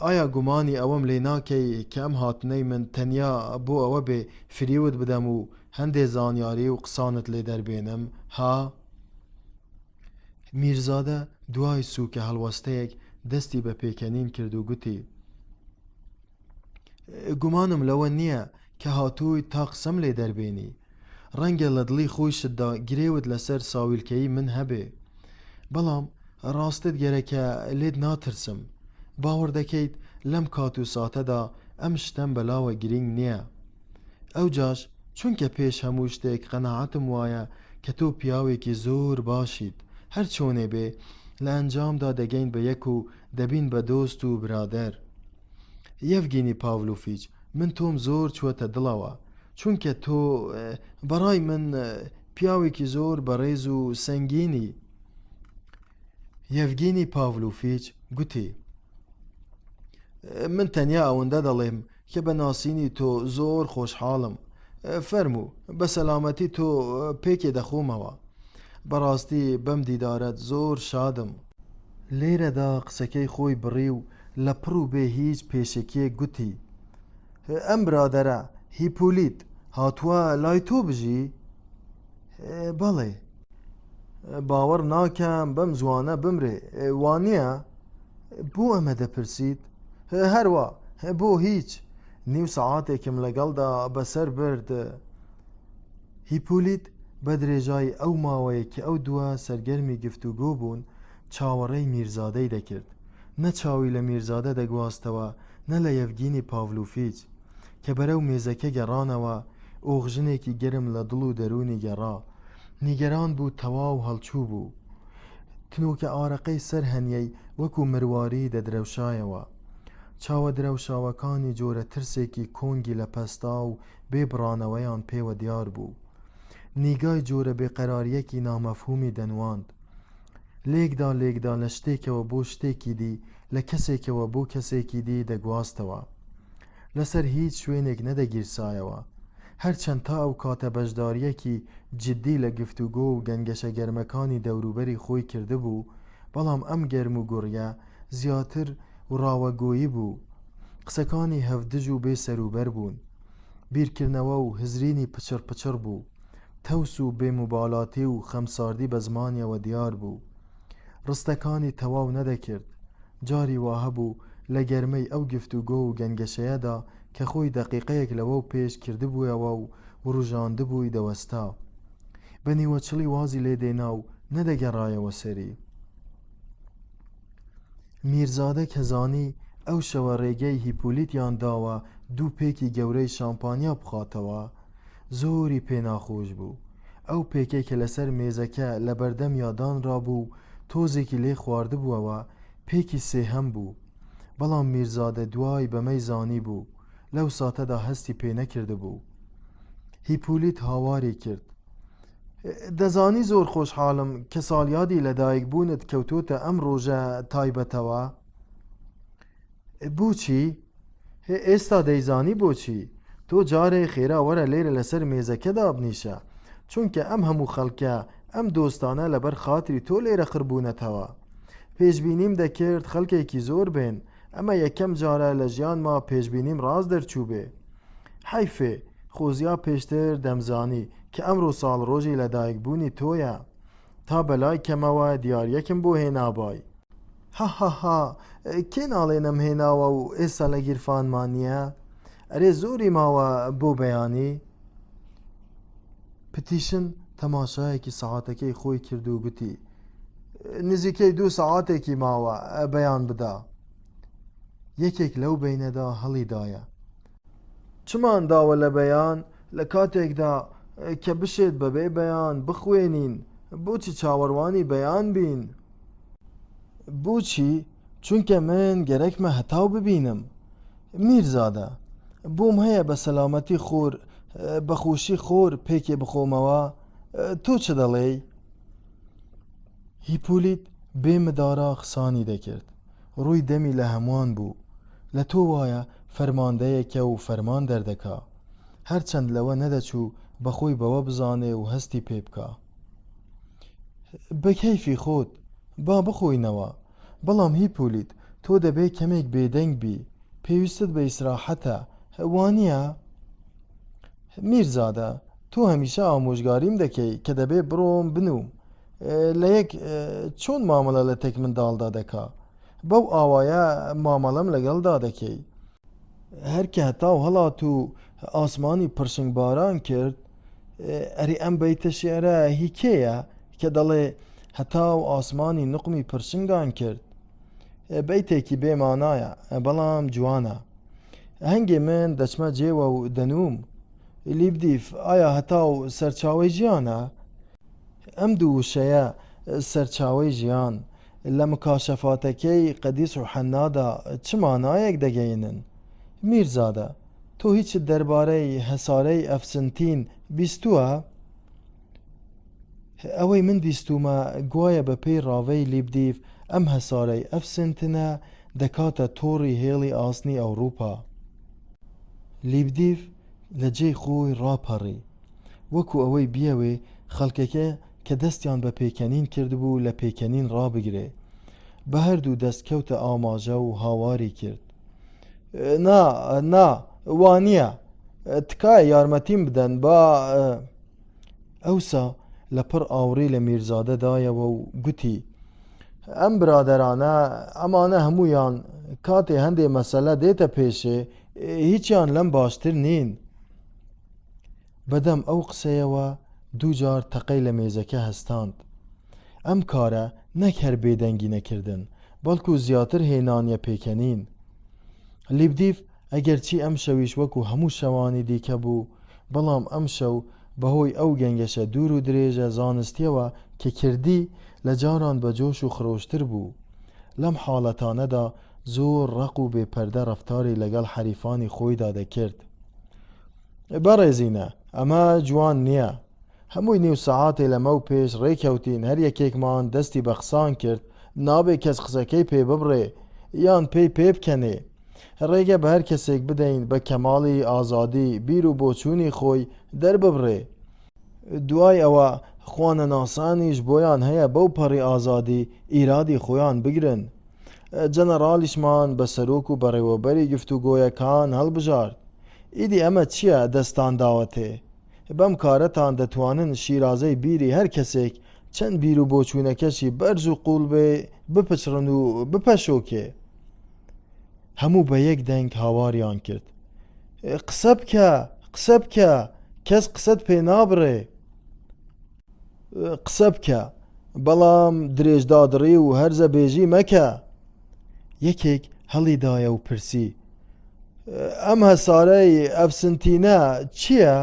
ئایا گومانی ئەوەم لێ ناکەی کە ئەم هاتنەی من تەنیا بۆ ئەوە بێ فریوت بدەم و هەندێ زانیاری و قسانت لێ دەربێنم، ها؟ میرزادە دوای سووکە هەڵوەستەیەک دەستی بە پێکەنین کرد و گوتی، گومانم لەوە نییە کە هاتوویت تا قسەم لێ دەربێنی. ڕەنگە لە دڵی خۆیشتدا گرێوت لەسەر ساویلکەیی من هەبێ. بەڵام ڕاستت گەرەکە لێت ناترسم. باوەڕ دەکەیت لەم کات و ساتەدا ئەم شتەم بەلاوە گرینگ نییە. ئەوجاش چونکە پێش هەموو شتێک قەناعەتم وایە کە تۆ پیاوێکی زۆر باشیت، هەر چۆنێ بێ لە ئەنجامدا دەگەین بە یەک و دەبین بە دۆست و برادەر. یەڤگینی پاڤلۆفیچ، من تۆم زۆر چووەتە دڵەوە، چونکە تۆ بەڕای من پیاوێکی زۆر بەڕێز و سەنگینی. یەڤگینی پاڤلۆفیچ گوتی، من تەنیا ئەوەندە دەڵێم کە بە ناسینی تۆ زۆر خۆشحاڵم. فەرموو، بە سەلامەتی تۆ پێکێ دەخۆمەوە. بەڕاستی بەم دیدارەت زۆر شادم. لێرەدا قسەکەی خۆی بڕی و لە پڕ و بێ هیچ پێشەکییەک گوتی، ئەم برادەرە، هیپۆلیت، هاتووە لای تۆ بژی؟ بەڵێ. باوەڕ ناکەم بەم زووانە بمرێ، وانییە؟ بۆ ئەمە دەپرسیت؟ هەروا، بۆ هیچ. نیو سەعاتێکم لەگەڵدا بەسەر برد. هیپۆلیت بە درێژایی ئەو ماوەیە کە ئەو دووە سەرگەرمی گفتوگۆ بوون، چاوەڕێی میرزادەی دەکرد. نە چاوی لە میرزادە دەگواستەوە، نە لە یەڤگینی پاڤلۆفیچ. کە بەرەو مێزەکە گەڕانەوە، ئۆخژنێکی گەرم لە دڵ و دەروونی گەڕا. نیگەران بوو تەواو هەڵچوو بوو. تنۆکە ئارەقەی سەر هەنیەی وەکوو مرواری دەدرەوشایەوە. چاوە درەوشاوەکانی جۆرە ترسێکی کۆنگی لە پەستا و بێ بڕانەوەیان پێوە دیار بوو. نیگای جۆرە بێقەرارییەکی نامەفهوومی دەنواند. لێکدا لێکدا لە شتێکەوە بۆ شتێکی دی، لە کەسێکەوە بۆ کەسێکی دی دەگواستەوە. لەسەر هیچ شوێنێک نەدەگیرسایەوە. هەرچەند تا ئەو کاتە بەشدارییەکی جیددی لە گفتوگۆ و گەنگەشە گەرمەکانی دەوروبەری خۆی کردبوو، بەڵام ئەم گەرموگوڕییە زیاتر وڕاوەگۆیی بوو. قسەکانی هەڤدژ و بێ سەروبەر بوون. بیرکردنەوە و هزرینی پچڕ پچڕ بوو. تەوس و بێ موبالاتی و خەمساردی بە زمانیەوە دیار بوو. ڕستەکانی تەواو نەدەکرد. جاری وا هەبوو لە گەرمەی ئەو گفتوگۆ و گەنگەشەیەدا کە خۆی دەقیقەیەک لەوەو پێش کردبوویەوە و وروژاندبووی دەوەستا. بە نیوەچڵی وازی لێ دێنا و نەدەگەڕایەوە سەری. میرزادە کە زانی ئەو شەوە ڕێگەی هیپۆلیتیان داوە دوو پێکی گەورەی شامپانیا بخواتەوە، زۆری پێ ناخۆش بوو. ئەو پێکەی کە لەسەر مێزەکە لە بەردەمیا دانرابوو و تۆزێکی لێ خواردبووەوە، پێکی سێهەم بوو. بەڵام میرزادە دوای بەمەی زانیبوو، لەو ساتەدا هەستی پێ نەکردبوو. هیپۆلیت هاواری کرد. دەزانی زۆر خۆشحاڵم کە ساڵیادی لەدایکبوونت کەوتۆتە ئەم ڕۆژە تایبەتەوە. بۆچی؟ ئێستا دەیزانی بۆچی؟ تۆ جارێ خێرا وەرە لێرە لەسەر مێزەکە دابنیشە، چونکە ئەم هەموو خەڵکە، ئەم دۆستانە لەبەر خاتری تۆ لێرە خڕبوونەتەوە. پێشبینیم دەکرد خەڵکێکی زۆر بێن، ئەمە یەکەم جارە لە ژیانما پێشبینیم ڕاست دەرچووبێ. حەیفێ، خۆزیا پێشتر دەمزانی کە ئەمڕۆ ساڵڕۆژی لەدایکبوونی تۆیە، تا بەلای کەمەوە دیارییەکم بۆ هێنابای. هاهاها کێ ناڵێ نەمهێناوە و ئێستا لە گیرفانما نییە؟ ئەرێ زۆری ماوە بۆ بەیانی؟ پتیشن تەماشایەکی سەعاتەکەی خۆی کرد و گوتی، نزیکەی دوو سەعاتێکی ماوە بەیان بدا. یەکێک لەو بەینەدا هەڵیدایە. چمان داوە لە بەیان؟ لە کاتێکدا کە بشێت بەبێ بەیان بخوێنین، بۆچی چاوەڕوانی بەیان بین؟ بۆچی؟ چونکە من گەرەکمە هەتاو ببینم. میرزادە، بۆم هەیە بە سەلامەتی خۆر، بە خۆشی خۆر پێکێ بخۆمەوە، تۆ چ دەڵێی؟ هیپۆلیت بێ مدارا قسانی دەکرد. ڕووی دەمی لە هەمووان بوو. لە تۆ وایە فەرماندەیەکە و فەرمان دەردەکا. هەرچەند لەوە نەدەچوو بە خۆی بەوە بزانێ و هەستی پێ بکا. بە کەیفی خۆت، با بخۆینەوە. بەڵام هیپۆلیت، تۆ دەبێ کەمێک بێدەنگ بی. پێویستت بە ئیسراحەتە، وا نییە؟ میرزادە، تۆ هەمیشە ئامۆژگاریم دەکەی کە دەبێ بڕۆم بنووم. لە یەک چۆن مامەڵە لە تەک منداڵدا دەکا، بەو ئاوایە مامەڵەم لەگەڵدا دەکەی. هەر کە هەتاو هەڵات و ئاسمانی پرشنگباران کرد، ئەرێ ئەم بەیتە شیعرە هی کێیە کە دەڵێ هەتاو ئاسمانی نوقمی پرشنگان کرد؟ بەیتێکی بێ مانایە بەڵام جوانە. هەنگێ من دەچمە جێوە و دەنووم. لیبدیف ئایا هەتاو سەرچاوەی ژیانە؟ ئەم دوو وشەیە، سەرچاوەی ژیان، لە مکاشەفاتەکەی قەدیس حەنادا چ مانایەک دەگەینن؟ میرزادە، تۆ هیچت دەربارەی هەسارەی ئەفسنتین بیستووە؟ ئەوەی من بیستوومە گوایە بە پێی ڕاڤەی لیبدیف ئەم هەسارەی ئەفسنتنە دەکاتە تۆڕی هێڵی ئاسنی ئەوڕوپا. لیبدیف لە جێی خۆی ڕاپەڕی. وەکو ئەوەی بیەوێ خەڵکەکە کە دەستیان بە پێکەنین کردبوو لە پێکەنین ڕابگرێ. بە هەردوو دەست کەوتە ئاماژە و هاواری کرد. نا، نا، وا نییە. تکایە یارمەتیم بدەن با. ئەوسا لەپڕ ئاوڕی لە میرزادە دایەوە و گوتی، ئەم برادەرانە، ئەمانە هەموویان کاتێ هەندێ مەسەلە دێتە پێشێ، هیچیان لەم باشتر نین. بەدەم ئەو قسەیەوە دووجار تەقەی لە مێزەکە هەستاند. ئەم کارە نەک هەر بێدەنگی نەکردن، بەڵکو زیاتر هێنانیە پێکەنین. لیبدیف ئەگەرچی ئەمشەویش وەکو هەموو شەوانی دیکە بوو، بەڵام ئەمشەو بەهۆی ئەو گەنگەشە دوور و درێژە زانستیەوە کە کردی، لە جاران بە جۆش و خرۆشتر بوو. لەم حاڵەتانەدا زۆر ڕەق و بێ پەردە ڕەفتاری لەگەڵ حەریفانی خۆیدا دەکرد. بەڕێزینە، ئەمە جوان نییە. هەمووی نیو سەعاتێ لەمەو پێش ڕێکەوتین هەر یەکێکمان دەستی بە قسان کرد، نابێ کەس قسەکەی پێ ببڕێ یان پێی پێ بکەنێ. ڕێگە بە هەر کەسێک بدەین بە کەماڵی ئازادی بیر و بۆچوونی خۆی دەرببڕێ. دوای ئەوە خوانەناسانیش بۆیان هەیە بەو پەڕی ئازادی ئیرادی خۆیان بگرن. جەنەڕاڵیشمان بە سەرۆک و بەڕێوەبەری گفتوگۆیەکان هەڵبژارد. ئیدی ئەمە چییە دەستتان داوەتێ؟ بەم کارەتان دەتوانن شیرازەی بیری هەر کەسێک چەند بیر و بۆچوونەکەشی بەرز و قووڵ بێ بپچڕن و بپەشۆکێ. هەموو بە یەک دەنگ هاواریان کرد. قسە بکە، قسە بکە، کەس قسەت پێ نابڕێ. قسە بکە، بەڵام درێژدادڕی و هەرزە بێژی مەکە. یەکێک هەڵیدایە و پرسی، ئەم هەسارەی ئەفسنتینە چییە؟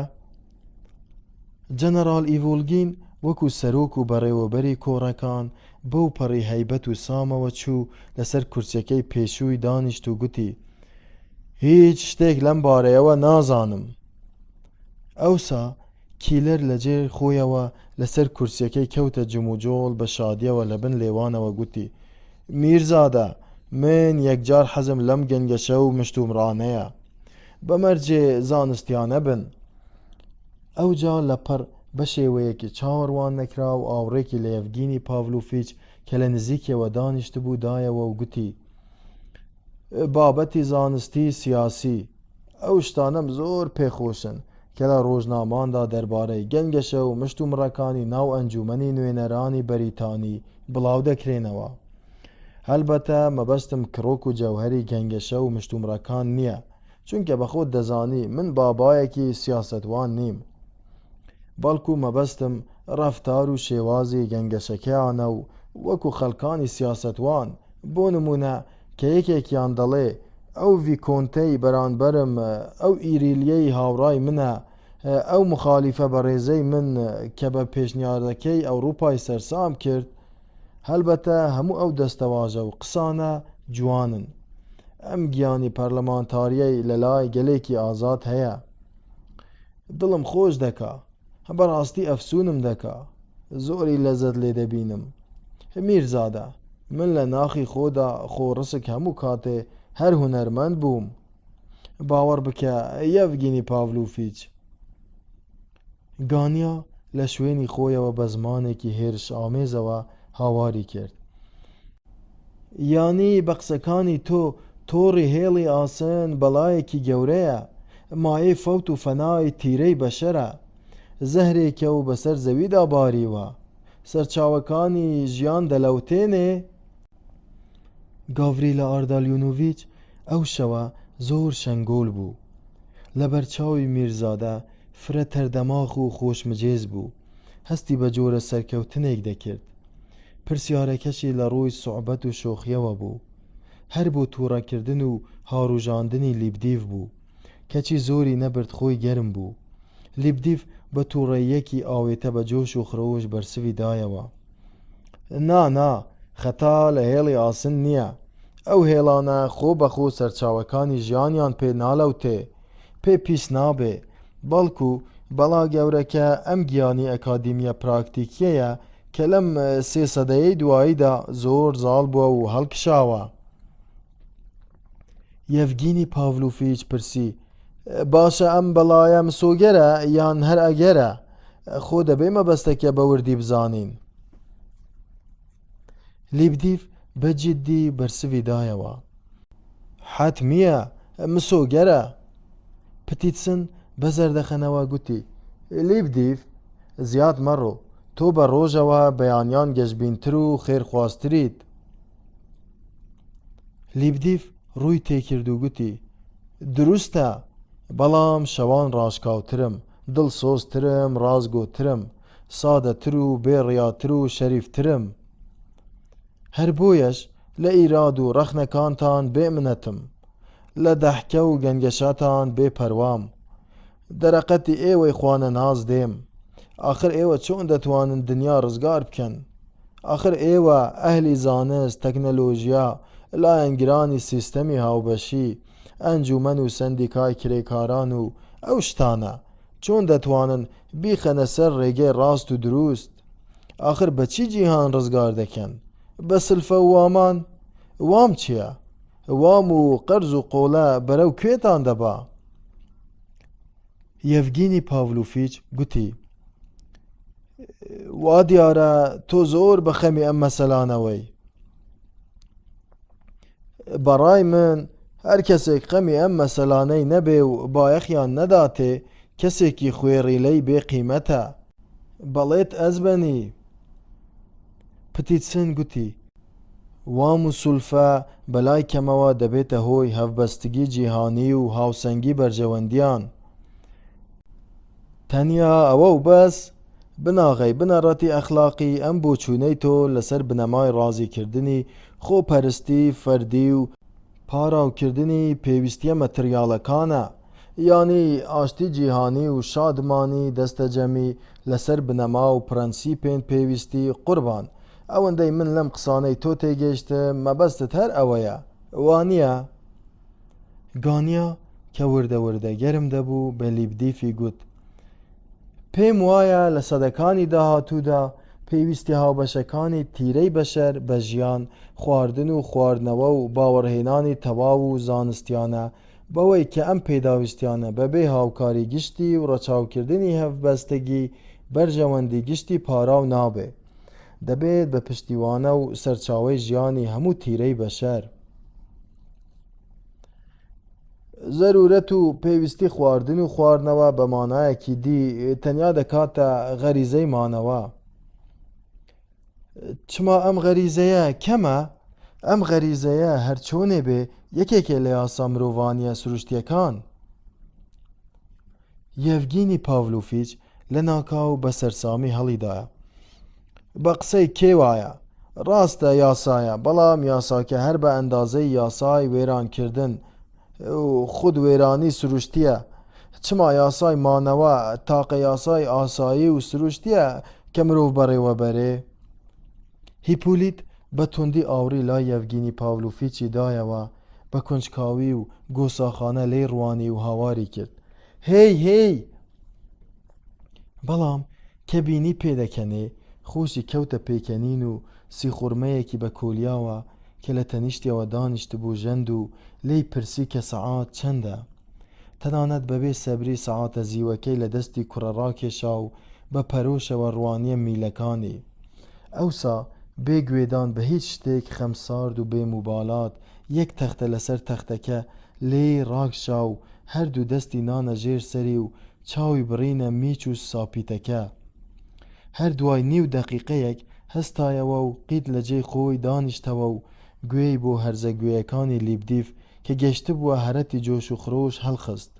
جەنەڕاڵ ئیڤۆڵگین وەکو سەرۆک و بەڕێوەبەری کۆڕەکان بەو پەڕی هەیبەت و سامەوە چوو لەسەر کورسیەکەی پێشووی دانیشت و گوتی، هیچ شتێک لەم بارەیەوە نازانم. ئەوسا کیلەر لە جێی خۆیەوە لەسەر کورسیەکەی کەوتە جموجۆڵ بە شادیەوە لە بن لێوانەوە گوتی، میرزادە، من یەکجار حەزم لەم گەنگەشە و مشتومڕانەیە. بە مەرجێ زانستیانە بن. ئەوجا لەپڕ بە شێوەیەکی چاوەڕوان نەکراو ئاوڕێکی لە یەڤگینی پاڤلۆفیچ کە لە نزیکیەوە دانیشتبوو دایەوە و گوتی، بابەتی زانستی سیاسی، ئەو شتانەم زۆر پێ خۆشن کە لە ڕۆژناماندا دەربارەی گەنگەشە و مشتومڕەکانی ناو ئەنجوومەنی نوێنەرانی بەریتانی بڵاو دەکرێنەوە. هەلبەتە مەبەستم کڕۆک و جەوهەری گەنگەشە و مشتومڕەکان نییە، چونکە بە خۆت دەزانی من بابایەکی سیاسەتوان نیم. بەڵکو مەبەستم ڕەفتار و شێوازی گەنگەشەکەیانە و وەکو خەڵکانی سیاسەتوان، بۆ نموونە کە یەکێکیان دەڵێ ئەو ڤیکۆنتەی بەرانبەرم ئەو ئیریلیەی هاوڕای منە. ئەو موخالیفە بەڕێزەی من کە بە پێشنیارەکەی ئەوڕوپای سەرسام کرد، هەلبەتە هەموو ئەو دەستەواژە و قسانە جوانن. ئەم گیانی پەرلەمانتاریەی لەلای گەلێکی ئازاد هەیە. دڵم خۆش دەکا. بەڕاستی ئەفسوونم دەکا. زۆری لەزەت لێ دەبینم. میرزادە، من لە ناخی خۆدا خۆڕسک هەموو کاتێ هەر هونەرمەند بووم. باوەڕ بکە یەڤگینی پاڤلوفیچ. گانیا لە شوێنی خۆیەوە بە زمانێکی هێرشئامێزەوە هاواری کرد. یانی بە قسەکانی تۆ تۆڕی هێڵی ئاسن بەڵایەکی گەورەیە، مایەی فەوت و فەنای تیرەی بەشەرە، زەهرێکە و بەسەر زەویدا باریوە، سەرچاوەکانی ژیان دەلەوتێنێ؟ گاڤریلا ئاردالیونۆڤیچ ئەو شەوە زۆر شەنگۆل بوو. لەبەرچاوی میرزادە فرە تەردەماخ و خۆشمجێز بوو. هەستی بە جۆرە سەرکەوتنێک دەکرد. پرسیارەکەشی لە ڕووی سوعبەت و شۆخییەوە بوو. هەر بۆ تووڕەکردن و هاروژاندنی لیبدیڤ بوو. کەچی زۆری نەبرد خۆی گەرم بوو. لیبدیڤ بە تووڕەییەکی ئاوێتە بە جۆش و خرۆش بەرسڤی دایەوە. نا نا، خەتا لە هێڵی ئاسن نییە. ئەو هێڵانە خۆ بە خۆ سەرچاوەکانی ژیانیان پێ نالەوتێ، پێ پیس نابێ، بەڵکو بەڵا گەورەکە ئەم گیانی ئەکادیمییە پراکتیکییەیە کە لەم سێ سەدەیەی دواییدا زۆر زاڵ بووە و هەڵکشاوە. یەڤگینی پاڤلوفیچ پرسی، باشە ئەم بەڵایە مسۆگەرە یان هەر ئەگەرە؟ خۆ دەبێ مەبەستەکە بە وردی بزانین. لیبدیف بە جیددی بەرسڤی دایەوە. حەتمییە، مسۆگەرە. پتیتسن بە زەردەخەنەوە گوتی، لیبدیف، زیاد مەڕۆ، تۆ بە ڕۆژەوە بەیانیان گەشبینتر و خێرخوازتریت. لیبدیف ڕووی تێکرد و گوتی، دروستە، بەڵام شەوان ڕاشکاوترم، دڵسۆزترم، ڕاستگۆترم، سادەتر و بێ ڕیاتر و شەریفترم. هەر بۆیەش لە ئیراد و ڕەخنەکانتان بێ منەتم. لە دەحکە و گەنگەشەتان بێ پەروام. دەرەقەتی ئێوەی خوانەناس دێم. ئاخر ئێوە چۆن دەتوانن دنیا ڕزگار بکەن؟ ئاخر ئێوە ئەهلی زانست، تەکنەلۆژیا، لایەنگرانی سیستەمی هاوبەشی، ئەنجومەن و سەندیکای کرێکاران و ئەو شتانە، چۆن دەتوانن بیخەنە سەر ڕێگەی ڕاست و دروست؟ ئاخر بە چی جیهان ڕزگار دەکەن؟ بە سلفە و وامان؟ وام چییە؟ وام و قەرز و قۆڵە بەرەو کوێتان دەبا؟ یەڤگینی پاڤلوفیچ گوتی، وا دیارە تۆ زۆر بە خەمی ئەم مەسەلانەوەی. بەڕای من هەر کەسێک خەمی ئەم مەسەلانەی نەبێ و بایەخیان نەداتێ کەسێکی خوێڕیلەی بێ قیمەتە. بەڵێت ئەزبەنی. پتیتسن گوتی، وام و سولفە بەلای کەمەوە دەبێتە هۆی هەڤبەستگی جیهانی و هاوسەنگی بەرژەوەندیان. تەنیا ئەوە و بەس، بناغەی بنەڕەتی ئەخلاقی ئەم بۆچوونەی تۆ لەسەر بنەمای ڕازیکردنی خۆپەرستی فەردی و پاراوکردنی پێویستیە مەتریاڵەکانە، یانی ئاشتی جیهانی و شادمانی دەستەجەمی لەسەر بنەما و پرەنسیپێن پێویستی قوربان ئەوەندەی من لەم قسانەی تۆ تێگەیشتم مەبەستت هەر ئەوەیە وانیە؟ گانیا کە وردە وردە گەرم دەبوو بە لیبدیفی گوت پێم وایە لە سەدەکانی داهاتوودا پێویستی هاوبەشەکانی تیرەی بەشەر بە ژیان، خواردن و خواردنەوە و باوەڕهێنانی تەواو و زانستیانە بەوەی کە ئەم پێداویستیانە بەبێ هاوکاری گشتی و ڕەچاوکردنی هەڤبەستگی بەرژەوەندی گشتی پاراو نابێ دەبێت بە پشتیوانە و سەرچاوەی ژیانی هەموو تیرەی بەشەر. زەرورەت و پێویستی خواردن و خواردنەوە بە مانایەکی دی تەنیا دەکاتە غەریزەی مانەوە. چما ئەم غەریزەیە کەمە؟ ئەم غەریزەیە هەرچۆنێ بێ یەکێکە لە یاسا مرۆڤانیە سروشتیەکان. یەڤگینی پاڤلوفیچ لەناکاو بە سەرسامی هەڵیدایە. بە قسەی کێ وایە؟ ڕاستە یاسایە، بەڵام یاساکە هەر بە ئەندازەی یاسای وێرانکردن و خود وێرانی سروشتییە. چما یاسای مانەوە تاقە یاسای ئاسایی و سروشتییە کە مرۆڤ بەڕێوە بەرێ؟ هیپۆلیت بە توندی ئاوڕی لای یەڤگینی پاڤلۆفیچی دایەوە، بە کنجکاوی و گۆساخانە لێی ڕوانی و هاواری کرد، هێی، هێی! بەڵام کە بینی پێدەکەنێ، خۆشی کەوتە پێکەنین و سیخوڕمەیەکی بە کۆلیاوە کە لە تەنیشتیەوە دانیشتبوو ژەند و لێی پرسی کە سەعات چەندە. تەنانەت بەبێ سەبری سەعاتە زیوەکەی لە دەستی کوڕە ڕاکێشا و بە پەرۆشەوە ڕوانیە میلەکانی. ئەوسا بێ گوێدان بە هیچ شتێک خەمسارد و بێ موبالات یەک تەختە لەسەر تەختەکە لێی ڕاکشا و هەردوو دەستی نانە ژێر سەری و چاوی بڕینە میچ و ساپیتەکە. هەر دوای نیو دەقیقەیەک هەستایەوە و قیت لە جێی خۆی دانیشتەوە و گوێی بۆ هەرزەگوێیەکانی لیبدیف کە گەشتبووە هەرەتی جۆش و خرۆش هەڵخست.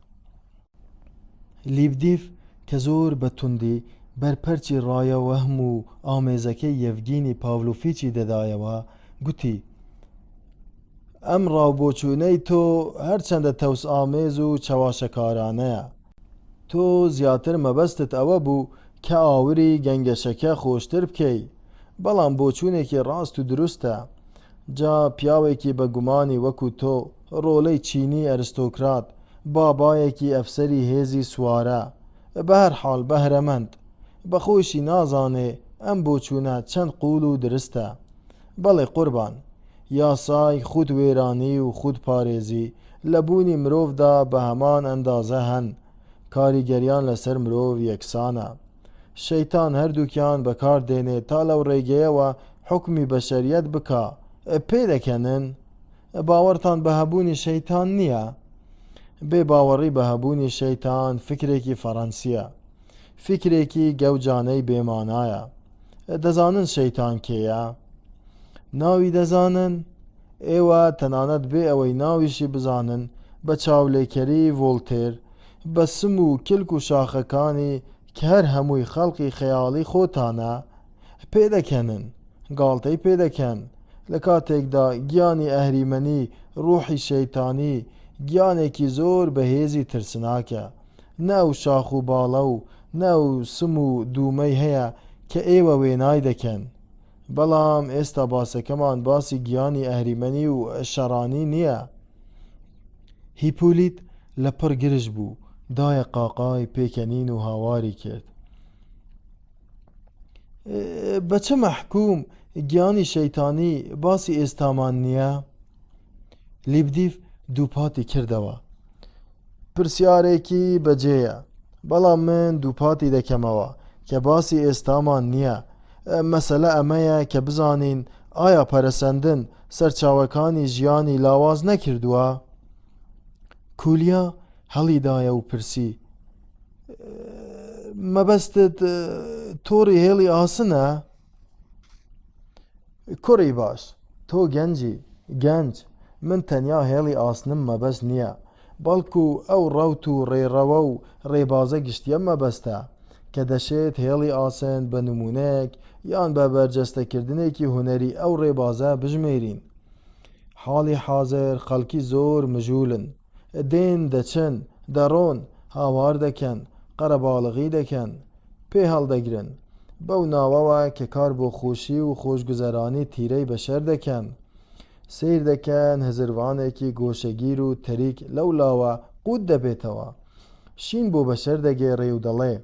لیبدیف کە زۆر بە توندی بەرپەرچی ڕایە وەهم و ئامێزەکەی یەڤگینی پاڤلۆفیچی دەدایەوە، گوتی، ئەم ڕاوبۆچوونەی تۆ هەرچەندە تەوسئامێز و چەواشەکارانەیە، تۆ زیاتر مەبەستت ئەوە بوو کە ئاوری گەنگەشەکە خۆشتر بکەی، بەڵام بۆچوونێکی ڕاست و دروستە. جا پیاوێکی بە گومانی وەکو تۆ، ڕۆڵەی چینی ئەرستۆکرات، بابایەکی ئەفسەری هێزی سوارە، بەهەرحاڵ بەهرەمەند، بە خۆیشی نازانێ ئەم بۆچوونە چەند قووڵ و درستە. بەڵێ قوربان، یاسای خود وێرانی و خود پارێزی لە بوونی مرۆڤدا بە هەمان ئەندازە هەن، کاریگەریان لەسەر مرۆڤ یەکسانە. شەیتان هەردووکیان بەکار دێنێ تا لەو ڕێگەیەوە حوکمی بەشەریەت بکا. پێدەکەنن؟ باوەڕتان بە هەبوونی شەیتان نییە؟ بێ باوەڕی بە هەبوونی شەیتان فکرێکی فەڕەنسییە. فیکرێکی گەوجانەی بێمانایە. دەزانن شەیتان کێیە؟ ناوی دەزانن؟ ئێوە تەنانەت بێ ئەوەی ناویشی بزانن بە چاولێکەری ڤۆڵتێر، بە سم و کلک و شاخەکانی کە هەر هەمووی خەڵقی خەیاڵی خۆتانە، پێدەکەنن، گاڵتەی پێدەکەن، لە کاتێکدا گیانی ئەهریمەنی، ڕوحی شەیتانی، گیانێکی زۆر بەهێزی ترسناکە. نە ئەو شاخ و باڵە و نە ئەو سم و دوومەی هەیە کە ئێوە وێنای دەکەن. بەڵام ئێستا باسەکەمان باسی گیانی ئەهریمەنی و شەڕانی نییە. هیپۆلیت لە پڕ گرژ بوو، دایە قاقای پێکەنین و هاواری کرد. بە چ مەحکووم گیانی شەیتانی باسی ئێستامان نییە؟ لیبدیف دووپاتی کردەوە. پرسیارێکی بەجێیە، بەڵام من دووپاتی دەکەمەوە کە باسی ئێستامان نییە. مەسەلە ئەمەیە کە بزانین ئایا پەرەسەندن سەرچاوەکانی ژیانی لاواز نەکردووە؟ کولیا هەڵیدایە و پرسی، مەبەستت تۆڕی هێڵی ئاسنە؟ کوڕی باش، تۆ گەنجی، گەنج، من تەنیا هێڵی ئاسنم مەبەست نییە، بەڵکو ئەو ڕەوت و ڕێڕەوە و ڕێبازە گشتییەم مەبەستە، کە دەشێت هێڵی ئاسن بە نموونەیەک یان بە بەرجەستەکردنێکی هونەری ئەو ڕێبازە بژمێرین. حاڵی حازر خەڵکی زۆر مژوولن. دێن دەچن، دەڕۆن، هاوار دەکەن، قەرەباڵغی دەکەن، پێ هەڵدەگرن، بەو ناوەوە کە کار بۆ خۆشی و خۆشگوزەرانی تیرەی بەشەر دەکەن. سەیر دەکەن هزرڤانێکی گۆشەگیر و تەریک لەو لاوە قووت دەبێتەوە. شین بۆ بەشەر دەگێڕێ و دەڵێ،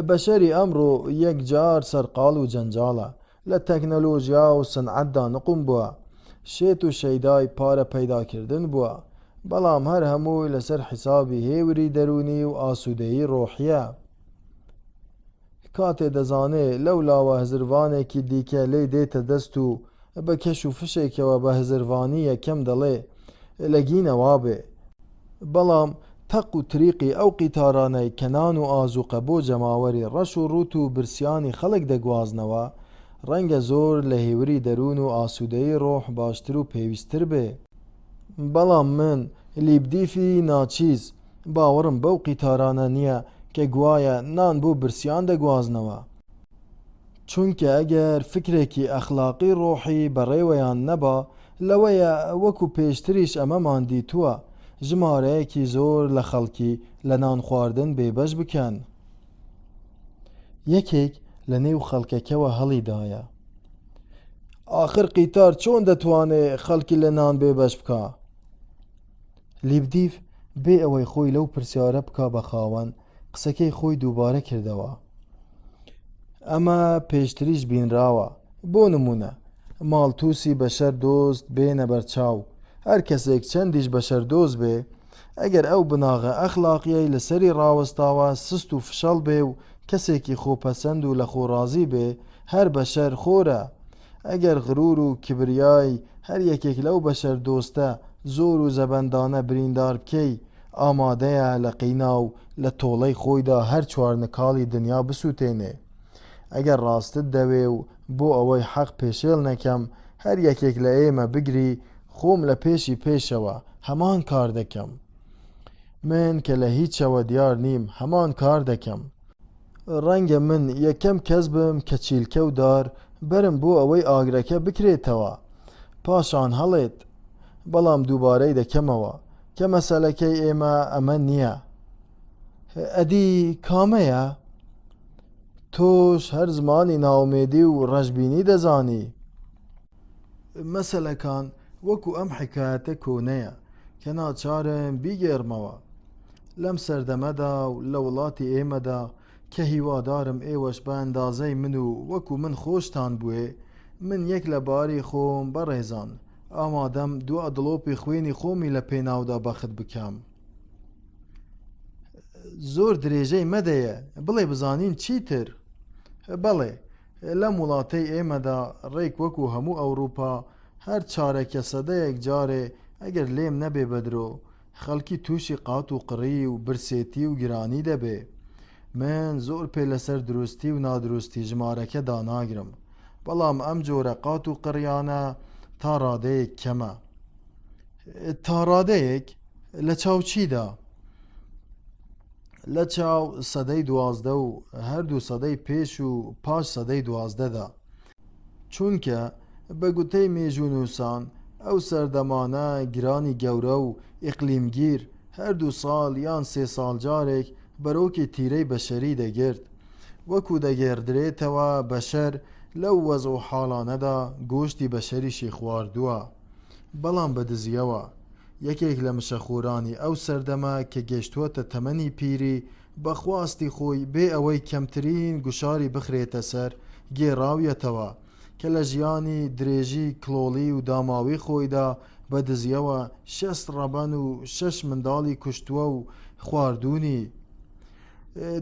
بەشەری ئەمڕۆ یەکجار سەرقاڵ و جەنجاڵە، لە تەکنەلۆژیا و سنعەتدا نقوم بووە، شێت و شەیدای پارە پەیداکردن بووە، بەڵام هەر هەمووی لەسەر حیسابی هێوری دەروونی و ئاسوودەیی ڕۆحییە. کاتێ دەزانێ لەو لاوە هزرڤانێکی دیکە لێی دێتە دەست و بە کەش و فشێکەوە بە هزرڤانی یەکەم دەڵێ لەگینە وابێ، بەڵام تەق و تریقی ئەو قیتارانەی کە نان و ئازوقە بۆ جەماوەری ڕەش و ڕووت و برسیانی خەڵک دەگوازنەوە، ڕەنگە زۆر لە هێوری دەروون و ئاسوودەیی ڕۆح باشتر و پێویستتر بێ. بەڵام من، لیبدیفی ناچیز، باوەڕم بەو قیتارانە نییە کە گوایە نان بۆ برسیان دەگوازنەوە. چونکە ئەگەر فکرێکی ئەخلاقی ڕۆحی بەڕێوەیان نەبا، لەوەیە وەکو پێشتریش ئەمەمان دیتووە، ژمارەیەکی زۆر لە خەڵکی لە نانخواردن بێبەش بکەن. یەکێک لە نێو خەڵکەکەوە هەڵیدایە. ئاخر قیتار چۆن دەتوانێ خەڵکی لە نان بێبەش بکا؟ لیبدیف بێ ئەوەی خۆی لەو پرسیارە بکا بە خاوەن، قسەکەی خۆی دووبارە کردەوە. ئەمە پێشتریش بینراوە. بۆ نموونە، ماڵتوسی بەشەر دۆست بێنە بەرچاو، هەر کەسێک چەندیش بەشەر دۆست بێ، ئەگەر ئەو بناغە ئەخلاقییەی لەسەری ڕاوەستاوە سست و فشەڵ بێ و کەسێکی خۆپەسەند و لەخۆڕازی بێ، هەر بەشەر خۆرە. ئەگەر غرور و کبریای هەر یەکێک لەو بەشەر دۆستە زۆر و زەبەندانە بریندار بکەی، ئامادەیە لە قینا و لە تۆڵەی خۆیدا هەر چوارنکاڵی دنیا بسووتێنێ. ئەگەر ڕاستت دەوێ و بۆ ئەوەی حەق پێشێل نەکەم، هەر یەکێک لە ئێمە بگری، خۆم لە پێشی پێشەوە، هەمان کار دەکەم. من کە لە هیچەوە دیار نیم، هەمان کار دەکەم. ڕەنگە من یەکەم کەس بم کە چیلکە و دار بەرم بۆ ئەوەی ئاگرەکە بکرێتەوە. پاشان هەڵێت. بەڵام دووبارەی دەکەمەوە، کە مەسەلەکەی ئێمە ئەمە نییە. ئەدی کامەیە؟ تۆش هەر زمانی نائومێدی و ڕەشبینی دەزانی. مەسەلەکان وەکو ئەم حیکایەتە کۆنەیە کە ناچارم بیگێڕمەوە. لەم سەردەمەدا و لە وڵاتی ئێمەدا کە هیوادارم ئێوەش بە ئەندازەی من و وەکو من خۆشتان بوێ، من یەک لە باری خۆم بەڕێزان ئامادەم دوا دڵۆپی خوێنی خۆمی لە پێناودا بەخت بکەم. زۆر درێژەی مەدەیە بڵێ بزانین چیتر؟ بەڵێ، لەم وڵاتەی ئێمەدا ڕێک وەکو هەموو ئەوڕوپا هەر چارەکە سەدەیەک جارێ ئەگەر لێم نەبێ بە درۆ، خەڵکی تووشی قات و قڕی و برسێتی و گرانی دەبێ. من زۆر پێ لەسەر دروستی و نادروستی ژمارەکە داناگرم، بەڵام ئەم جۆرە قات و قڕیانە تا ڕادەیەک کەمە. تا ڕادەیەک؟ لە چاو چیدا؟ لە چاو سەدەی 12 و هەردوو سەدەی پێش و پاش سەدەی دوازدەدا. چونکە بە گوتەی مێژوونووسان ئەو سەردەمانە گرانی گەورە و ئیقلیمگیر هەر دوو ساڵ یان سێ ساڵ جارێک بەرۆکی تیرەی بەشەری دەگرت. وەکو دەگێڕدرێتەوە بەشەر لەو وەزع و حاڵانەدا گۆشتی بەشەریشی خواردووە. بەڵام بە دزییەوە. یەکێک لە مشەخۆرانی ئەو سەردەمە کە گەشتووەتە تەمەنی پیری، بە خواستی خۆی بێ ئەوەی کەمترین گوشاری بخرێتە سەر، گێڕاویەتەوە کە لە ژیانی درێژی کڵۆڵی و داماوی خۆیدا بە دزییەوە 60 ڕەبەن و شەش منداڵی کوشتووە و خواردوونی.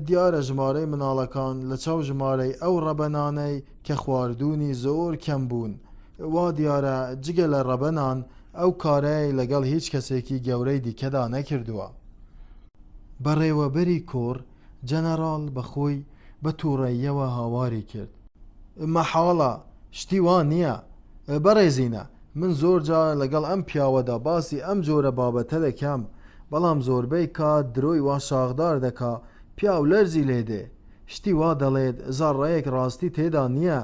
دیارە ژمارەی مناڵەکان لە چاو ژمارەی ئەو ڕەبەنانەی کە خواردوونی زۆر کەم بوون. وا دیارە جگە لە ڕەبەنان ئەو کارەی لەگەڵ هیچ کەسێکی گەورەی دیکەدا نەکردووە. بەڕێوەبەری کۆڕ، جەنەڕاڵ بە خۆی بە تووڕەییەوە هاواری کرد. مەحاڵە! شتی وا نییە! بەڕێزینە، من زۆر جار لەگەڵ ئەم پیاوەدا باسی ئەم جۆرە بابەتە دەکەم، بەڵام زۆربەی کات درۆی وا شاخدار دەکا پیاو لەرزی لێ دێ. شتی وا دەڵێت زەڕڕەیەک ڕاستی تێدا نییە.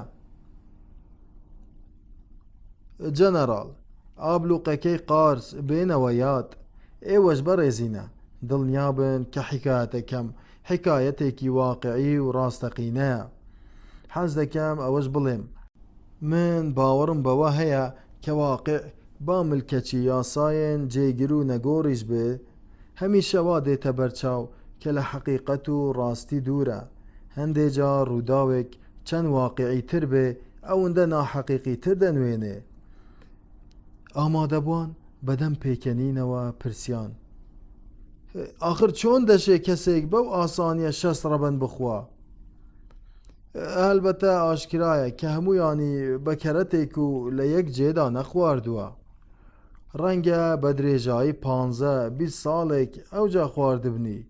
جەنەڕاڵ، ئابلوقەکەی قارس بێنەوە یاد. ئێوەش بەڕێزینە، دڵنیابن کە حیکایەتەکەم حیکایەتێکی واقیعی و ڕاستەقینەیە. حەز دەکەم ئەوەش بڵێم، من باوەڕم بەوە هەیە کە واقیع با ملکەچی یاسایەن جێگر و نەگۆڕیش بێ، هەمیشە وا دێتە بەرچاو کە لە حەقیقەت و ڕاستی دوورە. هەندێ جار ڕووداوێک چەند واقیعی تر بێ ئەوندە ناحەقیقی تر دەنوێنێ. ئامادەبوان بەدەم پێکەنینەوە پرسیان، ئاخر چۆن دەشێ کەسێک بەو ئاسانیە 60 ڕەبەن بخوا؟ هەلبەتە ئاشکرایە کە هەموویانی بە کەرەتێک و لە یەک جێدا نەخواردووە. ڕەنگە بە درێژایی پانزە 20 ساڵێک ئەوجا خواردبنی.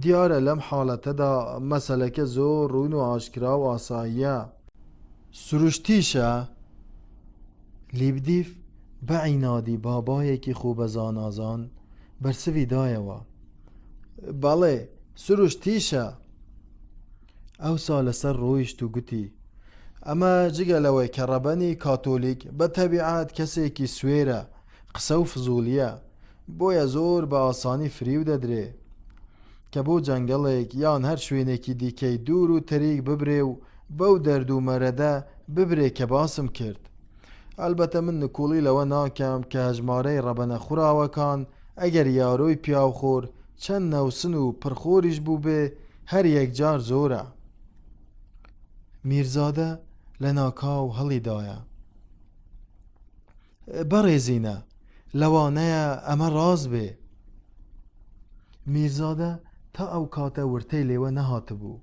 دیارە لەم حاڵەتەدا مەسەلەکە زۆر ڕوون و ئاشکرا و ئاساییە. سروشتیشە؟ لیبدیف بە عینادی بابایەکی خۆبەزانازان بەرسڤی دایەوە، بەڵێ، سروشتیشە. ئەوسا لەسەر ڕۆیشت و گوتی، ئەمە جگە لەوەی کە ڕەبەنی کاتۆلیک بە تەبیعەت کەسێکی سوێرە، قسە و فزوڵییە. بۆیە زۆر بە ئاسانی فریو دەدرێ کە بۆ جەنگەڵێک یان هەر شوێنێکی دیکەی دوور و تەریک ببرێ و بەو دەرد و مەرەدە ببرێ کە باسم کرد. ئەلبەتە من نکوڵی لەوە ناکەم کە هەژمارەی ڕەبەنە خوراوەکان ئەگەر یارۆی پیاوخۆر چەند نەوسن و پڕخۆریش بووبێ هەر یەکجار زۆرە. میرزادە لەناکاو هەڵیدایە. بەڕێزینە، لەوانەیە ئەمە ڕاست بێ. میرزادە تا ئەو کاتە ورتەی لێوە نەهاتبوو.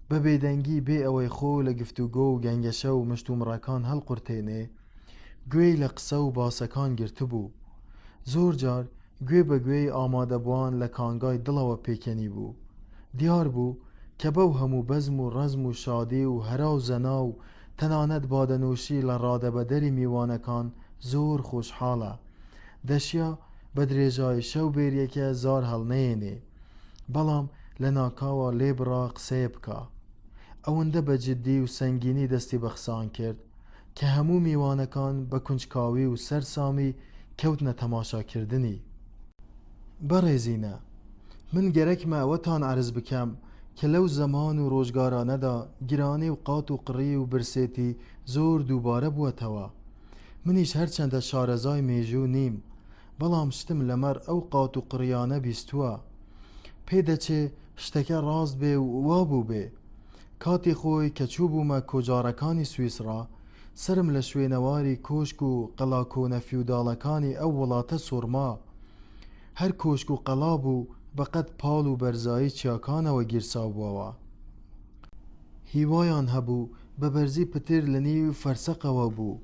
بە بێدەنگی بێ ئەوەی خۆ لە گفتوگۆ و گەنگەشە و مشتومڕەکان هەڵقورتێنێ، گوێی لە قسە و باسەکان گرتبوو. زۆر جار گوێ بە گوێی ئامادەبووان لە کانگای دڵەوە پێکەنیبوو. دیار بوو کە بەو هەموو بەزم و ڕەزم و شادی و هەرا و زەنا و تەنانەت بادەنۆشی لە ڕادەبەدەری میوانەکان زۆر خۆشحاڵە. دەشیا بە درێژای شەو بێریەکە زار هەڵنەیەنێ. بەڵام لە ناکاوا لێبڕا قسەیە بکا. ئەوەندە بە جددی و سەنگینی دەستی بە قسان کرد کە هەموو میوانەکان بە کونجکاوی و سەرسامی کەوتنە تەماشاکردنی. بەڕێزینە، من گەرەکمە ئەوەتان عەرز بکەم کە لەو زەمان و ڕۆژگارانەدا گرانی و قات و قڕی و برسێتی زۆر دووبارە بووەتەوە. منیش هەرچەندە شارەزای مێژوو نیم، بەڵام شتم لەمەڕ ئەو قات و قڕیانە بیستووە. پێدەچێ شتەکە ڕاست بێ و وا بووبێ. کاتی خۆی کە چووبوومە کۆجاڕەکانی سویسڕا، سەرم لە شوێنەواری کۆشک و قەڵا کۆنە فیوداڵەکانی ئەو وڵاتە سوڕما. هەر کۆشک و قەڵا بوو بە قەد پاڵ و بەرزایی چیاکانەوە گیرسابووەوە. هیوایان هەبوو بە بەرزی پتر لە نیو فەرسەقەوە بوو.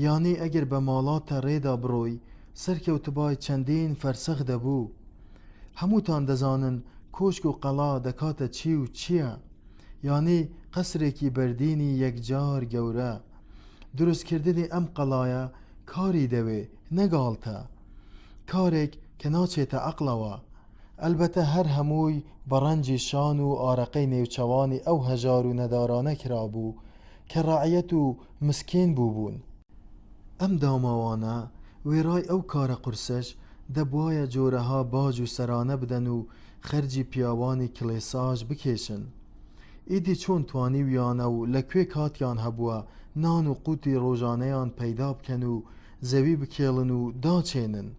یانی ئەگەر بە ماڵاتە ڕێدا بڕۆی، سەرکەوتبای چەندین فەرسەخ دەبوو. هەمووتان دەزانن کۆشک و قەڵا دەکاتە چی و چییە. یانی قەسرێکی بەردینی یەکجار گەورە. دروستکردنی ئەم قەڵایە کاری دەوێ نە گاڵتە. کارێک کە ناچێتە عەقڵەوە. ئەلبەتە هەر هەمووی بە ڕەنجی شان و ئارەقەی نێوچەوانی ئەو هەژار و نەدارانە کرابوو کە ڕەعیەت و مسکین بووبوون. ئەم داماوانە وێڕای ئەو کارە قورسەش دەبوایە جۆرەها باج و سەرانە بدەن و خەرجی پیاوانی کڵێساش بکێشن. ئیدی چۆن توانیویانە و لە کوێ کاتیان هەبووە نان و قوتی ڕۆژانەیان پەیدا بکەن و زەوی بکێڵن و داچێنن؟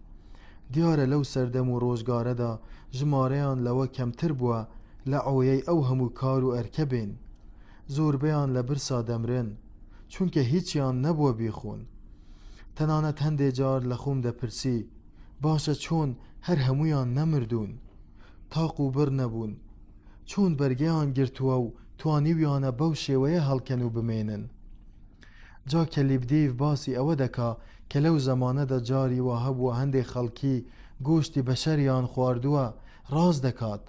دیارە لەو سەردەم و ڕۆژگارەدا ژمارەیان لەوە کەمتر بووە لە عۆیەی ئەو هەموو کار و ئەرکە بێن. زۆربەیان لە برسا دەمرن، چونکە هیچیان نەبووە بیخۆن. تەنانەت هەندێ جار لە خۆم دەپرسی، باشە چۆن هەر هەموویان نەمردوون؟ تاق و بڕ نەبوون؟ چۆن بەرگەیان گرتووە و توانیویانە بەو شێوەیە هەڵکەن و بمێنن؟ جا کە لیبدیڤ باسی ئەوە دەکا کە لەو زەمانەدا جاری وا هەبووە هەندێ خەڵکی گۆشتی بەشەریان خواردووە، ڕاست دەکات.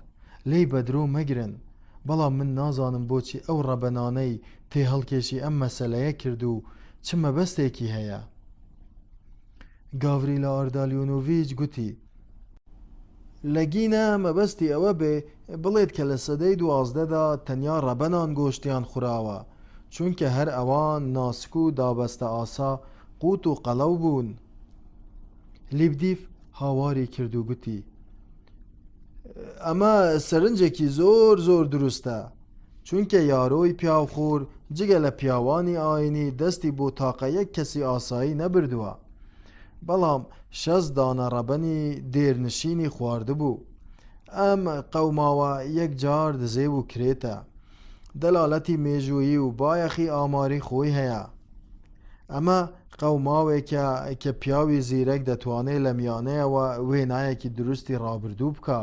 لێی بەدرۆ مەگرن. بەڵام من نازانم بۆچی ئەو ڕەبەنانەی تێهەڵکێشی ئەم مەسەلەیە کرد و چ مەبەستێکی هەیە؟ گاڤریلا ئاردالیۆنۆڤیچ گوتی. لەگینە مەبەستی ئەوە بێ بڵێت کە لە سەدەی دوازدەدا تەنیا ڕەبەنان گۆشتیان خوراوە، چونکە هەر ئەوان ناسک و دابەستەئاسا قووت و قەڵەو بوون. لیبدیف هاواری کرد و گوتی. ئەمە سەرنجێکی زۆر زۆر دروستە، چونکە یارۆی پیاوخۆر جگە لە پیاوانی ئاینی دەستی بۆ تاقە یەک کەسی ئاسایی نەبردووە، بەڵام 60 دانە ڕەبەنی دێرنشینی خواردبوو. ئەم قەوماوە یەکجار دزێو و کرێتە. دەلالەتی مێژوویی و بایەخی ئاماری خۆی هەیە. ئەمە قەوماوێکە کە پیاوی زیرەک دەتوانێ لە میانەیەوە وێنایەکی دروستی ڕابردوو بکا.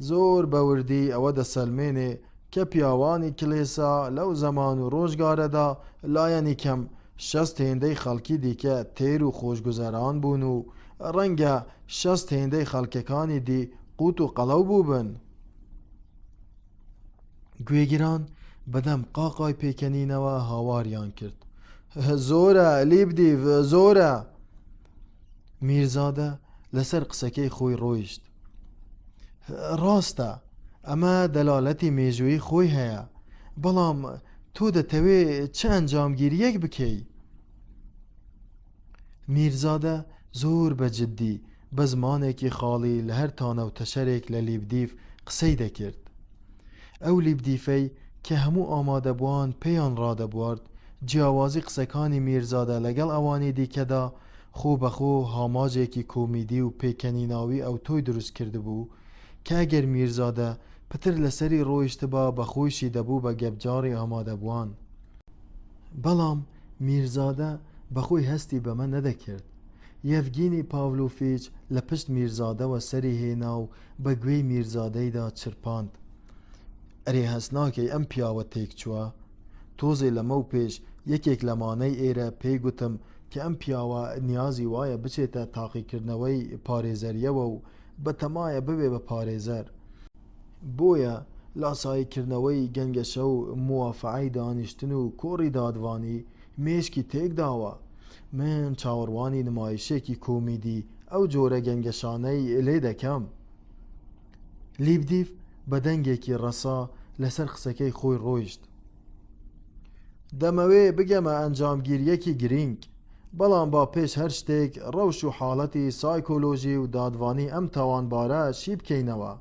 زۆر بە وردی ئەوە دەسەلمێنێ کە پیاوانی کلێسا لەو زەمان و ڕۆژگارەدا لایەنی کەم 60 هێندەی خەڵکی دیکە تێر و خۆشگوزەران بوون و ڕەنگە 60 هێندەی خەڵکەکانی دی قوت و قەڵەو بووبن. گوێگران بەدەم قاقای پێکەنینەوە هاواریان کرد زۆرە لیبدیڤ زۆرە میرزادە لەسەر قسەکەی خۆی ڕۆیشت ڕاستە ئەمە دەلالەتی مێژووی خۆی هەیە بەڵام تۆ دەتەوێ چ ئەنجامگیریەک بکەی میرزادە زۆر بە جددی. بە زمانێکی خاڵی لە هەر تانە و تەشەرێک لە لیبدیف قسەی دەکرد. ئەو لیبدیفەی کە هەموو ئامادەبووان پێیان ڕادەبوارد، جیاوازی قسەکانی میرزادە لەگەڵ ئەوانی دیکەدا خۆ بە خۆ هاماجێکی کۆمیدی و پێکەنیناوی ئەوتۆی دروست کردبوو کە ئەگەر میرزادە پتر لەسەری ڕۆیشتبا بە خۆیشی دەبوو بە گەپجاڕی ئامادەبووان. بەڵام میرزادە بە خۆی هەستی بەمە نەدەکرد. یەڤگینی پاڤلۆفیچ لە پشت میرزادەوە سەری هێنا و بە گوێی میرزادەیدا چرپاند. ئەرێ هەست ناکەی ئەم پیاوە تێکچووە؟ تۆزێ لەمەو پێش یەکێک لەمانەی ئێرە پێی گوتم کە ئەم پیاوە نیازی وایە بچێتە تاقیکردنەوەی پارێزەرییەوە و بەتەمایە ببێ بە پارێزەر. بۆیە لاساییکردنەوەی گەنگەشە و موافەعەی دانیشتن و کۆڕی دادڤانی مێشکی تێکداوە. من چاوەڕوانی نمایشێکی کۆمیدی ئەو جۆرە گەنگەشانەی لێ دەکەم. لیبدیف بە دەنگێکی ڕەسا لەسەر قسەکەی خۆی ڕۆیشت. دەمەوێ بگەمە ئەنجامگیرییەکی گرینگ، بەڵام با پێش هەر شتێک ڕەوش و حاڵەتی سایکۆلۆژی و دادڤانی ئەم تاوانبارە شی بکەینەوە.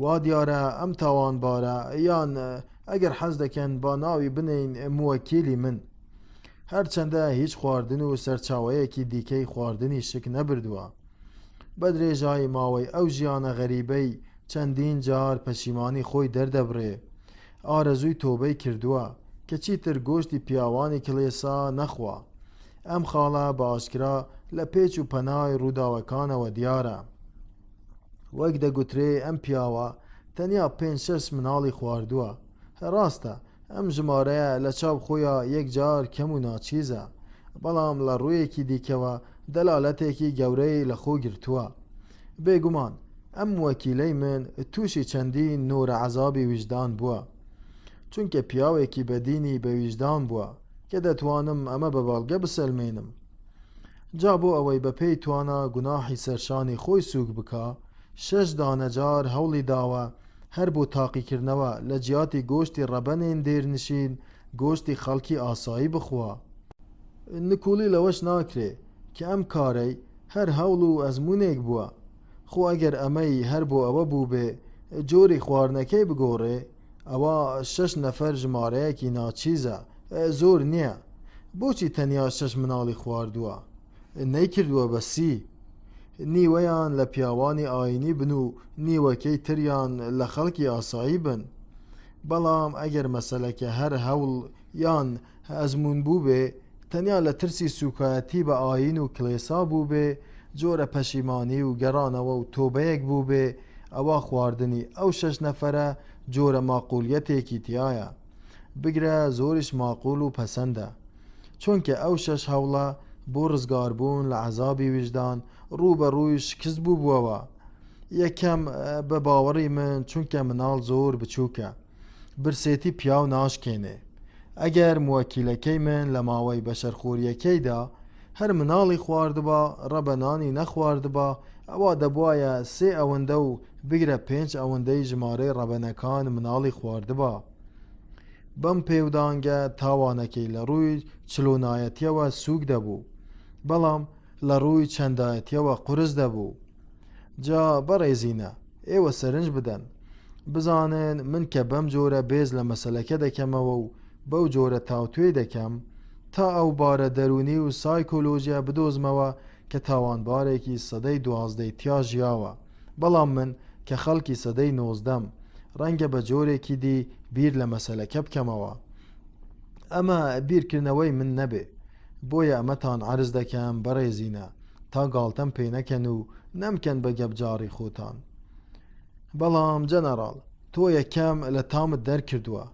وا دیارە ئەم تاوانبارە، یان ئەگەر حەز دەکەن با ناوی بنێین موەکیلی من، هەرچەندە هیچ خواردن و سەرچاوەیەکی دیکەی خواردنی شک نەبردووە. بە درێژایی ماوەی ئەو ژیانە غەریبەی چەندین جار پەشیمانی خۆی دەردەبڕێ، ئارەزووی تۆبەی کردووە کە چیتر گۆشتی پیاوانی کڵێسا نەخوا. ئەم خاڵە بە ئاشکرا لە پێچ و پەنای ڕووداوەکانەوە دیارە. وەک دەگوترێ ئەم پیاوە تەنیا پێنج شەش مناڵی خواردووە. ڕاستە ئەم ژمارەیە لە چاو خۆیا یەکجار کەم و ناچیزە، بەڵام لە ڕوویەکی دیکەوە دەلالەتێکی گەورەی لە خۆ گرتووە. بێگومان ئەم موەکیلەی من تووشی چەندین نۆرە عەزابی ویژدان بووە. چونکە پیاوێکی بە دینی بە ویژدان بووە کە دەتوانم ئەمە بە بەڵگە بسەلمێنم. جا بۆ ئەوەی بە پێی توانا گوناحی سەرشانی خۆی سووک بکا، شەش دانە جار هەوڵی داوە هەر بۆ تاقیکردنەوە لە جیاتی گۆشتی ڕەبەنێن دێرنشین گۆشتی خەڵکی ئاسایی بخوا. نکوڵی لەوەش ناکرێ کە ئەم کارەی هەر هەوڵ و ئەزموونێک بووە. خۆ ئەگەر ئەمەی هەر بۆ ئەوە بووبێ جۆری خواردنەکەی بگۆڕێ، ئەوا شەش نەفەر ژمارەیەکی ناچیزە، زۆر نییە. بۆچی تەنیا شەش مناڵی خواردووە؟ نەیکردووە بە سی؟ نیوەیان لە پیاوانی ئایینی بن و نیوەکەی تریان لە خەڵکی ئاسایی بن. بەڵام ئەگەر مەسەلەکە هەر هەوڵ یان ئەزموون بووبێ، تەنیا لە ترسی سووکایەتی بە ئایین و کڵێسا بووبێ، جۆرە پەشیمانی و گەڕانەوە و تۆبەیەک بووبێ، ئەوا خواردنی ئەو شەش نەفەرە جۆرە ماقوولیەتێکی تیایە. بگرە زۆریش ماقووڵ و پەسەندە. چونکە ئەو شەش هەوڵە بۆ ڕزگاربوون لە عەزابی ویژدان ڕووبەڕووی شکست بووبووەوە. یەکەم، بە باوەڕی من چونکە مناڵ زۆر بچووکە. برسێتی پیاو ناشکێنێ. ئەگەر موەکیلەکەی من لە ماوەی بەشەرخۆرییەکەیدا هەر مناڵی خواردبا، ڕەبەنانی نەخواردبا، ئەوا دەبوایە سێ ئەوەندە و بگرە پێنج ئەوەندەی ژمارەی ڕەبەنەکان مناڵی خواردبا. بەم پێودانگە تاوانەکەی لە ڕووی چلۆنایەتییەوە سووک دەبوو، بەڵام لە ڕووی چەندایەتییەوە قورس دەبوو. جا بەڕێزینە، ئێوە سەرنج بدەن، بزانن من کە بەم جۆرە بێز لە مەسەلەکە دەکەمەوە و بەو جۆرە تاوتوێی دەکەم، تا ئەو بارە دەروونی و سایکۆلۆژیە بدۆزمەوە کە تاوانبارێکی سەدەی دوازدەی تیا ژیاوە، بەڵام من کە خەڵکی سەدەی نۆزدەم، ڕەنگە بە جۆرێکی دی بیر لە مەسەلەکە بکەمەوە. ئەمە بیرکردنەوەی من نەبێ. بۆیە ئەمەتان عەرز دەکەم بەڕێزینە تا گاڵتەم پێ نەکەن و نەمکەن بە گەپجاڕی خۆتان. بەڵام جەنەڕاڵ تۆ یەکەم لە تامت دەرکردووە.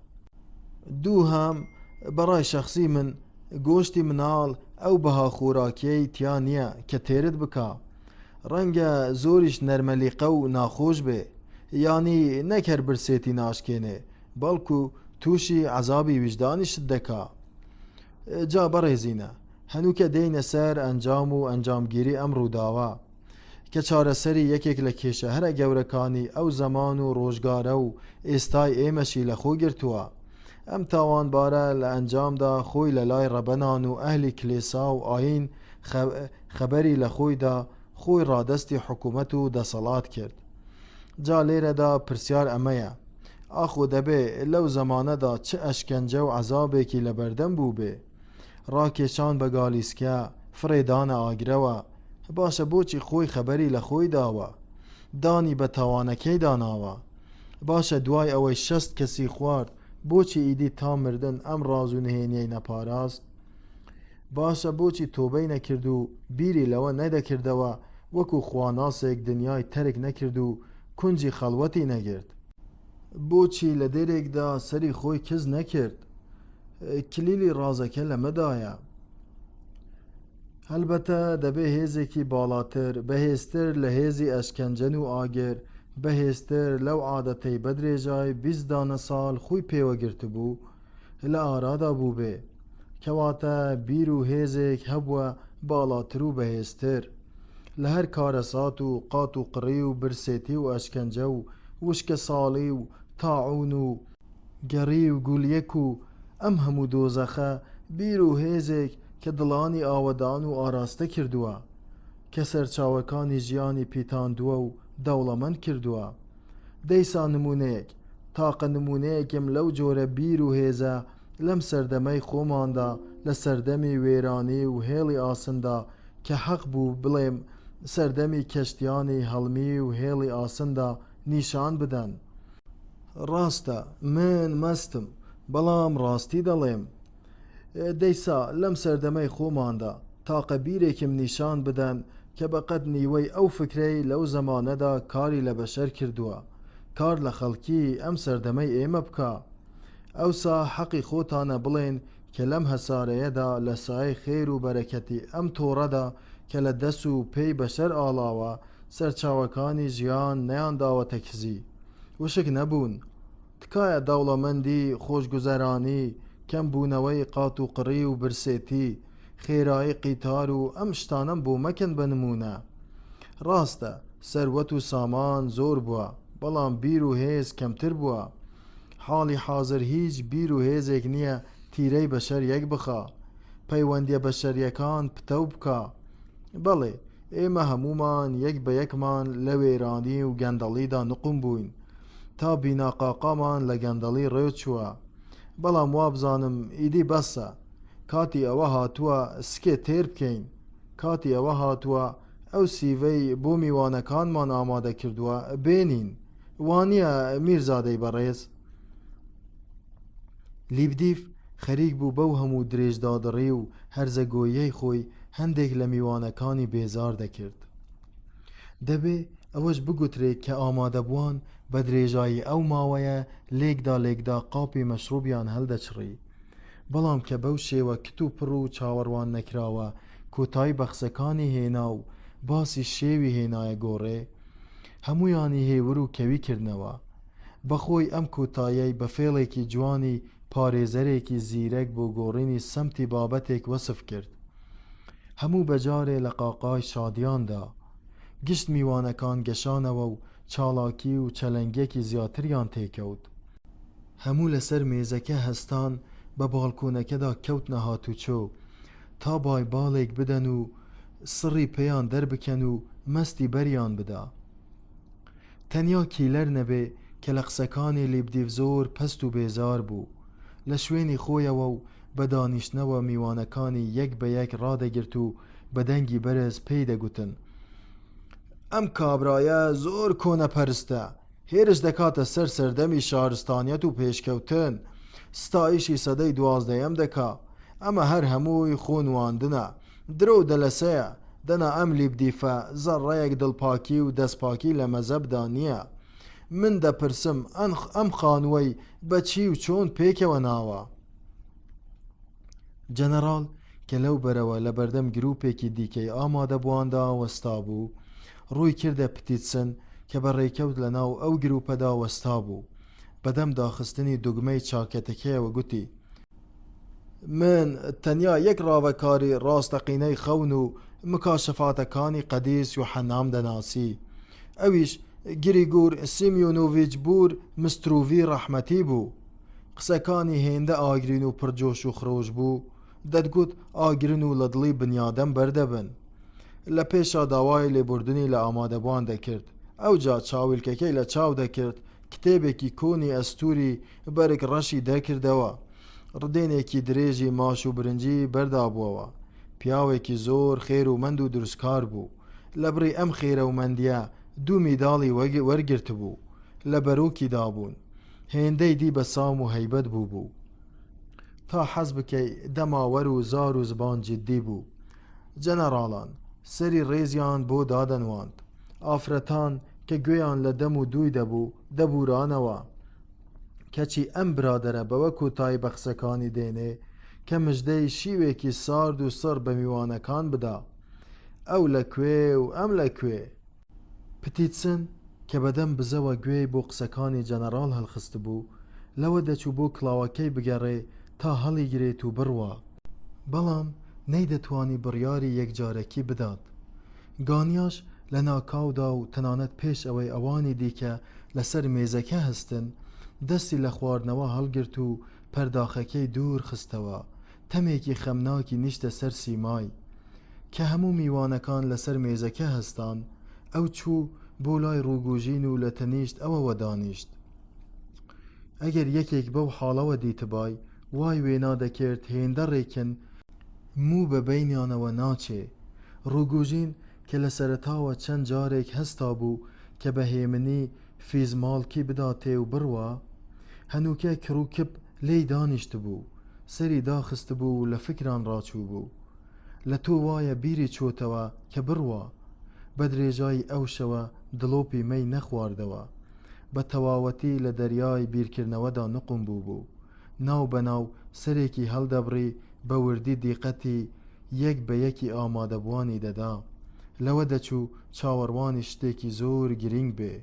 دووهەم بەڕای شەخسی من گۆشتی مناڵ ئەو بەها خۆراکیەی تیا نییە کە تێرت بکا. ڕەنگە زۆریش نەرمەلیقە و ناخۆش بێ. یانی نەک هەر برسێتی ناشکێنێ بەڵکو تووشی عەزابی ویژدانیشت دەکا. جا بەڕێزینە هەنووکە دێینە سەر ئەنجام و ئەنجامگیری ئەم ڕووداوە کە چارەسەری یەکێک لە کێشە هەرە گەورەکانی ئەو زەمان و ڕۆژگارە و ئێستای ئێمەشی لە خۆ گرتووە. ئەم تاوانبارە لە ئەنجامدا خۆی لە لای ڕەبەنان و ئەهلی کلێسا و ئایین خەبەری لە خۆی دا. خۆی ڕادەستی حکوومەت و دەسەڵات کرد. جا لێرەدا پرسیار ئەمەیە، ئاخۆ دەبێ لەو زەمانەدا چ ئەشکەنجە و عەزابێکی لەبەردەم بووبێ؟ ڕاکێشان بە گالیسکە، فڕێدانە ئاگرەوە، باشە بۆچی خۆی خەبەری لە خۆی داوە؟ دانی بە تاوانەکەیدا ناوە؟ باشە دوای ئەوەی 60 کەسی خوارد بۆچی ئیدی تا مردن ئەم ڕاز و نهێنیەی نەپاراست؟ باشە بۆچی تۆبەی نەکرد و بیری لەوە نەدەکردەوە وەکو خواناسێک دنیای تەرک نەکرد و کونجی خەڵوەتی نەگرت؟ بۆچی لە دێرێکدا سەری خۆی کز نەکرد؟ کلیلی ڕازەکە لەمەدایە. هەلبەتە دەبێ هێزێکی باڵاتر، بەهێزتر لە هێزی ئەشکەنجەن و ئاگر، بەهێزتر لەو عادەتەی بەدرێژای 20 دانە ساڵ خووی پێوە گرتبوو، لە ئارادا بووبێ. کەواتە بیر و هێزێک هەبووە باڵاتر و بەهێزتر. لە هەر کارەسات و قات و قڕی و برسێتی و ئەشکەنجە و وشکەساڵی و تاعوون و گەڕی و گولیەک و ئەم هەموو دۆزەخە بیر و هێزێک کە دڵانی ئاوەدان و ئاراستە کردووە، کە سەرچاوەکانی ژیانی پیتاندووە و دەوڵەمەند کردووە. دەیسا نموونەیەک، تاقە نموونەیەکم لەو جۆرە بیر و هێزە لەم سەردەمەی خۆماندا لە سەردەمی وێرانی و هێڵی ئاسندا کە حەق بوو بڵێم سەردەمی کەشتیانی هەڵمی و هێڵی ئاسندا نیشان بدەن. ڕاستە من مەستم، بەڵام ڕاستی دەڵێم. دەیسا لەم سەردەمەی خۆماندا تاقە بیرێکم نیشان بدەن کە بە قەد نیوەی ئەو فکرەی لەو زەمانەدا کاری لە بەشەر کردووە، کار لە خەڵکی ئەم سەردەمەی ئێمە بکا. ئەوسا حەقی خۆتانە بڵێن کە لەم هەسارەیەدا لە سایەی خێر و بەرەکەتی ئەم تۆڕەدا کە لە دەس و پێی بەشەر ئاڵاوە، سەرچاوەکانی ژیان نەیانداوەتە کزی. وشک نەبوون. تکایە دەوڵەمەندی، خۆشگوزەرانی، کەمبوونەوەی قاتوقڕی و برسێتی، خێرایی قیتار و ئەم شتانەم بۆ مەکەن بە نموونە. ڕاستە، سەروەت و سامان زۆر بووە، بەڵام بیر و هێز کەمتر بووە. حاڵی حازر هیچ بیر و هێزێک نییە تیرەی بەشەر یەک بخا. پەیوەندییە بەشەرییەکان پتەو بکا. بەڵێ، ئێمە هەموومان یەک بە یەکمان لە وێرانی و گەندەڵیدا نوقم بووین. تا بیناقاقامان لە گەندەڵی ڕێ چووە. بەڵام وابزانم ئیدی بەسە. کاتی ئەوە هاتووە سکێ تێر بکەین. کاتی ئەوە هاتووە ئەو سیڤەی بۆ میوانەکانمان ئامادە کردووە بێنین. وانییە میرزادەی بەڕێز؟ لیبدیف خەریک بوو بەو هەموو درێژدادڕی و هەرزەگۆییەی خۆی هەندێک لە میوانەکانی بێزار دەکرد. دەبێ ئەوەش بگوترێ کە ئامادەبووان بە درێژایی ئەو ماوەیە لێکدا لێکدا قاپی مەشروبیان هەلدەچڕی. بەڵام کە بەو شێوە کت و پڕ و چاوەڕوان نەکراوە کۆتایی بە قسەکانی هێنا و باسی شێوی هێنایە گۆڕێ، هەموویانی هێور و کەوی کردنەوە. بە خۆی ئەم کۆتایەی بە فێڵێکی جوانی پارێزەرێکی زیرەک بۆ گۆڕینی سەمتی بابەتێک وەسف کرد. هەموو بە جارێ لە قاقای شادیان دا. گشت میوانەکان گەشانەوە و چاڵاکی و چەلەنگیەکی زیاتریان تێکەوت. هەموو لەسەر مێزەکە هەستان بە باڵکۆنەکەدا کەوتنە هاتوچۆ تا بای باڵێک بدەن و سڕی پێیان دەربکەن و مەستی بەریان بدا. تەنیا کیلەر نەبێ کە لە قسەکانی لیبدیف زۆر پەست و بێزار بوو. لە شوێنی خۆیەوە و بە دانیشتنەوە میوانەکانی یەک بە یەک ڕادەگرت و بە دەنگی بەرز پێی دەگوتن، ئەم کابرایە زۆر کۆنەپەرستە، هێرش دەکاتە سەر سەردەمی شارستانیەت و پێشکەوتن، ستایشی سەدەی دوازدەیەم دەکا. ئەمە هەر هەمووی خۆ نواندنە، درۆ و دەلەسەیە، دەنا ئەم لیبدیفە زەڕڕەیەک دڵپاکی و دەستپاکی لە مەزەبدا نییە. من دەپرسم ئەم خانووەی بە چی و چۆن پێکەوە ناوە؟ جەنەڕاڵ کە لەو بەرەوە لە بەردەم گرووپێکی دیکەی ئامادەبوواندا وەستابوو، ڕووی کردە پتیتسن کە بە ڕێکەوت لە ناو ئەو گرووپەدا وەستابوو. بەدەم داخستنی دوگمەی چاکەتەکەیەوە گوتی. من تەنیا یەک ڕاڤەکاری ڕاستەقینەی خەون و مکاشفاتەکانی قەدیس یوحەنام دەناسی. ئەویش گریگور سیمیۆنۆڤیچ بور مستروڤی ڕەحمەتی بوو. قسەکانی هێندە ئاگرین و پڕ جۆش و خرۆش بوو، دەتگوت ئاگرن و لە دڵی بنیادەم بەردەبن. لە پێشا داوای لێبوردنی لە ئامادەبووان دەکرد، ئەوجا چاویلکەکەی لە چاو دەکرد، کتێبێکی کۆنی ئەستووری بەرگ ڕەشی دەکردەوە، ڕدێنێکی درێژی ماش و برنجی بەردابووەوە. پیاوێکی زۆر خێر و مەند و دروستکار بوو. لە بڕی ئەم خێرەومەندییە دوو میداڵی وەرگرتبوو، لە بەرۆکی دابوون. هێندەی دی بە سام و هەیبەت بووبوو. تا حەز بکەی دەماوەر و زار و زبان جیددی بوو. جەنەڕاڵان سەری ڕێزیان بۆ دادەنواند. ئافرەتان کە گوێیان لە دەم و دووی دەبوو، دەبوورانەوە. کەچی ئەم برادەرە بەوە کۆتایی بە قسەکانی دێنێ کە مژدەی شیوێکی سارد و سڕ بە میوانەکان بدا. ئەو لە کوێ و ئەم لە کوێ؟ پتیتسن کە بەدەم بزەوە گوێی بۆ قسەکانی جەنەڕاڵ هەڵخستبوو، لەوە دەچوو بۆ کڵاوەکەی بگەڕێ تا هەڵیگرێت و بڕوا. بەڵام نەیدەتوانی بڕیاری یەکجارەکی بدات. گانیاش لە ناکاودا و تەنانەت پێش ئەوەی ئەوانی دیکە لەسەر مێزەکە هەستن، دەستی لە خواردنەوە هەڵگرت و پەرداخەکەی دوور خستەوە. تەمێکی خەمناکی نیشتە سەر سیمای. کە هەموو میوانەکان لەسەر مێزەکە هەستان، ئەو چوو بۆ لای ڕووگوژین و لە تەنیشت ئەوەوە دانیشت. ئەگەر یەکێک بەو حاڵەوە دیتبای، وای وێنا دەکرد هێندە ڕێکن، موو بە بەینیانەوە ناچێ. ڕووگوژین کە لە سەرەتاوە چەند جارێک هەستابوو کە بە هێمنی فیزماڵکی بداتێ و بڕوا، هەنووکە کڕوکپ لێی دانیشتبوو، سەری داخستبوو و لە فکران ڕاچووبوو. لە تۆ وایە بیری چۆتەوە کە بڕوا. بە درێژایی ئەو شەوە دڵۆپی مەی نەخواردەوە. بە تەواوەتی لە دەریای بیرکردنەوەدا نوقم بووبوو. ناو بە ناو سەرێکی هەڵدەبڕی بە وردی دیقەتی یەک بە یەکی ئامادەبووانی دەدا. لەوە دەچوو چاوەڕوانی شتێکی زۆر گرینگ بێ.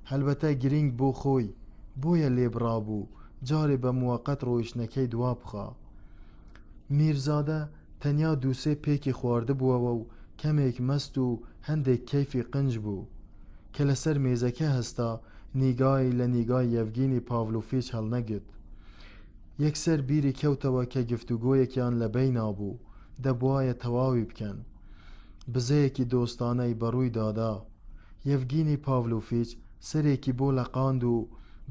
هەلبەتە گرینگ بۆ خۆی، بۆیە لێبڕابوو جارێ بە موەقەت ڕۆیشتنەکەی دوا بخا. میرزادە تەنیا دووسێ پێکی خواردبووەوە و کەمێک مەست و هەندێک کەیفی قنج بوو. کە لەسەر مێزەکە هەستا، نیگای لە نیگای یەڤگینی پاڤلۆفیچ هەڵنەگرت. یەکسەر بیری کەوتەوە کە گفتوگۆیەکیان لە بەینا بوو، دەبوایە تەواوی بکەن. بزەیەکی دۆستانەی بە ڕووی دادا. یەڤگینی پاڤلۆفیچ سەرێکی بۆ لەقاند و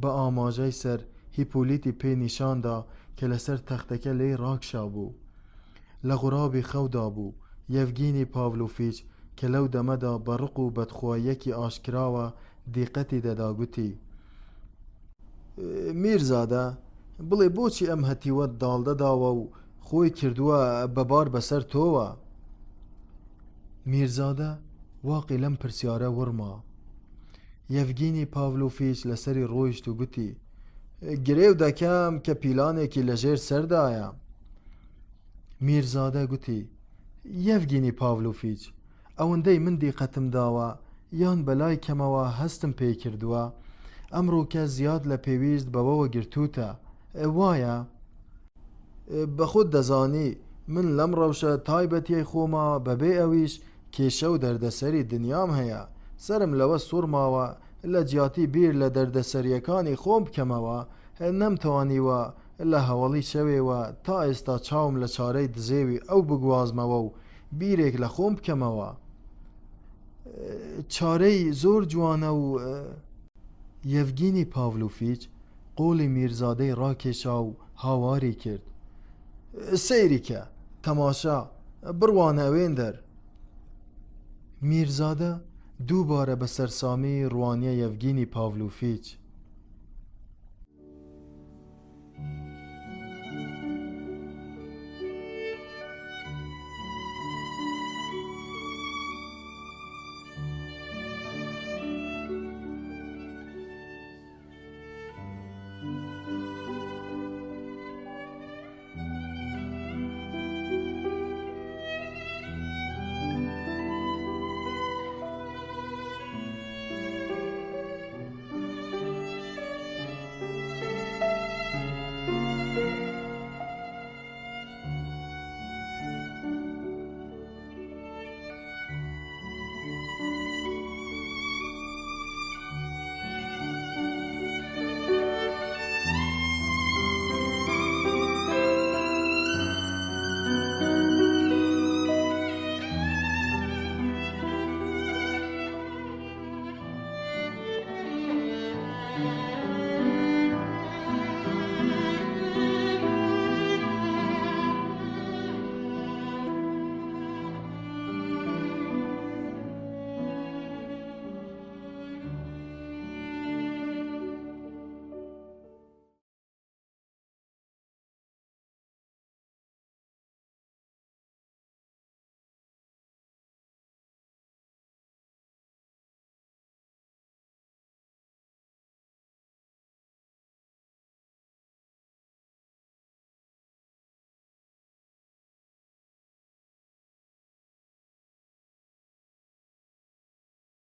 بە ئاماژەی سەر هیپۆلیتی پێ نیشان دا کە لەسەر تەختەکە لێی ڕاکشابوو. لە غورابی خەودا بوو. یەڤگینی پاڤلۆفیچ کە لەو دەمەدا بە ڕق و بەدخواییەکی ئاشکراوە دیقەتی دەدا گوتی. میرزادە، بڵێ بۆچی ئەم هەتیوەت داڵدە داوە و خۆی کردووە بە بار بەسەر تۆوە؟ میرزادە واقی لەم پرسیارە وڕما. یەڤگینی پاڤلۆفیچ لەسەری ڕۆیشت و گوتی، گرێو دەکەم کە پیلانێکی لەژێر سەردایە. میرزادە گوتی، یەڤگینی پاڤلۆفیچ، ئەوەندەی من دیقەتم داوە، یان بە لای کەمەوە هەستم پێی کردووە، ئەمڕۆکە زیاد لە پێویست بەوەوە گرتووتە، وایە؟ بە خۆت دەزانی من لەم ڕەوشە تایبەتیەی خۆما بەبێ ئەویش کێشە و دەردەسەری دنیام هەیە، سەرم لەوە سوڕماوە لە جیاتی بیر لە دەردەسەریەکانی خۆم بکەمەوە، نەمتوانیوە لە هەوەڵی شەوێوە تا ئێستا چاوم لە چارەی دزێوی ئەو بگوازمەوە و بیرێک لە خۆم بکەمەوە. چارەی زۆر جوانە و. یەڤگینی پاڤلۆفیچ قۆڵی میرزادەی ڕاکێشا و هاواری کرد، سەیری کە، تەماشا، بڕوانە ئەوێندەر! میرزادە دووبارە بە سەرسامی ڕوانیە یەڤگینی پاڤلۆفیچ.